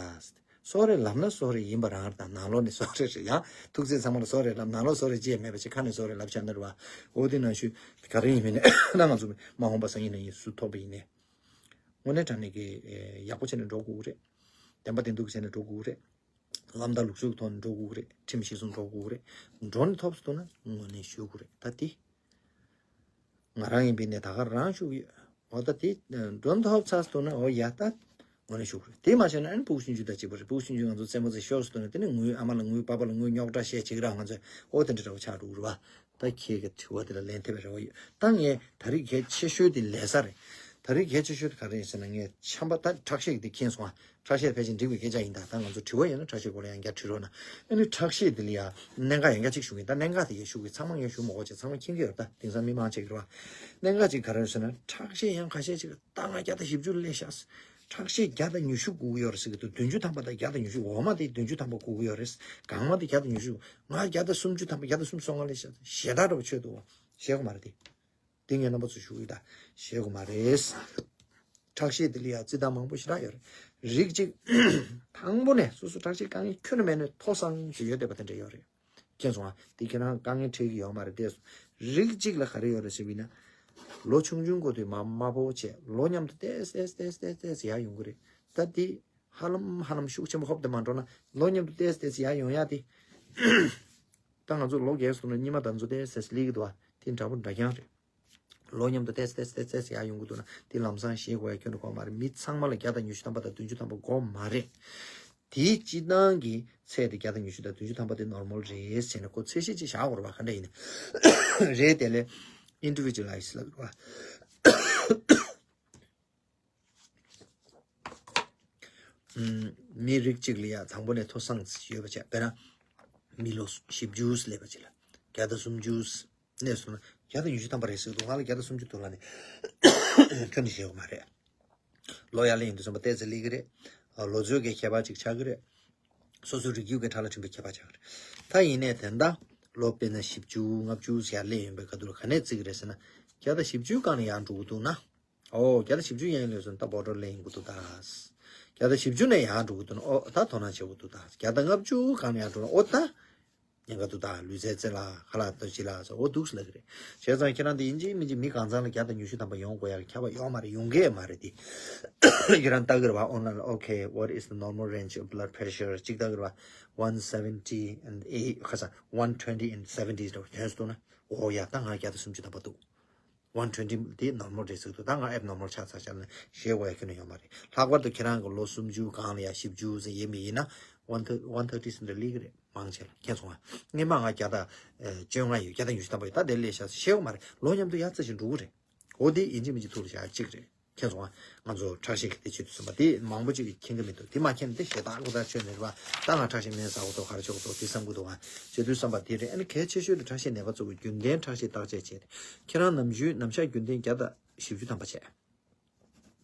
སོ་རེད་ལབ་ན་སོ་རེད་ཡིན་པ་རང་རེད་ད། ནང་ལོགས་ནས་སོ་རེད་རེད། ཡང་ཐུག་ཚེ་ཚང་མ་ལ་སོ་རེད་ལབ། ནང་ལོགས་སོ་རེད་ཅེས་མེད་པ་ཅིག་ཁ་ནས་སོ་རེད་ལབ་བྱས་ན་རེད་པ། འོ་དེ་ནང་བཞིན་ག་རེ་ཡིན་མིན་ནས་ད་ང་ཚོ་མ་འོངས་པ་སང་ཉིན་གནངས་ཉིན་སུ་ཐོབ་པ་ཡིན་ནའི། དངོས་གནས་དྲང་གནས་ཀྱི་ཨེ་ཡག་པོ་བྱས་ནས་འགྲོ་དགོས་ཀྱི་རེད། བདེན་པ་བདེན་སྡུག་བྱས་ནས་འགྲོ་དགོས་ཀྱི་རེད། ལམ་དང་ལུགས་སྲོལ་གྱི་ཐོག་ནས་འགྲོ་དགོས་ཀྱི་རེད། ཁྲིམས་གཞིར་བཟུང་འགྲོ་དགོས་ཀྱི་རེད། འགྲོ་ནས་ཐོབ་སོང་ན་དངོས་གནས་ཞུ་དགོས་རེད། ད་དེ་ང་རང་ཡིན་པའི་ནས་ད་ག་རང་ཞུ་གི་ཡོད། འོ་ད་དེ་འགྲོ་ཐོབ་ཚར་སོང་ན་འོ་ཡ་ད་དངོས་གནས་ཞུ་དགོས་རེད། དེ་མ་བྱས་ན་ཨ་ནི་ཕྲུ་གུ་ཆུང་ཆུང་དང་གཅིག་པ་རེད། ཕྲུ་གུ་ཆུང་ཆུང་ང་ཚོ་རྩེད་མོ་རྩེ་ཤོར་སོང་ན་དེ་ནས་ངུས། ཨ་མ་ལ་ངུས། པ་ཕ་ལ་ངུས། རྙོག་དྲ་བཤད་བྱེད་ཀྱི་ར། ང་ཚོས་འོ་དེ་འདྲ་འདྲ་བོ་ཆགས་འགྲོ་གི་རེད་པ། ད་ཁྱེད་ཀྱི་དྲི་བ་དེ་ལ་ལན་ཐེབས་པའི་རེ་བ་ཡོད། ད་ངས་ད་རེས་གལ་ཆེ་ཤོས་དེ་ལས་ས་རེད། ད་རེས་གལ་ཆེ་ཤོས་དེ་ག་རེ་ཡིན་ཟེར་ན། ངས་ཆམ་པ་ད་ཁྲག་ཤེད་ཀྱི་དེ་མཁྱེན་སོང་ཨ། ཁྲག་ཤེད་ཕལ་ཆེར་འགྲིག་པའི་སྐད་ཆ་ཡིན། ད་ད་ང་ཚོ་དྲི་བ་ཡོད་ན་ཁྲག་ཤེད་སྐོར་ལ་ཡང་བསྐྱར་དྲི་རོགས་གནང་། ཨ་ནི་ཁྲག་ཤེད་དེ་ལ་ཡ་གནད་འགག་ཡང་བསྐྱར་གཅིག་ཞུ་གི། ད་གནད་འགག་དེ་ངས་ཞུ་གི། ཚང་མ་ངས་ཞུ་མ་དགོས་བྱས། ཚང་མ་མཁྱེན་གྱི་ཡོད། ད་དེང་སང་མི་མང་ཆེ་གི་རེད་པ། གནད་འགག་ཅིག་ག་རེ་རེད་ཟེར་ན། ཁྲག་ཤེད་ཡང་ཁ་ཤས་ཅིག་ད་ང་བརྒྱ་དང་བཞི་བཅུ་སླེབས་ཤག། ཁྲག་ཤེད་བརྒྱ་དང་ཉི་ཤུ་དགོས་ཀྱི་ཡོད་རེད་ཟེར་གྱི་འདུག། བདུན་ཅུ་ཐམ་པ་དང་བརྒྱ་དང་ཉི་ཤུ། འོ་མ་དེ་བདུན་ཅུ་ཐམ་པ་དགོས་ཀྱི་ཡོད་རེད། གང་མ་དེ་བརྒྱ་དང་ཉི་ཤུ། ང་བརྒྱ་དང་སུམ་ཅུ་ཐམ་པ། བརྒྱ་དང་སུམ་ཅུ་སོ་ལྔ་སླེབས་ཤག། ཞེ་དྲག་འདྲ་པོ་ཆོད་འདུག། བཤད་དགོས་མ་རེད་དེ། དེ་ངས་རྣམ་པ་ཚོ་ཞུ་གི། ད་བཤད་དགོས་མ་རེད། ཁྲག་ཤེད་དེ་ལ་ཡ་རྩི་སྟངས་མང་པོ་ཞེ་དྲག་ཡོད་རེད། རིགས་གཅིག་དང་པོ་ནས་སོ་སོ་ཁྲག་ཤེད་དཀའ་ངལ་ཁྱོན་ནས་མེད་ནས་མཐོ་སང་ཞིག་ཡོད་བསྡད་པ་དེ་འདྲ་ཡོད་རེད། མཁྱེན་སོང་ཨ། དེ་ཁྱེད་རང་དཀའ་ངལ་འཕྲད་ཀྱི་ཡོད་མ་རེད། བལྟས་སོང་། རིགས་གཅིག་ལ་ག་རེ་ཡོད་རེད་ཟེར་བ་ཡིན་ན། ལོ་ཆུང་ཆུང་འགོ་དུས་མ་དམའ་པོ་བྱས། ལོ་མཉམ་དུ་ཏོག་ཙམ་ཏོག་ཙམ་ཏོག་ཙམ་ཏོག་ཙམ་ཡར་ཡོང་གི་རེད། ད་དེ་ཧ་ལམ་ཧ་ལམ་ཤུགས་ཆེན་པོ་ཧོབ་ཏེ་མ་འགྲོ་ན། ལོ་མཉམ་དུ་ཏོག་ཙམ་ཏོག་ཙམ་ཡར་ཡོང་ཡ་དེ། ད་ང་ཚོ་ལོ་རྒས་སོང་ན་གཉིད་མ་ད་ཚོ་ཏོག་ཙམ་ཏོག་ཙམ་སླེབས་ཀྱི་འདུག་ཨ། དེ་འདྲ་པོ་འདྲ་རྐྱང་རེད། ལོ་མཉམ་དུ་ཏོག་ཙམ་ཏོག་ཙམ་ཏོག་ཙམ་ཡར་ཡོང་གི་འདུག་ན། དེ་ལམ་སང་ཤེས་དགོས་ཡ་ཁྱོན་ནས་དགོས་མ་རེད། མི་ཚང་མ་ལ་བརྒྱ་དང་ཉི་ཤུ་ཐམ་པ་དང་བདུན་ཅུ་ཐམ་པ་དགོས་མ་རེད། དེའི་སྤྱིར་བཏང་གི་ཚད་དེ་བརྒྱ་དང་ཉི་ཤུ་དང་བདུན་ཅུ་ཐམ་པ་དེ་ནོར་མལ་རེད་ཟེར་ནས་ཁོ་ཚད་གཞི་ཅིག་བཞག་དགོས་རེད་པ། ག་འདྲ་ཡིན་ན་རེད། དེ་ལས་ཨིན་ཌི་བི་ཇུ་ལའི་ཛི་ལབ་དགོས་རེད་པ། ཨུམ། མི་རིགས་གཅིག་ལ་ཡ་དང་པོ་ནས་མཐོ་སང་ཡོད་པ་བྱས། དཔེར་ན་མི་ལོ་བཞི་བཅུ་སླེབས་པ་ཅིག་ལ། བརྒྱ་དང་སུམ་ཅུ་སླེབས་སོང་ན། བརྒྱ་དང་ཉི་ཤུ་ཐམ་པ་རེད་ཟེར་གྱི་འདུག། ང་ལ་བརྒྱ་དང་སུམ་ཅུ་འདུག་ལབ་ནས་ཁྱོན་ནས་བཤད་དགོས་མ་རེད། ལོ་ཡར་སླེབས་ཡོང་དུས་ཙམ་པ་ཏོག་ཙམ་སླེབས་ཀྱི་རེད། ཨ། ལོ་ཚོད་ཀྱི་ཁྱད་པར་ཅིག་ཆགས་ཀྱི་རེད། སོ་སོའི་རིགས་རྒྱུད་ཀྱི་ཁྲག་ལ་ཁྲིམས་པའི་ཁྱད་པར་ཆགས་ཀྱི་རེད། ད་ཡིན་ནའི་དེ་འདྲ་ལོ་དཔེར་ན་བཞི་བཅུ་ལྔ་བཅུ་ཡར་སླེབས་ཡོང་པའི་ཁ་ཐུག་ལ་ག་ནས་བརྩི་གི་རེད་ཟེར་ན། བརྒྱ་དང་བཞི་བཅུའི་སྒང་ལ་ཡར་འགྲོ་གི་འདུག་ན། ཨོ། བརྒྱ་དང་བཞི་བཅུ་ཡན་ལས་སོང་ད་བོར་ཌར་ལའིན་ཡིན་དགོས་འདུག་ད། བརྒྱ་དང་བཞི་བཅུ་ནས་ཡར་འགྲོ་གི་འདུག་ན། ཨོ། ད་དོ་སྣང་བྱེད་དགོས་འདུག་ད། བརྒྱ་དང་ལྔ་བཅུ་སྒང་ལ་ཡར་འགྲོ་ན། ཨོ་ད་ཉེན་ཁ་འདུག་ད། ལུས་རྩལ་རྩེད་ལ་ཁ་ལག་ལྟ་ཅི་ལ་སོགས་འོ་འདུག་ལབ་ཀྱི་རེད། བྱས་ཙང་ཁྱེད་རང་དེ་ཡིན་གཅིག་མིན་གཅིག་མི་གང་ཚང་ལ་བརྒྱ་དང་ཉི་ཤུ་ཐམ་པ་ཡོང་དགོས་ཡག་གི་ཁྱབ་པ་ཡོད་མ་རེད། ཡོང་གི་ཡོད་མ་རེད་དེ། ཁྱེད་རང་ལྟ་གི་རེད་པ། ཨོན་ལའིན་ལ། Okay, what is the normal range of blood pressure? གཅིག་ལྟ་གི་རེད་པ། One seventy and eight ཁ་ས། One twenty and seventy འདྲ་བོ་ཐོན་སོང་ན། ཨོ་ཡ། ད་ང་བརྒྱ་དང་སུམ་ཅུ་ཐམ་པ་འདུག། One twenty དེ་ནོར་མལ་རེད་ཟེར་གྱི་འདུག། ད་ང་ཨེབ་ནོར་མལ་ཆགས་ཚར་ཤག་ལབ་ན་ཞེད་དགོས་ཡ་ཁྱོན་ནས་ཡོད་མ་རེད། ལྷག་པར་དུ་ཁྱེད་རང་གི་ལོ་སུམ་ཅུ་སྒང་ལ་ཡ་བཞི་བཅུ་ཙམ་ཡོད་མི་ཡིན་ན། one thirty one thirty ཟིན་འདྲ་ལི་གི་རེད། མང་ཆེ་ལ་མཁྱེན་སོང་ང་། སྔོན་མ་ང་བརྒྱ་དང་བཅོ་ལྔ་ཡོད། བརྒྱ་དང་ཉི་ཤུ་ཐམ་པ་ཡོད། ད་དེ་ལས་ཤག་ཤེས་ཡོད་མ་རེད། ལོ་མཉམ་དུ་ཡར་རྩ་ཞིག་འགྲོ་གི་རེད། འོ་དེ་ཡིན་གཅིག་མིན་གཅིག་ཐུགས་ལ་བཞག་གཅིག་རེད། མཁྱེན་སོང་ང་། ང་ཚོ་ཁྲག་ཤེད་ཀྱི་དེ་བྱེད་དུས་བསམ་པ་དེ་མང་པོ་ཅིག་གིས་མཁྱེན་གི་མི་འདུག་དེ་མ་མཁྱེན་ན་དེ་ཞེ་དྲག་ཁོ་ཐག་ཆོད་ནས་རེད་པ། ད་ང་ཁྲག་ཤེད་མེད་ཟ་གི་འདུག་ག་རེ་བྱེད་ཀྱི་འདུག་དེ་བསམ་གི་འདུག་ག་བྱེད་དུས་བསམ་པ་དེ་རེད། ཨ་ནི་གལ་ཆེ་ཤོས་དེ་ཁྲག་ཤེད་ནད་པ་ཚོ་གི་རྒྱུན་ལྡན་ཁྲག་ཤེད་བརྟག་དཔྱད་བྱས་ཏེ། ཁྱེད་རང་ནམ་རྒྱུན་ནམ་ཞག་རྒྱུན་ལྡན་བརྒྱ་དང་བཞི་བཅུ་ཐམ་པ་བྱས།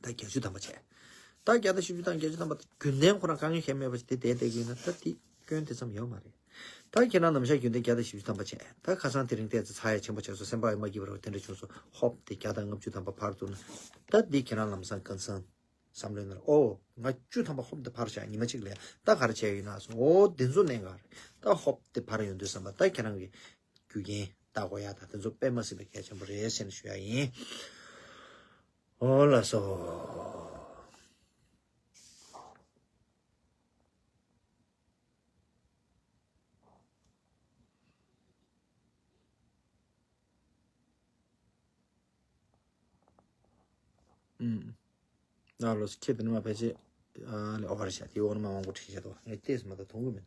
ད་བརྒྱད་ཅུ་ཐམ་པ་བྱས། ད་བརྒྱ་དང་བཞི་བཅུ་དང་བརྒྱད་ཅུ་ཐམ་པ་རྒྱུན་ལྡན་ཁོ་རང་དཀའ་ངལ་གང་ཡང་མེད་པ་ཞིག་དེ་བསྡད་བསྡད་ཀྱི་ཡོད་ན་ད་དེ་སྐྱོན་དེ་ཙམ་ཡོད་མ་རེད། ད་ཁྱེད་རང་ནམ་ཞག་རྒྱུན་ལྡན་བརྒྱ་དང་བཞི་བཅུ་ཐམ་པ་བྱས། ད་ཁ་སང་དེ་རིང་བལྟས་ཚེ་ཚ་ཡ་ཆེན་པོ་བྱས་སོང་། སེམས་པ་ཡང་མ་སྐྱིད་པ་རེད། དེ་འདྲ་བྱུང་སོང་། ཧོབ་དེ་བརྒྱ་དང་ལྔ་བཅུ་ཐམ་པ་ཕར་བཏུང་ན། ད་འདི་ཁྱེད་རང་ལམ་སང་གང་སང་བསམ་བློའི་ནང་ཨོ་ལྔ་བཅུ་ཐམ་པ་ཧོབ་དེ་ཕར་བཞག་ཉི་མ་གཅིག་ལས་ད་ག་རེ་བྱས་ཡོད་ན་སོང་། ཨོ་དེ་ཚོ་གནད་འགག་རེད། ད་ཧོབ་དེ་ཕར་ཡོང་དུས་བསམ་པ་ད་ཁྱེད་རང་གི་རྒྱུ་རྐྱེན་ལྟ་དགོས་ཡ་ད་དེ་ཚོ་དཔེ་མ་སྲིད་པའི་གལ་ཆེན་པོ་རེད་ཟེར་ནས་ཞུ་ཡ་ཡིན། ཨོ་ལགས་སོ། ཨུམ། ན་ལོ་སི་ཁྱེད་དེ་ནི་མ་ཕལ་ཆེར་ཨ་ལེ་ཨོ་བར་ཤ་དེ་འོ་ནི་མ་མང་པོ་ཁྲིད་བྱ་དོ། ངས་ལྟས་སུ་མ་ད་མཐོང་གི་མེད།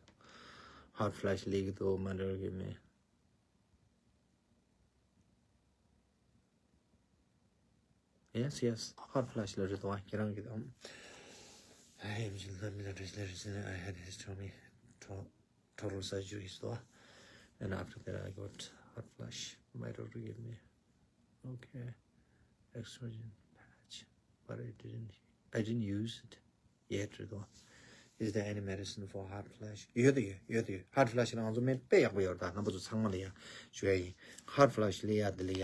ཧཱཊ་ཕ་ལ་ཤི་ལེགས་དོ་མ་འདྲ་གི་མེད། Yes, yes. Hot flash ལ་རེད་དོ། ཁྱེད་རང་གིས་དང་། I am just let me that is there is I had hysterectomy, to- total surgery is though, and after that I got hot flash. My doctor gave me okay, extraction patch, but I didn't I didn't use it. ཡས་བྲིས་དོ། Is there any medicine for hot flash? ཡོད་དོ་ཡོད། ཡོད་དོ་ཡོད། ཧཱཊ་ཕ་ལ་ཤི་ལ་ང་ཚོ་སྨན་དཔེ་ཡག་པོ་ཡོད་རེད། ད་རྣམ་པ་ཚོ་ཚང་མ་ལ་ཡང་ཞུ་ཡ་ཡིན། ཧཱཊ་ཕ་ལ་ཤི་ལ་ཡ་དེ་ལ་ཡ།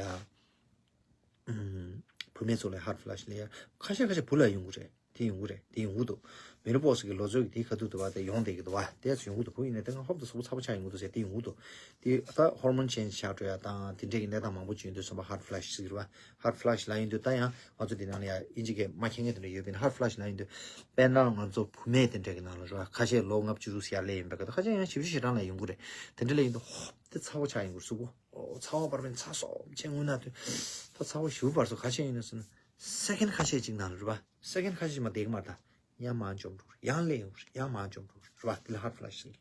ཨུམ། བུད་མེད་ཚོ་ལ་ཧཱཊ་ཕ་ལ་ཤི་ལ་ཡ། ཁ་ཤས་ཁ་ཤས་བུ་ལ་ཡོང་གི་རེད། དེ་ཡོང་གི་རེད། དེ་ཡོང་གི་འདུག་མེ་ནོ་པོ་སི་གི་ལོ་ཚོད་ཀྱི་དེ་ཁ་ཐུག་ཏུ་བ་དེ་ཡོང་བསྡད་ཀྱི་འདུག་བ། དེ་ཚོ་ཡོང་གི་འདུག་བུ་ཡིན་ན་དེ་སྔ་ཧོབ་ཏེ་གཟུགས་པོ་ཚ་པོ་ཆགས་ཡོང་གི་འདུག་ཟེར། དེ་ཡོང་གི་འདུག་དེ་ད་ཧོར་མོན་ཆེན་ཇི་ཆགས་འགྲོ་ཡ་དང་དེ་འདྲས་ཀྱི་གནས་སྟངས་མང་པོ་ཅིག་ཡོང་དུས་བསམ་པ་ཧཱཊ་ཕ་ལ་ཤི་ཟེར་གི་རེད་བ། ཧཱཊ་ཕ་ལ་ཤི་ལབ་ཡོང་དུས་ད་ཡང་ང་ཚོ་འདི་ནང་ལ་ཡ་ཨིན་ཇི་སྐད་མ་མཁྱེན་མཁན་དེ་འདྲ་ཡོད་པས་ན། ཧཱཊ་ཕ་ལ་ཤི་ལབ་ཡོང་དུས་དཔེར་ན་ང་ཚོ་བུད་མེད་དེ་འདྲ་གི་ནང་ལ་རེད་བ། ཁ་ཤས་ལོ་ལྔ་བཅུ་ཙམ་ཡར་སླེབས་ཡིན་པའི་སྐབས་དུ་ཁ་ཤས་ཡང་བཞི་བཅུ་ཞེ་གྲངས་ལ་ཡོང་གི་རེད། དེ་འདྲ་ལབ་ཡོང་དུས་ཧོབ་ཏེ་ཚ་པོ་ཆགས་ཡོང་གི་རེད་གཟུགས་པོ། ཨོ་ཚ་བ་བར་པའི་ཚ་སོབ་ཆེ་ངུ་ན་དུས་ད་ཚ་བ་ཞུ་བར་སོ་ཁ་ཤས་ཡིན་ན་སོང་ན་སེ་ཀེན་ཁ་ཤས་ཅིག་ནང་ལ་རེད་བ། སེ་ཀེན་ཁ་ཤས་ཅིག་མ་བསྡད་གི་མ་རེད་ད། ཡང་མར་འཇོམས་འགྲོ་རེད། ཡང་སླེབས་ཡོང་རེད། ཡང་མར་འཇོམས་འགྲོ་རེད་བ། དེ་ལ་ཧཱཊ་ཕ་ལ་ཤི་ཟེར།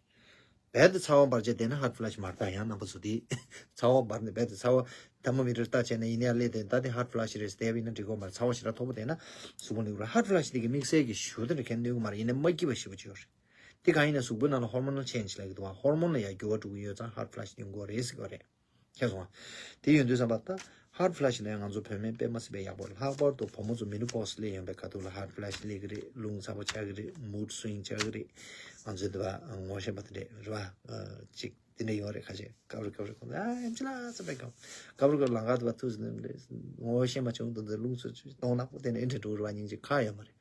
རྦད་དེ་ཚ་བ་འབར་བྱས་བསྡད་ན་ཧཱཊ་ཕ་ལ་ཤི་མ་རེད་ད། ཡང་རྣམ་པ་ཚོ་དེ་ཚ་བ་འབར་ནས་རྦད་དེ་ཚ་བ་ཐར་མོ་མི་ཊར་བལྟ་བྱས་ན་ཡིན་ཡང་སླེབས་བསྡད་ད་དེ་ཧཱཊ་ཕ་ལ་ཤི་རེད་ཟེར་བསྡད་པ་ཡིན་ན་འགྲིག་གི་མ་རེད། ཚ་བ་ཞེ་དྲག་མཐོ་པོ་བསྡད་ན་གཟུགས་པོ་ནི་རུ་ཧཱཊ་ཕ་ལ་ཤི་དེ་གི་དམིགས་བསལ་གྱི་ཞུ་དེ་འདྲ་གན་གནོད་གི་མ་རེད། ཡིན་ནའི་མ་སྐྱིད་པ་ཞེ་པོ་ཅིག་ཡོད་རེད། དེ་གང་ཡིན་ན་གཟུགས་པོའི་ནང་ལ་ཧོར་མོན་ནལ་ཆེན་ཇི་ལབ་ཀྱི་འདུག་བ། ཧོར་མོན་ལ་ཡང་འགྱུར་བ་འགྲོ་གི་ཡོད་ཙང་ཧཱཊ་ཕ་ལ་ཤི་ཡོང་གི་རེད་ཟེར་གི་རེད། མཁྱེན་སོང་ང་། དེ་ཡོང་དུས་ཙམ་པ་ད་ཧཱཊ་ཕ་ལ་ཤི་ལ་ཡང་ང་ཚོ་བོད་སྨན་དཔེ་མ་སྲིད་པའི་ཡག་པོ་རེད། ལྷག་པར་དུ་བུ་མོ་ཚོ་མེ་ནོ་པོ་སི་སླེབས་ཡོང་པའི་ཁ་ཐུག་ལ་ཧཱཊ་ཕ་ལ་ཤི་སླེབས་ཀྱི་རེད། རླུང་ཚ་པོ་ཆགས་ཀྱི་རེད། མུཌ་སུ་ཝིང་ཆགས་ཀྱི་རེད། ང་ཚོའི་འདི་བ་ངོ་ཤེས་པ་དེ་འདྲས་རེད་བ། ཅིག་དེ་འདྲས་ཡོང་རེད། ཁ་ཤས་སྐབས་རེ་སྐབས་རེ་ཁོང་ཚོ་ཨ་ཨེམ་ཆི་ལ་ཚ་པའི་སྐབས་སྐབས་རེ་སྐབས་ལམ་ཁ་དུ་བ་ཐུག་ཟིན་ནས་ངོ་ཤེས་མ་བྱུང་དུ་འདི་རླུང་ཚུ་ཚུ་གཏོང་ནག་པོ་དེ་ནས་ཨེ་འདྲས་འགྲོ་རེད་བ། སྙིང་རྗེ་ཁ་ཡོད་མ་རེད།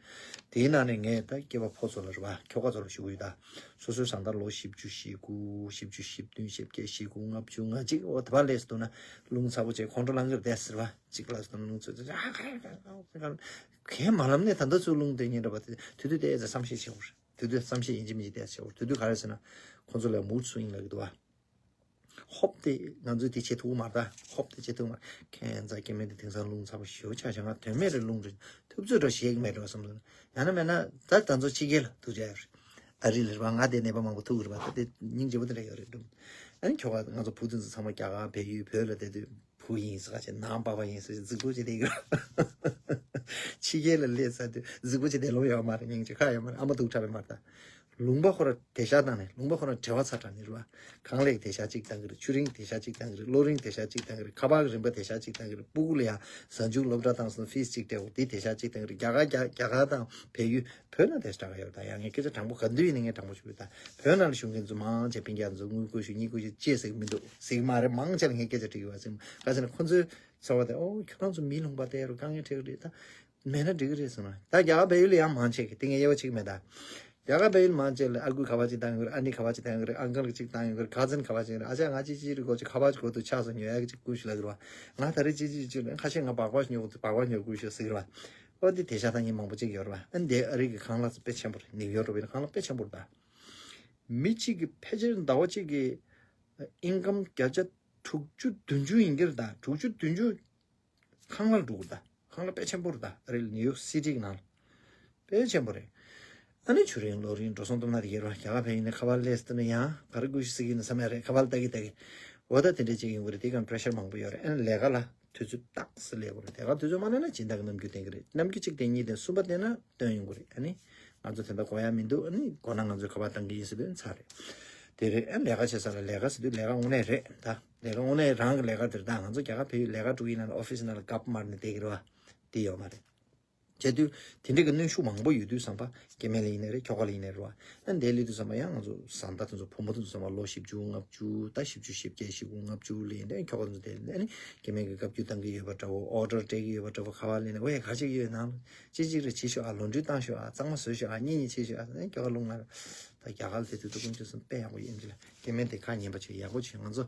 དེའི་ནང་ནས་ངས་ད་སྐྱེས་པ་ཕོ་ཚོ་ལ་རེད་བ། ཁྱོ་ག་ཚོ་ལ་ཞུ་གི་ཡོད་ད། སོ་སོའི་བཟའ་ཟླ་ལོ་བཞི་བཅུ་ཞེ་དགུ་བཞི་བཅུ་ཞེ་བདུན་ཞེ་བརྒྱད་ཞེ་དགུ་ལྔ་བཅུ་ང་གཅིག་འོ་དེ་བ་ལས་སུ་འདུག་ན་རླུང་ཚ་པོ་བྱས་ཁོང་ཁྲོ་ལངས་གི་རེད་ཟེར་བ། གཅིག་ལ་སུ་འདུག་ན་རླུང་ཚ་པོ་བྱས་ཨ་ཁ་ཁ་ཁ་ཁ་ཁ་གས་མ་ལབ་ནས་ད་ལྟ་ཚུར་རླུང་དེ་ཉིན་རེད་བ། དེ་དུས་དུས་དེ་ཙམ་བསམ་ཤེས་བྱེད་དགོས་རེད། དུས་དུས་བསམ་ཤེས་ཡིན་གཅིག་མིན་གཅིག་དེ་བྱེད་དགོས་རེད། དུས་དུས་ག་རེ་ཟེར་ན་ཁོང་ཚོ་ལ་མུཌ་སུ་ཝིང་ལབ་གི་འདུག་བ། ཧོབ་སྟེ་ང་ཚོས་དེ་བྱེད་ཐུབ་ཀྱི་མ་རེད་ད། ཧོབ་སྟེ་བྱེད་ཐུབ་ཀྱི་མ་རེད། ཁྱེད་ཚ་སྐྱེ་དམན་དེ་དེང་སང་རླུང་ཚ་པོ་ཞེ་པོ་ཆགས་བཞག་ང་དོན་མེད་རེད། རླུང་འགྲོ་ཐུབ་ཚོད་འགྲོ་ཞེད་ཀྱི་མེད་འགྲོ་བསམ་སོང་། ཡང་ན་མེད་ན་ད་ད་ཚོ་ཕྱི་རྒྱལ་ལ་ཐུག་བྱ་ཡོད་རེད། ཨ་རི་ལ་རེད་བ། ང་དེ་ནད་པ་མང་པོ་ཐུག་གི་རེད་བ། ད་དེ་སྙིང་རྗེ་པོ་དེ་འདྲ་ཡོད་རེད་འགྲོ། ཨ་ནི་ཁྱོ་ག་ང་ཚོ་བུ་དེ་ཚོ་ཚང་མ་རྒྱ་གར་བལ་ཡུལ་བོད་ལ་བསྡད་དུས་བུ་ཡིན་ཟེར་ག་བྱས་ནང་པ་པ་ཡིན་ཟེར་གྱི་རྫིག་པོ་བྱས་བསྡད་ཀྱི་རེད། ཕྱི་རྒྱལ་ལ་སླེབས་ཚར་དུས་རྫིག་པོ་བྱས་བསྡད་ལོང་ཡོད་མ་རེད། སྙིང་རྗེ་ཁ་ཡོད་མ་རེད། ཨ་མ་སྡུག་དྲགས་པས་མ་རེད་ད། ལུང་པ་ཁོ་ར་དེ་ཤ་བཏང་ནས་ལུང་པ་ཁོ་ར་བྲེལ་བ་ཚ་དྲགས་ནས་རེད་བ། ཁང་ལེགས་དེ་ཤ་གཅིག་བཏང་གི་རེད། ཆུ་རིན་དེ་ཤ་གཅིག་བཏང་གི་རེད། གློག་རིན་དེ་ཤ་གཅིག་བཏང་གི་རེད། ཁ་པར་གི་རིན་པ་དེ་ཤ་གཅིག་བཏང་གི་རེད། སྤུ་གུ་ལ་ཡང་གཟའ་མཇུག་སློབ་གྲྭ་བཏང་སོང་ཕིས་གཅིག་སྤྲད་འོ་དེ་དེ་ཤ་གཅིག་བཏང་གི་རེད། རྒྱ་གར་རྒྱ་རྒྱ་གར་དང་བལ་ཡུལ་བོད་ནང་དེ་ཤ་དྲག་གི་ཡོད་རེད་ད། ཡང་ངས་སྐད་ཆ་དྲང་པོ་ག་དུས་ཡིན་ན་ངས་དྲང་པོ་ཞུ་གི་རེད་ད། བོད་ནང་ལ་བཞུགས་མཁན་ཚོ་མང་ཆེ་སྤུན་ཀྱག་ཚོ་དངུལ་བཀོལ་ཞུ་གཉིས་བཀོལ་ཞུ་ཅེས་ཟེར་གི་མི་འདུག་ཟེར་གི་མ་རེད། མང་ཆེ་ལ་ངས་སྐད་ཆ་དྲི་གི་ཡོད་ཟེར་ག་ཟེར་ན་ཁོ་ཚོའི་ཚོར་བ་དེ་ཨོ་ཁྱོད་རང་ཚོ་མི་ལུང་པ་དེ་རུ་དཀའ་ངལ་འཕྲད་གི་རེད་ད། མེད་ན་འགྲིག་གི་རེད་ཟེར་ན། ད་རྒྱ་གར་བལ་ཡུལ་ལ་ཡང་མང་ཆེ་གི་དེ་ངས་དབྱེ་བ་ཕྱེ་གི་མེད་ད། རྒྱ་གར་བལ་ཡུལ་མང་ཆེ་ལ་ཨ་ཁུ་ཁ་པར་ཅིག་བཏང་ཡོད་རེད། ཨ་ནེ་ཁ་པར་ཅིག་བཏང་ཡོད་རེད། ཨང་ཀལ་ཅིག་བཏང་ཡོད་རེད། ཁ་ཛིན་ཁ་པར་ཅིག་ཡོད་རེད། ཨ་ཅག་ང་ཅི་ཅི་རེད་གོ་ཅིག་ཁ་པར་ཅིག་གོ་དུས་ཆགས་སོང་། ཉོ་ཡག་ཅིག་བསྐུར་ཞུ་ལབ་གི་རེད་བ། ང་ད་རེས་ཅི་ཅི་ཅི་རེད། ཁ་ཤས་ང་སྦག་སྦག་ཉོ་གི་འདུག་སྦག་སྦག་ཉོ་བསྐུར་ཞུ་ཟེར་གི་རེད་བ། ཨོ་དེ་དེ་ཤ་ཐང་ཉིན་མང་པོ་ཅིག་ཡོད་རེད་བ། ཨ་ནི་དེ་ཨ་རི་གི་ཁང་གླ་དཔེ་ཆེན་པོ་རེད། ནིའུ་ཡོག་འགྲོ་བའི་ཁང་གླ་དཔེ་ཆེན་པོ་རེད་བ། མི་གཅིག་གི་ཕལ་ཆེར་ཟླ་བ་གཅིག་གི་ཨིན་ཀམ་བརྒྱ་ཆ་དྲུག་ཅུ་བདུན་ཅུ་ཡིན་གྱི་རེད་ད། དྲུག་ཅུ་བདུན་ཅུ་ཁང་གླར་འགྲོ་གི་རེད་ད། ཁང་གླ་དཔེ་ཆེན་པོ་རེད་ད། ཨ་རི་ནིའུ་ཡོག་སི་ཊི་གི་ནང་ལ་དཔེ་ཆེན་པོ་རེད། ཨ་ནི་ཆུ་རིང་ལོ་རིང་འགྲོ་སོང་གཏོང་ན་དེ་ཡོད་ར། རྒྱ་གར་ཕེབས་ཡིན་ན་ཁ་པར་སླེབས་ཟེར་ན་ཡང་ག་རེ་དགོས་ཤིག་ཟེར་གྱི་ཡིན་ན་བསམ་ཡ་རེད། ཁ་པར་ལྟ་གི་ལྟ་གི། འོ་ད་དེ་འདྲས་ཅིག་ཡོང་གི་རེད། དེ་ག་pressure་མང་པོ་ཡོད་རེད། ཨ་ནི་ལས་ཀ་ལ་དུས་ཚོད་ཏག་ཏག་སླེབས་དགོས་རེད། དེ་ག་དུས་ཚོད་མ་སླེབས་ན་སྦྱིན་བདག་གི་རྣམ་འགྱུར་བསྟན་གི་རེད། རྣམ་འགྱུར་གཅིག་བསྟན་གཉིས་བསྟན་གསུམ་པ་བསྟན་ན་བཏོན་ཡོང་གི་རེད། ཨ་ནི་ང་ཚོ་དེ་འདྲ་གོ་ཡ་མི་འདུག་ཨ་ནི་གོ་ན་ང་ཚོས་ཁ་པར་བཏང་གི་ཡིན་ཟེར་དུས་ཚར་རེད། དེ་རེད། ཨ་ནི་ལས་ཀ་བྱེད་ས་ལ་ལས་ཀ་ཟེར་དུས་ལས་ཀ་དངོས་གནས་རེད། ད་ལས་ཀ་དངོས་གནས་རང་གི་ལས་ཀ་དེ་རེད། ད་ང་ཚོ་རྒྱ་གར་ཕེབས་ཡུལ་ལས་ཀ་འགྲོ་གི་ཡིན་ན་ལ་ཨོ་ཕི་སི་ནང་ལ་ཀབ་མར་ནས་བསྡད་ཀྱི་རེད་བ། དེ་ཡོད་མ་རེད། བྱས་དུས་དེ་འདྲའི་གི་གནོན་ཤུགས་མང་པོ་ཡོད་དུས་ཙམ་པ་སྐྱེ་དམན་ལ་ཡིན་ནའི་རེད། ཁྱོ་ག་ལ་ཡིན་ནའི་རེད་བ། ཨ་འདས་ལི་དུས་ཙམ་པ་ཡང་ང་ཚོ་བཟའ་ཟླ་དེ་ཚོ་བུ་མོ་དེ་ཚོ་ཙམ་པ་ལོ་བཞི་བཅུ་ལྔ་བཅུ་ད་བཞི་བཅུ་ཞེ་བརྒྱད་བཞི་དགུ་ལྔ་བཅུ་ལ་ཡིན་ནའི་ཁྱོ་ག་དེ་ཚོ་དེ་ལ་ཨ་ནི་སྐྱེ་དམན་གི་བཀའ་བཀྱོན་བཏང་གི་ཡོད་པ་འདྲ་བོ། ཨོ་ཌར་སྤྲད་ཀྱི་ཡོད་པ་འདྲ་བོ། ཁ་པར་ལ་ཡིན་ནའི་ཝེ་ག་ཅིག་ཡོད་ནང་ལ་ཅི་ཅིག་རེ་བྱེད་ཤོག་ཨ། ལོ་འདྲུད་བཏང་ཤོག་ཨ། གཙང་མ་བཟོས་ཤོག་ཨ། གཉིད་གཉིད་ཆེ་ཤོག་ཨ། ཨ་ནི་ཁྱོ་ག་རླུང་ལ། ད་རྒྱ་གར་ལ་དེ་དུས་དུ་ཀུན་སྤྱོད་སེམས་དཔེ་ཡག་པོ་ཡིན་གྱི་ལ། སྐྱེ་དམན་དེ་ཁ་ཉན་པ་བྱེད། ཡག་པོ་བྱེད། ང་ཚོ་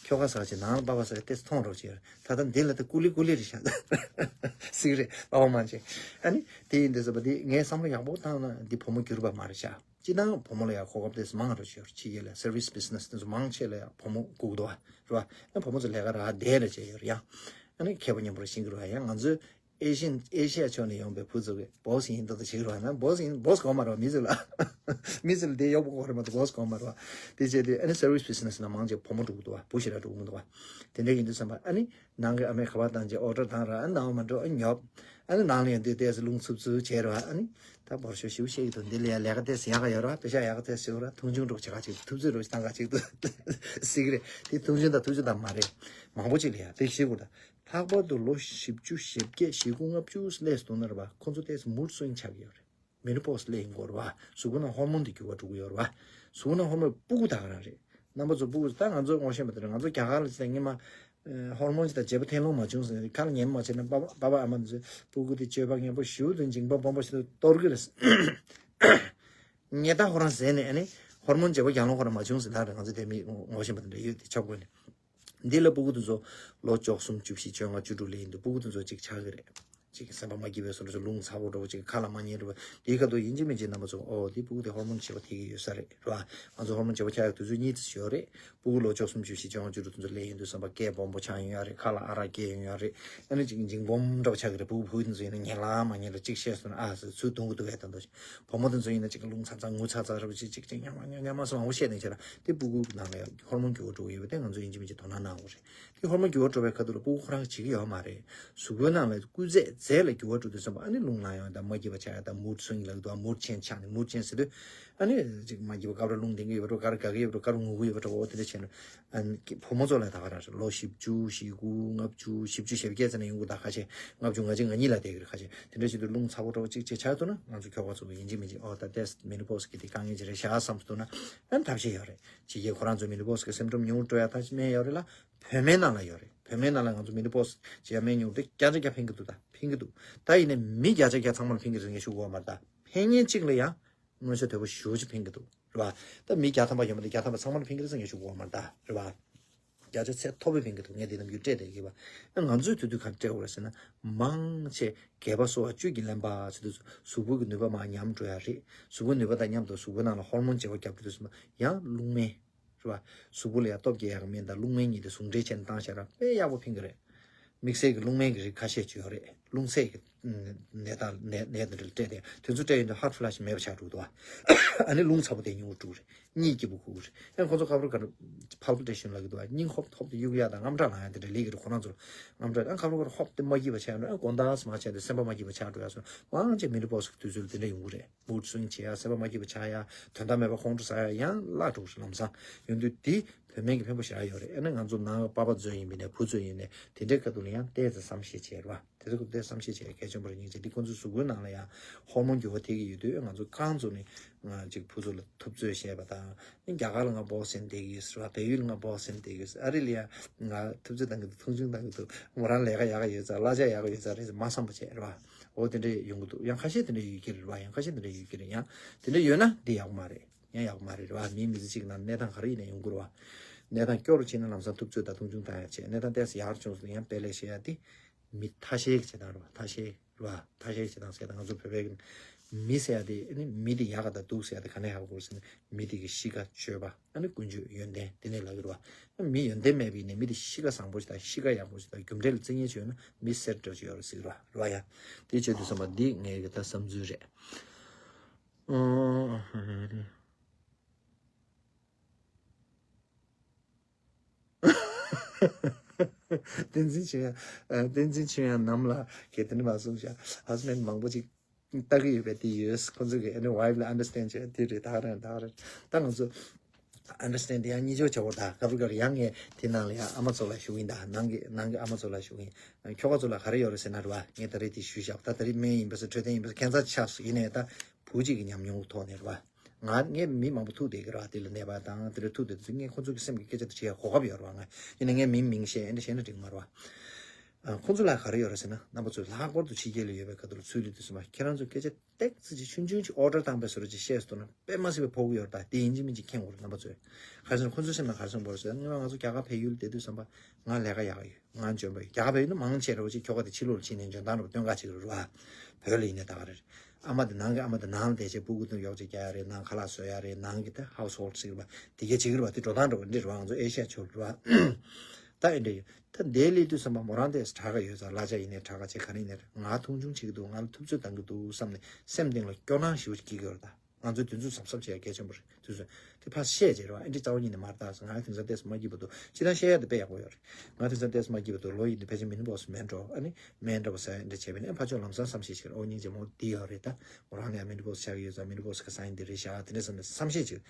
ཁྱོ་ག་ཟ་བྱེད། ནང་ལ་པ་པ་ཟ་བྱེད། ཏེ་མཐོང་རོགས་བྱེད། ད་ལྟ་འདི་ལ་ད་ཀུ་ལི་ཀུ་ལི་རེད་ཤག་ཟིག་རེད། པ་པ་མ་བྱེད། ཨ་ནི་དེ་ཡིན་དུས་ཙམ་པ་དེ་ངས་བསམ་བློ་ཡག་པོ་བཏང་ན་འདི་བུ་མོ་འགྱུར་བ་མ་རེད་ཤག་སྤྱི་བཏང་བུ་མོ་ལ་ཡང་གོ་སྐབས་ཏེ་མང་རོགས་བྱེད། ཕྱི་རྒྱལ་ལ་སེར་བིས་བི་ཛི་ནེ་སི་དེ་ཚོ་མང་ཆེ་ལ་ཡང་བུ་མོ་སྒུག་འདུག་བ་རེད་བ། ཨ་བུ་མོ་ཚོ་ལས་ཀ་རག་བསྡད་ལ་བྱས་ཡོད་རེད་ཡ། ཨ་ནི་མཁས་པོ་མཉམ་པོ་རེ་ཤེས་ཀྱི་རེད་བ། ཡང་ང་ཚོའི་ཨེ་ཤི་ཡན་ཨེ་ཤི་ཡ་ཕྱོགས་ནས་ཡོང་པའི་བུ་ཚོ་གི་བོ་སི་ཡིན་མདོག་མདོག་བྱེད་ཀྱི་རེད་བ། ན་བོ་སི་ཡིན། བོ་སི་གོ་མ་རེད་བ། མི་ཚོ་ལ། མི་ཚོ་ལ་དེ་གཡོག་པོ་གོ་རེད་མ་གཏོགས་བོ་སི་གོ་མ་རེད་བ། དེ་བྱས་དུས་ཨ་ནི་སེར་བིས་བི་ཛི་ནེ་སི་ནང་མང་ཆེ་བུ་མོ་འགྲོ་གི་འདུག་བ། བུ་ཞེ་དྲག་འགྲོ་གི་མི་འདུག་བ། དེ་འདྲ་ཡིན་དུས་ཙམ་པ་ཨ་ནི་ནང་གི་ཨ་མས་ཁ་པར་བཏང་རྗེས་ཨོ་ཌར་བཏང་ར། ཨ་ནི་ནང་མ་འགྲོ། ཨ་ནི་ཉོབ། ཨ་ནི་ནང་ལ་ཡོང་དུས་ཏོག་ཙམ་རླུང་འཚུབ་འཚུབ་བྱས་ར་བ། ཨ་ནི་ད་བོར་ཤོག་ཞིབ་བཤད་ཀྱི་འདུག་འདི་ལ་ཡ་ལས་ཀ་ཏོག་ཙམ་ཡག་ག་ཡོད་ར། པེ་ཤ་ཡག་ག་ཏོག་ཙམ་ཡོད་ར། མཐོང་ཆུང་འགྲོ་བྱེད་ག་ཅིག་ཐུབ་ཚོད་འགྲོ་བཏང་ག་ཅིག་ཏུ་ཟིག་རེད། དེ་མཐོང་ཆུང་དང་ཐུབ་ཚོད་དང་མ་རེད། མང་པོ་ཅིག་ལ་ཡ་དེ་ཤེས་དགོས་ད། ལྷག་པར་དུ་ལོ་བཞི་བཅུ་ཞེ་བརྒྱད་བཞི་དགུ་ལྔ་བཅུ་སླེབས་སོང་ན་རེད་བ། ཁོང་ཚོ་ཏོག་ཙམ་མུཌ་སུ་ཝིང་ཆགས་ཀྱི་ཡོད་རེད། མེ་ནོ་པོ་སི་སླེབས་ཡོང་གི་ཡོད་རེད་བ། གཟུགས་པོ་ནང་ཧོར་མོན་དེ་འགྱུར་བ་འགྲོ་གི་ཡོད་རེད་བ། གཟུགས་པོ་ནང་ཧོར་མོན་སྤུ་གུ་ད་ག་རང་རེད། རྣམ་པ་ཚོ་སྤུ་གུ་ད་ང་ཚོ་ངོ་ཤེས་མ་དེ་རེད། ང་ཚོ་རྒྱ་གར་ལ་ཅི་ད་སྔོན་མ་ཧོར་མོན་ཅི་ད་བརྗེ་པོ་འཐེན་ལོང་མ་བྱུང་ཟེར་ཁ་ལ་ཉན་མ་བྱས་ན་པ་པ་པ་ཨ་མ་ཚོས་སྤུ་གུ་དེ་སྤྱོད་པ་ངན་པོ་ཞུ་དུ་འཇིགས་པ་སྦོམ་པོ་ཞིག་ཏུ་གཏོར་གི་རེད། ཉེ་ད་ཧོ་རང་ཟེར་ནས་ཨ་ནི་ཧོར་མོན་བརྗེ་པོ་རྒྱང་ལོང་ཁོ་རང་མ་བྱུང་ཟེར་ད་རེད། ང་ཚོ་དེ་མི་ངོ་ཤེས་མ་དེ་འདྲ་ཡོད་དེ་ཆོག་གོ་ནི། འདི་ལ་སྤུ་གུ་དེ་ཚོ་ལོ་བཅུ་གསུམ་བཅུ་བཞི་བཅོ་ལྔ་བཅུ་དྲུག་ལ་ཡིན་དུས་སྤུ་གུ་དེ་ཚོ་གཅིག་ཆགས་ཀྱི་རེད། གཅིག་གི་སེམས་པ་མ་སྐྱིད་པའི་བཟོ་འདྲ་ཚོ་རླུང་ཚ་པོ་འདྲ་པོ་གཅིག་ཁ་ལ་མ་ཉན་འདྲ་པོ་དེའི་ཁ་ཐུག་ཡིན་གཅིག་མིན་གཅིག་རྣམ་པ་ཚོ་ཨོ་དེ་སྤུ་གུ་དེ་ཧོར་མོན་བརྗེ་པོ་ཐེབས་ཀྱི་ཡོད་ས་རེད་རེད་བ། ང་ཚོ་ཧོར་མོན་བརྗེ་པོ་ཆགས་ཡག་དུས་ཚོད་གཉིས་ཙམ་ཡོད་རེད། སྤུ་གུ་ལོ་བཅུ་གསུམ་བཅུ་བཞི་བཅོ་ལྔ་བཅུ་དྲུག་དེ་ཚོ་སླེབས་ཡོང་དུས་བསམ་པ་སྐད་སྦོམ་པོ་ཆགས་ཡོང་ཡག་རེད། ཁ་ལ་ཨ་རག་སྐྱེས་ཡོང་ཡག་རེད། ཨ་ནི་གཅིག་འཇིགས་སྦོམ་འདྲ་པོ་ཆགས་ཀྱི་རེད། སྤུ་གུ་བུ་དེ་ཚོ་ཡིན་ན་ཉན་ལ་མ་ཉན་ལ་གཅིག་བཤད་སོང་ན་ཨ་ཟེར་ཚུར་རྡུང་གི་འདུག་གས་ད་འདོད། བུ་མོ་དེ་ཚོ་ཡིན་ན་གཅིག་རླུང་ཚ་ཚ་ངུ་ཚ་ཚ་ར་བ་ཅིག་ཅིག་ཅིག་ཉམ་ཉམ་ཉམ་མ་སོང་མང་པོ་བཤད་ནས་བྱས་ལ་དེ་སྤུ་གུ་ནང་ལ་ཡང་ཧོར་མོན་འགྱུར་བ་འགྲོ་གི་ཡོད་པ་དེ་ང་ཚོ་ཡིན་གཅིག་མིན་གཅིག་དོ་སྣང་གནང་དགོས་རེད། དེ་ཧོར་མོན་འགྱུར་བ་འགྲོ་བའི་ཁ་ཐུག་ལ་སྤུ་གུ་ཁོ་རང་བྱེད་ཀྱི་ཡོད་མ་རེད། གཟུགས་པོའི་ནང་ལ་སྐུལ་རྫས་རྫས་ལ་འགྱུར་བ་འགྲོ་དུས་ཙམ་པ་ཨ་ནི་རླུང་ལངས་ཡོང་དང་མ་སྐྱིད་པ་ཆགས་ཡ་དང་མུཌ་སུ་ཝིང་ལབ་ཀྱི་འདུག་མུཌ་ཆེན་ཆགས་ནས་མུཌ་ཆེན་ཟེར་དུས་ཨ་ནི་ཅིག་མ་སྐྱིད་པ་སྐབས་རེ་རླུང་ལྡང་གི་ཡོད་པ་འགྲོ། སྐབས་རེ་དགའ་གི་ཡོད་པ་འགྲོ། སྐབས་རེ་ངུ་གི་ཡོད་པ་འགྲོ། འོ་དེ་འདྲ་བྱས་ན། ཨ་ནི་བུ་མོ་ཚོ་ལ་ད་ག་རང་རེད། ལོ་བཞི་བཅུ་ཞེ་དགུ་ལྔ་བཅུ་བཞི་བཅུ་ཞེ་བརྒྱད་ཙམ་ནས་ཡོང་གི་ད་ཁ་ཤས་ལྔ་བཅུ་ང་གཅིག་ང་གཉིས་ལ་བསྡད་ཀྱི་རེད། ཁ་ཤས་དེ་འདྲ་བྱེད་དུས་རླུང་ཚ་པོ་འདྲ་པོ་གཅིག་བྱས་ཆགས་ཐུབ་ན་ང་ཚོ་ཁྱོ་ག་ཚོ་ཡིན་གཅིག་མིན་གཅིག་ཨོ་ད་ཏེས་མེ་ནོ་པོ་སི་གི་དེ་དཀའ་ངལ་ཅིག་རེད་ཤག་བསམ་ཐུབ་ན་ཨ་ནི་ཐབས་ཤེས་ཡོད་རེད། ཕྱི་རྒྱལ་ཁོ་རང་ཚོ་མེ་ནོ་པོ་སི་གི་སིམ་ཊོམ་ཉུང་རུ་འགྲོ་ཡ་ཐབས་ཤེས་སྨན་ཡོད་རེད་ལ། བོད་སྨན་ནང་ལ་ཡོད་རེད། བོད་སྨན་ནང་ལ་ང་ཚོ་མེ་ནོ་པོ་སི་བྱས་སྨན་ཉུང་རུ་དེ་བརྒྱ་ཆ་བརྒྱ་ཕན་གྱི་འདུག་ད་ཕན་གྱི་འདུག་ད་ཡིན་ནའི་མི་བརྒྱ་ཆ་བརྒྱ་ཚང་མ་ལ་ཕན་གྱི་རེད་ངས་ཞུ་གི་ཡོད་མ་རེད། ད་ཕན་ངེས་གཅིག་ལ་ཡང་། མངོན་གསལ་དོད་པོ་ཞེ་པོ་ཅིག་ཕན་གྱི་འདུག་རེད་བ། ད་མི་བརྒྱ་ཐམ་པ་ཡོད་མ་རེད། བརྒྱ་ཐམ་པ་ཚང་མ་ལ་ཕན་གྱི་རེད་ཟེར་ངས་ཞུ་དགོས་མ་རེད་ད་རེད་བ། བརྒྱ་ཆ་ཚད་མཐོ་པོས་ཕན་གྱི་འདུག་ངས་དེ་རྣམས་རྒྱུ་སྤྲད་བསྡད་ཀྱི་བ། ང་ཚོས་དུས་དུས་ག་རེ་སྤྲད་དགོས་རེད་ཟེར་ན། མང་ཆེ་རྒས་པ་གསོ་བ་བཅུད་ཀྱི་རླན་པ་ཟེར་དུས་གཟུགས་པོ་གི་ནུས་པ་མར་ཉམས་འགྲོ་ཡ་རེད། གཟུགས་པོ་ནུས་པ་དང་མཉམ་དུ་གཟུགས་པོའི་ནང་ལ་ཧོར་མོན་བརྗེ་པོ་རྒྱབ་འགྲོ་དུས་ཙམ་པ་ཡང་རླུང་སྨན། རེད་བ། གཟུགས་པོ་ལ་ཡང་སྟོབས་སྐྱེད་ཡག་གི་སྨན་དང་རླུང་སྨན་གཉིས་དེ་ཟུང་འབྲེལ་བྱས་ནས་བཏང་བཞག་ར་དཔེ་ཡག་པོ་ཕན་གྱི་རེད། དམིགས་བསལ་གྱི་རླུང་སྨན་གྱི་རིགས་ཁ་ཤས་ཅིག་ཡོད་རེད། རླུང་ཚད་ཀྱི་ནད་དང་ནད་ནད་དེ་འདྲ་སྤྲད་དེ་དེ་ཚོ་སྤྲད་ཡོང་དུས་ཧོཊ་ཕ་ལཤ་མེད་པ་ཆགས་འགྲོ་འདུག་བ། ཨ་ནི་རླུང་ཚ་པོ་དེ་ཉུང་རུ་འགྲོ་གི་རེད། གཉིད་སྐྱིད་པོ་ཁུག་གི་རེད། ཡང་ཁོ་ཚོ་ཁ་པར་ག་རེ་palpitation་ལབ་ཀྱི་འདུག་བ། སྙིང་ཧོབ་ཧོབ་དེ་གཡུག་ཡ་དང་དངངས་སྐྲག་ལངས་ཡ་དེ་འདྲ་ལས་ཀྱི་རེད། ཁོ་རང་ཚོ་ལ་དངངས་སྐྲག་ཨ་ཁ་པར་ག་རེ་ཧོབ་དེ་མ་སྐྱིད་པ་ཆགས་འགྲོ། ཨ་དགོང་དག་མ་བྱས་དེ་སེམས་པ་མ་སྐྱིད་པ་ཆགས་འགྲོ་ཡ་སོང་མང་ཆེ་མེ་ནོ་པོ་སི་གི་དུས་ཚོད་ལ་དེ་འདྲ་ཡོང་གི་རེད། མུཌ་སུཝིང་བྱེད་ཡ། སེམས་པ་མ་སྐྱིད་པ་ཆགས་ཡ། དོན་དག་མེད་པ་ཁོང་ཁྲོ་ཟ་ཡ། ཡང་བརླག་འགྲོ་གི་རེད། ལམ་སང་ཡོང་དུས་དེ་བོད་སྨན་གྱི་ཕན་པོ་ཞེ་དྲག་ཡོད་རེད། ཨ་ནི་ང་ཚོ་ནང་པ་པ་ཚོ་ཡིན་པ་ནས་བུ་ཚོ་ཡིན་ནས་དེ་འདྲའི་ཁ་ཐུག་ལ་ཡང་ཏོག་ཙམ་བསམ་ཤེས་བྱེད་རོགས། དེ་ཚོ་ཏོག་ཙམ་བསམ་ཤེས་བྱེད་གལ་ཆེན་པོ་རེད། སྙིང་རྗེ། འདི་ཁོང་ཚོའི་གཟུགས་པོའི་ནང་ལ་ཡང་ཧོར་མོན་འགྱུར་བ་ཐེབས་ཀྱི་ཡོད་དུས་ང་ཚོ་རྐང་བཙུགས་ནས་ང་ཅིག་བུ་ཚོ་ལ་ཐུབ་ཚོད་བཤད་པ་དང་། རྒྱ་གར་ལ་ང་བོག་སིང་བསྡད་ཀྱི་ཡོད་ཟེར་བ། བལ་ཡུལ་ལ་ང་བོག་སིང་བསྡད་ཀྱི་ཡོད་ཟེར། ཨ་རི་ལ་ཡང་ང་ཐུབ་ཚོད་བཏང་གི་འདུག་མཐོང་ཆུང་བཏང་གི་འདུག་མོ་རང་ལས་ཀ་ཡག་ག་ཡོད་ཙང་གླ་ཆ་ཡག་ག་ཡོད་ཙང་རེད་ཟེར་མ་བསམ་པ་བྱས་རེད་བ། འོ་དེ་འདྲ་ཡོང་གི་འདུག་ཡང་ཁ་ཤས་དེ་འདྲ་ཡོད་ཀྱི་རེད་བ། ཡང་ཁ་ཤས་དེ་འདྲ་ཡོད་ཀྱི་རེད། ཡང་དེ་འདྲ་ཡོད་ན་འདི་ཡག་པོ་མ་རེད། ཡང་ཡག་པོ་མ་རེད་རེད་བ། མིའི་མི་ཚེ་གཅིག་ནང་གནས་སྟངས་ག་རེ་ཡིན་ན་ཡོང་གི་རེད་བ། གནས་སྟངས་སྐྱོ་རུ་ཕྱིན་ན་ལམ་སང་ཐུབ་ཚོད་དང་མཐོང་ཆུང་བཏང་ཡག་བྱས། གནས་སྟངས་ཏོག་ཙམ་ཡག་རུ་བྱུང་སོང་ན་ཡང་དཔེ་ལེགས་བཤད་ཡག་དེ། མི་ཐ་ཤལ་གྱི་བྱེད་སྟངས་རེད་བ། ཐ་ཤལ་རེད་བ། ཐ་ཤལ་གྱི་བྱེད་སྟངས་ཟེར་ད་ང་ཚོ་བོད་པའི་མི་ཟེར་ཡ་དེ་ཨ་ནི་མི་དེ་ཡག་ག་དང་སྡུག་ཟེར་ཡ་དེ་ག་ནས་ཧ་གོ་དགོས་ཟེར་ན། མི་དེ་གི་གཤིས་ཀ་སྤྱོད་པ་ཨ་ནི་ཀུན་སྤྱོད་ཡོན་ཏན་དེ་ནས་ལབ་ཀྱི་རེད་བ། མི་ཡོན་ཏན་མེད་པ་ཡིན་ནའི་མི་དེ་གཤིས་ཀ་བཟང་པོ་ཞིག་དང་གཤིས་ཀ་ཡག་པོ་ཞིག་དང་རྒྱུ་འབྲས་ལ་བརྩི་མཁན་ཅིག་ཡོད་ན་མི་སེར་འདྲ་ཅིག་ཡོད་རེད་ཟེར་གྱི་རེད་བ། རེད་བ་ཡ། དེ་བྱེད་དུས་ཙམ་པ་འདི་ངའི་གི་ད་བསམ་ཚུལ་རེད། བསྟན་འཛིན་ཆོས་དབྱངས། བསྟན་འཛིན་ཆོས་དབྱངས་ནམ་ལ་གལ་ཏེ་ནི་མ་གསུངས་ཤག་ཧ་སི་མན་མང་པོ་ཅིག་ལྟ་གི་ཡོད་པས་དེ་ཡོད། ཁོང་ཚོ་གི་ཨ་ནི་ཝའིབ་ལ་ཨན་ཌར་སི་ཊེན་ཌ་བྱས་དེ་རེད། ད་རེད་ད་རེད། ད་ང་ཚོ་ཨན་ཌར་སི་ཊེན་ཌ་ཡང་གཉིས་ཆོག་བྱ་བོ། ད་སྐབས་རེ་སྐབས་རེ་ཡང་ངས་དེ་ནང་ལ་ཡང་ཨ་མ་ཚོ་ལ་ཞུ་གིན། ད་ནང་གི་ནང་གི་ཨ་མ་ཚོ་ལ་ཞུ་གིན། ཁྱོ་ག་ཚོ་ལ་ག་རེ་ཡོད་རེད་ཟེར་ན་རེད་བ། ངས་ད་རེས་དེ་ཞུས་བཞག་ད་ད་རེས་སྨན་ཡིན་པ་ཟེར་འཕྲོད་བསྟེན་ཡིན་པ་ཟེར་ཁྱད་མཚར་ཆགས་སོང་། ཡིན་ནའི་ད་བུ་གཅིག་གི་ཉམས་མྱོང་གི་ཐོག་ནས་རེད་བ། ང་ངས་མི་མང་པོ་ཐུག་བསྡད་ཀྱི་རེད་བ། དེ་ལ་ནད་པ་དང་དེ་ལ་ཐུག་བསྡད་དུས་ངས་ཁོ་ཚོ་གི་སེམས་ཀྱི་སྐད་ཆ་དེ་དྲིས་ཡ་གོ་སྐབས་ཡོད་རེད་བ། ང་ཡིན་ན་ངས་མིང་མིང་བཤད་ཨེ་འདྲ་བཤད་ན་འགྲིག་མ་རེད་བ། ཁོ་ཚོ་ལ་ག་རེ་ཡོད་རེད་ཟེར་ན། རྣམ་པ་ཚོས་ལྷག་པར་དུ་ཕྱི་རྒྱལ་ལ་ཡོད་པའི་ཁ་ཐུག་ལ་ཚུར་སླེབས་དུས་ཙམ་པ་ཁྱེད་རང་ཚོ་སྐད་ཆ་ཏོག་ཙམ་ཅིག་ཆུང་ཆུང་ཅིག་ཨོ་ཌར་བཏང་པའི་བཟོ་འདྲ་ཅིག་བཤད་སོང་ན་དཔེ་མ་སྲིད་པའི་ཕོག་གི་ཡོད་རེད། ད་དེ་ཡིན་གཅིག་མིན་གཅིག་མཁྱེན་དགོས་རེད་རྣམ་པ་ཚོས། ག་རེ་ཟེར་ན་ཁོ་ཚོའི་སེམས་ལ་ག་རེ་བྱུང་བ་རེད་ཟེར་ན། སྔོན་མ་ང་ཚོ་རྒྱ་གར་བལ་ཡུལ་བསྡད་དུས་ཙམ་པ་ང་ལས་ཀ་ཡག་གི་ཡོད། ང་འཇོན་པ་ཡོད། རྒྱ་གར་བལ་ཡུལ་ནི་མང་ཆེ་རེད་བ། ཅིག་ཁྱོ་ག་དེ་ཕྱི་ལོགས་ལ་ཕྱིན་ནས་འཇོན་ཐང་འདྲ་པོ་སྟོན་ག་བྱེད་ཀྱི་རེད་བ། བོད་ལ་ཡིན་ནའི་ད་ག་རེ་རེད། ཨ་མ་དེ་ནང་གི་ཨ་མ་དེ་ནང་ལ་བསྡད་བྱས་སྤུ་གུ་དང་གཡོག་བྱེད་རྒྱག་ཡ་རེད། ནང་ཁ་ལག་བཟོ་ཡ་རེད། ནང་གི་ད་ཧའུ་སི་ཧོལ་ཌི་ཟེར་གི་རེད་བ། དེ་གས་བྱེད་ཀྱི་རེད་བ། དེ་འགྲོ་སྟངས་འདྲ་པོ་འདི་རེད་བ། ང་ཚོ་ཨེ་ཤ་ཡ་ཕྱོགས་རེད་བ། ད་ཨེ་འདྲ་ཡོད། ད་འདིར་སླེབས་དུས་ཙམ་པ་མོ་རང་དེ་དྲག་ག་ཡོད་ཙང་གླ་ཆ་ཡིན་ནའི་དྲག་ག་བྱས་ག་རེ་ཡིན་ནའི་རེད། ང་མཐོང་ཆུང་བྱེད་ཀྱི་འདུག་ང་ལ་ཐུབ་ཚོད་བཏང་གི་འདུག་བསམ་ནས་སེམས་གཏིང་ལ་སྐྱོ་སྣང་ཞེ་པོ་ཅིག་སྐྱེ་གི་ཡོད་རེད། ད་ང་ཚོས་དེ་ཚོ་གཟབ་གཟབ་བྱེད་ཡ་གལ་ཆེན་པོ་རེད། དུས་ཚོད་དེ་ཕར་བཤད་བྱས་རེད་བ། ཨེ་འདྲ་རྩ་བ་ཉིད་ནས་མ་རེད། ད་ང་དེང་སང་ཏོག་ཙམ་མ་སྐྱིད་པ་འདུག་སྤྱིར་བཏང་བཤད་ཡ་དེ་དཔེ་ཡག་པོ་ཡོད་རེད། ང་དེང་སང་ཏོག་ཙམ་མ་སྐྱིད་པ་འདུག་ལོ་ཡིན་དུས་ཕལ་ཆེར་མེ་ནོ་པོ་སི་མེད་འགྲོ། ཨ་ནི་མེད་འགྲོ་བ་ཟེར་ཡ་འདྲ་བྱས་པས་ནས་ཕར་ཕྱོགས་ལམ་སང་བསམ་ཤེས་བྱེད་རེད། ཨོ་སྙིང་རྗེ་མོ་འདི་ཡོད་རེད། ད་མོ་རང་ལ་ཡང་མེ་ནོ་པོ་སི་ཆགས་ཀྱི་ཡོད་ཙང་མེ་ནོ་པོ་སི་གི་སའིན་འདི་རེད་ཤག་དེ་འདྲ་བསམ་ནས་བསམ་ཤེས་བྱེད།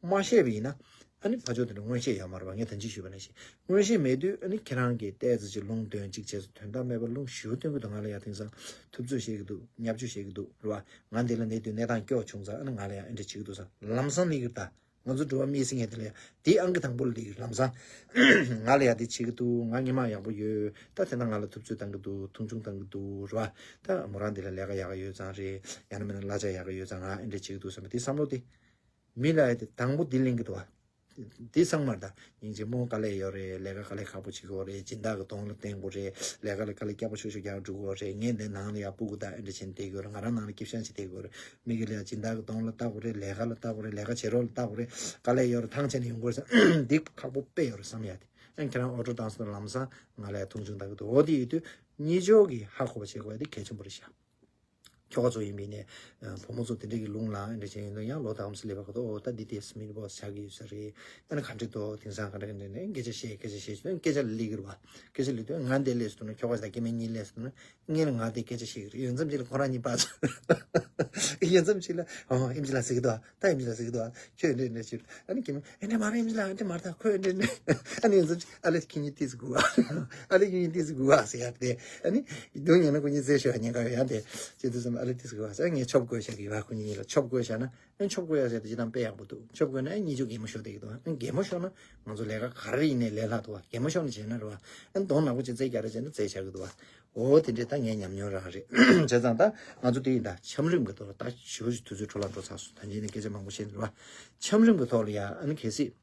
མ་བཤད་པ་ཡིན་ན། ཨ་ནི་ཕར་ཕྱོགས་དེ་འདྲ་མངོན་ཤེས་ཡོད་མ་རེད་བ། ངས་ད་གིན་ཞུས་པ་ནང་བཞིན་མངོན་ཤེས་མེད་དུས་ཨ་ནི་ཁྱེད་རང་གིས་ཏོག་ཙམ་ཅིག་ལུང་འདོན་ཅིག་བྱས་སོང་། དོན་དག་མེད་པར་ལུང་ཞེ་པོ་སྟོན་གྱི་འདུག་ང་ལ་ཡང་དེང་སང་ཐུབ་ཚོད་བཤད་ཀྱི་འདུག་བརྙས་བཅོས་བཤད་ཀྱི་འདུག་རེད་བ། ང་འདི་ལ་གནས་དུས་གནས་སྟངས་སྐྱོ་བྱུང་ཙང་ཨ་ནི་ང་ལ་ཡང་ཨེ་འདྲ་བྱེད་ཀྱི་འདུག་ཟེར་ལམ་སང་སླེབས་ཀྱི་རེད། ད་ང་ཚོ་འགྲོ་བ་མིའི་སེམས་ངན་དེ་ལ་ཡང་དེ་ཨང་ཀི་དང་པོ་ལ་སླེབས་ཀྱི་རེད། ལམ་སང་ང་ལ་ཡང་དེ་བྱེད་ཀྱི་འདུག་ང་སྔོན་མ་ཡག་པོ་ཡོད། ད་དེ་འདྲ་ང་ལ་ཐུབ་ཚོད་བཏང་གི་འདུག་མཐོང་ཆུང་བཏང་གི་འདུག་རེད་བ། ད་མོ་རང་འདི་ལ་ལས་ཀ་ཡག་ག་ཡོད་ཙང་རེད། ཡང་ན་མིན་ན་གླ་ཆ་ཡག་ག་ཡོད་ཙང་ང་ཨེ་འདྲ་བྱེད་ཀྱི་འདུག་བསམ་པའི་དེ་བསམ་བློ་དེ། མི་ལ་ཡ་དེ་དང་པོ་འདི་ལེན་གྱི་འདུག་བ། འདི་ཚང་མར་ད་སྙིང་རྗེ་མོ་དཀའ་ལས་ཡོད་རེད། ལས་ཀ་དཀའ་ལས་ཁག་པོ་བྱེད་དགོས་རེད། སྦྱིན་བདག་གི་གདོང་ལ་བསྟན་དགོས་རེད། ལས་ཀ་ལ་དཀའ་ལས་རྒྱག་པོ་ཆོག་ཆོག་རྒྱག་འགྲོ་དགོས་རེད། ངས་འདི་ནང་ལ་ཡ་སྤུ་གུ་དང་ཨེ་འདྲ་བྱས་ནས་བསྡད་དགོས་རེད། ང་རང་ནང་ལ་སྐྱིད་ཤང་བྱས་བསྡད་དགོས་རེད། མི་གི་ལ་ཡ་སྦྱིན་བདག་གི་གདོང་ལ་ལྟ་དགོས་རེད། ལས་ཀ་ལ་ལྟ་དགོས་རེད། ལས་ཀ་བྱེད་རོགས་ལ་ལྟ་དགོས་རེད། དཀའ་ལས་ཡོད་རེད། ཐང་ཆད་ནས་ཡོང་དགོས་རེད་ཟེར། འདི་ཁག་པོ་དཔེ་ཡོད་རེད་བསམ་ཡ་དེ། ཨ་ཁྱེད་རང་ཨོ་ཌར་བཏང་སོང་ན་ལམ་སང་ང་ལ་ཡ་མཐོང་ཆུང་བཏང་གི་འདུག་འོ་དེ་ཡོད་དུས་གཉིས་ཕྱོགས་ཀྱིས་ཧ་གོ་བ་བྱེད་དགོས་ཡ་དེ་གལ་ཆེན་པོ་རེད་ཤག་ཁྱོ་ག་ཚོ་ཡིན་པ་ཡིན་ནའི། བུ་མོ་ཚོ་དེ་འདྲ་གི་ལུང་ལ་འདྲ་བྱས་ཡིན་ན་ཡང་ལོ་དང་པོ་སླེབས་པ་ག་དོ། ད་འདི་དེ་སྨིན་པོ་ཆགས་ཀྱི་ཡོད་ས་རེད། ཨ་ནི་ག་འདྲ་དོ་དེང་སང་ག་འདྲ་ག་འདྲ་ནས་སྐད་ཆ་བཤད་སྐད་ཆ་བཤད་ཚོད་སྐད་ཆ་ལ་སླེབས་ཀྱི་རེད་བ། སྐད་ཆ་སླེབས་དུས་ང་འདི་སླེབས་སོང་ན་ཁྱོ་ག་ད་སྐྱེ་དམན་གཉིས་སླེབས་སོང་ན་ངས་ལ་ང་དེ་སྐད་ཆ་བཤད་ཀྱི་རེད། ཡོད་མཚམས་ཅིག་ལ་ཁོ་རང་གཉིས་པ་ཚོ་ཡོད་མཚམས་ཅིག་ལ་ཨོ་ཨེམ་ཆི་ལ་ཟེར་གི་འདུག་ད་ཨེམ་ཆི་ལ་ཟེར་གི་འདུག་ཁྱོད་འདྲ་འདྲ་བྱེད། ཨ་ནི་སྐྱེ་དམན་ཨེ་འདྲ་མ་རེད། ཨེམ་ཆི་ལ་ཨེ་འདྲ་མ་རེད། ད་ཁོས་འདྲ་འདྲ། ཨ་ནི་ཡོད་མཚམས་ཅིག་ཨ་ལེ་ཁྱེད་གཉིས་ཏིས་དགུ་བ། ཨ་ལེ་ཁྱེད་གཉིས་ཏིས་དགུ་བ་ཟེར་ཡ་དེ། ཨ་ནི། སྡུག་ཉེན་ན་ཁོ་གཉིས་རྩེད་ཤོར་ཉེན་ཁ་ཡོད་ཡང་དེ། ཅི་དུས་ཙམ་ཨ་ལེ་ཏིས་གི་བ་ཟེར་ངས་ཆོབ་དགོས་ཤག་གི་བ། ཁོ་གཉིས་ལ་ཆོབ་དགོས་ཤག་ན། ཨ་ཆོབ་དགོས་ཡ་ཟེར་དེ་ཅི་དང་དཔེ་ཡག་པོ་འདུག་ཆོབ་དགོས་ན་ཨ་གཉིས་ཆོ་གད་མོ་ཤོར་བསྡད་ཀྱི་འདུག་ཨ་གད་མོ་ཤོར་ན་ང་ཚོ་ལས་ཀ་ག་རེ་ཡིན་ནའི་ལས་སླ་འདུག་བ། གད་མོ་ཤོར་ན་བྱས་ན་རེད་བ། ཨ་གདོང་ནག་པོ་ཅིག་རྩེད་རྒྱག་རེ་བྱས་ན་རྩེད་བཞག་གི་འདུག་བ། འོ་དེ་འདྲས་ད་ངའི་ཉམས་མྱོང་རང་རེད། བྱས་ཙང་ད་ང་ཚོ་དེ་ཡིན་ད་འཆམ་རིམ་གི་ཐོག་ལ་ད་ཞུ་ཞུ་དུས་ཚོད་འཕྲོ་བརླག་འགྲོ་ཚར་སོང་། ད་འཇིག་ནས་སྐད་ཆ་མང་པོ་བཤད་འདུག་བ། འཆམ་རིམ་གི་ཐོག་ལ་ཡ་ཨ་ནི་གལ་སྲིད།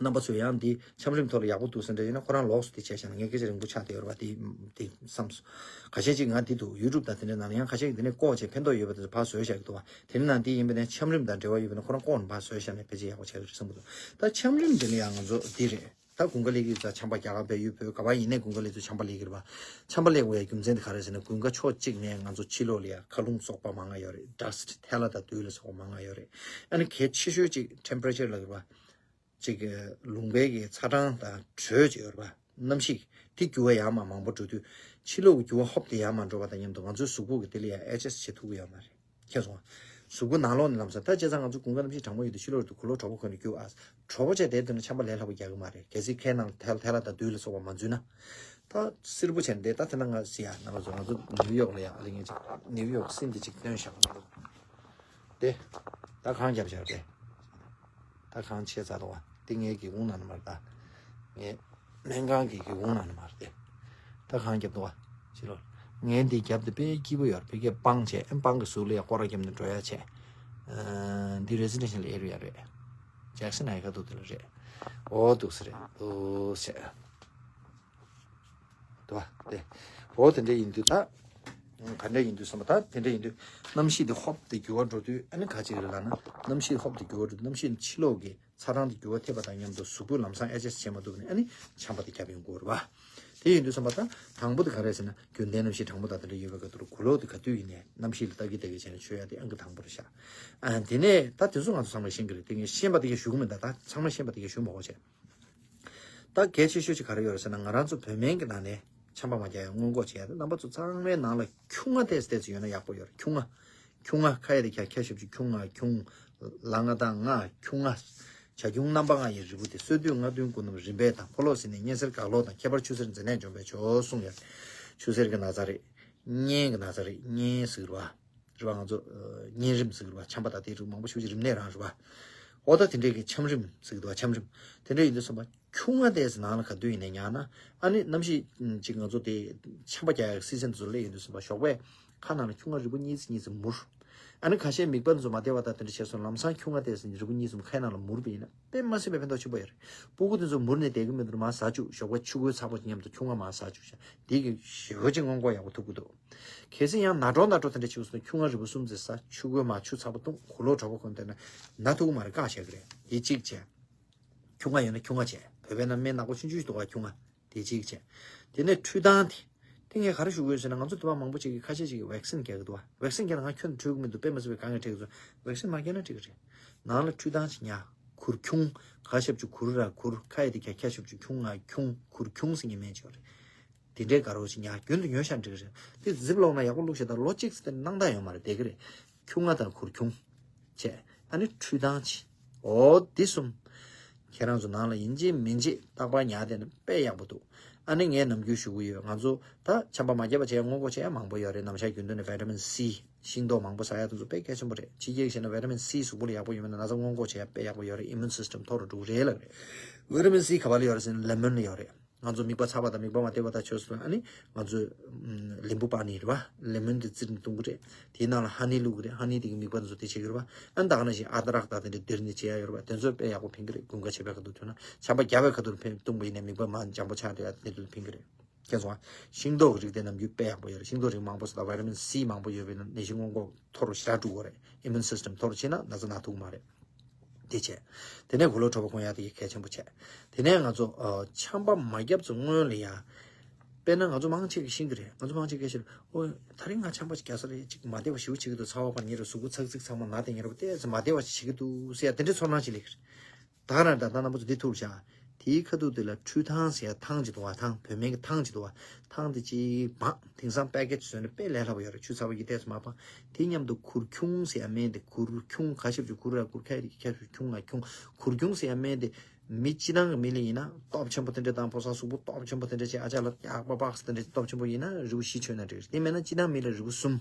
རྣམ་པ་ཚོས་ཡང་འདི་འཆམ་རིམ་ཐོག་ལ་ཡག་པོ་འདུག་ཟེར་འདྲ་ཡོད་ན་ཁོ་རང་ལོགས་སུ་དེ་བྱས་བཞག་ན་ངས་སྐད་ཆ་རིང་པོ་ཆགས་བསྡད་ཡོད་རེད་པ། དེ་དེ་བསམ་སོང་། ཁ་ཤས་ཅིག་ང་འདི་འདུག་ཡུ་ཊུབ་དང་དེ་འདྲའི་ནང་ལ་ཡང་ཁ་ཤས་ཀྱིས་དེ་ནས་ལྐོག་བྱས་ཕན་ཐོགས་ཡོད་པ་དེ་ཚོ་ཕར་བཟོས་བཞག་གི་འདུག་བ། དེ་ནས་ནང་དེ་ཡིན་པ་ནས་འཆམ་རིམ་དང་འབྲེལ་བ་ཡོད་པ་ན་ཁོ་རང་ལྐོག་ནས་ཕར་བཟོས་བཞག་ན་ཕལ་ཆེར་ཡག་པོ་ཆགས་ཀྱི་རེད་བསམ་གྱི་འདུག་ད་འཆམ་རིམ་དེ་ནི་ཡང་ང་ཚོ་འདི་རེད། ད་དགུན་ཁ་སླེབས་ཀྱི་ཡོད་ཙང་ཆམ་པ་རྒྱག་ག་བལ་ཡུལ་བོད་ག་པར་ཡིན་ནའི་དགུན་ཁ་སླེབས་ཚོ་ཆམ་པ་སླེབས་ཀྱི་རེད་བ། ཆམ་པ་སླེབས་དགོས་ཡ་རྒྱུ་མཚན་དེ་ག་རེ་ཟེར་ན་དགུན་ཁ་ཕྱོགས་གཅིག་ནས་ང་ཚོ་ཕྱི་ལོགས་ལ་ཡ་མཁའ་རླུང་བཙོག་པ་མང་ང་ཡོད་རེད། ཌ་སི་ཊི་ཐལ་བ་དང་རྡུལ་ལ་སོགས་པ་མང་ང་ཡོད་རེད། ཨ་ནི་གལ་ཆེ་ཤོས་གཅིག་ཊེམ་པ་རེ་ཅར་ལབ་ཀྱི་རེད་བ། གཅིག་གི་ལུང་པའི་གི་ཚ་གྲང་དང་དྲོད་ཅིག་ཡོད་རེད་བ། གནམ་གཤིས་དེ་འགྱུར་བ་ཡར་མར་མང་པོ་འགྲོ་དུས་ཕྱི་ལོགས་ཀྱི་འགྱུར་བ་ཧོབ་དེ་ཡར་མར་འགྲོ་བ་དང་མཉམ་དུ་ང་ཚོའི་གཟུགས་པོ་གི་དེ་ལ་ཡང་ཨེ་ཌ་ཇསི་ཊི་བྱེད་ཐུབ་ཀྱི་ཡོད་མ་རེད། མཁྱེན་སོང་ང་། གཟུགས་པོ་ནང་ལོགས་ནས་ལམ་སང་ད་བྱས་ཙང་ང་ཚོ་དགུན་ཁ་གནམ་གཤིས་གྲང་མོ་ཡོད་དུས་ཕྱི་ལོགས་དུ་གུ་ལོག་གྲོད་པ་ཁོལ་ནས་རྒྱུག་ཨ། གྲོད་པ་བཅས་དེ་དུས་ན་ཆམ་པ་ལས་སླ་པོ་རྒྱག་གི་མ་རེད། གལ་སྲིད་ཁའི་ནང་ཐལ་ཐལ་བ་དང་རྡུལ་ལ་སོགས་པ་མ་འཛུལ་ན། ད་བསིལ་པོ་བྱས་ནས་བསྡད། ད་དེ་ན་ང་ཟི་ཡ་ནང་ཚོ་ང་ཚོ་ནིའུ་ཡོག་ལ་ཡ་ཨ་ལེ་ངས་ཅིག་ནིའུ་ཡོག་སིན་དེ་ཅིག་སྟོན་བཞག་གི་འདུག་དེ། ད་གངས་རྒྱབ་བཞག་དེ། ད་གངས་ཆེ་ཚ་དོ་བ། དེ་ངའི་སྒེའུ་ཁུང་ནང་ནས་མར་ད། ངའི་སྨན་ཁང་གི་སྒེའུ་ཁུང་ནང་ནས་མར་དེ། ད་གངས་རྒྱབ་དོ་བ། ཕྱི་ལོགས། ངའི་འདི་རྒྱབ་དེ་དཔེ་སྐྱིད་པོ་ཡོད་རེད། ཕ་གིར་སྤང་བྱས་ཨེ་སྤང་གི་ཟུར་ལ་ཡ་སྐོར་ར་བརྒྱབ་ནས་འགྲོ་ཡ་བྱས། ཨ། འདི་རེ་སི་ཌེན་ཤལ་ཨེ་རི་ཡ་རེད། ཇེག་སན་ཧའི་ཁ་ཐུག་དེ་ལ་རེད། འོ་འདུག་སེ་རེད་འདུག་སེ། དོ་བ་དེ། འོ་དེ་འདྲ་ཡིན་དུས་ད། ག་འདྲ་ཡིན་དུས་བསམ་པ་ད་དེ་འདྲ་ཡིན་དུས། གནམ་གཤིས་དེ་ཧོབ་དེ་འགྱུར་བ་འགྲོ་དུས་ཨ་ནི་ག་ཅིག་རེད་ལབ་ན། གནམ་གཤིས་ཧོབ་དེ་འགྱུར་བ་འགྲོ་དུས་གནམ་གཤིས་ཕྱི་ལོགས་ཀྱི་ཚ་གྲང་དེ་འགྱུར་བ་ཐེབས་པ་དང་མཉམ་དུ་གཟུགས་པོ་ལམ་སང་ཨེ་ཌ་ཇསི་ཊི་བྱེད་མ་ཐུབ་ནས་ཨ་ནི་ཆམ་པ་དེ་རྒྱབ་ཡོང་གི་རེད་བ། དེ་ཡིན་དུས་ཙམ་པ་ད་དང་པོ་དེ་ག་རེ་ཟེར་ན། རྒྱུན་ལྡན་རྣམ་ཤེས་དྲང་པོ་དང་དེ་འདྲ་ཡོད་པའི་སྐབས་དུ་གུ་ལོག་དེ་ག་དུས་ཡིན་ནའི་རྣམ་ཤེས་ལ་ལྟ་གི་ལྟ་གི་བྱས་ནས་མཆོད་ཡ་དེ་ཨང་ཀི་དང་པོ་རེད་ཤག་ཨ། དེ་ནས་ད་དེ་ཚོ་ང་ཚོ་ཚང་མས་ཤེས་ཀྱི་རེད། དེ་ངས་ཤེས་པ་དེ་གས་ཞུ་གི་མིན། ད་ད་ཚང་མས་ཤེས་པ་དེ་གས་ཞུ་མ་དགོས་བྱས། ད་གལ་ཆེ་ཤོས་ཅིག་ག་རེ་ཡོད་རེད་ཟེར་ན། ང་རང་ཚོ་བོད་སྨན་གྱི་ནང་ནས་ཆམ་པ་མ་རྒྱག་ཡ་སྔོན་འགོག་བྱེད་ཡ་དེ། རྣམ་པ་ཚོ་ཚང་མའི་ནང་ལ་ཁྱུང་ང་ཏོག་ཙམ་ཏོག་ཙམ་ཡོད་ན་ཡག་པོ་ཡོད་རེད། ཁྱུང་ང་། ཁྱུང་ང་ཁ་ཡ་དེ་ཁྱ་ཁྱ་ཞབས་ཀྱུ་ཁྱུང་ང་ཁྱུང་། ལ་ང་དང་ང་ཁྱུང་ང་། བྱ་ཁྱུང་རྣམ་པ་ལྔ་ཡི་རིལ་བུ་སྟེ། སོས་དུས་རྔ་བདུན་དགུ་རྣམས་རིམ་པས་དང་། ཕོ་ལོ་ཟིན་ནས་སྙན་གསེར་གག་ལོག་དང་། ཁྱད་པར་ཆུ་སེར་འཛིན་ནད་འཇོམས་པས་མཆོག་གསུངས་ཡོད། ཆུ་སེར་གྱི་ན་ཚ་རེད། གཉན་གྱི་ན་ཚ་རེད། གཉན་ཟེར་བ། རེད་བ། ང་ཚོ་ཨ་གཉན་རིམས་ཟེར་བ། ཆམ་པ་དང་དེའི་རིགས་མང་པོ་ཞེ་པོ་ཅིག་རིམས་ནད་རང་རེད་བ། འོ་ད་དེ་འདྲའི་གི་ཆམ་རིམས་ཟེར་གི་འདུག་བ། ཆམ་རིམས། དེ་འདྲ་ཡིན་དུས་ཙམ་པ་ཁྱུང་ང་ཏོག་ཙམ་ནང་ལ་ག་དུས་ཡིན་ནའི་ཉར་ན། ཨ་ནི་གནམ་གཤིས་ཅིག་ང་ཚོ་དེ་ཆམ་པ་རྒྱག་ཡག་སི་ཛན་དེ་ཚོ་སླེབས་ཡོང་དུས་ཙམ་པ་ཞོགས་པའི་ཁ་ནང་ལ་ཁྱུང་ང་རིལ་བུ་གཉིས་ཙམ་གཉིས་ཙམ་མུར། ཨ་ནི་ཁ་ཤས་མིད་པ་དེ་ཚོ་མ་བདེ་བ་དང་དེ་འདྲ་བྱས་སོང་། ལམ་སང་ཁྱུང་ང་ཏོག་ཙམ་རིལ་བུ་གཉིས་ཙམ་ཁའི་ནང་ལ་མུར་བ་ཡིན་ན་དཔེ་མ་སྲིད་པའི་ཕན་ཐོགས་ཆེན་པོ་ཡོད་རེད། སྤུ་གུ་དེ་ཚོ་མུར་ནས་བསྡད་ཀྱི་མི་འདུག་མར་ཟ་བཅུག་ཞོགས་པ་ཆུ་ཁོལ་ཚ་པོ་མཉམ་དུ་ཁྱུང་ང་མར་ཟ་བཅུག་བྱས། དེ་གིས་ཞེ་པོ་ཅིག་སྔོན་འགོག་ཡག་པོ་ཐུབ་ཀྱི་འདུག་གལ་སྲིད་ཡང་ན་གྲོ་ན་གྲོ་དེ་འདྲ་བྱུང་སོང་ན། ཁྱུང་ང་རིལ་བུ་གསུམ་ཙམ་ཟ། ཆུ་ཁོལ་མར་ཆུ་ཚ་པོ་བཏུང་། གུ་ལོག་གྲོད་ཁོག་ཁོན་བསྡད་ན་ན་ཐུག་གི་མ་རེད། བཀག་བཞག་གི་རེད། དེ་གཅིག་བྱས། ཁྱུང་ང་ཡོད་ན་ཁྱུང་ང་བྱས། བོད་པའི་ནང་སྨན་ནག་པོ་ཆུང་ཆུང་ཞིག་འདུག་ག་ཁྱུང་ང་། དེ་གཅིག་བྱས། དེ་ནས་འཕྲུལ་ཐང་དེ། དེ་ངས་ག་རེ་ཞུ་དགོས་ཟེར་ན། ང་ཚོ་དུ་བ་མང་པོ་ཅིག་གིས་ཁ་ཤས་ཅིག་གིས་ཝེག་སིན་རྒྱག་གི་འདུག་བ། ཝེག་སིན་རྒྱག་ན་ང་ཁྱོན་ནས་འཕྲོད་ཀྱི་མི་འདུག་དཔེ་མ་སྲིད་པའི་དཀའ་ངལ་འཕྲད་ཀྱི་འདུག་ཝེག་སིན་མ་རྒྱག་ན་འགྲིག་གི་རེད། ནང་ལ་འཕྲུལ་ཐང་ཅིག་ཉར། གུར་ཁྱུང་། ག་ཞབས་ཀྱུ་གུ་ར་གུར། ཁ་ཡ་དེ་ཁྱ་ཁྱ་ཞབས་ཀྱུ་ཁྱུང་ང་ཁྱུང་། གུར་ཁྱུང་ཟེར་མཁན་སྨན་ཅིག་ཡོད་རེད། དེ་འདྲའི་དགའ་རོགས་ཤིག་ཉར། རྒྱུན་དུ་ཉོ་ཤར་འགྲིག་རེད། དེ་ཛིབ་ལོག་ནང་ཡག་པོ་བླུགས་ཤག་ད་ལོ་གཅིག་ཙམ་དེ་སྣང་དག་ཡོད་མ་རེད། བསྡད་ཀྱི་རེད། ཁྱུང་ང་དང་གུར་ཁྱུང་བྱས། ཨ་ནི་འཕྲུལ་ཐང་བྱས། འོ་འདི་གསུམ་ཁྱེད་རང་ཚོ་ནང་ལ་ཡིན་གཅིག་མིན་གཅིག་རྟག་པར་ཉར་བསྡད་ན་དཔེ་ཡག་པོ་འདུག་ཨ་ནི་ངས་ནམ་རྒྱུན་ཞུ་གི་ཡོད། ང་ཚོ་ད་ཆམ་པ་མ་བརྒྱབ་པ་བྱས་སྔོན་འགོག་བྱེད་ཡ་མང་པོ་ཡོད་རེད། ནམ་ཞག་རྒྱུན་དུ་ནས་བི་ཊ་མིན་སི། ཤིང་ཏོག་མང་པོ་ཟ་ཡ་དེ་ཚོ་དཔེ་གལ་ཆེན་པོ་རེད། ཕྱི་རྒྱལ་བྱས་ན་བི་ཊ་མིན་སི་གཟུགས་པོ་ལ་ཡག་པོ་ཡོད་མེད་ན། ན་ཚ་སྔོན་འགོག་བྱེད་ཡ་དཔེ་ཡག་པོ་ཡོད་རེད། ཨི་མུན་སིས་ཊམ་མཐོ་རུ་འགྲོ་གི་རེད་ལབ་རེད། བི་ཊ་མིན་སི་ག་པ་ལ་ཡོད་རེད་ཟེར་ན་ལེ་མོན་ལ་ཡོད་རེད། ང་ཚོ་མིད་པ་ཚ་བ་དང་མིད་པ་མ་བདེ་བ་དང་ཆོས་སོ། ཨ་ནི་ང་ཚོས་ཨམ་ལིམ་བུ་པ་ནི་རེད་བ། ལེ་མོན་དེ་བཙིར་ནས་བཏུང་གི་རེད། དེའི་ནང་ལ་ཧ་ནི་བླུགས་གི་རེད། ཧ་ནི་དེ་གིས་མིད་པ་དེ་ཚོ་དེ་བྱེད་ཀྱི་རེད་བ། ཨ་ནི་ད་ག་ནང་བཞིན་ཨ་དྲག་དང་དེ་འདྲ་སྡེར་ནི་བྱེད་ཡ་ཡོད་རེད་བ། དེ་ཚོ་དཔེ་ཡག་པོ་ཕན་གི་རེད། དགུན་ཁ་ཕྱེད་པའི་ཁ་ཐུག་ཐོན་ན། ཆམ་པ་རྒྱག་པའི་ཁ་ཐུག་ཕན། བཏུང་བ་ཡིན་ནའི་མིད་པ་མར་འཇམ་པོ་ཆགས་བསྡད་ཡ་དེ་ཚོ་ཕན་གི་རེད། མཁྱེན་སོང་ཨ། ཤིང་ཏོག་གི་རིགས་དེ་ནམ་རྒྱུན་དཔེ་ཡག་པོ་ཡོད་རེད། ཤིང་ཏོག་རིགས་མང་པོ་ཟ་དང་། བི་ཊ་མིན་སི་མང་པོ་ཡོད་པས་ན་ནད་གཞི་སྔོན་འགོག་མཐོ་རུ་ཞེ་དྲག་འགྲོ་གི་རེད། ཨི་མུན་སིས་ཊམ་མཐོ་རུ་ཕྱིན་ན་ན་ཚ་ན་ཐུག་མ་རེད། དེ་བྱས། དེ་ནས་གུ་ལོག་གྲོད་པ་ཁོང་ཡ་དེ་གལ་ཆེན་པོ་བྱས། དེ་ནས་ང་ཚོ་ཨ་ཆམ་པ་མ་བརྒྱབ་ཚེ་སྔོན་ལ་ཡ། དཔེར་ན་ང་ཚོ་མང་ཆེ་གིས་ཤེས་ཀྱི་རེད། ང་ཚོ་མང་ཆེ་གིས་ཤེས་རེད། ཨོ། ད་རིང་ང་ཆམ་པ་ཅིག་རྒྱག་ས་རེད། ཅིག་མ་བདེ་བ་ཞེ་པོ་བྱེད་ཀྱི་འདུག་ཚ་བ་འཕར་ཉེ་རུ་གཟུགས་པོ་ཚག་ཚིག་ཚང་མ་ན་དེ་ཉེ་རུ་ཏོག་ཙམ་མ་བདེ་བ་ཞིག་བྱེད་ཀྱི་འདུག་ཟེར་ཡ་དེ་འདྲའི་ཚོར་སྣང་ཞིག་སླེབས་ཀྱི་རེད། ད་ག་རང་ད་ལྟ་རྣམ་པ་ཚོ་འདི་ཐུག་བྱ། དེའི་ཁ་ཐུག་དེ་ལ་འཕྲུལ་ཐང་ཟེར་ཡ་ཐང་ཅིག་འདུག་བ། ཐང་བོད་སྨན་གྱི་ཐང་ཅིག་འདུག་བ། ཐང་དེ་ཅིག་སྦངས། དེང་སང་པེ་ཀེ་ཇི་བཟོས་ནས་དཔེ་ལས་སླ་པོ་ཡོད་རེད། ཆུ་ཚ་པོ་ཡིས་ཏོག་ཙམ་མར་སྦངས། དེ་མཉམ་དུ་གུར་ཁྱུང་ཟེར་ཡ་སྨན་དེ། གུར་ཁྱུང་། ག་ཞབས་ཀྱུ་གུ་ར་གུར། ཁ་ཡ་དེ་ཁྱ་ཞབས་ཀྱུ་ཁྱུང་ང་ཁྱུང་། གུར་ཁྱུང་ཟེར་ཡ་སྨན་དེ་མི་སྤྱིར་བཏང་གི་མི་ལ་ཡིན་ན་སྟོབས་ཆེན་པོ་དེ་འདྲ་དང་། ཕོ་གསར་གཟུགས་པོ་སྟོབས་ཆེན་པོ་དེ་འདྲ་བྱས། ཨ་ཅག་ལ་ཡག་པ་པགས་དེ་འདྲ་སྟོབས་ཆེན་པོ་ཡིན་ན་རིལ་བུ་བཞི་མཆོད་ན་འགྲིག་རེད། དེ་མེད་ན་སྤྱིར་བཏང་མི་ལ་རིལ་བུ་གསུམ།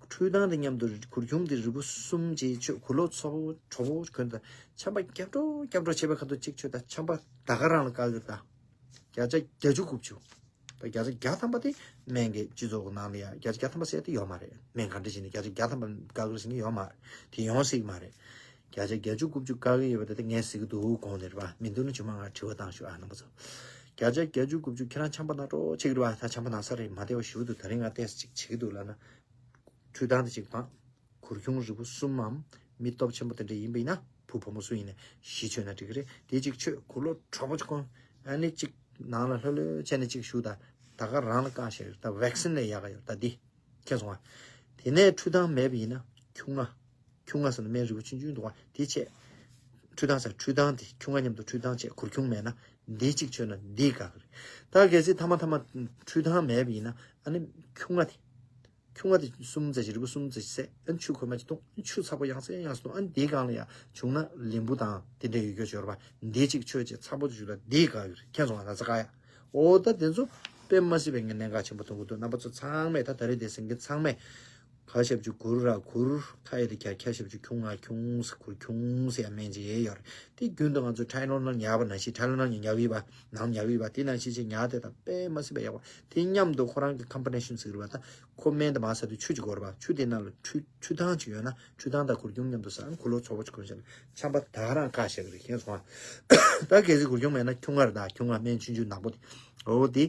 འཕྲུལ་ཐང་དེ་མཉམ་དུ་གུར་ཁྱུང་དེ་རིལ་བུ་གསུམ་བྱས་མཆོད། གུ་ལོག་ཚ་པོ་དྲོ་པོ་གོན་དང་། ཆམ་པ་རྒྱབ་འགྲོ་རྒྱབ་འགྲོ་བྱེད་པའི་ཁ་ཐུག་གཅིག་མཆོད་དང་། ཆམ་པ་ད་ག་རང་ལ་བཀག་གི་རེད་ད། བརྒྱ་ཆ་བརྒྱད་ཅུ་དགུ་བཅུ། ད་བརྒྱ་ཆ་བརྒྱ་ཐམ་པ་དེ་སྨན་གྱི་སྤྱི་ཚོགས་ཀྱི་ནང་ལ་ཡ་བརྒྱ་ཆ་བརྒྱ་ཐམ་པ་ཟེར་ཡ་དེ་ཡོད་མ་རེད། སྨན་ག་འདྲ་ཞིག་ནས་བརྒྱ་ཆ་བརྒྱ་ཐམ་པ་བཀག་གི་རེད་ཟེར་མཁན་ཡོད་མ་རེད། དེ་ཡོང་སྲིད་མ་རེད། བརྒྱ་ཆ་བརྒྱད་ཅུ་དགུ་བཅུ་བཀག་གི་ཡོད་པ་དེ་ངས་ཟེར་གི་འདུག་དགོངས་ནས་རེད་པ། མི་འདུག་ན་ཆུ་མ་ང་དྲི་བ་བཏང་ཤོག་ཨ། རྣམ་པ་ཚོ། བརྒྱ་ཆ་བརྒྱད་ཅུ་དགུ་བཅུ་ཁྱེད་རང་ཆམ་པ་ན་འགྲོ་བྱེད་ཀྱི་རེད་པ། ད་ཆམ་པ་ན་ས་རེད། མ་བདེ་བ་ཞེ་པོ་འདུག་ད་རིང་ང་ཏོག་ཙམ་ཅིག་བྱེད་ཀྱི་འདུག་ལབ་ན། འཕྲུལ་ཐང་དེ་གཅིག་སྦངས། གུར་ཁྱུང་རིལ་བུ་གསུམ་མམ། མི་སྟོབས་ཆེན་པོ་དེ་འདྲ་ཡིན་པ་ཡིན་ན། བུ་བུ་མོ་སུ་ཡིན་ནའི་བཞི་མཆོད་ན་འགྲིག་གི་རེད། དེ་གཅིག་མཆོད། གུ་ལོག་དྲོ་པོ་གཅིག་གོན། ཨ་ནི་གཅིག་ནང་ལ་ལྷོད་ལྷོད་བྱས་ནས་གཅིག་བཞུགས་དང་། ད་ག་རང་ལ་བཀག་བཞག་ཡོད། ད་ཝེག་སིན་ལས་ཡག་ག་ཡོད་ད་འདི། མཁྱེན་སོང་ང་། དེ་ནས་འཕྲུལ་ཐང་མེད་པ་ཡིན་ན་ཁྱུང་ང་། ཁྱུང་ང་ཟེར་ན་སྨན་རིལ་བུ་ཆུང་ཆུང་འདུག་ག་དེ་བྱས། འཕྲུལ་ཐང་ཟེར། འཕྲུལ་ཐང་དེ་ཁྱུང་ང་མཉམ་དུ་འཕྲུལ་ཐང་བྱས། གུར་ཁྱུང་མེད་ན་འདི་གཅིག་མཆོད་ན་འདི་དགའ་གི་རེད། ད་གལ་སྲིད་མཐའ་མ་མཐའ་མ་འཕྲུལ་ཐང་མེད་པ་ཡིན་ན། ཨ་ནི་ཁྱུང་ང་དེ། ཁྱུང་ང་དེ་གསུམ་ཙམ་ཞིག་རིལ་བུ་གསུམ་ཙམ་ཞིག་བསྲེས། ཨ་ནི་ཆུ་ཁོལ་མ་ཅིག་བཏུང་། ཨ་ནི་ཆུ་ཚ་པོ་ཡང་སེ་ཡང་སེ་བཏུང་། ཨ་ནི་དེའི་སྒང་ལ་ཡ་བྱུང་ན་ལིམ་བུ་དང་དེ་འདྲ་ཡོད་རྒྱུ་ཡོད་རེད་པ། འདི་གཅིག་མཆོད་བྱས་ཚ་པོ་ཅིག་བྱུགས་ལ་འདི་དགའ་གི་རེད། མཁྱེན་སོང་ང་། ན་ཚ་བཀག་ཡ། འོ་ད་དེ་ཚོ་དཔེ་མ་སྲིད་པའི་ངས་གནད་འགག་ཆེན་པོ་མཐོང་གི་འདུག་རྣམ་པ་ཚོ་ཚང་མས། ད་ད་རེས་དེ་གསན་མཁན་ཚང་མས། ག་ཞབས་ཀྱུ་གུ་ར་གུར། ཁ་ཡ་དེ་ཁྱ་ཁྱ་ཞབས་ཀྱུ་ཁྱུང་ང་ཁྱུང་ཟེར། གུར་ཁྱུང་ཟེར་ཡ་སྨན་ཅིག་ཡོད་རེད། དེ་རྒྱུན་དུ་ང་ཚོ་ཊའི་ལོ་ནོལ་ཉར་བ་ནང་བཞིན། ཊའི་ལོ་ནོལ་ཉར་གི་ཡོད་པ། ནང་ཉར་གི་ཡོད་པ། དེ་ནང་བཞིན་ཅིག་ཉར་དེ་དང་དཔེ་མ་སྲིད་པ་ཡག་པ། དེ་མཉམ་དུ་ཁོ་རང་གི་ཀམ་པི་ནེ་ཤན་ཟེར་གི་རེད་པ། ད་ཁོ་སྨན་དེ་མར་ཟ་དུས་ཆུ་ཅིག་དགོས་རེད་པ། ཆུ་དེ་ནང་ལ་འཕྲུལ་འཕྲུལ་ཐང་ཅིག་ཡོད་ན། འཕྲུལ་ཐང་དང་གུར་ཁྱུང་མཉམ་དུ་ཟ། གུ་ལོག་ཚ་པོ་ཅིག་གོན་བྱས་ན་ཆམ་པ་ད་ག་རང་བཀག་བཞག་གི་རེད། མཁྱེན་སོང་ང་། ད་གལ་སྲིད་གུར་ཁྱུང་མེད་ན་ཁྱུང་ང་རེད། ད་ཁྱུང་ང་སྨན་ཆུང་ཆུང་ནག་པོ་དེ། འོ་དེ།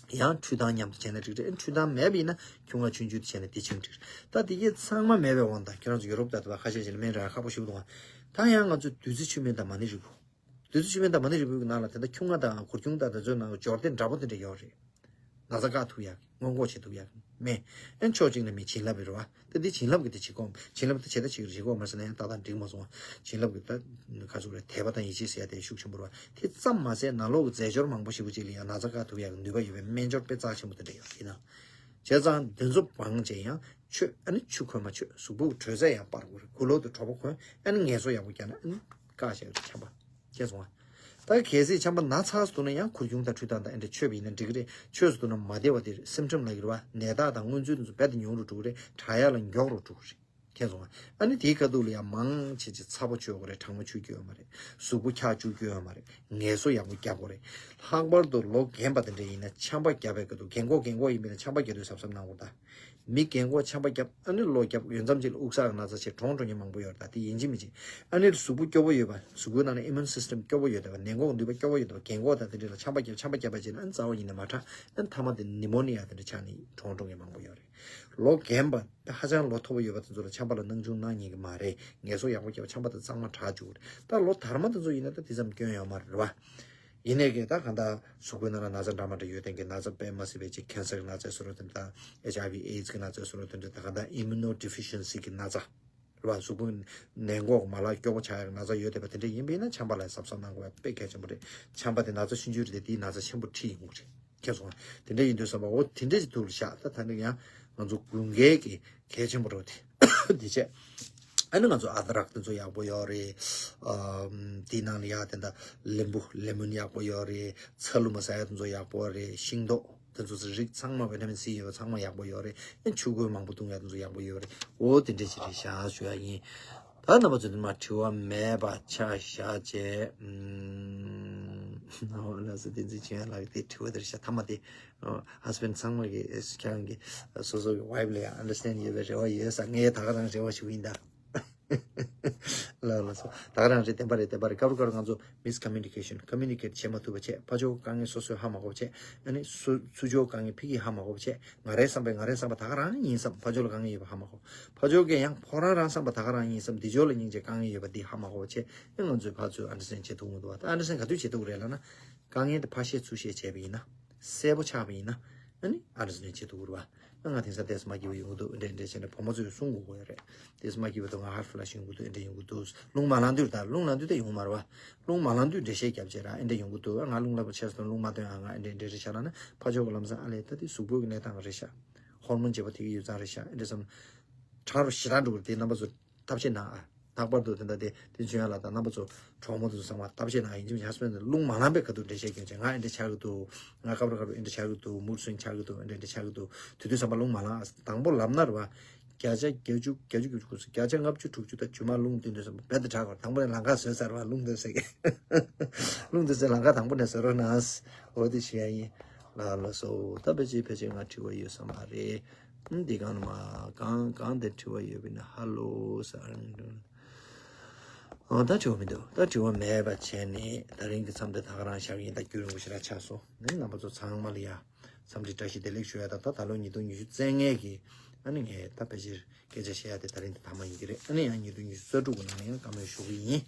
ཡང་འཕྲུལ་ཐང་མཉམ་དུ་བྱས་ན་འགྲིག་རེད། འཕྲུལ་ཐང་མེད་པ་ཡིན་ན་ཁྱུང་ང་ཆུང་ཆུང་དེ་བྱས་ན་དེ་བྱས་ན་འགྲིག་རེད། ད་དེ་གས་ཚང་མ་མེད་པའི་དབང་དུ་ཁྱེད་རང་ཚོ་ཡོ་རོབ་དང་དེ་པ་ཁ་ཤས་ཤིག་ལ་སྨན་རག་ཁག་པོ་ཞེ་པོ་འདུག་ག་ད་ཡང་ང་ཚོ་བདུད་རྩི་ཆུ་སྨན་དང་མ་ཎི་རིལ་བུ། དུས་ཚོད་ཕྱི་མའི་ད་མ་ནི་རི་བོད་ཀྱི་ནང་ལ་དེ་འདྲ་ཁྱུང་ལྔ་དང་གུར་ཁྱུང་དང་དེ་ཚོའི་ནང་ལ་སྦྱོར་ལྡན་འདྲ་པོ་དེ་འདྲ་ཡོད་རེད། ན་ཚ་བཀག་ཐུབ་ཡག་སྔོན་འགོག་བྱེད་ཐུབ་ཡག་མེད། ཨན་ཕྱོགས་གཅིག་ནས་མི་བྱིན་རླབས་རེད་བ། ད་འདི་བྱིན་རླབས་ཀྱི་དེ་བྱེད་གོ། བྱིན་རླབས་དེ་བྱེད་ད་བྱེད་ཀྱི་རེད་གོ་མ་ཟེར་ན་ཡང་ཏག་ཏག་འགྲིག་མ་སོང་བ། བྱིན་རླབས་ཀྱི་ད་ག་ཚོད་རེད། དད་པ་དང་ཡིད་ཆེས་ཟེར་ཡ་དེ་ཤུགས་ཆེན་པོ་རེད་བ། དེ་ཙམ་མ་ཟད་ནང་ལོགས་ཀྱི་རྫས་སྦྱོར་མང་པོ་ཞེ་པོ་ཅིག་ལ་ཡང་ན་ཚ་བཀག་ཐུབ་ཡག་གི་ནུས་པ་ཡོད་པའི་སྨན་སྦྱོར་དཔེ་རྩ་ཆེན་པོ་དེ་འདྲ་ཡོད་ཡིན་ན། བྱས་ཙང་དེ་ཚོ་སྦང་བྱས་ཡང་མཆོད། ཨ་ནི་ཆུ་ཁོལ་མ་མཆོད། གཟུགས་པོ་གི་དྲོད་ཚད་ཡང་སྤར་དགོས་རེད། དགུང་ལོ་དུ་གྲོད་པ་གོན། ཨ་ནི་ངལ་གསོ་ཡག་པོ་རྒྱག་ན་ཨ་ནི་བཀག་བྱས་རེད་ཆམ་པ། མཁྱེན་སོང་ང་། ད་གལ་སྲིད་ཆམ་པ་ན་ཚ་སུ་འདུག་ན་ཡང་གུར་ཁྱུང་དང་ཁྲུས་དང་དང་ཨེ་འདྲ་མཆོད་པ་ཡིན་ན་འགྲིག་གི་རེད། ཆོས་སུ་འདུག་ན་མ་བདེ་བ་དེ་སིམ་ཊམ་ལབ་ཀྱི་རེད་བ། ནད་རྟགས་དང་མངོན་ཚུལ་དེ་ཚོ་རྦད་དེ་ཉུང་རུ་འགྲོ་གི་རེད། དྲག་ཡག་ལ་མགྱོགས་རུ་འགྲོ་གི་རེད། མཁྱེན་སོང་ང་། ཨ་ནི་དེའི་ཁ་ཐུག་ལ་ཡང་མང་ཆེ་ཆེ་ཚ་པོ་མཆོད་དགོས་རེད། གྲང་མོ་མཆོད་རྒྱུ་ཡོད་མ་རེད། གཟུགས་པོ་འཁྱག་བཅུག་རྒྱུ་ཡོད་མ་རེད། ངལ་གསོ་ཡག་པོ་རྒྱག་དགོས་རེད། ལྷག་པར་དུ་ལོ་རྒན་པ་དེ་འདྲ་ཡིན་ན་ཆམ་པ་བརྒྱབ་པའི་སྐབས་དུ་རྒན་གོག་རྒན་གོག་ཡིན་པས་ན་ཆམ་པ་བརྒྱབ་དུས་གཟབ་གཟབ་གནང་དགོས་ད། མི་རྒན་གོག་ཆམ་པ་བརྒྱབ་ཨ་ནི་ལོ་བརྒྱབ་ཡོད་མཚམས་ཅིག་ལ་དབུགས་བསགས་ན་ཚ་ཆེ་གྲོངས་འགྲོ་མཁན་མང་པོ་ཡོད་རེད་ད། དེ་ཡིན་གཅིག་མིན་གཅིག་ཨ་ནི་གཟུགས་པོ་སྐྱོ་པོ་ཡོད་པ། གཟུགས་པོའི་ནང་ན་ཨི་མུན་སིས་ཊམ་སྐྱོ་པོ་ཡོད་པ། ནད་འགོག་ནུས་པ་སྐྱོ་པོ་ཡོད་པ། རྒན་གོག་དང་དེ་འདྲ་ལ་ཆམ་པ་བརྒྱབ་ཆམ་པ་བརྒྱབ་པ་བྱས་ན་ཨ་ནི་རྩ་བ་ཉིད་ནས་མ་དྲག་ཨ་ནི་མཐའ་མ་དེ་ནི་མོ་ནི་ཡ་དེ་འདྲ་ཆགས་ནས་གྲོངས་འགྲོ་མཁན་མང་པོ་ཡོད་རེད། ལོ་རྒན་པ་ཧ་ཅང་ལོ་མཐོ་པོ་ཡོད་པ་དེ་ཚོ་ལ་ཆམ་པ་ལ་སྣང་ཆུང་གནང་ཉན་གི་མ་རེད། ངལ་གསོ་ཡག་པོ་བརྒྱབ་ཆམ་པ་དེ་གཙང་མ་དྲག་བཅུག་རེད། ད་ལོ་དར་མ་དེ་ཚོ་ཡིན་ན་ད་དེ་ཙམ་སྐྱོན་ཡོད་མ་རེད་བ། ཡིན་ནའི་གི་ད་གང་ལྟར་གཟུགས་པོའི་ནང་ལ་ན་ཚ་འདྲ་མ་འདྲ་ཡོད་དེ་གི་ན་ཚ་དཔེ་མ་སྲིད་པའི་ཅིག་ཁེན་སར་གི་ན་ཚ་བཟོ་འདྲ་དེ་འདྲ་དང་ཨེཆ་ཨའི་ཝི་ཨེ་ཌི་སི་གི་ན་ཚ་བཟོ་འདྲ་དེ་འདྲ་ད་གང་ལྟར་ཨི་མུ་ནོ་ཌི་ཕི་ཤན་སི་གི་ན་ཚ་རེད་བ། གཟུགས་པོ་ནད་འགོག་མ་ལག་སྐྱོ་པོ་ཆགས་ཡག་ན་ཚ་ཡོད་དེ་བ་དེ་འདྲ་ཡིན་པ་ཡིན་ན་ཆམ་པ་ལ་གཟབ་གཟབ་གནང་དགོས་པ་དཔེ་གལ་ཆེན་པོ་རེད། ཆམ་པ་དེ་ན་ཚ་ཆུང་ཆུང་རེད་དེ་དེའི་ན་ཚ་ཆེན་པོ་ཁྲིད་ཡོང་གི་རེད། མཁྱེན་སོང་ང་། དེ་འདྲ་ཡིན་དུས་བསམ་པ་འོ་དེ་འདྲ་ཞིག་ཐུགས་ལ་བཞག་ད་ད་ནི་ཡང་ང་ཚོ་དགུན་ཁའི་གི་གལ་ཆེན་པོ་རེད་དེ། དེ་བྱས། ཨ་ནི་ང་ཚོ་ཨ་དྲག་དེ་ཚོ་ཡག་པོ་ཡོད་རེད། ཨམ། དེའི་ནང་ལ་ཡ་དེ་འདྲ་ལེམ་བུ་ལེ་མོན་ཡག་པོ་ཡོད་རེད། ཚ་ལུ་མ་ཟ་ཡ་དེ་ཚོ་ཡག་པོ་རེད། ཤིང་ཏོག་དེ་ཚོ་རིགས་ཚང་མ་བི་ཊ་མིན་སི་ཡོད་པ་ཚང་མ་ཡག་པོ་ཡོད་རེད། ཨ་ཆུ་ཁོལ་མང་པོ་བཏུང་ཡ་དེ་ཚོ་ཡག་པོ་ཡོད་རེད། འོ་དེ་འདྲ་ཅིག་རེད་ཤག་ཞུ་ཡ་ཡིན། ད་རྣམ་པ་ཚོ་དེ་མ་དྲི་བ་མེད་པ་ཆ་བཞག་བྱས། ཨམ། ལགས་སོ། བསྟན་འཛིན་ཆོས་དབྱངས་ལགས་ཀྱི་དེ་དྲི་བ་དེ་རེད་ཤག་མཐའ་མ་དེ། ཧ་སི་བྷེན་ཌི་ཚང་མ་གིས་ཁྱེད་རང་གི་སོ་སོ་གི་ཝའིཕ་ལ་ཡང་ཨན་ཌར་སི་ཊེན་ཌི་ཡོད་པའི་རེ་བ་ཡོད་ས། ངས་ད་ག་རང་རེ་བ་ཞུ་གི་ཡིན་ད། ལགས་ལགས་སོ། ད་ག་རང་རེད། བདེན་པ་རེད། བདེན་པ་རེད། སྐབས་རེ་སྐབས་རེ་ང་ཚོ་མིས་ཀོ་མུ་ནི་ཀེ་ཤན་ཀོ་མུ་ནི་ཀེ་ཊི་བྱེད་མ་ཐུབ་པ་བྱས། ཕར་ཕྱོགས་དཀའ་ངལ་སོ་སོས་ཧ་མ་གོ་བ་བྱས། ཨ་ནི་སུ་ཚུར་ཕྱོགས་དཀའ་ངལ་ཕ་གིར་ཧ་མ་གོ་བ་བྱས། ང་རའི་བསམ་པས་ང་རའི་བསམ་པ་ད་ག་རང་ཡིན་བསམ། ཕར་ཕྱོགས་ལ་དཀའ་ངལ་ཡོད་པ་ཧ་མ་གོ། ཕར་ཕྱོགས་ཀྱིས་ཡང་ཁོ་རང་རང་བསམ་པ་ད་ག་རང་ཡིན་བསམ། འདི་ཕྱོགས་ལ་སྙིང་རྗེ་དཀའ་ངལ་ཡོད་པ་འདི་ཧ་མ་གོ་བ་བྱས། ཨ་ང་ཚོས་ཕར་ཚུར་ཨན་ཌར་སི་ཊེན་ཌི་བྱེད་ཐུབ་མི་འདུག་བ། ད་ཨན་ཌར་སི་ཊེན་ཌི་ག་དུས་བྱེད་ཐུབ་ཀྱི་རེད་ལབ་ན། དཀའ་ངལ་དེ་ཕར་བཤད་ཚུར་བཤད་བྱས་པ་ཡིན་ན། གསལ་པོ་ཆགས་པ་ཡིན་ན། ཨ་ནི་ཨན་ཌར་སི་ཊེན་ཌི་བྱེད་ཐུབ་ཀྱི་རེད་བ། ང་དེང་སང་ཏོག་ཙམ་མ་སྐྱིད་པོ་ཡོང་གི་འདུག་འདྲེ་འདྲེ་བྱས་ནས་བུ་མོ་ཚོས་གསུང་དགོས་ཀྱི་ཡོད་རེད། ཏོག་ཙམ་མ་སྐྱིད་པོ་འདུག་ང་ཧོཊ་ཕི་ལ་ཤི་ཡོང་གི་འདུག་འདྲེ་ཡོང་གི་འདུག་རླུང་མ་ལངས་དུས་ད་རླུང་ལངས་དུས་ད་ཡོང་མ་རེད་བ། རླུང་མ་ལངས་དུས་འགྲེལ་བཤད་རྒྱབ་བྱས་ར་འདྲེ་ཡོང་གི་འདུག་ང་རླུང་ལངས་པ་ཆེ་སོང་། རླུང་མ་ཐོན་ཨ་ང་འདྲེ་འདྲེ་རེ་བྱས་ལབ་ན་ཕར་ཕྱོགས་ཀྱི་ལམ་སང་ཨ་ལས་ད་དེ་གཟུགས་པོ་གི་གནས་སྟངས་རེད་ཤག་ཧོར་མོན་བྱེད་པ་དེ་གི་ཡོད་ཙང་རེད་ཤག་འདྲེ་བསམ། དྲག་རུ་ཞེ་དྲག་འགྲོ་གི་རེད། དེ་རྣམ་པ་ཚོ་ཐབས་ཤེས་གནང་ཨ། ལྷག་པར་དུ་དེ་འདྲ་དེ་དེ་བྱུང་ཡ་ལ་ད་རྣམ་པ་ཚོ་གྲོགས་མོ་དེ་ཚོ་ཚང་མ་ཐབས་ཤེས་གནང་ཨ། ཡིན་གཅིག་མིན་གཅིག་ཧ་སི་བྷེན་ཌི་རླུང་མ་ལངས་པའི་ཁ་ཐུག་འགྲེལ་བཤད་སྐྱོན་བྱས། ང་འདྲེ་ཆགས་ཀྱི་འདུག་ང་སྐབས་རེ་སྐབས་རེ་འདྲེ་ཆགས་ཀྱི་འདུག་མུཌ་སུའིང་ཆགས་ཀྱི་འདུག་འདྲེ་འདྲེ་ཆགས་ཀྱི་འདུག་དེ་དུས་ཙམ་པ་རླུང་མ་ལངས་ཨ། དང་པོ་ལབ་ན་རེད་བ། བརྒྱ་ཆ་བརྒྱད་ཅུ་བརྒྱད་ཅུ་གྱ་དྲུག་ཅུ་ད་རྗེས་མ་རླུང་བསྟན་དུས་ཙམ་པ་རྦད་དེ་དྲག་གོ། དང་པོ་ནས་ལམ་ཁ་བཟོས་ཚར་བ་རླུང་བསྟན་ཟེར་གི། རླུང་བསྟན་ཟེར་ལམ་ཁ་དང་པོ་ནས་བཟོ་རོགས་གནང་། འོ་དེ་ཞུ་ཡ་ཡིན། ལགས་ལགས་སོ། ད་ཕལ་ཆེར་ཕལ་ཆེར་ང་དྲི་བ་ཡོད་ས་མ་རེད། ཨ་འདི་གང་ནས་མ་གང་གང་དེ་དྲི་བ་ཡོད་པ་ཡིན་ན་ཧ་ལོ་ཟེར། ཨ་ད་དྲི་བ་མི་འདུག་ད་དྲི་བ་མེད་པ་བྱས་ནས་ད་རིང་གི་མཚམས་དེ་ད་ག་རང་བཞག་གི་ཡིན། ད་རྒྱུན་རིང་པོ་ཞེ་དྲག་ཆགས་སོང་། ཨ་ནི་རྣམ་པ་ཚོ་ཚང་མ་ལ་ཡ། འཚམས་འདྲི་བཀྲ་ཤིས་བདེ་ལེགས་ཞུ་ཡ་དང་། ད་ད་ལོ་ཉིས་སྟོང་ཉི་ཤུ་རྩ་ལྔའི་གི་ཨ་ནི་ངས་ད་ཕལ་ཆེར་སྐད་ཆ་བཤད་ཡ་དེ་ད་རིང་དེ་མཐའ་མ་ཡིན་གྱི་རེད། ཨ་ནི་ཡང་ཉིས་སྟོང་ཉི་ཤུ་རྩ་དྲུག་གི་ནང་ལ་ཡང་བཀའ་མོལ་ཞུ་གི་ཡིན།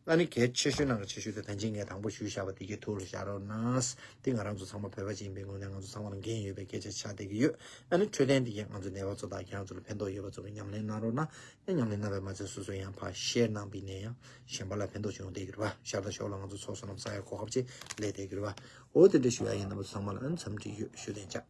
ཨ་ནི་གལ་ཆེ་ཤོས་ནང་གི་ཆེ་ཤོས་དེ་ད་གིན་ངས་དང་པོ་ཞུས་བཞག་པ་དེ་གའི་ཐུགས་ལ་བཞག་རོགས་གནང་། དེ་ང་རང་ཚོ་ཚང་མ་བོད་པ་ཅིག་ཡིན་པའི་ངོས་ནས་ང་ཚོ་ཚང་མ་ལ་འགན་ཡོད་པའི་སྐད་ཆ་ཆགས་བསྡད་ཀྱི་ཡོད། ཨ་ནི་འཕྲོད་བསྟེན་དེ་གས་ང་ཚོ་ནད་པ་ཚོ་དང་ཁྱེད་རང་ཚོ་ལ་ཕན་ཐོགས་ཡོད་པ་ཚོ་གི་ཉམས་ལེན་གནང་རོགས་གནང་། ཨ་ཉམས་ལེན་གནང་བས་མ་ཚད་སོ་སོ་ཡང་ཕར་ཤེར་གནང་བ་ཡིན་ན་ཡང་གཞན་པ་ལ་ཕན་ཐོགས་བྱུང་བསྡད་ཀྱི་རེད་བ། ཤར་དང་ཕྱོགས་ལ་ང་ཚོ་ཚོགས་བསོད་ནམས་བསགས་ཡ་གོ་སྐབས་ཅིག་སླེབས་བསྡད་ཀྱི་རེད་བ། འོ་དེ་འདྲ་ཞུ་ཡ་ཡིན། རྣམ་པ་ཚོ་ཚང་མ་ལ་ཨ་ནི་འཚམས་འདྲི་ཡོད་ཞུ་དན་ཅག